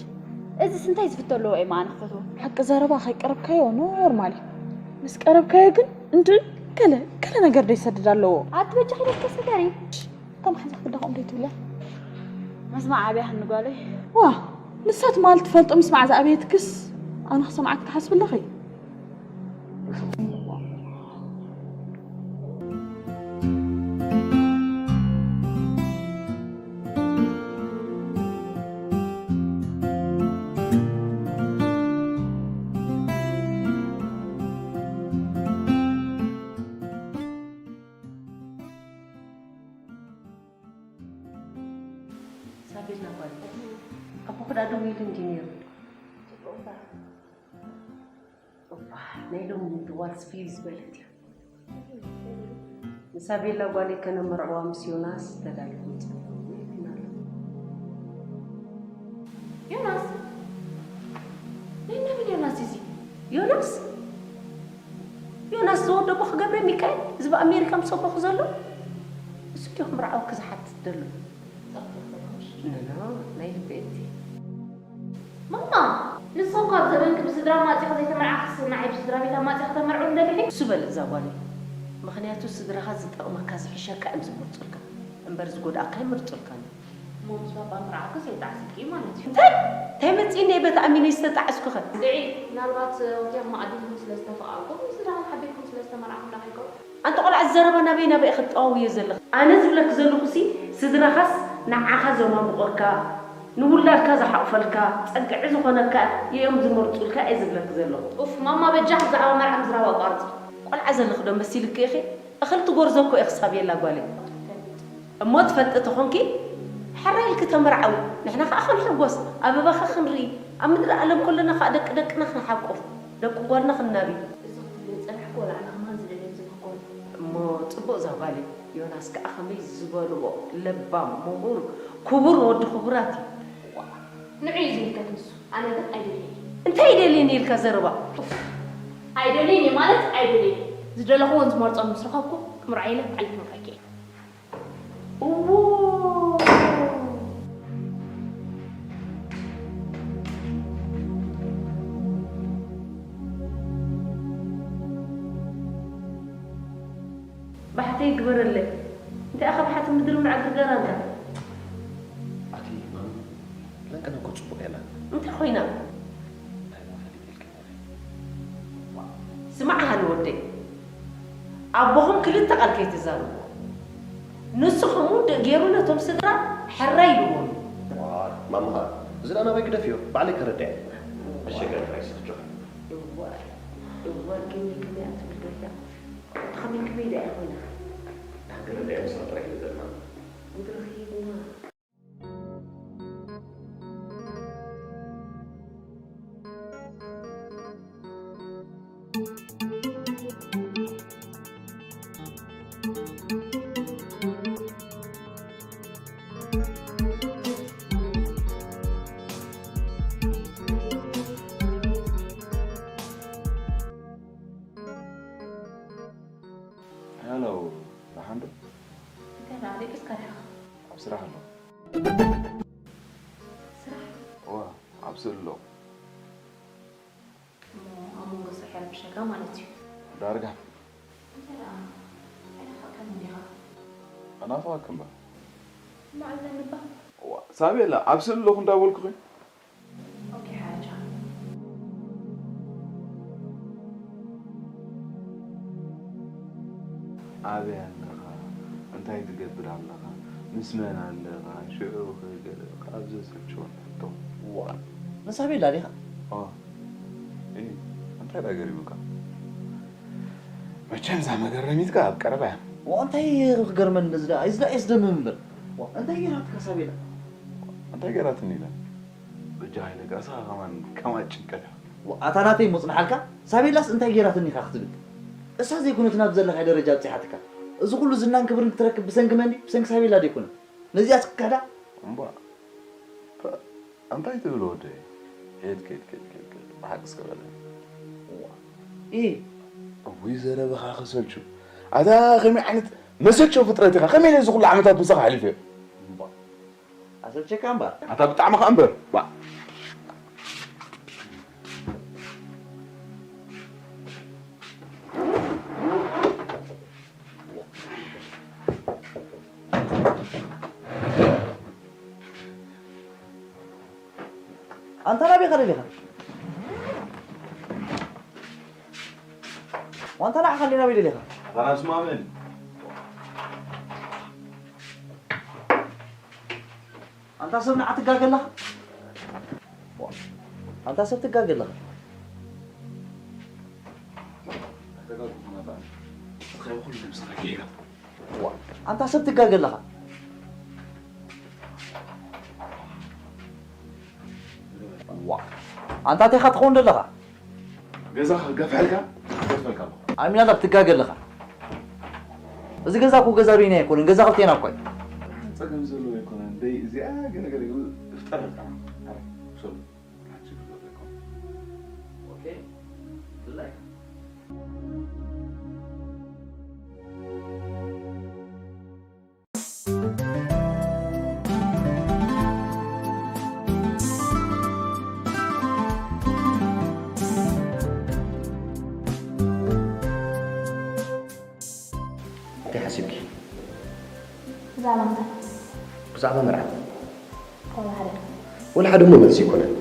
እዚስ እንታይ ዝፍቶ ኣለዎ እየ መኣነ ክፈትዎ ሓቂ ዘረባ ከይቀረብካዮ ኖርማል እዩ ምስ ቀረብካዮ ግን እንድዒ ገለ ገለ ነገር ዶ ይሰድድ ኣለዎ ኣቲ በጃኺ ደስ ተሰጋሪ እታ መሓዛኺ ክዳኹም ዶ ይትብልያ ምስማዕ ኣብያኽኒ ጓለይ ዋ ንሳ ትማል ትፈልጦ ምስማዕ ዝኣበየትክስ ኣነ ክሰምዓኪ ትሓስቢ ኣለኺ ሳቤላ ጓል ኣቦ ክዳ ደው ኢሉ እንጂ ነይሩ እባ ናይ ሎሚ ድዋልስ ፍዩ ዝበለት እያ ንሳቤላ ጓለይ ከነመርዕዋ ምስ ዮናስ ተዳሊኹም ፀንሑ ዮናስ ናይ ናበይ ዮናስ እዚ ዮናስ ዮናስ ዝወደቦ ክገብረ ሚካኤል እዚ ብኣሜሪካ ምስ ኣቦኹ ዘሎ ክምርዓወኪ ዝሓትት ደሎ። ንኖ፣ ናይ ልበይ እቲ። ማማ፣ ንስኺ እኳ ኣብ ዘበንኪ ብስድራ ማጺኺ ዘይተመርዓኺስ፣ ንዓይ ብስድራ ቤት ኣማጺኺ ከተመርዕውኒ ደሊኺ? እሱ በል እዛ ጓለይ። ምኽንያቱ ስድራኻ ዝጠቕመካ ዝሕሸካ እዮም ዝመርጹልካ። እምበር ዝጎድኣካ ኣይመርጹልካን። እሞ ምስ ባባ ምርዓውኪ ዘይጣዕስኪ ማለት እዩ። እንታይ? እንታይ መጺእኒ እየ በቲ ኣሚነይ ዝተጣዕስኩኸ? ድዒ፣ ምናልባት ወትያም መኣዲ ኢልኩም ስለ ዝተፈቓቕኩም፣ ስድራኹም ሓቢርኩም ስለ ዝተመርዓኹም ዳኺ ይኸውን። ኣንታ ቆልዓ፣ እዚ ዘረባ ናበይ ናበይ ኢኺ ትጠዋውዮ ዘለኺ? ኣነ ዝብለኪ ዘለኹሲ፣ ስድራኻስ ንዓኻ ዘማሙቐካ፣ ንውላድካ ዝሓቑፈልካ፣ ጸግዒ ዝኾነካ እዮም ዝመርጹልካ እየ ዝብለኪ ዘለኹ። ኡፍ፣ ማማ በጃኺ ብዛዕባ መርዓ ምዝራብ ኣቋርጺ። ቆልዓ ዘለኺ ዶ መሲልኪ ኢኺ? እኽሊ ትጎርዞ እኮ ኢኺ ሳቤላ ጓለይ። እሞ ትፈልጢ ተኾንኪ፣ ሕራይ ኢልኪ ተመርዓዊ፣ ንሕና ኸኣ ክንሕጎስ፣ ኣበባኸ ክንርኢ፣ ኣብ ምድሪ ዓለም ከለና ኸኣ ደቂ ደቅና ክንሓቁፍ፣ ደቂ ጓልና ክንናቢ። እዚ ክትብልዮ ዝጸናሕኩ ወላ ኣነ ከማን ዝደልዮ ዝብህጎ እዩ። እሞ ጽቡቕ እዛ ጓለይ፣ ዮናስ ከኣ ከመይ ዝበልዎ ለባም፣ ምሁር፣ ክቡር ወዲ ክቡራት እዩ። ዋእ፣ ንዑ እዩ ዝምልከት ንሱ፣ ኣነ ግን ኣይደልዮን እየ። እንታይ ይደልየኒ ኢልካ ዘረባ? ኡፍ፣ ኣይደልዮን እየ ማለት ኣይደልዮን እየ። ዝደለኹዎን ዝመርጾን ምስ ረኸብኩ፣ ክምርዖ ኢለ ባዕለይ ክምርዖ እየ። እዎ። ባሕተይ ግበረለይ። እንታይ ኢኻ ባሕቲ ምድሪ ምዕግርገራ እንታ? ኣቲ ማም፣ ለንቀነ እኮ ጽቡቕ የላን። እንታይ ኮይና? እንታይ ኢላ ፈሊጥ ኢልኪ ወሬ? ስማዕ ሃኒ ወደይ፣ ኣቦኹም ክልተ ቃል ከይትዛረቡ። ንሱ ከምኡ ደ-፣ ገይሩ ነቶም ስድራ ሕራይ ኢልዎም። ዋ፣ ማማ ኸኣ፣ እዚ ደኣ ናበይ ግደፍዮ? ባዕለይ ከረድዕ። ብሸገር ጥራይ ስኽጆ። እዋ፣ እዋ፣ ግን ከመይ እያ ትብል ደላ? ከመይ፣ ከመይ ደኣ ኮይና? ክረድዕ ምስ ጥራይ ኢለ ዘለና። ምድሪ ኺድና። ሄሎ፣ ደሓን ዶ? እንታይ ደኣ ደቂስካ ዲኻ? ኣብ ስራሕ ኣለኹ። ስራሕ? እዋ፣ ኣብ ስእሊ ኣለኹ። እሞ ኣብ መንጎ ስራሕ ይረብሸካ ማለት እዩ። ዳርጋ። እንታይ ደኣ? ኣይናፈቕካን እንዲኻ? ኣናፍቐካ እምበር። እሞ ዓብለኒ እባ። እዋ፣ ሳቤላ፣ ኣብ ስእሊ ኣለኹ እንዳበልኩኺ። ኦኬ፣ ሓረቻ። ኣበይ ኣለኻ? እንታይ ትገብር ኣለኻ? ምስ መን ኣለኻ? ሽዑ ኸ ገለ ካብ ዘሰልችወኒ ሕቶ። ዋ፣ ንሳቤላ ዲኻ? ኦ፣ እይ፣ እንታይ ደኣ ገሪሙካ? መቸም እዛ መገረሚትካ ኣብ ቀረባ እያ። ዋ፣ እንታይ ክገርመኒ እዚ ደኣ? እዚ ደኣ የስደምም እምበር። ዋ፣ እንታይ ገይራትካ ሳቤላ? እንታይ ገይራትኒ ኢለ? በጃኻ ይነጋሳ ከማን ከማን ጭንቀት ኢኻ። ዋ፣ ኣታ ናተይ እሞ ጽንሓልካ፣ ሳቤላስ እንታይ ገይራትኒ ኢኻ ክትብል? እሳ ዘይኮነት ናብ ዘለኻዮ ደረጃ ኣብጺሓትካ። እዚ ኩሉ ዝናን ክብርን ክትረክብ ብሰንኪ መን ድዩ? ብሰንኪ ሳቤላ ዶ ኣይኮነን? ነዚኣስ ክክሕዳ? እምባ፣ ፐ፣ እንታይ ትብል ወደይ? ኬድ፣ ኬድ፣ ኬድ፣ ኬድ፣ ኬድ፣ ብሓቂ እስከ በለኒ። ዋ፣ ኢ። እውይ ዘረባኻ ከሰልቹ። ኣታ ከመይ ዓይነት መሰልቸው ፍጥረት ኢኻ? ከመይ ኢለ እዚ ኩሉ ዓመታት ምሳኻ ኣሕሊፈ? እምባ። ኣሰልቸካ እምበር። ኣታ ብጣዕሚ ኸኣ እምበር። ባ። ኣንታ ናበይ ኸደ ዲኻ? ዋንታ ንዓኻ እንዴ ናበይ ደሊኻ? ኣታ ናብ ስማምን። ኣንታ ሰብ ንዓ ትጋገ ኣለኻ? ኣንታ ሰብ ትጋገ ኣለኻ? ኣተጋጉ ኹናታ። እስኻ ይኹን ንምስኻ ገይራ። ዋ፣ ኣንታ ሰብ ትጋገ ኣለኻ? ዋ፣ ኣንታ ቴኻ ትኸውን ደለኻ? ገዛ ክገፍሐልካ ክገፍሐልካ ኣለኹ። ኣሚናዳ ትጋገ ኣለኻ? እዚ ገዛ እኮ ገዛ በይና ኣይኮነን፣ ገዛ ክልቴና እኮ እዩ። ጸገም ዘለዎ ኣይኮነን። ደይ እዚኣ ገለ ገለ ይብል እፍጠረልካ። ኣረ፣ ሶሪ። ሓንቲ ችግር ዘለዎ ኣይኮነን። ኦኬ። ብላይ። ብዛዕባ መርዓ? ወላ ሓደ እሞ መልሲ ኣይኮነን።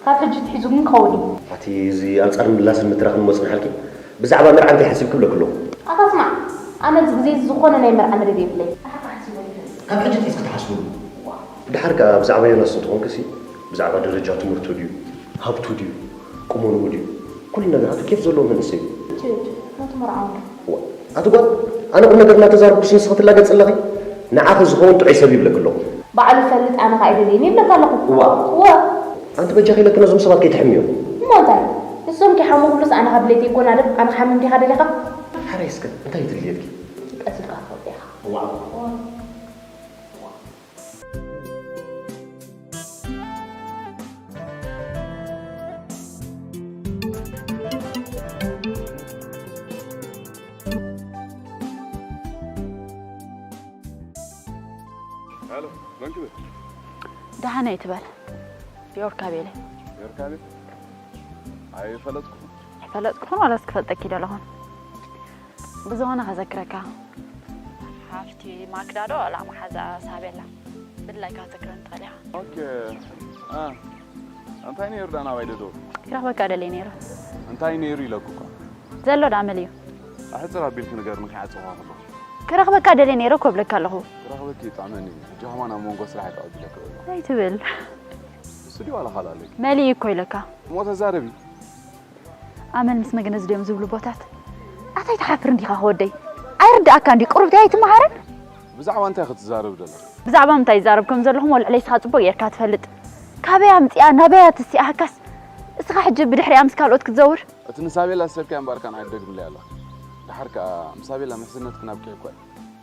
ካብ ሕጂ ኣትሒዙ ግን ክኸውን እዩ። ኣቲ እዚ ኣንጻር ምላስን ምትራኽን እሞ ጽንሓልኪ፣ ብዛዕባ መርዓ እንታይ ሓሲብኪ እብለኪ ኣለኹ። ኣታ ስማዕ፣ ኣነ እዚ ግዜ እዚ ዝኾነ ናይ መርዓ መደብ የብለይ። ኣታ ሓሲቦ ይፈልጥ። ካብ ሕጂ ኣትሒዝኪ ትሓስብሉ። ድሓር ከኣ ብዛዕባ ዮናስ እንተኾንክሲ፣ ብዛዕባ ደረጃ ትምህርቱ ድዩ፣ ሃብቱ ድዩ፣ ቁመንኡ ድዩ፣ ኩሉ ነገራቱ ኬፍ ዘለዎ መንእሰይ እዩ። ቲዮድ፣ ነቲ መርዓዊ። ዋ፣ ኣቲ ጓል፣ ኣነ ቁም ነገር እናተዛረብኩስ ንስኺ ትላገጺ ኣለኺ? ንዓኺ ዝኸውን ጥዑይ ሰብ ይብለኪ ኣለኹ። ባዕሉ ይፈልጥ፣ ኣነ ኸኣ ኣይደልይን ይብለካ ኣለኹ። ዋ። ዋ። ኣንቲ በጃኺ ኢለኪ ነዞም ሰባት ከይትሕምዮም። እሞ እንታይ? ንሶም ከይሓሙ ክብሉስ ኣነ ካብ ድሌተይ ይጎናደብ፣ ኣነ ክሓምም ዲኻ ደሊኻ? ሓራይ እስከ፣ እንታይ እዩ ድልየትኪ? ቀስ ኢልካ ክትፈልጦ ኢኻ። ዋ። ዋ። ሄሎ፣ መን ክብል? ደሓን ኣይትበል። ዮርካቤል። ዮርካቤል? ኣይፈለጥኩኹን። ኣይፈለጥኩኹን ዋላስ ክፈልጠኪ ደለኹን? ብዝኾነ ከዘክረካ፣ ሓፍቲ ማክዳ ዶ ዋላ መሓዛ ሳቤላ? ብድላይካ ክትዝክረኒ ትኽእል ኢኻ። ኦኬ። አ፣ እንታይ ነይሩ ደኣ ናባይ ደደወልኩ? ክረኽበካ ደልየ ነይረ። እንታይ ነይሩ ኢለኩ እኳ። ዘሎ ደኣ መን እዩ? ኣሕጽር ኣቢልኪ ንገርኒ ከይዓጸኹዋ ከለኹ። ክረኽበካ ደልየ ነይረ እኮ እብለካ ኣለኹ። ክረኽበኪ ይጥዕመኒ እዩ። ሕጂ ከማን ኣብ መንጎ ስራሕ ይተቐቢለኪ ዘለኹ። እንታይ ትብል? ንሱ ድዩ ዋላ ካልእ ኣለኪ? መሊኡ እኮ ኢለካ። እሞ ተዛረቢ። ኣመል ምስ መግነዝ ድዮም ዝብሉ ቦታት? ኣታ ኣይትሓፍርን ዲኻ ከወደይ? ኣይርድኣካን ድዩ? ቁሩብ እንታይ ኣይትመሃርን? ብዛዕባ እንታይ ክትዛረብ ዘለኻ? ብዛዕባ ምንታይ ይዛረብ ከም ዘለኹ እሞ ልዕለይ ንስኻ ጽቡቕ ጌርካ ትፈልጥ። ካበይ ኣምጺኣ ናበይ ኣትሲኣካስ? እስኻ ሕጂ ብድሕሪኣ ምስ ካልኦት ክትዘውር? እቲ ንሳቤላ ዝሰብክያ እምበኣር ከኣ ኣይትደግምለይ ኣለኻ። ደሓር ከኣ ምሳቤላ ምሕዝነትክን ኣብቂዑ እኳ እዩ።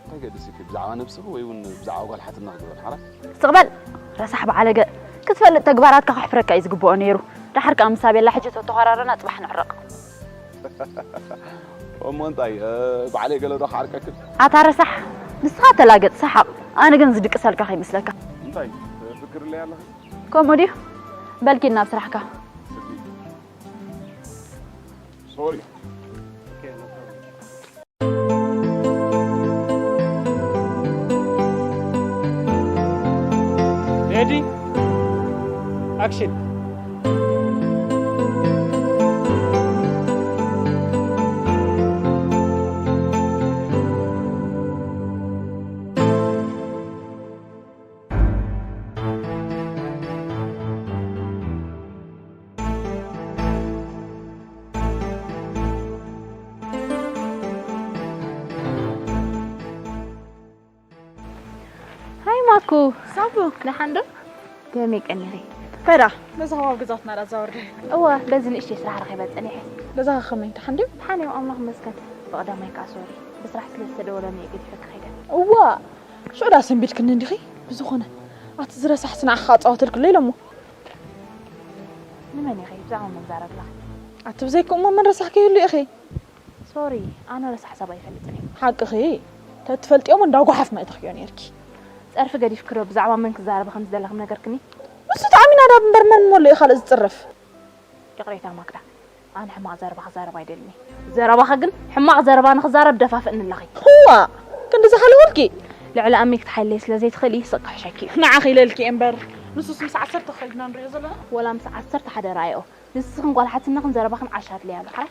እንታይ ገድስኪ? ብዛዕባ ነብስኺ ወይ እውን ብዛዕባ ጓል ሓትንኺ ግበር ሓራይ። ስቕ በል ረሳሕ በዓለገ። ክትፈልጥ ተግባራትካ ከሕፍረካ እዩ ዝግብኦ ነይሩ። ደሓር ከኣ ምሳቤላ ሕጂ ተተዃራረና ጽባሕ ንዕረቕ። እሞ እንታይ፣ እ፣ ባዕለይ ገለ ዶ ክዓርቀክን? ኣታ ረሳሕ፣ ንስኻ ተላገጽ ሰሓቕ፣ ኣነ ግን ዝድቅሰልካ ከይመስለካ። እንታይ፣ ትፍክርለይ ኣለኺ? ከምኡ ድዩ? በል ኪድ ናብ ስራሕካ። ስዲ። ሶሪ። ሬዲ፣ ኣክሽን። ሃይ ማኩ። ሳቡ። ደሓን ዶ? ከመይ ቀኒኺ? ፈዳ፣ ነዚ ከባቢ ገዛውትና ዳ ኣዛወርደ። እወ፣ በዚ ንእሽተይ ስራሕ ረኺበ ጸኒሐ። ገዛኻ ከመይ፣ ደሓን ድዩ? ደሓን እዩ፣ ኣምላኽ ይመስገን። ብቐዳማይ ከኣ ሶሪ፣ ብስራሕ ስለ ዝተደወለኒ እየ ገዲፈኪ ከይደ። እዋ፣ ሽዑ ዳ ሰንቢድክኒ እንዲኺ? ብዝኾነ፣ ኣቲ ዝረሳሕስ ንዓኻ ኣጻወተልክሎ ኢለ እሞ። ንመን ኢኺ ብዛዕባ መን ትዛረቢ ኣለኺ? ኣቲ ብዘይክኡ እሞ መን ረሳሕ ከይህሉ ኢኺ? ሶሪ፣ ኣነ ረሳሕ ሰብ ኣይፈልጥን እየ። ሓቅኺ፣ ተትፈልጥዮ እሞ እንዳ ጓሓፍ ምእተኽዮ ነይርኪ። ጸርፊ ገዲፍኪ ዶ ብዛዕባ መን ክዛረባ ከም ዝደለኺ ምነገርክኒ? ንሱ ተኣሚና ዳብ እምበር መን እሞ ኣሎ እዩ ካልእ ዝጽረፍ? ይቕሬታ ማክዳ፣ ኣነ ሕማቕ ዘረባ ክዛረብ ኣይደልን እየ። ዘረባኺ ግን ሕማቕ ዘረባ ንኽዛረብ ደፋፍእኒ ኣለኺ። ህዋ! ክንዲ ዝሓለወልኪ? ልዕሊ ኣሚክ ትሓይለይ ስለ ዘይትኽእሊ ስቕ ክሕሸኪ እዩ። ንዓኺ ኢለልኪ እየ እምበር፣ ንሱስ ምስ ዓሰርተ ከይድና ንሪኦ ዘለና። ወላ ምስ ዓሰርተ ሓደ ረኣይኦ። ንስኽን ጓል ሓትነኽን ዘረባኽን ዓሻ ኣድለያ ኣሎ ሓራይ።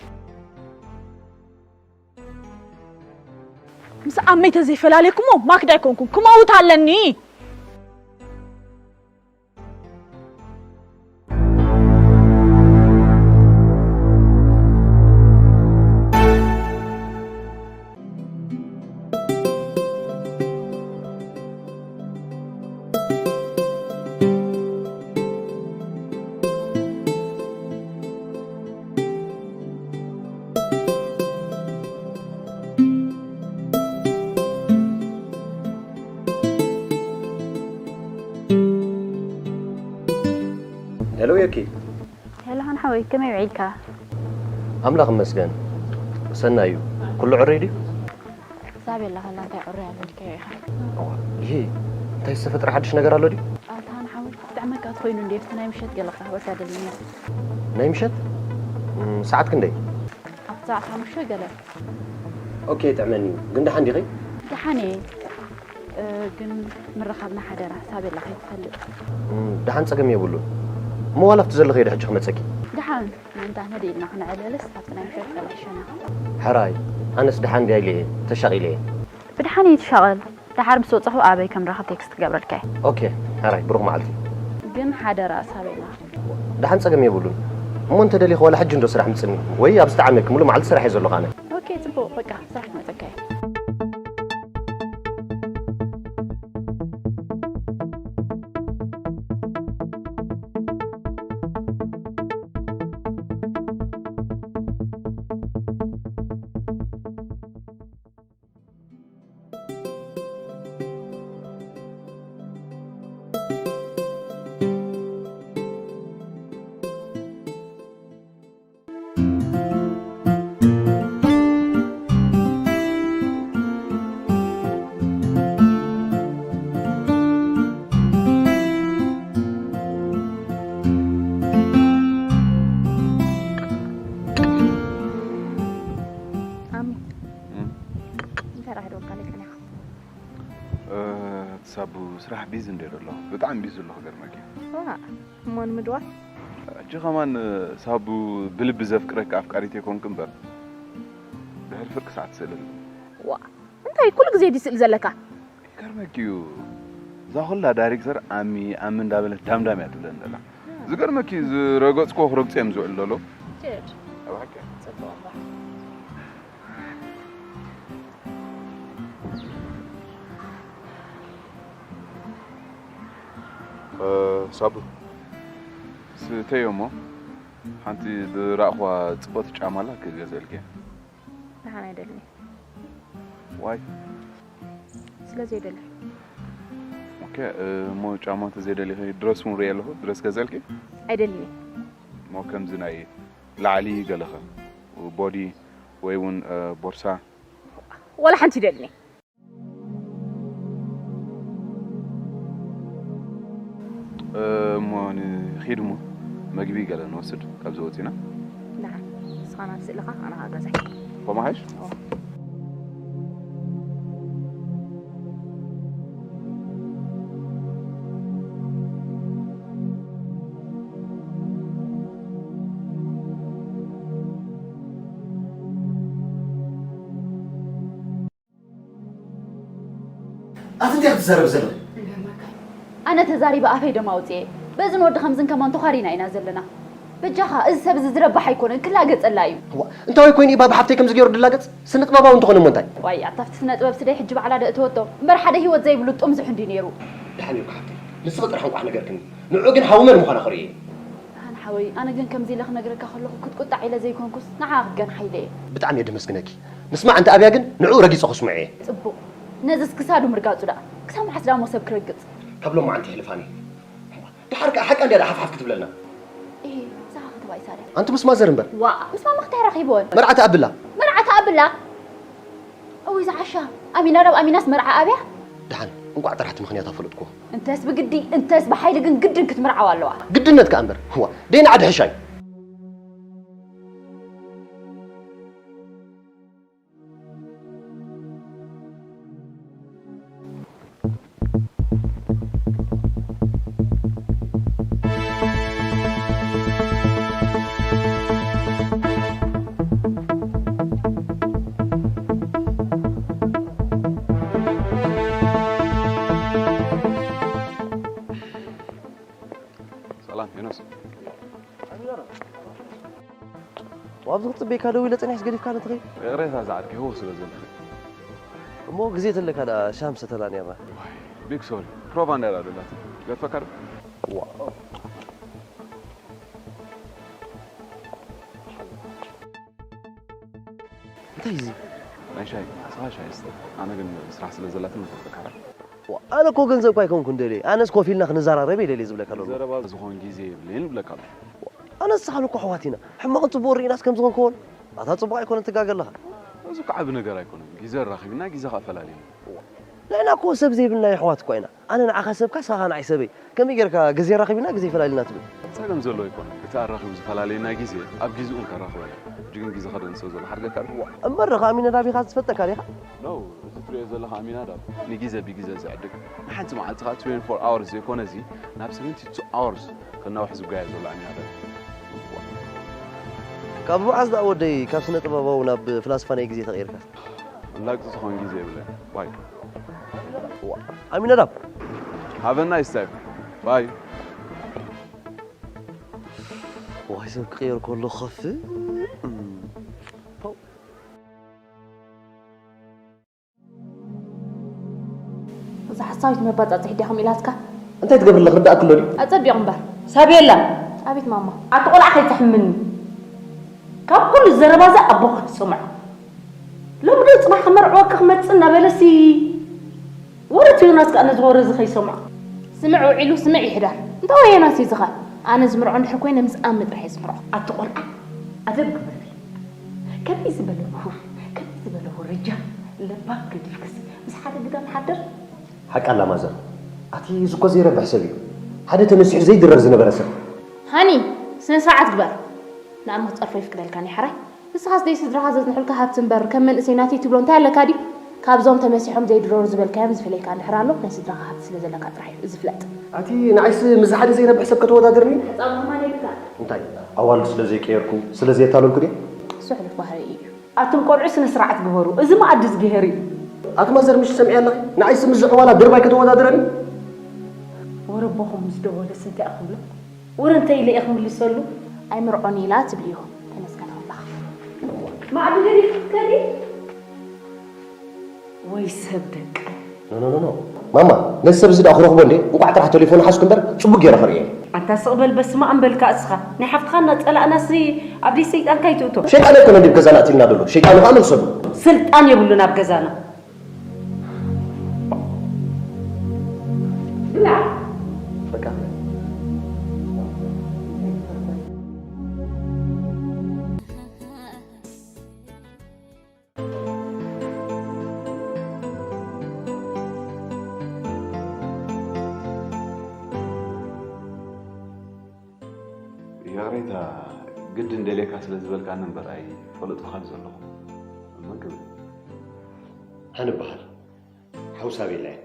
ምስ ኣመይ ተዘይፈላለየኩሞ ማክዳ ኣይኮንኩን ክመውት ኣለኒ። ሄሎ ዮኪ። ሄሎ ሃን ሓወይ፣ ከመይ ውዒልካ? ኣምላኽ ይመስገን፣ ሰናይ እዩ። ኩሉ ዕሩይ ድዩ? ሳቤላ ከላ እንታይ ዕሩይ ኣሎ ኢልካዮ ኢኻ? እዋ፣ ይሄ እንታይ ዝተፈጥረ ሓድሽ ነገር ኣሎ ድዩ? ኣታ ሃን ሓወይ፣ ክጥዕመካ ተኾይኑ እንድየ፣ እቲ ናይ ምሸት ገለ ክህበካ ደልየ ነይረ። ናይ ምሸት? እም፣ ሰዓት ክንደይ? ኣብቲ ሰዓት ሓሙሽተ ገለ። ኦኬ፣ ጥዕመኒ እዩ። ግን ደሓን ዲኺ? ደሓን እየ። ግን ምርኻብና ሓደራ ሳቤላ ከይትፈልጥ። እም፣ ደሓን ጸገም የብሉን። እሞ ዋላ ኣብቲ ዘለኽዮ ዶ ሕጂ ክመጸኪ? ደሓን፣ ምእንታነ ደኢልና ክንዕልልስ ኣብቲ ናይ ምሸት ተበላሸና። ሕራይ፣ ኣነስ ደሓን ድያ ኢለ እየ፣ ተሻቒለ እየ። ብደሓን እየ ትሻቐል። ደሓር ምስ ወጻኹ ኣበይ ከም ረኸብ ቴክስት ክገብረልካ እየ። ኦኬ፣ ሕራይ፣ ብሩኽ መዓልቲ። ግን ሓደራ ሳቤላ። ደሓን ጸገም የብሉን። እሞ እንተ ደሊኺ ዋላ ሕጂ እንዶ ስራሕ ምጽኒ፣ ወይ ኣብ ዝተዓመልኪ ሙሉእ መዓልቲ ስራሕ እየ ዘለኹ ኣነ። ኦኬ፣ ጽቡቕ፣ በቃ ስራሕ ክመጸካ እየ። ኣሚ፣ እም። እንታይ ደኣ ደወልካለይ ቀኒኻ? እ፣ ሳቡ ስራሕ ቢዚ እንድየ ዘለኹ። ብጣዕሚ ቢዚ ኣለኹ፣ ገርመኪ። ዋእ፣ እሞ ንምድዋል? ሕጂ ከማን ሳቡ ብልቢ ዘፍቅረኪ ኣፍቃሪት ኣይኮንኩ እምበር፣ ድሕሪ ፍርቂ ሰዓት ትስእለኒ። ዋእ፣ እንታይ ኩሉ ግዜ ድዩ ስእሊ ዘለካ? ይገርመኪ እዩ። እዛ ኩላ ዳይሬክተር ኣሚ፣ ኣሚ እንዳበለት ዳምዳም እያ ትብለኒ ዘላ። ዝገርመኪ፣ ዝረገጽክዎ ክረግጾ እዮም ዝውዕሉ ዘለዉ። ጀድ። ኣብ ሓቂ። ጽቡቕ እምበር። እ፣ ሳቡ፣ ስተዮ እሞ፣ ሓንቲ ዝረኣኽዋ ጽብቕቲ ጫማ ኣላ፣ ክገዝአልኪ እየ። ደሓን ኣይደልን። ዋይ? ስለ ዘይደሊ። ኦኬ፣ እ፣ እሞ ጫማ እንተዘይደሊኺ ድረስ እውን ርእየ ኣለኹ። ድረስ ገዝአልኪ? ኣይደልን። እሞ ከምዚ ናይ ላዕሊ ገለኸ? ቦዲ ወይ እውን፣ እ፣ ቦርሳ? ዋላ ሓንቲ ይደልኒ። እ፣ እሞ ንኺድ እሞ መግቢ ገለ ንወስድ ካብዚ ወፂና። ደሓን፣ ንስኻ ናብ ስእልኻ፣ ኣነ ኸዓ ገዛይ። ከምኡ ሓይሽ? ኦ። ኣፍንትያ ክትዛረብ ዘለኺ? ኣነ ተዛሪበ ኣፈይ ደም ኣውፅኤ። በዝን ወዲ ከምዝን ከማን ተዃሪና ኢና ዘለና። በጃኻ፣ እዚ ሰብ እዚ ዝረባሕ ኣይኮነን፣ ክላገፀላ እዩ። እዋ፣ እንታይ ወይ ኮይኑ እዩ ባባ ሓፍተይ ከምዚ ገይሩ ድላገፅ? ስነ ጥበባዊ እንተኾነ እሞ እንታይ? ዋይ፣ ኣታ ኣብቲ ስነ ጥበብ ስደይ ሕጂ ባዕላ ዶ እተወቶ? እምበር ሓደ ህይወት ዘይብሉ ጥምዙሕ እንድዩ ነይሩ። ደሓን እዩ ሓፍተይ። ንስኺ ጥራሕ እንቋዕ ነገርክኒ። ንዑ ግን ሓዊ መን ምዃና ክርኢ እየ። ደሓን ሓወይ፣ ኣነ ግን ከምዚ ኢለ ክነግረካ ከለኹ ክትቁጣዕ ኢለ ዘይኮንኩስ ንዓኻ ክገንሓ ኢለ እየ። ብጣዕሚ እየ ደመስግነኪ። ምስማዕ እንተ ኣብያ ግን ንዕኡ ረጊጸ ክስምዖ እየ። ጽቡቕ። ነዝስ ክሳዱ ምርጋጹ ደኣ። ክሳብ መዓስ ደኣ እሞ ሰብ ክረግጽ? ካብ ሎማዓንቲ የሕልፋኒ። ደሓር ከኣ ሓቃ እንድያ ደኣ ሓፍሓፍ ክትብለልና። እሂ፣ እዛ ኸ ተባኢሳ ድያ? ኣንቲ ምስ ማዘር እምበር። ዋእ፣ ምስ ማማ ክታይ ረኺብወን? መርዓ ትኣብላ። መርዓ ትኣብላ? እውይ ዝዓሻ፣ ኣሚናዳብ ኣሚናስ መርዓ ኣብያ? ደሓን፣ እንቋዕ ጥራሕ እቲ ምኽንያት ኣፈለጥኩዎ። እንተስ ብግዲ፣ እንተስ ብሓይሊ ግን ግድን ክትምርዓው ኣለዋ። ግድነት ከኣ እምበር፣ ህዋ፣ ደይና ዓዲ ሕሻይ። ሰላም ሄኖስ። ኣብዚ ክጽበየካ ደው ኢለ ጸኒሐስ ገዲፍካኒ ትኸይድ? ይቕሬታ ዝዓርከይ ህወኽ ስለ ዘለኹ። እሞ ግዜ ተለካ ደኣ ሻም ሰተላኒ እባ። ቢግ ሶሪ። ፕሮቫ እንድያ ደኣ ደላት። ገድፈካ ዶ? ዋው። እንታይ እዚ? ናይ ሻሂ፣ ንስኻ ሻሂ ስተ። ኣነ ግን ስራሕ ስለ ዘላትኒ ክወጽእ ካራ። ዋ፣ ኣነ እኮ ገንዘብ እኮ ኣይኮንኩን ደልየ። ኣነስ ኮፍ ኢልና ክንዘራረብ እየ ደልየ ዝብለካ ዘለኹ። ዘረባ ዝኾን ግዜ የብለይን እብለካ ኣለኹ። ኣነ ንስኻን እኮ ኣሕዋት ኢና። ሕማቕን ጽቡቕን ርኢናስ ከም ዝኾንክዎን። ኣታ ጽቡቕ ኣይኮነን ትጋገ ኣለኻ። እዚ እኮ ዓቢ ነገር ኣይኮነን። ግዜ ኣራኺብና፣ ግዜ ከኣ ፈላሊና። ንሕና እኮ ሰብ ዘይብልና ኣሕዋት እኮ ኢና። ኣነ ንዓኻ ሰብካ፣ ንስኻ ንዓይ ሰበይ። ከመይ ጌርካ ግዜ ኣራኺብና፣ ግዜ ፈላሊና ትብል? ጸገም ዘሎ ኣይኮነን። እቲ ኣራኺቡ ዝፈላልየና ግዜ ኣብ ግዜኡ እንከራኽበና። ሕጂ ግን ግዜ ከደን ስለ ዘሎ ሓድገካ ዶ? እምበር ዶ ከኣ ሚነዳብ ኢኻ ዝፈጠካ ዲኻ? ኖ፣ እዚ ትሪኦ ዘለኻ ኣሚናዳብ፣ ንግዜ ብግዜ ዝዕድግ፣ ንሓንቲ መዓልቲ ኸኣ twenty-four hours ዘይኮነ፣ እዚ ናብ seventy-two hours ከናውሕ ዝጓየ ዘሎ ኣሚናዳብ። ካብ መዓዝ ደኣ ወደይ ካብ ስነ ጥበባዊ ናብ ፍላስፋ ናይ ግዜ ተቐይርካ? ላግጺ ዝኾን ግዜ የብለይን። ባይ። ኣሚናዳብ። Have a nice time. ባይ። ዋይ፣ ሰብ ክቕየር ከሎ ክኸፍእ። እዛ ሓሳዊት መባጻጽሒ ዲኹም ኢላትካ? እንታይ ትገብር ኣለኽ? ርዳእ ክሎ ድዩ? ኣጸቢቑ እምበር። ሳቤላ! ኣቤት ማማ። ኣቲ ቆልዓ ከይትሕምኒ። ካብ ኩሉ ዘረባዛ ኣቦኻ ክሰምዖ። ሎሚ ዶ ጽባሕ ክመርዕወካ ክመጽእ እናበለሲ ወረ እቲ ዮናስ ከኣ ነዚ ወረ እዚ ከይሰምዖ። ስምዕ ውዒሉ ስምዕ ይሕደር። እንታይ ወረ ዮናስ እዩ ዝኸ? ኣነ ዝምርዖ እንድሕር ኮይነ ምስ ኣሚ ጥራሕ እየ ዝምርዖ። ኣቲ ቆልዓ ኣደብ ግበሪ። ከመይ ዝበለ ምሁር፣ ከመይ ዝበለ ወረጃ፣ ለባም ገዲፍክስ ምስ ሓደ ግዳም ሓድር? ሓቃ ኣላ ማዘር፣ ኣቲ እዚ እኮ ዘይረብሕ ሰብ እዩ። ሓደ ተነሲሑ ዘይድረር ዝነበረ ሰብ። ሃኒ፣ ስነ ስርዓት ግበር። ንኣሚ ክጸርፎ ይፍቅደልካ ኒ ሓራይ። ንስኻስ ደይ ስድራኻ ዘጽንሑልካ ሃብቲ እምበር ከም መንእሰይ ናተይ ትብሎ እንታይ ኣለካ ድዩ? ካብዞም ተመሲሖም ዘይድረሩ ዝበልካዮም ዝፍለይካ እንድሕር ኣሎ ናይ ስድራኻ ሃብቲ ስለ ዘለካ ጥራሕ እዩ። እዚ ፍለጥ። ኣቲ ንዓይስ ምስ ሓደ ዘይረብሕ ሰብ ከተወዳድርኒ? ጻማ ከማን የብልካ። እንታይ ኣዋልድ ስለ ዘይቀየርኩ ስለ ዘየታለልኩ ድየ? እሱ ሕሉፍ ባህሪ እዩ። ኣቱም ቆልዑ ስነ ስርዓት ግበሩ። እዚ መኣዲ እዝግሄር እዩ። ኣቲ ማዘር ምሽ ትሰምዒ ኣለኺ? ንዓይስ ምስ ዝሕዋላ ድርባይ ከተወዳድረኒ? ወረ ኣቦኹም ምስ ደወለስ እንታይ እየ ክብሎ? ወረ እንታይ ኢለ እየ ክምልሰሉ? ኣይምርዖን ኢላ ትብልዮ። ተመስገን ኣምላኽ። መኣዲ ገዲፍኪ ክትከዲ? ወይ ሰብ ደቂ። ኖ ኖ ኖ ኖ። ማማ፣ ነዚ ሰብ እዚ ደኣ ክረኽቦ እንዴ? እንቋዕ ጥራሕ ቴሌፎን ሓዝኩ እምበር ጽቡቅ ገይረ ከርእየ። ኣንታ ስቕ በል በስመኣም በልካ እስኻ። ናይ ሓፍትኻ እናጸላእናሲ ኣብ ደይ ሰይጣንካ ኣይትእቶ። ሸይጣን ኣይኮነን ድዩ ገዛና ኣትዩና ዘሎ? ሸይጣኑ ከኣ መልሰሉ። ስልጣን የብሉን ኣብ ገዛና። ብላዕ። በቃ። ይቕሬታ፣ ግድን ደልየካ ስለ ዝበልካኒ እምበር ኣይፈለጥኩኻን ዘለኹ። እመ ክብል። ሃኒ በሃል። ሓው ሳቤላ እየ።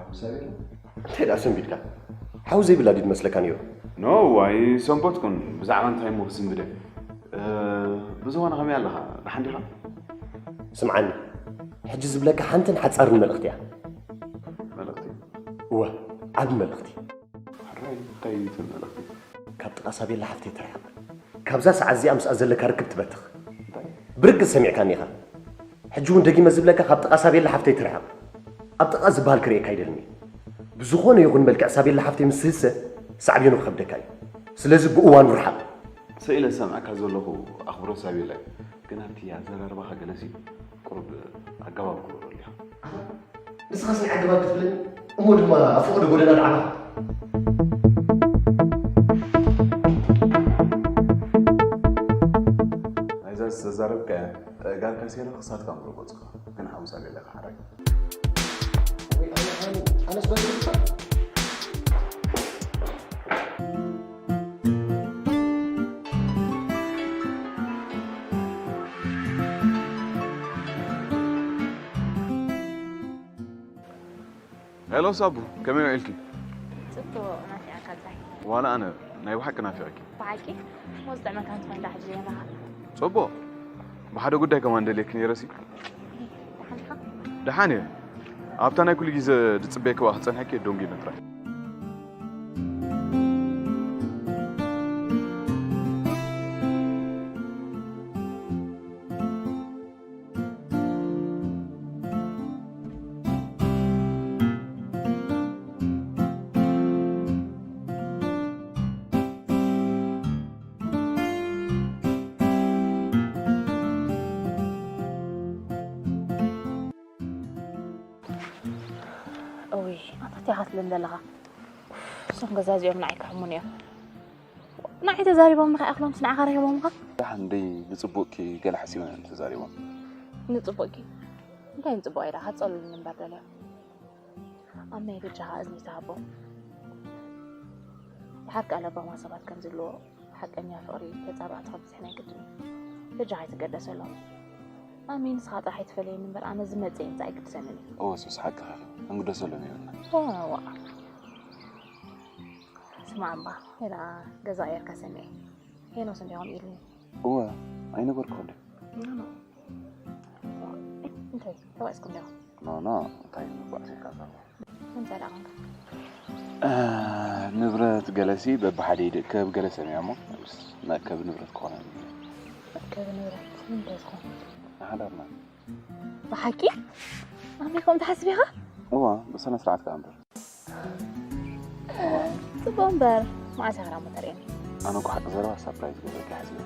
ሓው ሳቤላ? እንታይ ደኣ ሰንቢድካ? ሓው ዘይብላ ድዩ ትመስለካ ነይሩ? ኖ፣ ኣይሰንበድኩን። ብዛዕባ እንታይ እሞ ክስንብደ? እ፣ ብዝኾነ ከመይ ኣለኻ? ደሓን ዲኻ? ስምዓኒ፣ ሕጂ ዝብለካ ሓንትን ሓጻርን መልእኽቲ እያ። መልእኽቲ? እወ፣ ዓቢ መልእኽቲ። ሕራይ፣ እንታይ እዩ እቲ መልእኽቲ? ካብ ጥቓ ሳቤላ ሓፍተይ ትርሓቕ። ካብዛ ሰዓት እዚኣ ምስኣ ዘለካ ርክብ ትበትኽ። እንታይ? ብርግጽ ሰሚዕካኒ ኢኻ። ሕጂ እውን ደጊመ ዝብለካ ካብ ጥቓ ሳቤላ ሓፍተይ ትርሓቕ። ኣብ ጥቓ ዝበሃል ክርእየካ ኣይደልን እየ። ብዝኾነ ይኹን መልክዕ ሳቤላ ሓፍተይ ምስ ትህሰ ሳዕቤኑ ክኸብደካ እዩ። ስለዚ ብእዋኑ ርሓቕ። ስኢለ ዝሰምዐካ ዘለኹ ኣኽብሮት ሳቤላ እዩ። ግን ኣብቲ ኣዘራርባኻ ገለሲ ቁሩብ ኣገባብ ክብረሉ ኢኻ። ንስኻስ ናይ ኣገባብ ክትብለኒ እሞ ድማ ኣብ ፈቐዶ ጎደና ደዓኻ። ናይዛ ዝተዛረብካያ ጋር ካሴራ ክሳትካ ምሮ ገጽካ ግን ሓውሳ ገለካ ሓራይ። ወይ ኣነ፣ ኣነ፣ ኣነስ በዚ ሄሎ ሳቡ፣ ከመይ ውዒልኪ? ጽቡቕ፣ ናፊቐካ ዛይ። ዋላ ኣነ ናይ ብሓቂ ናፊቐኪ። ብሓቂ? እሞ ዝጥዕመካ እንተኾይኑ ደኣ ሕጂ የናኻ። ጽቡቕ። ብሓደ ጉዳይ ከማን ደልየኪ ነይረሲ። ደሓን ዲኻ? ደሓን እየ። ኣብታ ናይ ኩሉ ግዜ ዝጽበየኪ እባ ክጸንሐኪ እየ ደንጒየ ጥራይ። እውይ፣ ኣንታ እንታይ ኢኻ ትብለኒ ዘለኻ? እዞም ገዛ እዚኦም ንዓይ ክሕሙኒ እዮም። ንዓይ ተዛሪቦም ንኸይኣኽሎምስ ንዓኻ ረኺቦምኻ? ደሓን ደይ ንጽቡቕኪ ገለ ሓሲቦም እዮም ተዛሪቦም። ንጽቡቕኪ? እንታይ ንጽቡቐይ ደኣ? ሃጸሉኒ እምበር ደልዮም። ኣመይ በጃኻ እዝኒ ተሃቦም። ድሓር ከኣ ለባማት ሰባት ከም ዝብልዎ፣ ሓቀኛ ፍቕሪ ተጻባእቲ ክብዝሕ ናይ ግድን እዩ። በጃኻ ኣይትገደሰሎም። ኣሜ፣ ንስኻ ጥራሕ ኣይትፈለየኒ እምበር፣ ኣነ ዝመጽእ ይምጻእ ኣይግድሰንን እዩ። እወ፣ ሱስ ሓቅኻ ኢኺ። እንግደሰሉ ነይሩና። እዋ። ስማዕ እምባ፣ ሄላ ገዛ ቀይርካ ሰሚዐ። ሄኖስ እንዲያውም ኢሉኒ። እወ፣ ኣይነበርኩን ድዩ? ኖ፣ ኖ። እንታይ፣ ተባኢስኩም ዲኹም? ኖ፣ ኖ፣ እንታይ ንባእስ ኢልካ ዘለኻ? እንታይ ደኣ ኮንካ? እ፣ ንብረት ገለሲ በብሓደ ይድእከብ ገለ ሰሚዐ እሞ፣ መእከቢ ንብረት ክኾነኒ። መእከቢ ንብረት ንምንታይ ዝኸውን? ንሓዳርና። ብሓቂ? ኣሜ ከምኡ ትሓስብ ኢኻ? እዋ፣ ብስነ ስርዓት ከኣ እምበር። ጽቡቕ እምበር፣ መዓስ ኢኻ ደኣ እሞ ተርእየኒ? ኣነ እኮ ሓቂ ዘረባ ሳፕራይዝ ክገብረኪ ሓሲበ።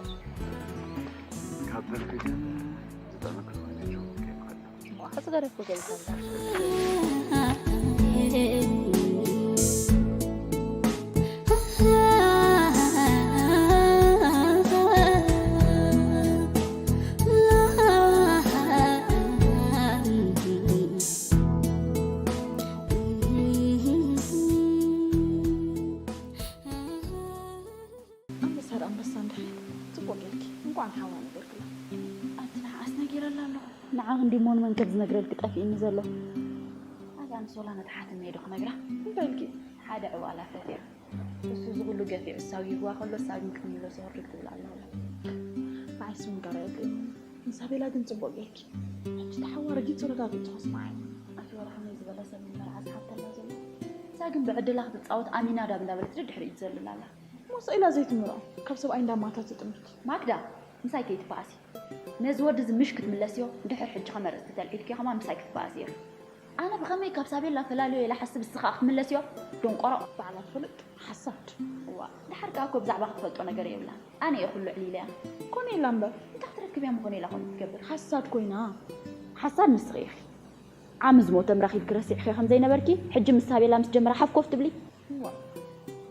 ካብ ደርፊ ግን ዝጥዕመኪ ኮይኑ ጆክ ከይብለና። ዋእ፣ ዝገረፍኩ ገይርካ እንዳ። ኣንበሳ ደኣ ኣንበሳ እንድሕር ጽቡቕ ጌርኪ። እንቋዕ ንሓዋ ነገርክላ። ኣቲ ንዓስ ነጊረላ ኣለኹ። ንዓ ክንዲ እሞ ንመን ከም ዝነግረልኪ ጠፊእኒ ዘሎ። ኣዛ ንሶላ ነታ ሓትነይ ዶ ክነግራ? እንታይ ኢልኪ? ሓደ ዕዋላ ፈትያ። እሱ እዚ ኩሉ ገፊዑ ሳብ ይህዋ ከሎ ሳብ ግን ክትምለሶ ህርግ ትብል ኣላ። ንዓይስ ምንጋር ኣየድልየንን። ንሳቤላ ግን ጽቡቕ ጌርኪ። ሕጂ ተሓዋ ረጊጹ ረጋጊጹ ከስምዓ እዩ። ኣቲ ወላ ከመይ ዝበለ ሰብ እዩ መርዓ ዝሓተላ ዘሎ። እሳ ግን ብዕድላ ክትጻወት ኣሚና ዳብ እንዳበለት ደድሕሪኡ ትዘልል ኣላ። ሞሳ ኢላ ዘይትምሮ፣ ካብ ሰብኣይ እንዳማታ ትጥምት። ማክዳ፣ ምሳይ ከይትበኣሲ። ነዚ ወዲ እዚ ምሽ ክትምለስዮ፣ ድሕር ሕጂ ከመርጽ ትተልዒልኪ ከማን ምሳይ ክትበኣሲ ኢኺ። ኣነ ብኸመይ ካብ ሳቤላ ፈላልዮ ኢለ ሓስብ፣ እስኻ ክትምለስዮ? ደንቆሮ። ባዕላ ትፈልጥ ሓሳድ። እዋ፣ ድሓር ከኣ እኮ ብዛዕባ ክትፈልጦ ነገር የብላን። ኣነ እየ ኩሉ ዕሊለያ። ኮነ ኢላ እምበር። እንታይ ክትረክብ እያ እሞ ኮነ ኢላ ኮነ ትገብር? ሓሳድ ኮይና። ሓሳድ ንስኺ ኢኺ። ዓሚ ዝሞተ ምራኺብኪ ረሲዕኺ ከም ዘይነበርኪ፣ ሕጂ ምስ ሳቤላ ምስ ጀመራ ሓፍ ኮፍ ትብሊ? እዋ፣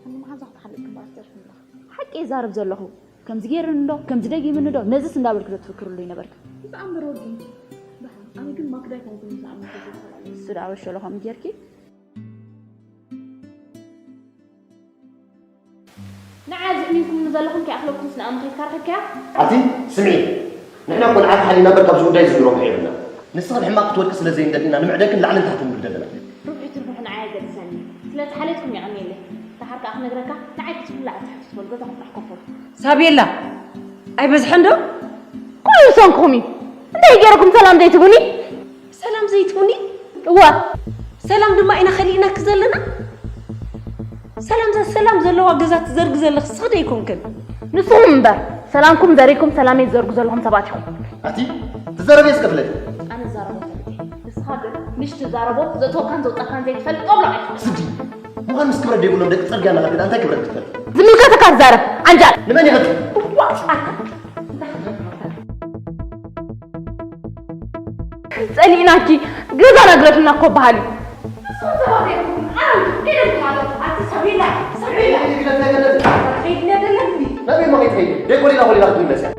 እኒ መሓዛ ክትሓልቅ ግንባር ትደርፊ ኣለኺ። ሓቂ ይዛረብ ዘለኹ። ከምዚ ገይሩኒ ዶ፣ ከምዚ ደጊሙኒ ዶ፣ ነዚስ እንዳበልኪ ዶ ትፍክርሉ ይነበርኪ? ብጣዕሚ በር ወጊንኪ። ደሓን፣ ኣነ ግን ማክዳ ኣይኮንኩን ዝኣምን ተዘይተባለ። እሱ ደኣ በሸሎ ከምኡ ጌርኪ? ንዓ ዝእሚንኩምኒ ዘለኹም ከይኣኽለኩምስ ንኣም ከይትካ ረኺብካያ? ኣቲ ስምዒ፣ ንሕና ቆልዓ ተሓሊና እምበር ካብዚ ጉዳይ እዚ ቢሮ ምሕየብና። ንስኽን ሕማቕ ክትወድቂ ስለ ዘይንደሊ ኢና ንምዕደክን ላዕልን ታሕትን ንብል ዘለና። ርብሒ ትርብሑ ንዓይ ኣይገድሰኒ። ስለ ተሓሌትኩም የቐንየለይ። ደሓር ከኣ ክነግረካ፣ ንዓይ ክትብላዕ ትሕት ትበል ገዛኹም ጥራሕ ኮፍሩ። ሳቤላ፣ ኣይበዝሐን ዶ? ኩሉ ዝሰንክኹም እዩ። እንታይ ገይረኩም ሰላም ዘይትቡኒ? ሰላም ዘይትቡኒ? እዋ። ሰላም ድማ ኢና ከሊእናኪ ዘለና? ሰላም ዘ-፣ ሰላም ዘለዋ ገዛ ትዘርጊ ዘለኺ ንስኺ ዶ ኣይኮንክን? ንስኹም እምበር፣ ሰላምኩም ዘሪግኩም ሰላመይ ትዘርጉ ዘለኹም ሰባት ኢኹም። ኣቲ ትዛረቢ እስከ ፍለጢ። ኣነ እዛረቦ ፈልጢ። ንስኻ ግን ምሽ ትዛረቦ ዘእተወካን ዘውጻእካን ዘይትፈልጥ ጦብላዕ ኢኻ። ስዲ። ምዃን ምስ ክብረት ዘይብሎም ደቂ ጽርግያ እናኸድና እንታይ ክብረት ክትፈልጥ? ዝምልከተካ ትዛረብ፣ ዓንጃል። ንመን ይኸብድ? ዋእ፣ ኣታ። ጸሊእናኪ፣ ገዛና ግደፍና እኮ በሃሊ። ንስኹም ሰባት ኣይኮንኩም፣ ኣነ ኢደልኩም ኣለኹ። ኣቲ ሳቤላ፣ ሳቤላ። ከይድና ደለኒ። ናበይ እሞ ከይትኸይዲ? ደይ ኮሊና ኮሊና ክትምለስ እያ።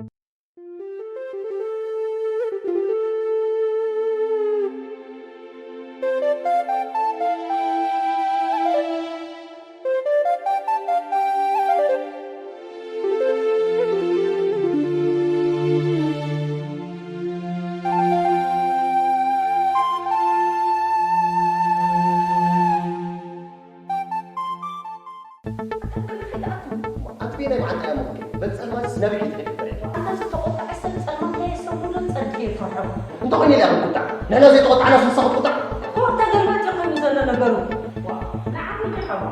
ኣቲ በየናይ መዓልቲ እያ ሞት? በቲ ጸልማትስ ናበይ ከይትኸዲ ትፈርሒ? ኣታ ዝተቖጥዐ ሰብ ጸልማት ከየስተውዕሎ ጸድፊ እየ ዝፈርሖ። እንተኾይኑ ኢለ እየ ክቁጣዕ። ንሕና ዘይተቖጣዕናስ ንሳ ክትቁጣዕ? እኮ ተገልባጢ ኮይኑ ዘሎ ነገሩ። ዋ፣ ንዓኹም ይሓዋ።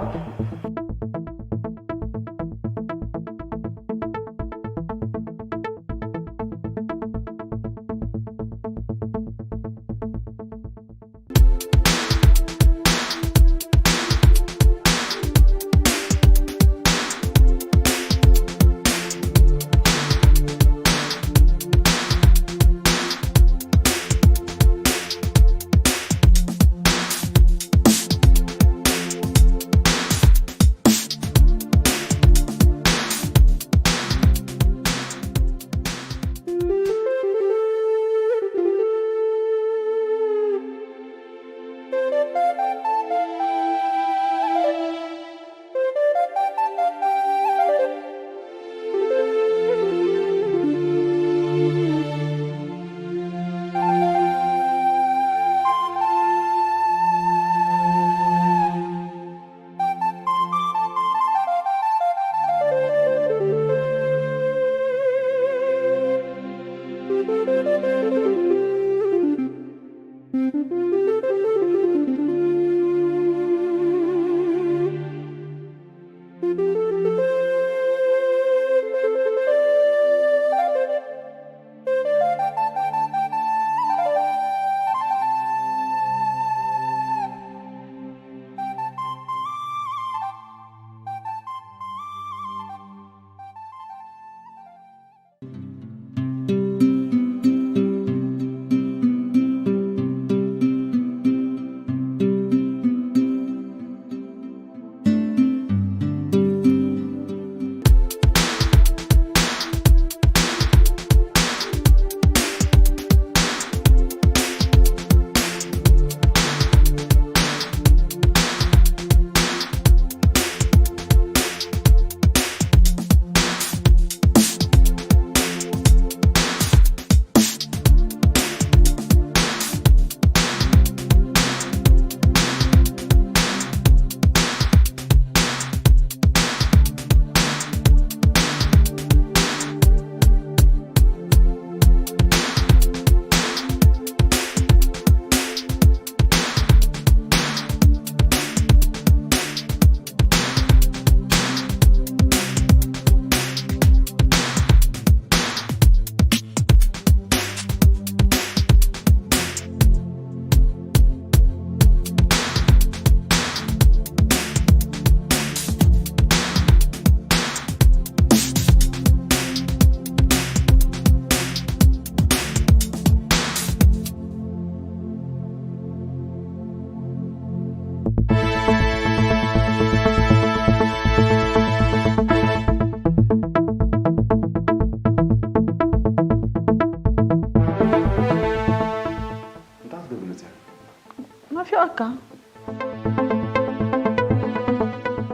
ካ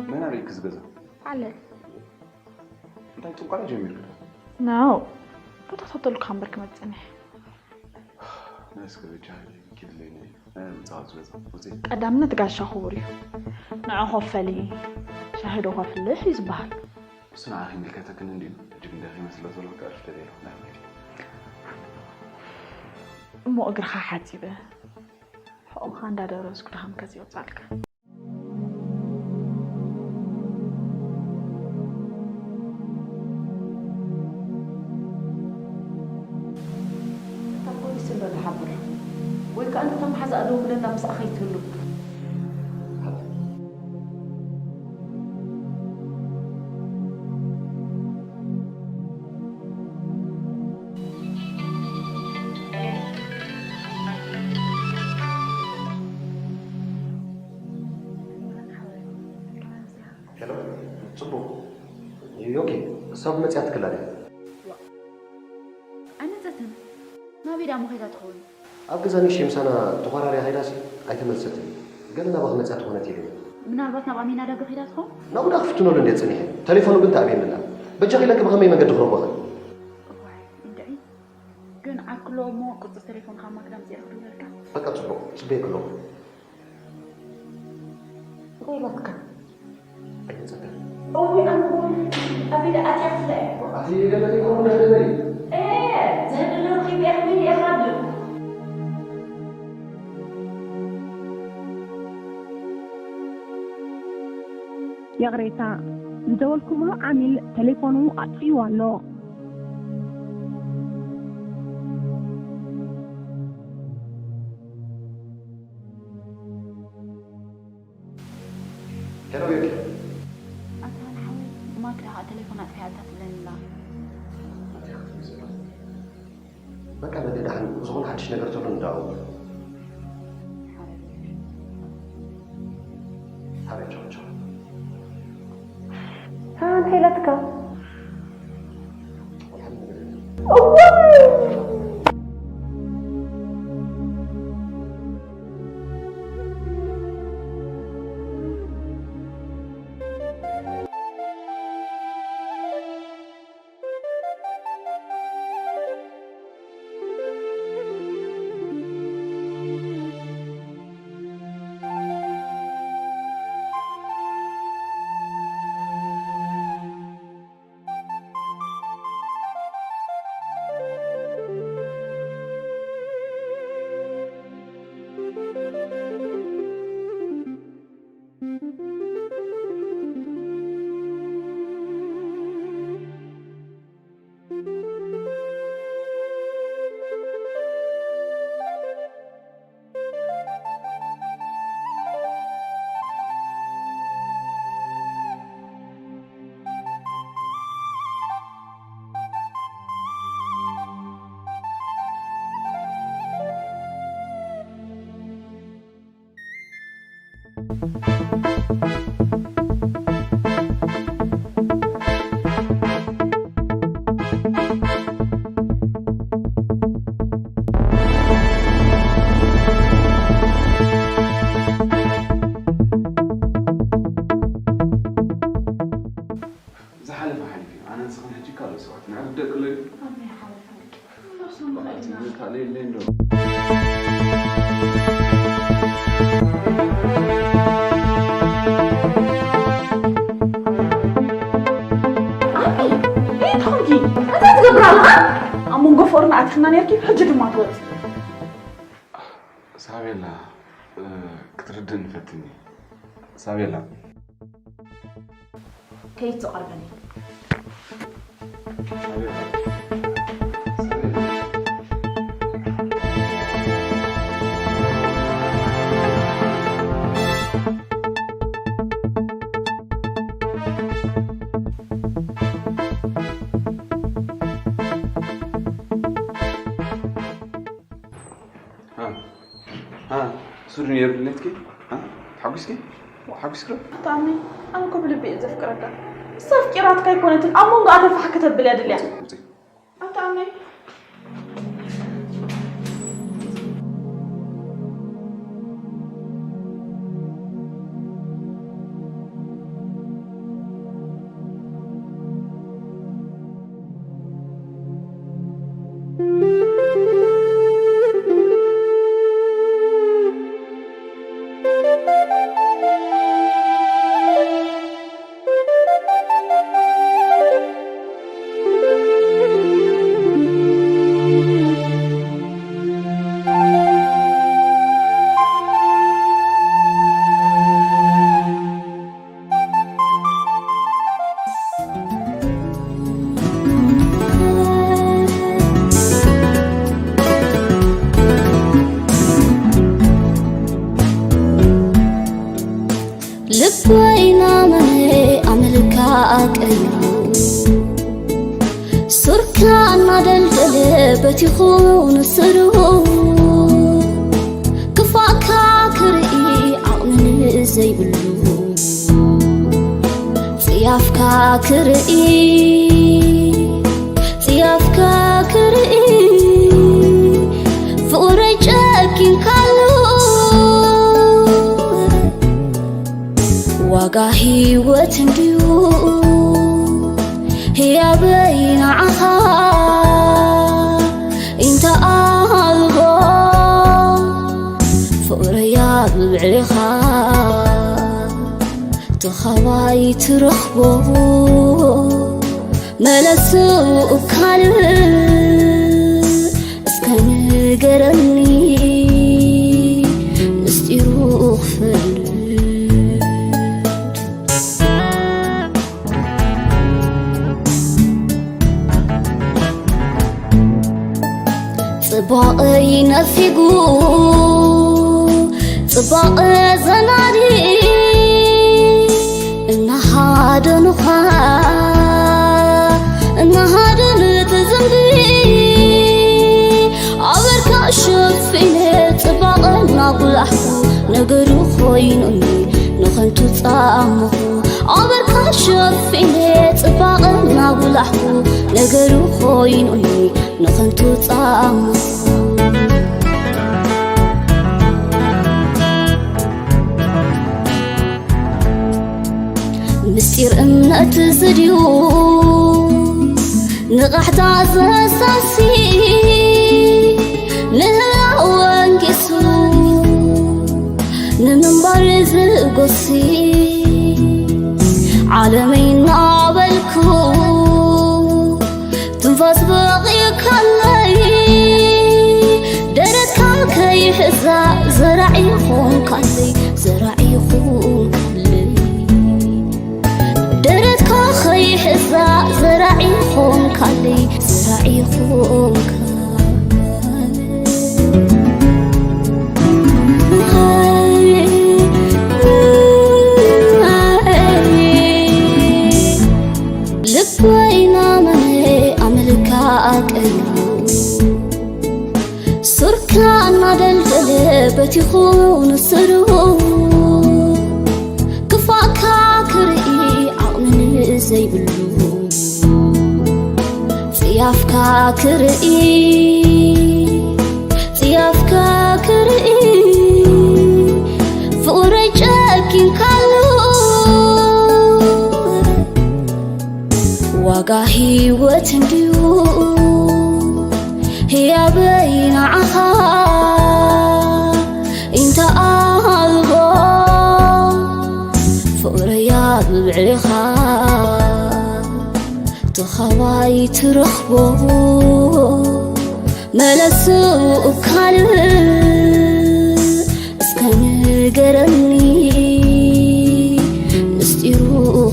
መን ኣርእዩኪ እዚ ገዛ? ዓለት እንታይ ጥንቆላ ጀሚርኪ? ናው ከተኸተሉካ እምበር ክመፅእ እየ። ናይ እስከ በጃ ኪድለይ ናይ ምፃወት በዛ ውፅእ። ቀዳምነት ጋሻ ክቡር እዩ። ንዑ ኮፈሊ ሻሂ ዶ ኮፍልሕ እዩ ዝበሃል። እሱ ንዓኺ ይምልከተክን እንድዩ። ሕጂ ግን ደኺመ ስለ ዘለኹ ከዕርፍ ደልየ ኣለኹ። ናይ መሄድ እሞ እግርኻ ሓፂበ ሕቑኻ እንዳደረስኩ ድኻምካ ይወፃልካ። እታ ፖሊስ እንዶ ንሓብር ወይ ከዓ ነታ መሓዛኣ ደውለላ ምስኣ ከይትህሉ። ሄሎ፣ ጽቡቕ። ዮኪ፣ ሰብ መጽያ ትክላ ድያ? ኣይመጸትን። ናበይ ደኣ ምኸይዳ ትኸውን? ኣብ ገዛ ንእሽተይ ምሳና ተኾራርያ ከይዳሲ ኣይተመልሰትን። ገለ ናባኺ መጽያ ትኾነት ኢለኒ። ምናልባት ናብ ኣሜና ዳጋ ከይዳ ትኸውን? ናብኡ ደኣ ክፍትነሉ እንድየ ጸኒሐ። ተሌፎኑ ግን ተኣብየኒ ኣላ። በጃኺ ኢለኪ ብኸመይ መንገዲ ክረኽቦ እኽእል? እዋይ፣ እንድዒ። ግን ዓርክሎ እሞ ቁጽሪ ተሌፎንኻ ማክዳ ኣምጺኤ ክድውለልካ። በቃ ጽቡቕ፣ ጽበየኪ ኣለኹ። እንታይ ኢላትካ? ኣይተጸበን። እውይ ኣነ እውን ኣበይ ደኣ ኣትያ ክፍለ እያ። ኣቲ ገለ ዘይኮኑ ነገር እዩ። ኤ ዘህድር ረኺበ እያ ክብል እያ ክራብልኩ። ይቕሬታ፣ ዝደወልኩምሉ ዓሚል ተሌፎኑ ኣጥፊእዎ ኣሎ። ሄሎ ቤኪ። ኣታ ሓወይ፣ ማክዳ ከዓ ተሌፎን ኣጥፊኣታ ትብለኒ ኣላ። በቃ በቃ ደሓን፣ ዝኾነ ሓድሽ ነገር ተሎ ንደዋወል። ሓረ ቻው ቻው። እንታይ ኢላትካ? ዝሓለፈ ሓሊፉ እዩ። ኣነ ንስኽን ሕጂ ካልኦት ሰባት ንዕብደክሎ እዩ። ኣሜን ሓወይ። ትምህርት ኣለ የለ እንዶ። ኣይ፣ እንታይ ትኾንኪ? እንታይ ትገብራ ኣለኻ? ኣብ መንጎ ፍቕርና ኣቲኽና ነርኪ፣ ሕጂ ድማ ትወፂ። ሳቤላ፣ እ፣ ክትርድእኒ ፈትኒ። ሳቤላ። ከይትቐርበኒ። ሃ፣ ሃ፣ ሱሪ ነይሩ ድሌትኪ? ሃ? ተሓጒስኪ? ተሓጒስኪ ዶ? ኣታ ኣሚ፣ ኣነ እኮ ብልቢ እየ ዘፍቅረካ። ንሳ ኣፍቂራትካ ኣይኮነትን፣ ኣብ መንጎኣ ተፋሕ ከተብል እያ ድልያ። ውፅእ፣ ውፅእ። ኣታ ኣሚ። ልበይ ናመነ ኣመልካ ቀይሩ፣ ሱርካ እናደልደለ በቲኹ ንስሩ፣ ክፋእካ ክርኢ ዓቕሚ ዘይብሉ፣ ጽያፍካ ክርኢ፣ ጽያፍካ ክርኢ፣ ፍቕረይ ጨኪንካሉ። ዋጋ ህይወት እንድዩ ህያበይ ንዓኻ፣ እንተ ኣልቦ ፍቕረይ ኣብ ልዕሌኻ፣ ተኻባይ ትረኽቦ መለሱ እካል፣ እስከ ንገረኒ ምስጢሩ ክፈልጥ። ጽባቐይ ነፊጉ፣ ጽባቐ ዘናዲ፣ እናሃደኑኻ፣ እናሃደኑ ትዝምቢ። ኣበርካ ሸፊነ ጽባቐ እናጉላሕኩ፣ ነገሩ ኮይኑኒ ንኸንቱ ጻምኹ። ኣበርካ ሸፊነ ጽባቐ እናጉላሕኩ፣ ነገሩ ኮይኑኒ ንኸንቱ ጻምኹ። ምስጢር እምነት ዝድዩ ንቓሕታ ዘሳሲ፣ ምህላው ወንጌሱ ንምንባር ዝጎሲ፣ ዓለመይ እናበልኩ ትንፋስ በቒዕካለይ፣ ደረትካ ከይሕዛ ዘራዒ ኾንካለይ፣ ዘራዒ ኾንካለይ። ደረትካ ከይሕዛ ዘራዒ ኾንካለይ፣ ዘራዒ ኾንካለይ። ልበይ ናመነ ኣመልካ ቀይሩ፣ ሱርካ እናደልደለ በቲኹ ንስሩ፣ ክፋእካ ክርኢ ዓቕሚ ዘይብሉ፣ ጽያፍካ ክርኢ፣ ጽያፍካ ክርኢ፣ ፍቕረይ ጨኪንካሉ። ዋጋ ህይወት እንድዩ ህያበይ ንዓኻ፣ እንተ ኣልቦ ፍቕረይ ኣብ ልዕሌኻ፣ ተኻባይ ትረኽቦ መለሱ እካል፣ እስከ ንገረኒ ምስጢሩ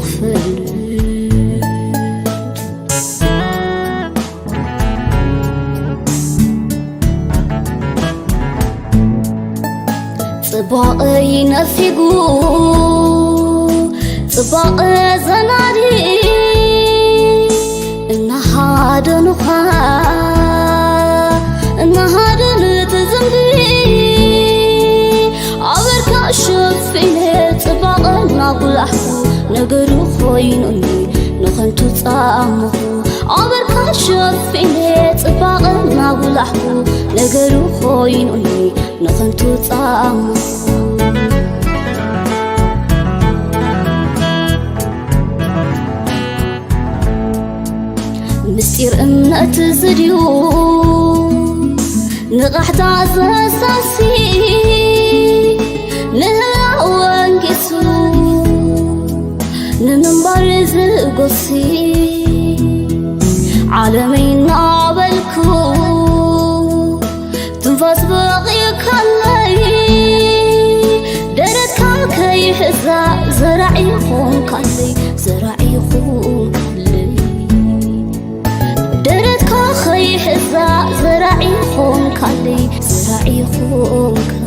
ክፈልጥ። ጽባቐይ ነፊጉ፣ ጽባቐ ዘናዲ፣ እናሃደኑኻ፣ እናሃደኑ ትዝምቢ። ኣበርካ ሸፊነ ጽባቐ እናጉላሕኩ፣ ነገሩ ኮይኑኒ ንኸንቱ ጻምኹ። ኣበርካ ሸፊነ ጽባቐ እናጉላሕኩ፣ ነገሩ ኮይኑኒ ንኸንቱ ጻምኹ። ምስጢር እምነት ዝድዩ ንቓሕታ ዘሳሲ፣ ምህላው ወንጌሱ ንምንባር ዝጎሲ፣ ዓለመይ እናበልኩ ትንፋስ በቒዕካለይ፣ ደረትካ ከይሕዛ ዘራዒ ኾንካለይ፣ ዘራዒ ኾንካለይ። ደረትካ ከይሕዛ ዘራዒ ኾንካለይ፣ ዘራዒ ኾንካለይ።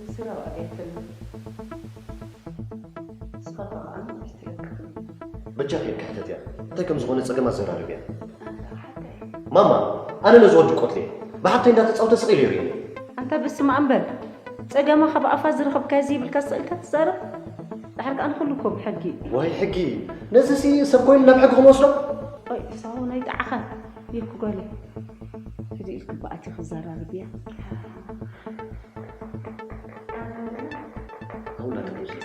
ንስራ ዋጋ የትልም። ንስኻ ከኣ ንእሽቶ የትልም። በጃኺ ክትሕተትያ፣ እንታይ ከም ዝኾነ ጸገም ኣዘራርብያ። ኣንታ ሓተይ። ማማ፣ ኣነ ነዚ ወዲ ቆትልየ። ብሓብተይ እንዳተጻወተ ስቕ ኢሉ ይርእየኒ። ኣንታ በስመ ኣብ በል። ጸገማ ካብ ኣፋ ዝረኸብካዮ ዘይብልካ ስቕ ኢልካ ትዛረብ? ድሓር ከኣ ንኹሉ እኮ ብሕጊ። ዋይ ሕጊ፣ ነዚሲ ሰብ ኮይኑ ናብ ሕጊ ክንወስዶ? ኦይ፣ ሳሆ ናይ ጣዕኻ። ይኩ ጓለይ። ሕዚ ኢልክ ብኣቲ ክዘራርብ እያ። ኣሁን ኣትክልት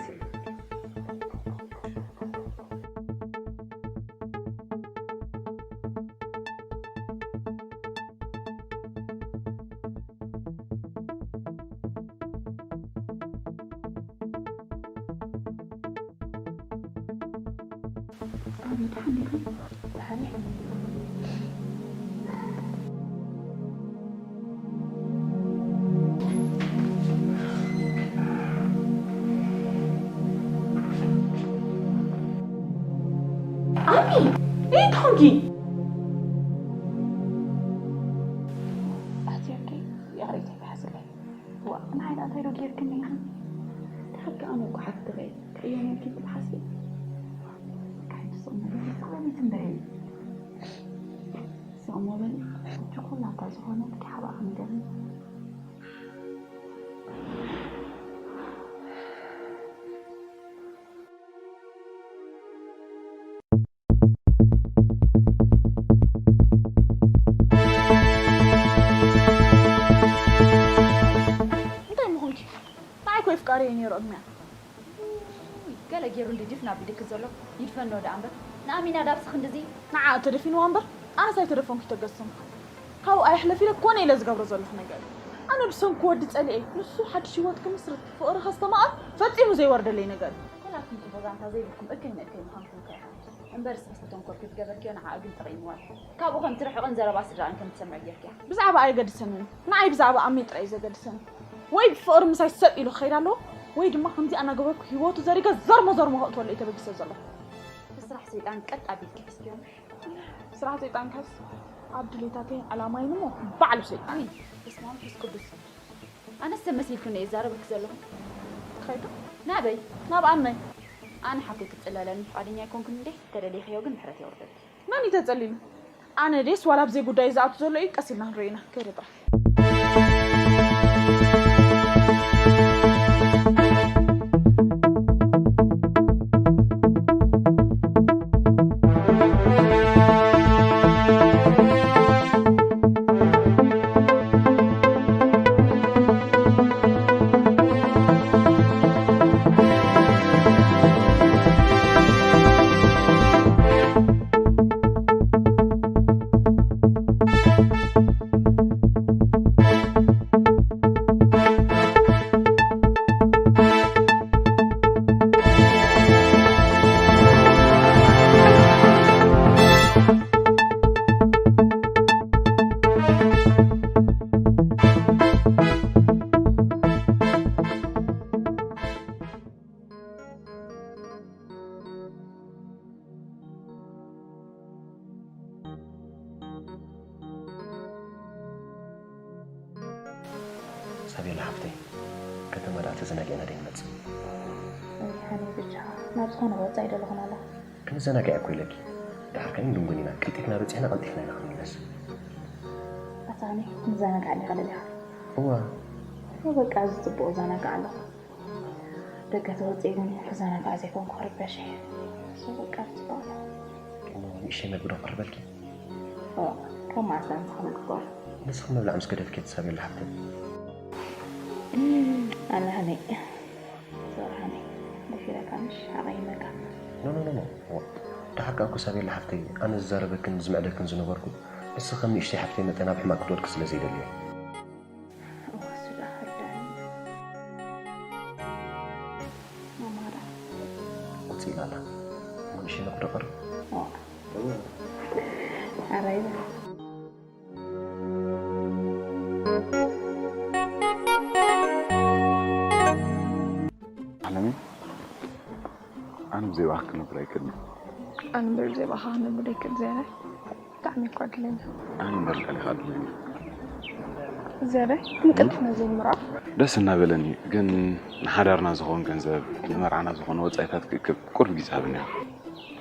ኣሚ፣ እንታይ ኮንኪ? ኣትየኪ፣ ይቕሬታ ይሓዝለይ። ዋ፣ ንዓይ ደኣ እንታይ ዶ ጌርክኒ? ደሓር ከኣ እሞ እኮ ሓፍቲ ኸይ ክቕየመልኪ ክትሓስቢ? ካይዲ ስቕ በሊ፣ ስቕ በሊ ትንበሪ። ስቕ እሞ በሊ፣ ሕጂ ኩላ እኳ ዝኾነት፣ ኪሓባኣ ንገርኒ። እንታይ ምኾንኪ? ንዓይ እኮ የፍቃሪ እየ ነይሩ ቅድሚያ። ውይ፣ ገለ ገይሩ እንዲ ድፍን ኣቢሉኪ ዘሎ። ይድፈኖ ደኣ እምበር። ንኣሚና ዳብሲ ክንድዚ። ንዓ ተደፊንዋ እምበር፣ ኣነስ ኣይተደፈንኩ ተገስም። ካብኡ ኣየሕለፍ ኢለ ኮነ ኢለ ዝገብሮ ዘለኹ ነገር እዩ። ኣነ ብሰንኩ ወዲ ጸሊኤ፣ ንሱ ሓድሽ ህይወት ክምስርት፣ ፍቕሪ ከስተማቕር ፈጺሙ ዘይወርደለይ ነገር እዩ። ኩላትኩም ጽቡቕ ዛንታ ዘይብልኩም እከይ ንእከይ ምዃንኩም ከይሓ። እምበር ንስኺ ዝተንኮልኪ ዝገበርክዮ ንዓኣ ግን ጠቒምዋ እዩ። ካብኡ ከም ትርሕቕን ዘረባ ስድራኣን ከም ትሰምዒ ጌርክያ። ብዛዕባ ኣየገድሰንን። ንዓይ ብዛዕባ ኣመይ ጥራይ እዩ ዘገድሰኒ። ወይ ብፍቕሪ ምሳይ ሰጥ ኢሉ ክኸይድ ኣለዎ፣ ወይ ድማ ከምዚ ኣናገበርኩ ህይወቱ ዘሪገ ዘርሞ ዘርሞ ከእትወሉ እዩ ተበጊሰ ዘለኹ። ብስራሕ ሰይጣን ቀጥ ኣቢልኪ ሒዝክዮ። ስራሕ ሰይጣን ከስ ኣብ ድሌታተይን ዕላማይን እሞ ባዕሉ ሰይጣን እዩ። በስመ ኣብ መንፈስ ቅዱስ። ኣነስ ሰብ መሲልኩኒ እየ ዝዛረበኪ ዘለኹ። ትኸይዱ? ናበይ? ናብ ኣመይ። ኣነ ሓፍተይ ክትጽለለኒ ፍቓደኛ ኣይኮንኩን እንዴ? ተደሊኽዮ ግን ምሕረት የውርደልኪ። መን እዩ ተጸሊሉ? ኣነ ድየስ ዋላ ኣብ ዘይጉዳይ ዝኣቱ ዘሎ እዩ፣ ቀስ ኢልና ክንሪኦ ኢና። ከይደ ጥራሕ። ሳቤላ ሓፍተይ፣ ከተማ ደኣ ተዘናጊዕና ዶ ይንመጽእ? ወይ ሓኒ ብቻ፣ ናብ ዝኾነ ወጻኢ ዶ ልኹን ኣለኹ? ክንዘናጋዕ እኮ ኢለኪ። ደሓር ከኣ ንድንጉን ኢና፣ ቀልጢፍና በጺሕና ቀልጢፍና ኢና ክንምለስ። ኣታ ሃኒ፣ ክንዘናጋዕ ዲኻ ደሊኻ? እዋ። እወ በቃ፣ እዚ ጽቡቕ እዘናጋዕ ኣለኹ። ደገ ተወጺኤ ግን ክዘናጋዕ ዘይኮንኩ ክርበሽ እየ። So በቃ ጽቡቕ ኣሎ። እሞ ንእሽተይ መግቢ ዶ ክቕርበልኪ? ኦ፣ ካብ መዓስ ደኣ ምሳኻ ምግቢ ክቐርብ? ንስኺ ምብላዕ ምስ ገደፍኪ ትሳብየላ ሓፍተይ። ኣነ ሃኒ፣ ሶሪ ሃኒ፣ ደፊረካ ምሽ ሓቐይመካ። ኖ፣ ኖ፣ ኖ፣ ኖ። ዋ፣ ደሓር ከኣ እኮ ሳብየላ ሓፍተይ፣ ኣነ ዝዛረበክን ዝምዕደክን ዝነበርኩ፣ ንሱ ከም ንእሽተይ ሓፍተይ መጠን ኣብ ሕማቕ ክትወድቂ ስለ ዘይደልዮ። እዋ ስዳ ኸዳኒ ማማዳ ውፅእ ኢላ ኣላ። እሞ ንእሽተይ ነቑዶ ቀርብ። ኣራይ ዓለመይ፣ ኣነ ብዘይ ብኣኻ ክነብር ኣይክእልን። ኣነ እምበር ብዘይ ብኣኻ ክነብር ኣይክእል ዝያዳይ። ብጣዕሚ እኳ ዕድለኛ። ኣነ እምበር ልዕሊኻ ዕድለኛ። ዝያዳይ ግን ቀልጢፍና ዘይምርዖ። ደስ እናበለኒ፣ ግን ንሓዳርና ዝኾን ገንዘብ፣ ንመርዓና ዝኾነ ወጻኢታት ክእክብ ቁሩብ ግዜ ሃብኒ።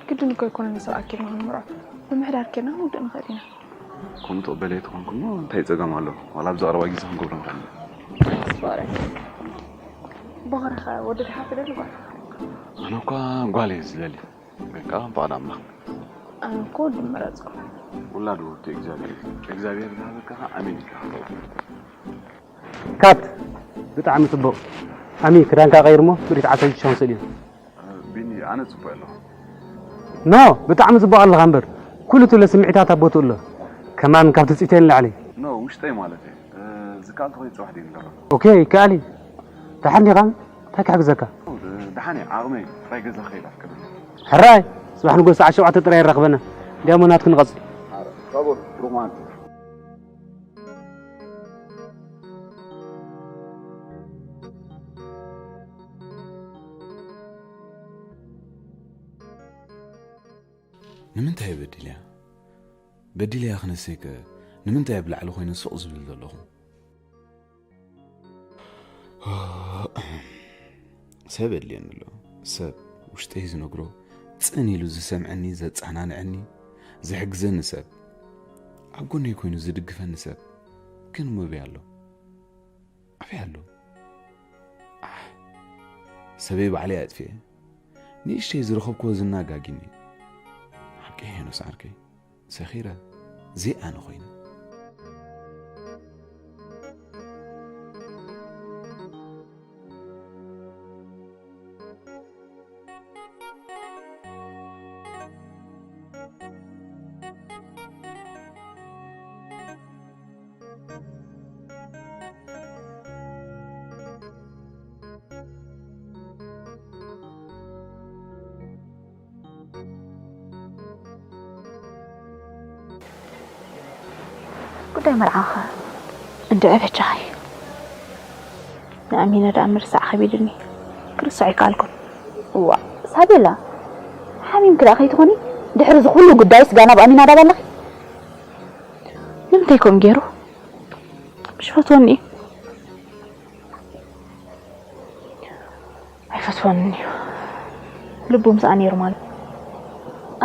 ግድን እኮ ኣይኮነን ንሰብ ኣኪብና ክንምርዖ። ብምሕዳር ኬድና ክንውድእ ንኽእል ኢና። ከምኡ ትቕበለይ ተኾንኩ እሞ እንታይ ጸገም ኣሎ? ዋላ ኣብዚ ቀረባ ግዜ ክንገብሮ ንኽእል ኢና። ኣስባረ። በኸረኸ ወዲ ድሓ ትደሊ ጓል? ኣነ እኳ ጓል እየ ዝደሊ። ግን ከዓ ብቓል ኣምላኽ። ኣነ እኮ ወዲ ምመረጽኩ። ውላድ ውህብቲ እግዚኣብሔር እዩ። እግዚኣብሔር ዝሃበካ ከዓ ኣሜን ኢልካ ክትቕበል። ካት ብጣዕሚ ጽቡቕ። ኣሚ ክዳንካ ቀይር እሞ ምሪት ዓሰርተ ሽዱሽተ ክንስእል እዩ። ቢኒ፣ ኣነ ጽቡቕ ኣለኹ። ኖ ብጣዕሚ ጽቡቕ ኣለኻ እምበር ኩሉ ትብሎ ስምዒታት ኣብ ቦትኡ ኣሎ። ከማን ካብ ትጽቢተይ ንላዕሊ። ኖ፣ ውሽጠይ ማለት እየ። ዝከኣል ተኾይኑ ጽባሕ ድዩ ንደረፍ? ኦኬ ይከኣል እዩ። ደሓን ዲኻ? እንታይ ክሕግዘካ? ደሓን እየ፣ ዓቕመይ ጥራይ ገዛ ክኸይድ ኣፍቅደለይ። ሕራይ ጽባሕ ንጎ ሰዓት ሸውዓተ ጥራይ የራኽበና። እንዲያሞ ናትኩ ንቐጽል። ሮማን ንምንታይ በዲልያ? በዲልያ ክነሰይከ ንምንታይ ኣብ ላዕሊ ኮይነ ስቕ ዝብል ዘለኹ? ሰብ የድልየኒ ኣሎ። ሰብ ውሽጠይ ዝነግሮ ጽን ኢሉ ዝሰምዐኒ፣ ዘጸናንዐኒ፣ ዝሕግዘኒ ሰብ። ኣብ ጎነይ ኮይኑ ዝድግፈኒ ሰብ። ግን እሞ ኣበይ ኣሎ? ኣበይ ኣሎ? ኣሕ፣ ሰበይ ባዕለይ ኣጥፊኤ። ንእሽተይ ዝረኸብክዎ ዝና ኣጋጊኒ። ሓቂ ሄኖስ ዓርከይ፣ ሰኺረ፣ ዘይኣነ ኮይነ። ጉዳይ መርዓኸ እንድዒ በጃኺ። ንኣሚና ደኣ ምርሳዕ ከቢድኒ። ክርስዖ ኣይከኣልኩን። እዋ ሳቤላ፣ ሓሚምኪ ደኣ ከይትኾኒ? ድሕሪ እዚ ኩሉ ጉዳይስ ጋና ኣብ ኣሚና ዳብ ኣለኺ? ንምንታይ ከምኡ ገይሩ? ምሽ ፈትወኒ እዩ። ኣይፈትወንን እዩ። ልቡ ምስኣ ነይሩ ማለት።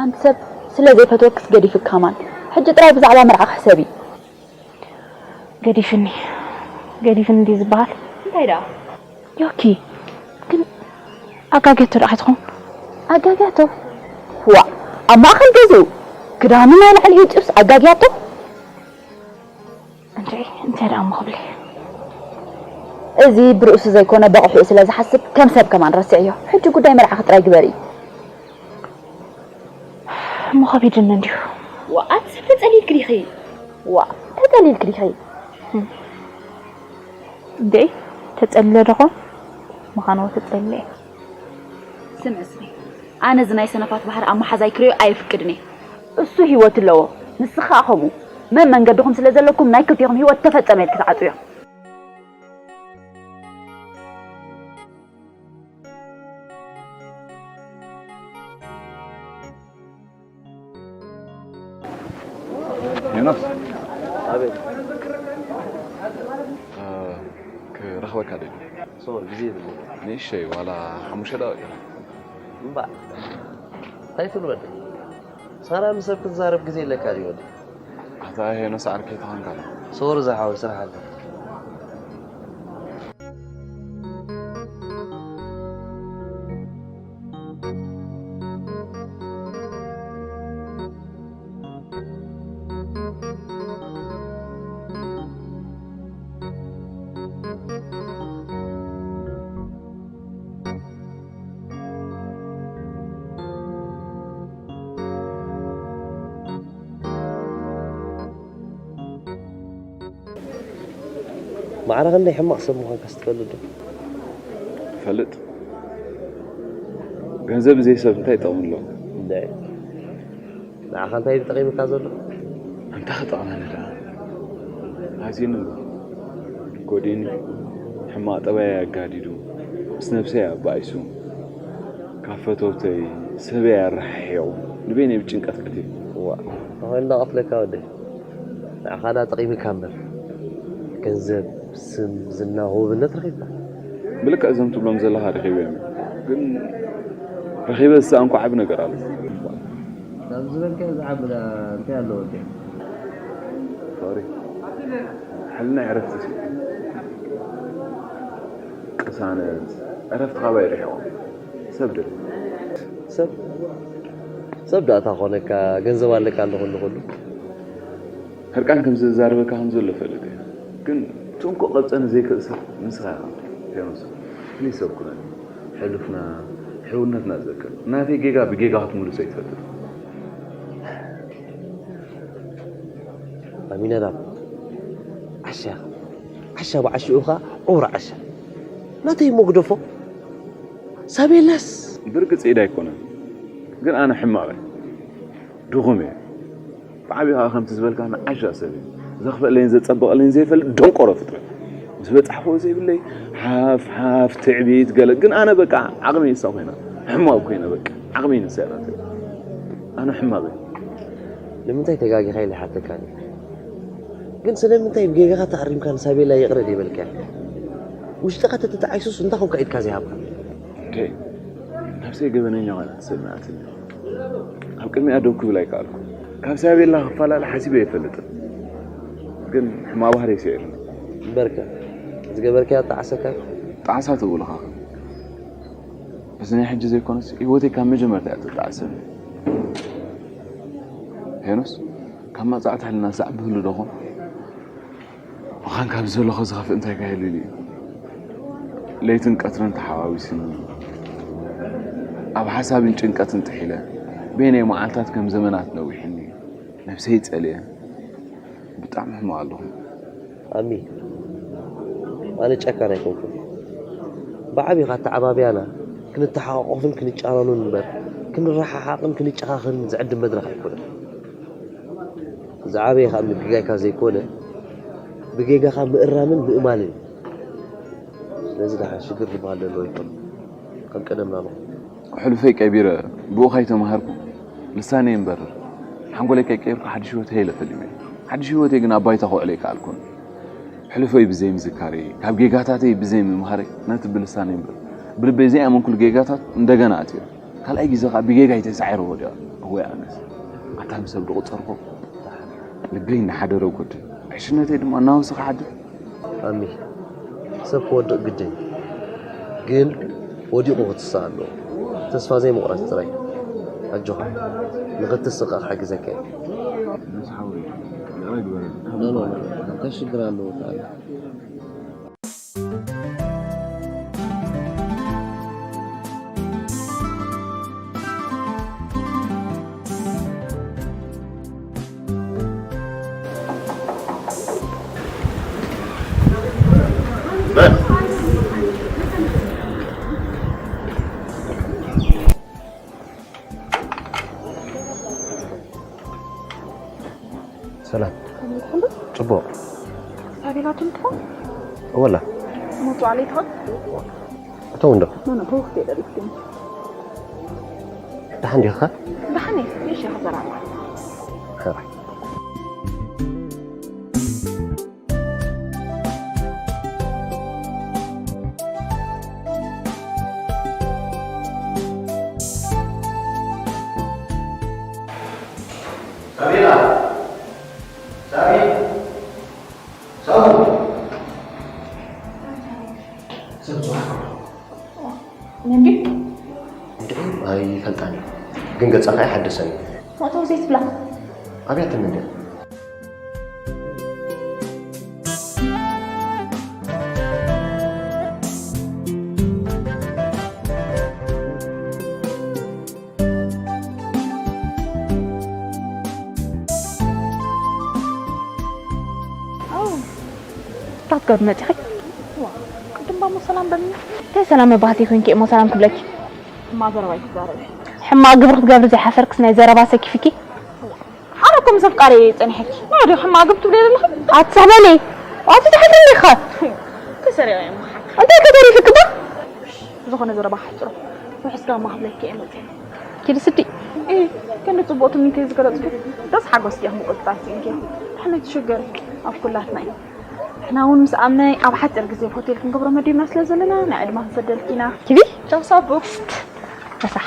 ኣንቲ ሰብ ስለ ዘይፈትወክስ ገዲፍክ ከማን። ሕጂ ጥራይ ብዛዕባ መርዓ ክሕሰቢ። ገዲፍኒ። ገዲፍኒ እንዲ ዝበሃል። እንታይ ደኣ? ዮኪ። ግን ኣጋግያቶ ደኣ ኣይትኾን? ኣጋግያቶ? ዋእ፣ ኣብ ማእኸል ገዝኡ ክዳኑ ናይ ላዕሊ ሂውፂኡስ ኣጋግያቶ? እንድዒ እንታይ ደኣ እሞ ክብል እየ። እዚ ብርእሱ ዘይኮነ በቑሑ ስለ ዝሓስብ ከም ሰብ ከማን ረስዕዮ። ሕጂ ጉዳይ መርዓኺ ጥራይ ግበሪ። እሞ ከቢድኒ እንድዩ። ዋእ ኣቲ ሰብ ተጸሊልኪ ዲኺ? ዋእ ተጸሊልኪ ዲኺ? እንዴ ተጸሊለ ዶ ኾን? ምዃኑ ተጸሊለ እየ። ስምዒ ስሚ ኣነ እዚ ናይ ሰነፋት ባህሪ ኣብ መሓዛይ ክርእዮ ኣየፍቅድን እየ። እሱ ሂወት ኣለዎ ንስኺ ከኣ ከምኡ መን መንገድኹም ስለ ዘለኩም ናይ ክልቲኹም ሂወት ተፈጸመ ኢልኪ ትዓጽውዮ። ዮናስ። ኣቤት። ክረኽበካ ደልየ። ሶሪ ግዜ የብለይን። ንእሽተይ ዋላ ሓሙሽተ ደቂቕ። እምባእ እንታይ ትብል ወደይ? ሳራ ምስ ሰብ ክትዛረብ ግዜ የለካ ድዩ ወደይ? ኣታ ሄኖስ ዓርከይ ተኾንካ። ሶሪ ዝሓወይ ስራሕ ኣሎ። ማዕረ ክንደይ ሕማቕ ሰብ ምዃንካስ ትፈልጥ ዶ? ፈልጥ። ገንዘብ ብዘይ ሰብ እንታይ ጥቕሚ ኣለዎ? እንድዒ። ንዓኻ እንታይ እዩ ዝጠቒምካ ዘሎ? እንታይ ክጠቕመኒ ደኣ? ኣዚኑ ጎዲኒ፣ ሕማቕ ጠባይ ኣጋዲዱ፣ ምስ ነብሰይ ኣባኢሱ፣ ካብ ፈተውተይ ሰበይ ኣረሓሒቑ፣ ንበይነይ ብጭንቀት ቀቲሉ። እዋ፣ እንታይ እንዳቐትለካ ወደይ? ንዓኻ ደኣ ጠቒምካ እምበር፣ ገንዘብ፣ ስም፣ ዝና፣ ውህብነት ረኺብካ። ብልክዕ እዞም ትብሎም ዘለኻ ረኺበዮም እዮም። ግን ረኺበ ዝሰኣንኩ ዓቢ ነገር ኣሎ። ካብ ዝበልካዮ ዝዓቢ ደኣ እንታይ ኣለዎ እንዴ? ፍቕሪ፣ ሕልና ዕረፍቲ ስኢኑ። ቅሳነት፣ ዕረፍቲ ካባይ ርሒቖም። ሰብ ድል። ሰብ፣ ሰብ ደኣ እንታይ ኮነካ? ገንዘብ ኣለካ ኣሎ ኩሉ ኩሉ። ሕርቃን ከም ዘዛርበካ ከም ዘሎ እፈልጥ እየ። ግን እቲ እንኮ ቀብጸኒ ዘይክእል ሰብ ንስኻ ኢኻ። ሄኖስ፣ ፕሊስ ሰብ ኩነኒ። ሕሉፍና፣ ሕውነትና ዘክር። ናተይ ጌጋ ብጌጋ ክትምልሶ ኣይትፈትን። ኣሚነዳብ፣ ዓሻ ኢኻ። ዓሻ ብዓሽኡ ኸኣ ዑር ዓሻ። ናተይ እሞ ግደፎ። ሳቤላስ። ብርግጽ ኢድ ኣይኮነን። ግን ኣነ ሕማቕ እየ። ድኹም እየ። ብዓቢኡ ኸኣ ከምቲ ዝበልካ ንዓሻ ሰብ እየ። ዘኽፍአለይን ዘጸብቐለይን ዘይፈልጥ ደንቆሮ ፍጥረት። ምስ በጻሕክዎ ዘይብለይ ሓፍ፣ ሓፍ፣ ትዕቢት፣ ገለ። ግን ኣነ በቃ ዓቕመይ ንሳ ኮይና። ሕማቕ ኮይነ በቃ። ዓቕመይ ንሳ እያ ናተይ። ኣነ ሕማቕ እየ። ንምንታይ ተጋጊኻ ኢለ ይሓተካ ነይረ። ግን ስለምንታይ ብጌጋኻ ተኣሪምካ ንሳቤላ ይቕረ ዘይበልካያ? ውሽጥኻ ተተጣዒሱስ እንታይ ኮንካ ኢድካ ዘይሃብካ? እንዴ፣ ነብሰይ ገበነኛ ኮይና ተሰሚዓትኒ። ኣብ ቅድሚኣ ደው ክብል ኣይከኣልኩ። ካብ ሳቤላ ክፈላለ ሓሲበ ኣይፈልጥን። ግን ሕማቕ ባህሪ ይስዕር። እምበርከ፣ ዝገበርካዮ ጣዕሰካ? ጣዕሳ ትብልኻ። በዚ ናይ ሕጂ ዘይኮነስ፣ ህይወተይ ካብ መጀመርታ እያ ትጣዕሰኒ። ሄኖስ፣ ካብ መጻዕቲ ሕልና ሳዕ ብህሉ ዶ ኾን? ምዃን ካብ ዘለኹ ዝኸፍእ እንታይ ካይሉ ኢሉ እዩ? ለይትን ቀትርን ተሓዋዊስኒ፣ ኣብ ሓሳብን ጭንቀትን ጥሒለ፣ በይነይ መዓልታት ከም ዘመናት ነዊሕኒ፣ ነብሰይ ጸልየ፣ ብጣዕሚ ሕማቕ ኣለኹ። ኣሚ፣ ኣነ ጨካን ኣይኮንኩን። ብዓቢኻ ኣተዓባብያና ክንተሓቋቆፍን ክንጫረኑን እምበር፣ ክንረሓሓቕን ክንጨኻኸንን ዝዕድም መድረኽ ኣይኮነን። ዝዓበየ ከኣ ምግጋይካ ዘይኮነ፣ ብጌጋኻ ምእራምን ምእማንን እዩ። ስለዚ ደሓን ሽግር ዝበሃል ዘሎ ኣይኮነን። ከም ቀደምና ንኹን። ሕሉፈይ ቀቢረ ብኡ ከይተማሃርኩ፣ ልሳነይ እምበር ሓንጎለይ ከይቀየርኩ ሓድሽ ህይወት ሄለ ፈሊመ። ሓድሽ ህይወተይ ግን ኣብ ባይታ ከውዕሎ ኣይከኣልኩን። ሕሉፈይ ብዘይ ምዝካረይ፣ ካብ ጌጋታተይ ብዘይ ምምሃረይ፣ ነቲ ብልሳነይ እምበር ብልበይ ዘይኣመንኩሉ ጌጋታት እንደገና ኣትየ። ካልኣይ ግዜ ከኣ ብጌጋይ ተሳዒርዎ ድኣ? እወ ኣነስ። ኣታ ንሰብ ዝቑጸርኩ ልበይ እናሓደረ ጎድል። ዕሽነተይ ድማ እናወሰኸ ሓድር። ኣሚ፣ ሰብ ክወድቕ ግድን እዩ። ግን ወዲቑ ክትስእ ኣለዎ። ተስፋ ዘይምቑራጽ ጥራይ። ኣጆኻ። ንኽትስእ ከኣ ክሕግዘካ እየ። ኖ፣ ኖ፣ ኖ፣ ኖ። እንታይ ሽግር ኣለዎ? ሰላም። ከመይ ትኾን? ጽቡቕ። ሳቤላ ትምትኾን? ወላ። መውጽዓ ለይትኾን? እቶም እንዶ? ኖ፣ ኖ፣ ተወክፍ የደልክ ግን። ደሓን ዲኻ? ደሓን እየ። እሺ፣ ክዘራርባ። ሕራይ። ሳቤላ! ሳቢ! ሳቡ! ሰብ ጽባሕ። እንዴ? እንዴ? ኣይፈልጣን እዩ። ግን ገጻ ከኣ ይሓደሰኒ። ፎቶ ዘይትብላ። ኣብያትኒ እንዴ? ኣው፣ እታ ኣትገብሪ መጺኺ? ቅድም ባሞ ሰላም በልኒ። እንታይ ሰላም መባህቲ ኮንኪ እሞ ሰላም ክብለኪ? ሕማቕ ዘረባ ኣይትዛረቢ። ሕማቕ ግብሪ ክትገብሪ ዘይሓፈርክስ ናይ ዘረባ ሰኪፍኪ? ኣነ እኮ ምስ ኣፍቃሪ ጸኒሐኪ። ማዶ ሕማቕ ግብ ትብሊ ዘለኺ? ኣትስሕበኒ። ኣቲ ትሕቲ እንዲኻ? ተሰሪቐ እየ። እንታይ ከተሪፍኪ ዶ? ዝኾነ ዘረባ ሓጽሮ። ውሕስ ጋማ ክብለኪ እየ መጽእ። ኪዲ ስዲ። እ ክንዲ ጽቡቕ ትምኒተይ ዝገለጽኩ ደስ ሓጎስ እያ ምቁጽጻር ሲንኪ። ሕነ ትሽገር ኣብ ኩላትና እዩ። ንሕና እውን ምስ ኣምነ ኣብ ሓፂር ግዜ ሆቴል ክንገብሮ መዲብና ስለ ዘለና ናይ ዕድማ ክንሰደልኪ ኢና። ኪዲ ቻው ሳቡ። ረሳሕ።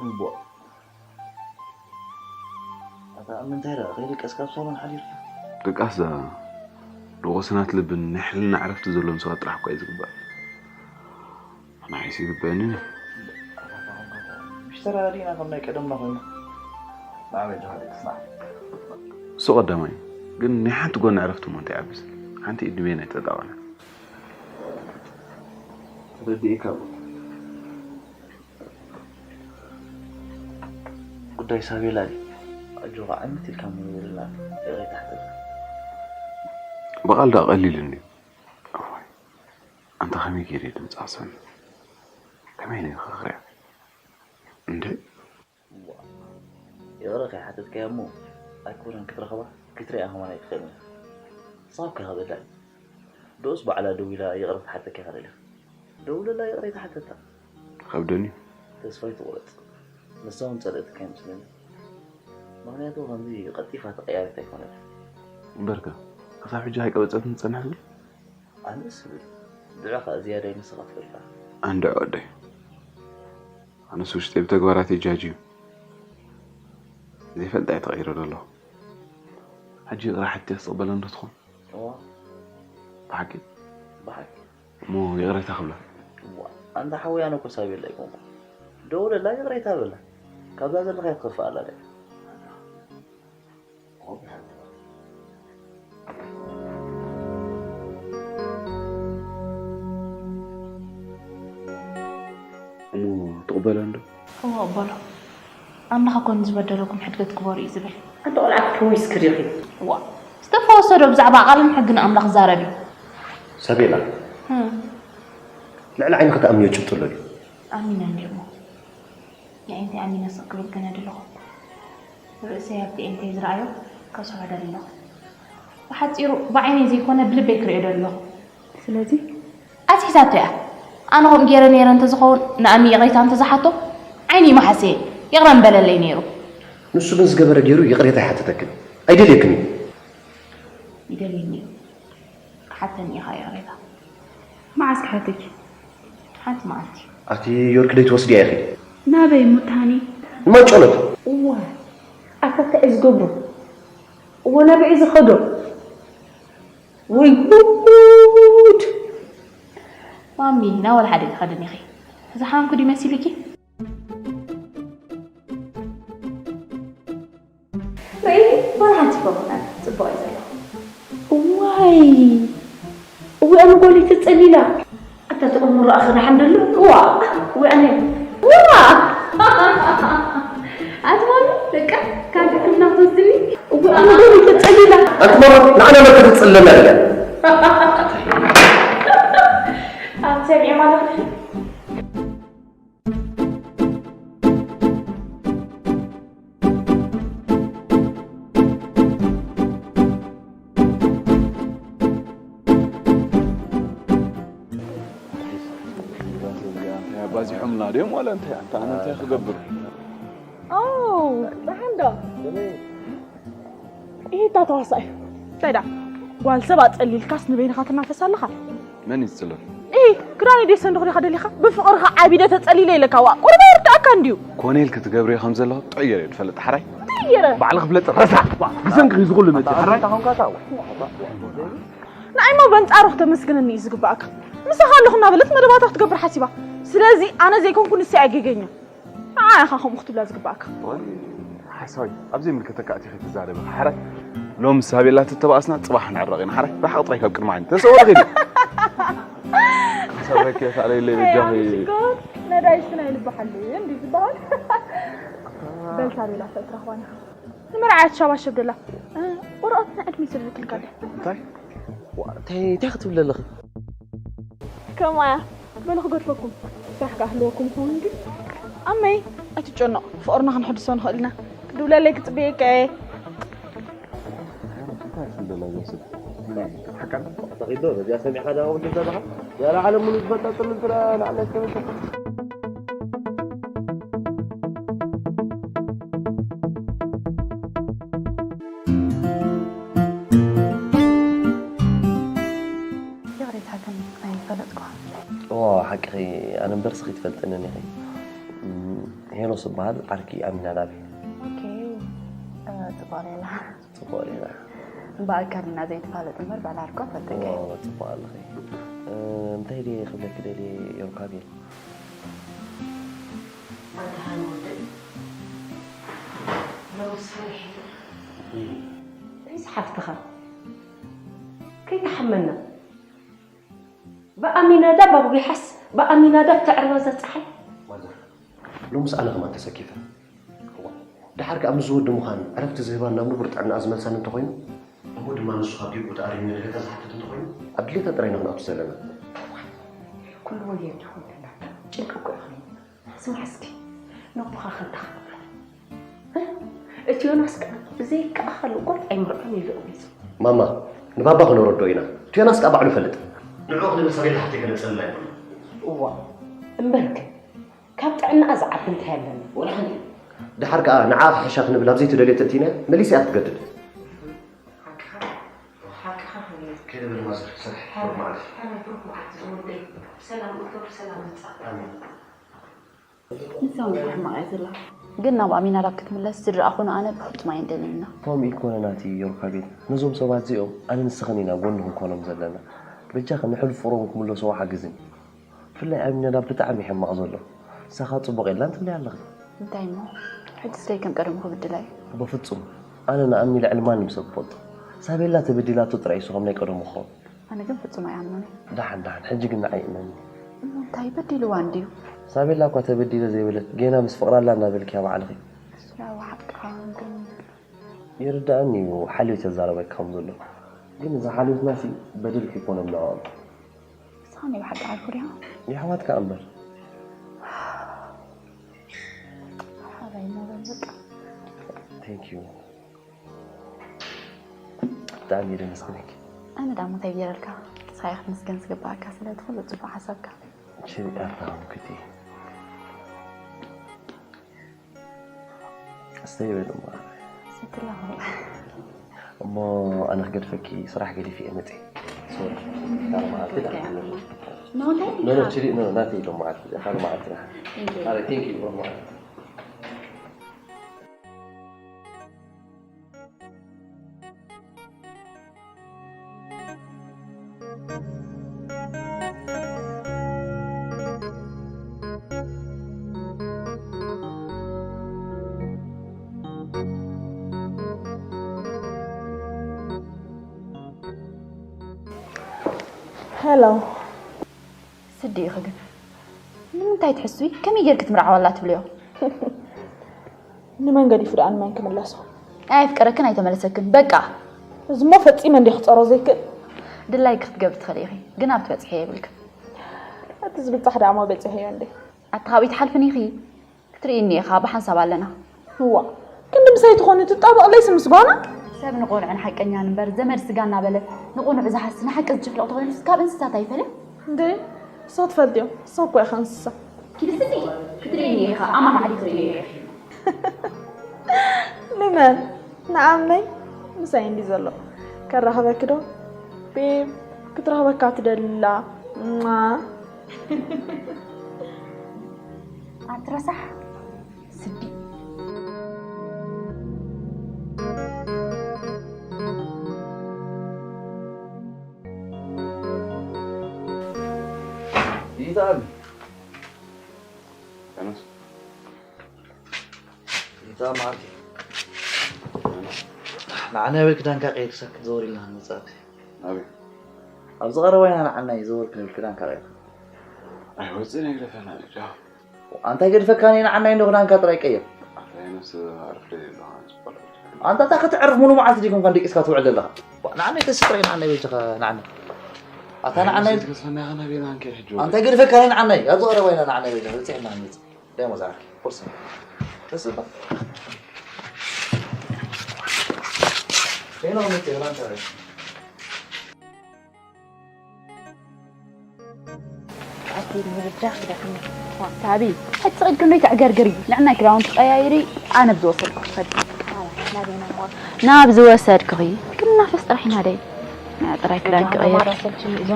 እምቧእ። ኣታ ኣብ ምንታይ ደኣ ከይደቀስካ ኣብ ሳሎን ሓዲርካ? ደቃስ ደኣ ንቑስናት ልብን ናይ ሕልና ዕረፍቲ ዘለዎም ሰባት ጥራሕ እኳ እዩ ዝግባእ። ንዓይስ ይግበኣንን እዩ። ኣታ እኳ ከምካ ምሽ ተረዳዲእና ከም ናይ ቀደምና ኮይና። ንዓበይ ጃኻ ደቅስና። እሱ ቀዳማይ እዩ። ግን ናይ ሓንቲ ጎኒ ዕረፍቲ እሞ እንታይ ይዓብስ? ሓንቲ ኢድ ንበየን ኣይተጣበቐን። ተረዲእካ እሞ። ጉዳይ ሳቤላ ድዩ? ኣጆኻ ዕምት ኢልካ እሞ ይብለና። ይቕሬታ ሕተት። ብቓል ደኣ ቀሊል እንድዩ። እዋይ፣ ኣንታ ከመይ ገይረ ድምጻ ክሰምዕ? ከመይ ኢለ ክኽርያ? እንደ እዋ፣ ይቕረ ከይሓተትካዮ እሞ ኣይኮነን ክትረኽባ፣ ክትሪኣ ከማን ኣይትኽእልን ኢኻ። ሳብ ከይኸብዳ እዩ። ዶስ ባዕላ ደዊላ ይቕረ ክትሓተካ ይኽእል ኢኻ። ደውለላ ይቕሬታ ሓተታ። ከብደኒ እዩ። ተስፋ ኣይትቑረጽ። ንሳ እውን ጸልእትካ ኣይመስለኒ። ምኽንያቱ ከምዚ ቀልጢፋ ተቐያሪት ኣይኮነትን። እምበርከ፣ ክሳብ ሕጂ ኣይቀበጸትን ትጸንሕ ትብል? ኣነስ እብል፣ ድዕኻ ዝያዳ እዩ ንስኻ ትፈልጣ። ኣንድዕ ወደይ። ኣነስ ውሽጠይ ብተግባራት የጃጅዩ። ዘይፈልጣ እየ ተቐይረ ዘለኹ። ሕጂ ይቕረ ሓቲተስ ትቕበለኒ ዶ ትኾን? እዋ፣ ብሓቂ? ብሓቂ። እሞ ይቕሬታ ክብላ። እዋ፣ ኣንታ ሓወይ ኣነ እኮ ሳቤላ ኣይኮንኩ። ደውለላ ይቕሬታ በላ። ካብዛ ዘለኻዮ ትኸፍእ ኣላ ድያ? እሞ ትቕበላ እንዶ? እወ እቕበሎ። ኣምላኽ እኮ ንዝበደለኩም ሕድገት ግበሩ እዩ ዝብል። ኣንታ ቆልዓ ክትፈዊስኪ ዲኺ? እዋ፣ ዝተፈወሰ ዶ ብዛዕባ ቃልን ሕግን ኣምላኽ ዝዛረብ እዩ? ሳቤላ፣ ልዕሊ ዓይኒ ክትኣምንዮ ጭብጢ ኣሎ ድዩ? ኣሚነ እንድየ እሞ። የዒንተይ ኣሚነ ስቕ ክብል ገነ ደለኹ። ርእሰይ ኣብቲ የዒንተይ ዝረኣዮ ከስሖ ደሊ ኣለኹ። ብሓጺሩ ብዓይነይ ዘይኮነ ብልበይ ክርእዮ ደሊ ኣለኹ። ስለዚ ኣትሒዛቶ እያ። ኣነ ከምኡ ገይረ ነይረ እንተዝኸውን ንኣሚ ይቕሬታ እንተዝሓቶ ዓይኒ ይመሓሰየ ይቕረ ምበለለይ ነይሩ። ንሱ ግን ዝገበረ ገይሩ ይቕሬታ ኣይሓተተክን። ኣይደልየክን እዩ። ይደልየኒ እዩ። ክሓተኒ ኢኻ ይቕሬታ። መዓስ ክሓተኪ? ሓንቲ መዓልቲ። ኣቲ ዮርክ ደይ ትወስድያ ኢኺ? ናበይ ሙታኒ? ንማንጮሎት። እዋ ኣታ እንታይ እዩ ዝገብሮ? እዎ ናበይ እዩ ዝኸዶ? ወይ ጉድ! ማሚ ናብ ወላ ሓደ ትኸድን ኢኺ። ዝሓንኩ ድዩ መሲልኪ? ርእይ ዋላ ሓንቲ ኮኾናት ጽቡቕ እዩ ዘለኹ። እዋይ እዊ ኣነ ጓል ተጸሊላ። ኣታ ትቕሙ ረኣኺ ደሓን ደሎ? እዋ እዊ ኣነ እዋ ኣትማሉ በቃ ካብ ሕክምና ክትወስድኒ። እዊ ኣነ ጓል ተጸሊላ። ኣንተ ማማ ንዓና መርካ ትጽለና ኢላ። ሰሚዐ ማለት ባዚሖምና ድዮም ዋላ እንታይ ኣንታ ኣነ እንታይ ክገብር ኦ ብሓንዶ ይሄ ታተዋሳይ እንታይ ዳ ጓል ሰብ ኣጸሊልካስ ንበይንኻ ትናፈስ ኣለኻ መን ይዝለል እ ክዳን ደሰ እንድኹ ዲኻ ደሊኻ ብፍቕርኻ ዓቢደ ተጸሊለ ኢለካ ዋ ቁርባ ይርዳእካ እንድዩ ኮኔል ክትገብርዮ ከም ዘለኹ ጥዕየር እየ ትፈልጥ ሓራይ ትዕየረ ባዕሊ ክፍለጥ ረሳ ብሰንኪ ዝኹሉ መጽእ ሓራይ ንዓይሞ በንጻሩ ክተመስግነኒ እዩ ዝግባኣካ ምሳኻ ኣለኹ እናበለት መደባታ ክትገብር ሓሲባ ስለዚ ኣነ ዘይኮንኩ ንሳ እያ ጌገኛ ንዓ ኢኻ ከምኡ ክትብላ ዝግባኣካ ሓሳዊ ኣብ ዘይምልከተካ ኣቲኺ ትዛረቢ ሓራይ ሎም ሳቤላ ተተባእስና ጽባሕ ንዕረቕ ኢና ሓራይ ርሓቕ ጥራይ ካብ ቅድሚ ዓይኒ ተሰወር ኺዲ ሰረክ የታለይለይ በጃኺ ነዳይስ ናይ ልቢ ሓልዩ እንዲ ዝበሃል በል ሳቤላ ሰብትረኽባን ኢኻ ንመርዓት ሻባሸብ ደላ ወረቐት ናይ ዕድመ ይስርሕክልካ ደ እንታይ እንታይ ክትብል ኣለኺ ከማያ በሉ ክገድፈኩም ስራሕ ከኣ ህልወኩም ይኸውን ግን ኣመይ ኣይትጨነቕ ፍቕርና ክንሕድሶ ንኽእል ኢና ክድውለለይ ክጽበየካ እየ ተኺዶ በዚኣ ሰሚዕካ ዳ ወዲ ዘለኻ ዘላ ዓለም ሙሉ ዝፈጣጥር እንትና ንዓና ዝተመሰለ ይቕሬታ ግን ኣይፈለጥኩ እዋ ሓቅኺ ኣነ እምበርሲ ከይትፈልጥንን ኢኺ ሄኖስ ዝበሃል ዓርኪ ኣሚናዳብ እዩ ኦኬ ጽቡቕ ሌላ ጽቡቕ ሌላ ብኣካል ኢና ዘይተፋለጥ እምበር ባላርኳ ፈልጠካ ጽቡቕ ኣለኺ እንታይ ድየ ክብለኪ ደልየ ዮርካቤል ኣንታ ሃኒ ወደይ ሎምስ ፈሪሐ እንታይ ዝሓፍትኻ ከይትሓመና ብኣሚናዳብ ኣጉሊሓስ ብኣሚናዳብ ተዕርባ እዛ ፀሓይ ሎምስ ኣነ ከማን ተሰኪፈ ድሓር ከኣ ምስ ዝወዲ ምዃን ዕረፍቲ ዝህባን ናብ ንቡር ጥዕናኣ ዝመልሳን እንተኾይኑ እሞ ድማ ንሱ ካብ ዲቁ ተኣሪሙ ንገታ ዝሓትት እንተኾይኑ ኣብ ድሌታ ጥራይ ኢና ክንኣቱ ዘለና ኩሉ ወየድ ይኹን ጭንቂ እኮ ይኹን ስማዕ እስኪ ነቦኻ ከንታ ክትብሎ እቲ ዮናስ ከዓ ብዘይከኣኸሉ እኳ ኣይምርዖን ኢሉ ኣሚፁ ማማ ንባባ ክነረድኦ ኢና እቲ ዮናስ ከዓ ባዕሉ ይፈልጥ ንዕኡ ክንብል ሰበይታ ሓፍተይ ከነፀልላ ይብሉ እዋ እምበር ግን ካብ ጥዕናኣ ዝዓቢ እንታይ ኣለና ወላ ሓንቲ ድሓር ከዓ ንዓ ክሕሻ ክንብል ኣብ ዘይትደልዮ ተእቲናያ መሊሳ እያ ክትገድድ ሓቅኻ ሓቅኻ ክንብል ከይደ በል ማዘር ስራሕ ብሩክ መዓልቲ ሓራይ ብሩክ መዓልቲ ዝወደይ ብሰላም እቶ ብሰላም ምፃእ ኣሜን ንሳ እውን ሕማቕ እያ ዘላ ግን ናብ ኣሚናዳብ ክትምለስ ዝድረኣኹ ንኣነ ብፍጹም ኣየንደልንና ከምኡ ኢልኮነ ናቲ ዮርካቤል ነዞም ሰባት እዚኦም ኣነ ንስኽን ኢና ጎኒ ክንኮኖም ዘለና በጃኺ ንሕሉፍ ፍቕሮም ክምለስዎ ሓግዝኒ ብፍላይ ኣሚናዳብ ብጣዕሚ ሕማቕ ዘሎ ንሳኻ ጽቡቕ የላን ትብለይ ኣለኺ እንታይ እሞ ሕጂ ስለይ ከም ቀደሙ ክብድላ እዩ በፍጹም ኣነ ንኣሚ ልዕሊ ማንም ሰብ እፈልጦ ሳቤላ ተበዲላቶ ጥራይ እዩ ስኾም ናይ ቀደሙ ክኸውን ኣነ ግን ፍጹም ኣይኣምኖን እየ። ደሓን ደሓን ሕጂ ግን ንዓይ እመኒ። እሞ እንታይ በዲልዋ እንድዩ? ሳቤላ እኳ ተበዲለ ዘይበለት ጌና ምስ ፍቕራላ እናበልክያ ባዕልኺ። ያው ሓቅኻ ግን ይርድኣኒ እዩ ሓልዩ ተዛረበኪ ከም ዘሎ ግን እዛ ሓልዮትና ሲ በደል ከይኮነ እምነዖ ኣሎ። ንስኻ ናይ ብሓቂ ዓርኩ ዲኻ? የሕዋት ከኣ እምበር። ሓራይ እሞ በል በቃ። Thank you። ብጣዕሚ እየ ደመስግነኪ ኣነ ዳሞ እንታይ ገይረልካ ንስኻ ክትምስገን ዝግባኣካ ስለቲ ኩሉ ፅቡቅ ሓሳብካ ሽሪጣ ተሃምኩቲ እስተይ በል እሞ ስትላኹ እሞ ኣነ ክገድፈኪ ስራሕ ገዲፍ እየ መፅእ ሶሪ ካልእ መዓልቲ ዳ ኖኖ ችሊ ኖ ናተይ ሎም መዓልቲ ካልእ መዓልቲ ዳ ኣረ ቴንኪ ሎም መዓልቲ ሄሎ ስዲ ኢኺ ግን ንምንታይ ትሕስዊ ከመይ ጌርኪ ትምርዓወላ ትብልዮ ንመን ገዲፉ ደኣ ንመን ክምለሶ ኣየፍቀረክን ኣይተመለሰክን በቃ እዚሞ ፈጺመ እንዲ ክጸሮ ዘይክእል ድላይኪ ክትገብሪ ትኽእሊ ኢኺ ግን ኣብ ትበጽሒ የብልክን እቲ ዝብጻሕ ደኣ እሞ በጺሐዮ እንዴ? ኣታ ካብኡ ኣይትሓልፍን ኢኺ። ክትርእይኒ ኢኻ፣ ብሓንሳብ ኣለና። እዋ፣ ክንዲ ምሳይ ትኾኒ ትጣበቕለይስ ምስ ጓና? ሰብ ንቖልዑን ሓቀኛን እምበር ዘመድ ስጋ እናበለ ንቕኑዕ ዝሃሲ ንሓቂ ዝጭፍልቕ ተኾይኑስ ካብ እንስሳት ኣይፈልያ? እንዴ፣ እሶ ትፈልጥዮ፣ እሶ እኮ ኢኻ እንስሳ። ኪዲ ስቲ፣ ክትርእይኒ ኢኻ፣ ኣማን ዓዲ ክትርእይኒ ኢኺ። ንመን? ንዓመይ? ምሳይ እንዲ ዘሎ። ከራኸበኪ ዶ? ቤብ፣ ክትረኽበካ ትደልላ። ማ? ኣትረሳሕ ስዲ። ይዛል። ተነስ። ይዛል ማርቲ። ንዓና ይብል ክዳንካ ቀይርካ ክትዘውር ኢልና ክንመጽእ። ኣበይ? ኣብዚ ቀረባ ኢና ንዓናይ ዘወር ክንብል ክዳንካ ቀይርካ። ኣይወጽእን ኣይግደፈና እዩ። ኣንታይ ገድፈካ፣ ንዓናይ እንዶ ክዳንካ ጥራይ ቀይር። ኣንታይ ነስ ኣርፍደ ኣለኻ ዝበሎ። ኣንታ እታ ከተዕርፍ ሙሉ መዓልቲ ዲኩም ከን ደቂስካ ትውዕል ዘለኻ? ዋ፣ ንዓናይ ተስጥረይ ንዓናይ በጃኻ ንዓናይ። ኣታ ንዓናይ ተስፈና ያኸና ቤና እንከ ሕጂ። ኣንታይ ገድፈካ፣ ንዓናይ ኣብዚ ቀረባ ኢና ንዓናይ በጃኻ በጺሕና ንመጽእ። ደሞ ዛር ቁርሲ። ተስፋ። ሄኖ ምት ይላንታ። ኣቲ ምርዳኽ ግዳፍኒ። ሳቢ፣ ሕጽቕ ክንደይ ተዕገርግሪ። ንዕናይ ክዳውንቲ ቀያይሪ፣ ኣነ ብዝወሰድኩ ክኸድ። ናበይ ናሞ? ናብ ዝወሰድክኺ። ክንናፈስ ጥራሕ ኢና ደይ። ጥራይ ክዳን ክቐይር።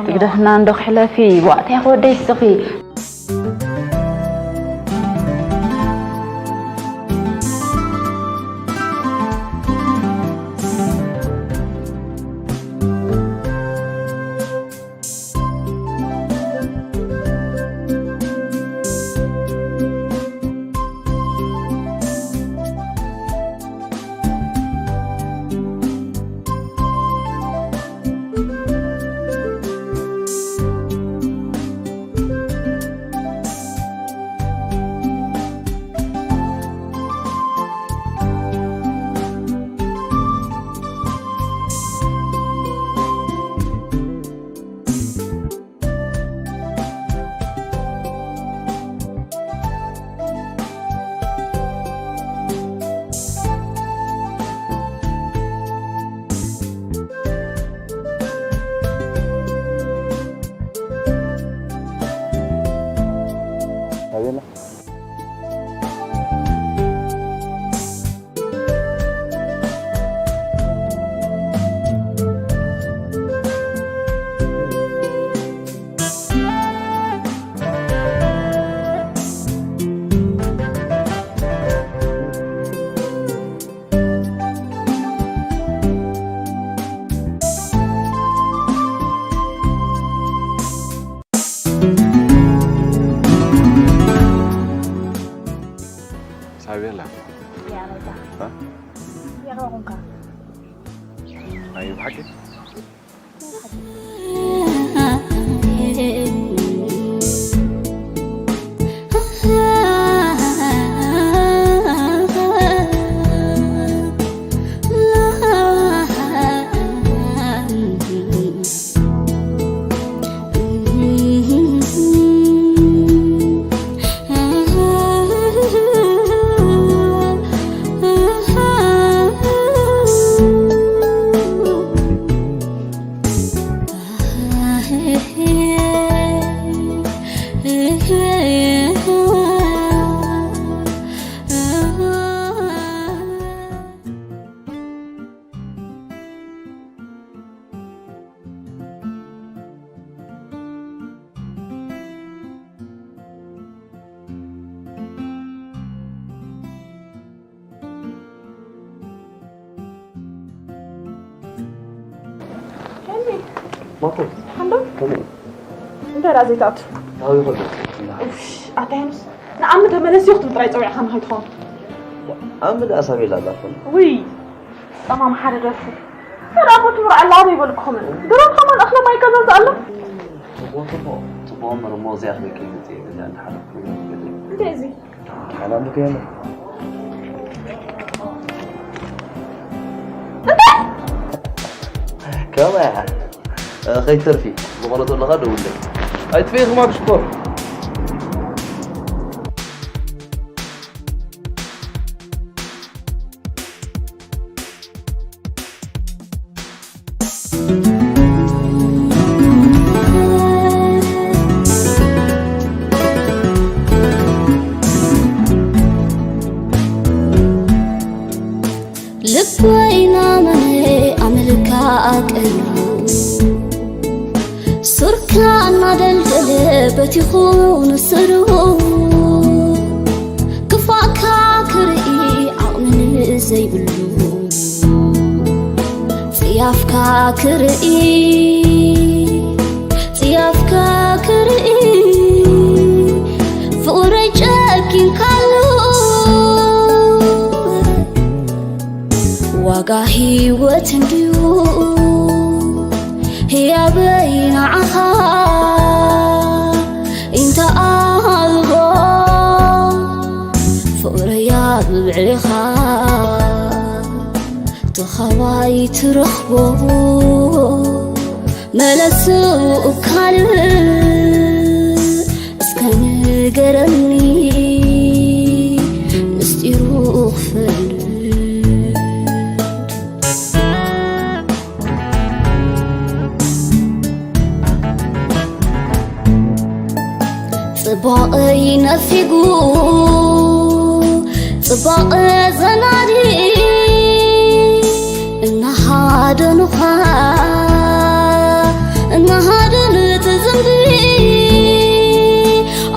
ትግደፍና እንዶ ክሕለፊ፣ ዋእታይ ክወደይ ስኺ። ኣቤላ። ሳቤላ። ያ ረዳ። እ? ያ ረዳ። ኣይ፣ ብሓቂ? ማኮ፣ ሓንዶ? ከመይ? እንታይ ደኣ ዘይትኣቱ? ናበይ ከሎ? እሽ፣ ኣታ ሄኖስ፣ ንኣሚ ተመለስዮ ክትብል ጥራይ ጸዊዕካኒ ከይትኸውን። ኣሚ ደኣ ሳቤላ ኣላ ትኾን? ውይ፣ ጸማም ሓደ ደርፉ። ሰላም ትብርዕ ኣላ ኣበይ በልኩኹምን? ድሮም ከማን እኽለ ማይ ይገዛዝእ ኣሎ። ጽቡቕ፣ ጽቡቕ፣ ጽቡቕ እምበር እሞ እዚኣ ክበኪ ይመጽእ እየ፣ ገዛ እንዳሓለፍኩ ይመጽእ። እንታይ እዚ? ሓላም ከየለ። እንታይ? ከመይ? እ፣ ከይትተርፊ፣ ዝቆረቶ ኣለኻ ደውለይ። ኣይጥፍእኹም ኣብ ሽኮር። ልበይ ናመነ ኣመልካ ቀይሩ፣ ሱርካ እናደልደለ በቲኹ ንስሩ፣ ክፋእካ ክርኢ ዓቕሚ ዘይብሉ፣ ጽያፍካ ክርኢ፣ ጽያፍካ ክርኢ፣ ፍቕረይ ጨኪንካሉ፣ ዋጋ ህይወት እንድዩ ህያበይ ንዓኻ እንተ ኣልቦ፣ ፍቕረይ ኣብ ልዕሌኻ ተኻባይ ትረኽቦ። መለሱ ካልእ እስከ ንገረኒ፣ ምስጢሩ ክፈልጥ። ጽባቐ ይነፊጉ፣ ጽባቐ ዘናዲ፣ እናሃደኑኻ፣ እናሃደኑ እቲ ዝንቢ።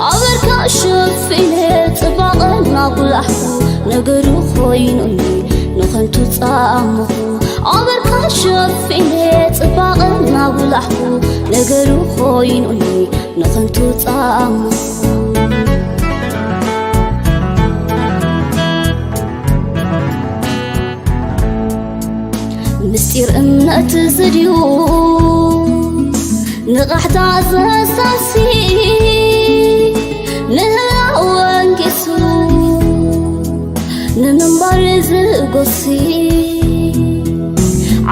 ኣበርካ ሸፊነ ጽባቐ እናጉላሕኩ፣ ነገሩ ኮይኑኒ ንኸንቱ ጻምኹ። ኣበርካ ሸፊነ ጽባቐ እናጉላሕኩ፣ ነገሩ ኮይኑኒ ንኸንቱ ጻምኹ። ምስጢር እምነት ዝድዩ ንቓሕታ ዘሳሲ፣ ንህያው ወንጌሱ ንምንባር ዝጎሲ፣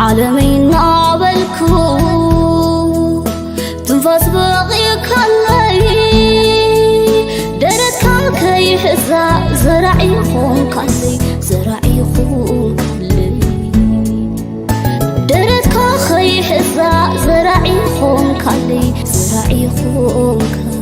ዓለመይ እናበልኩ ትንፋስ በቒዕካለይ፣ ደረትካ ከይሕዛ ዘራዒ ኾንካለይ፣ ዘራዒ ኾንካለይ። ደረትካ ከይሕዛ ዘራዒ ኾንካለይ፣ ዘራዒ ኾንካለይ።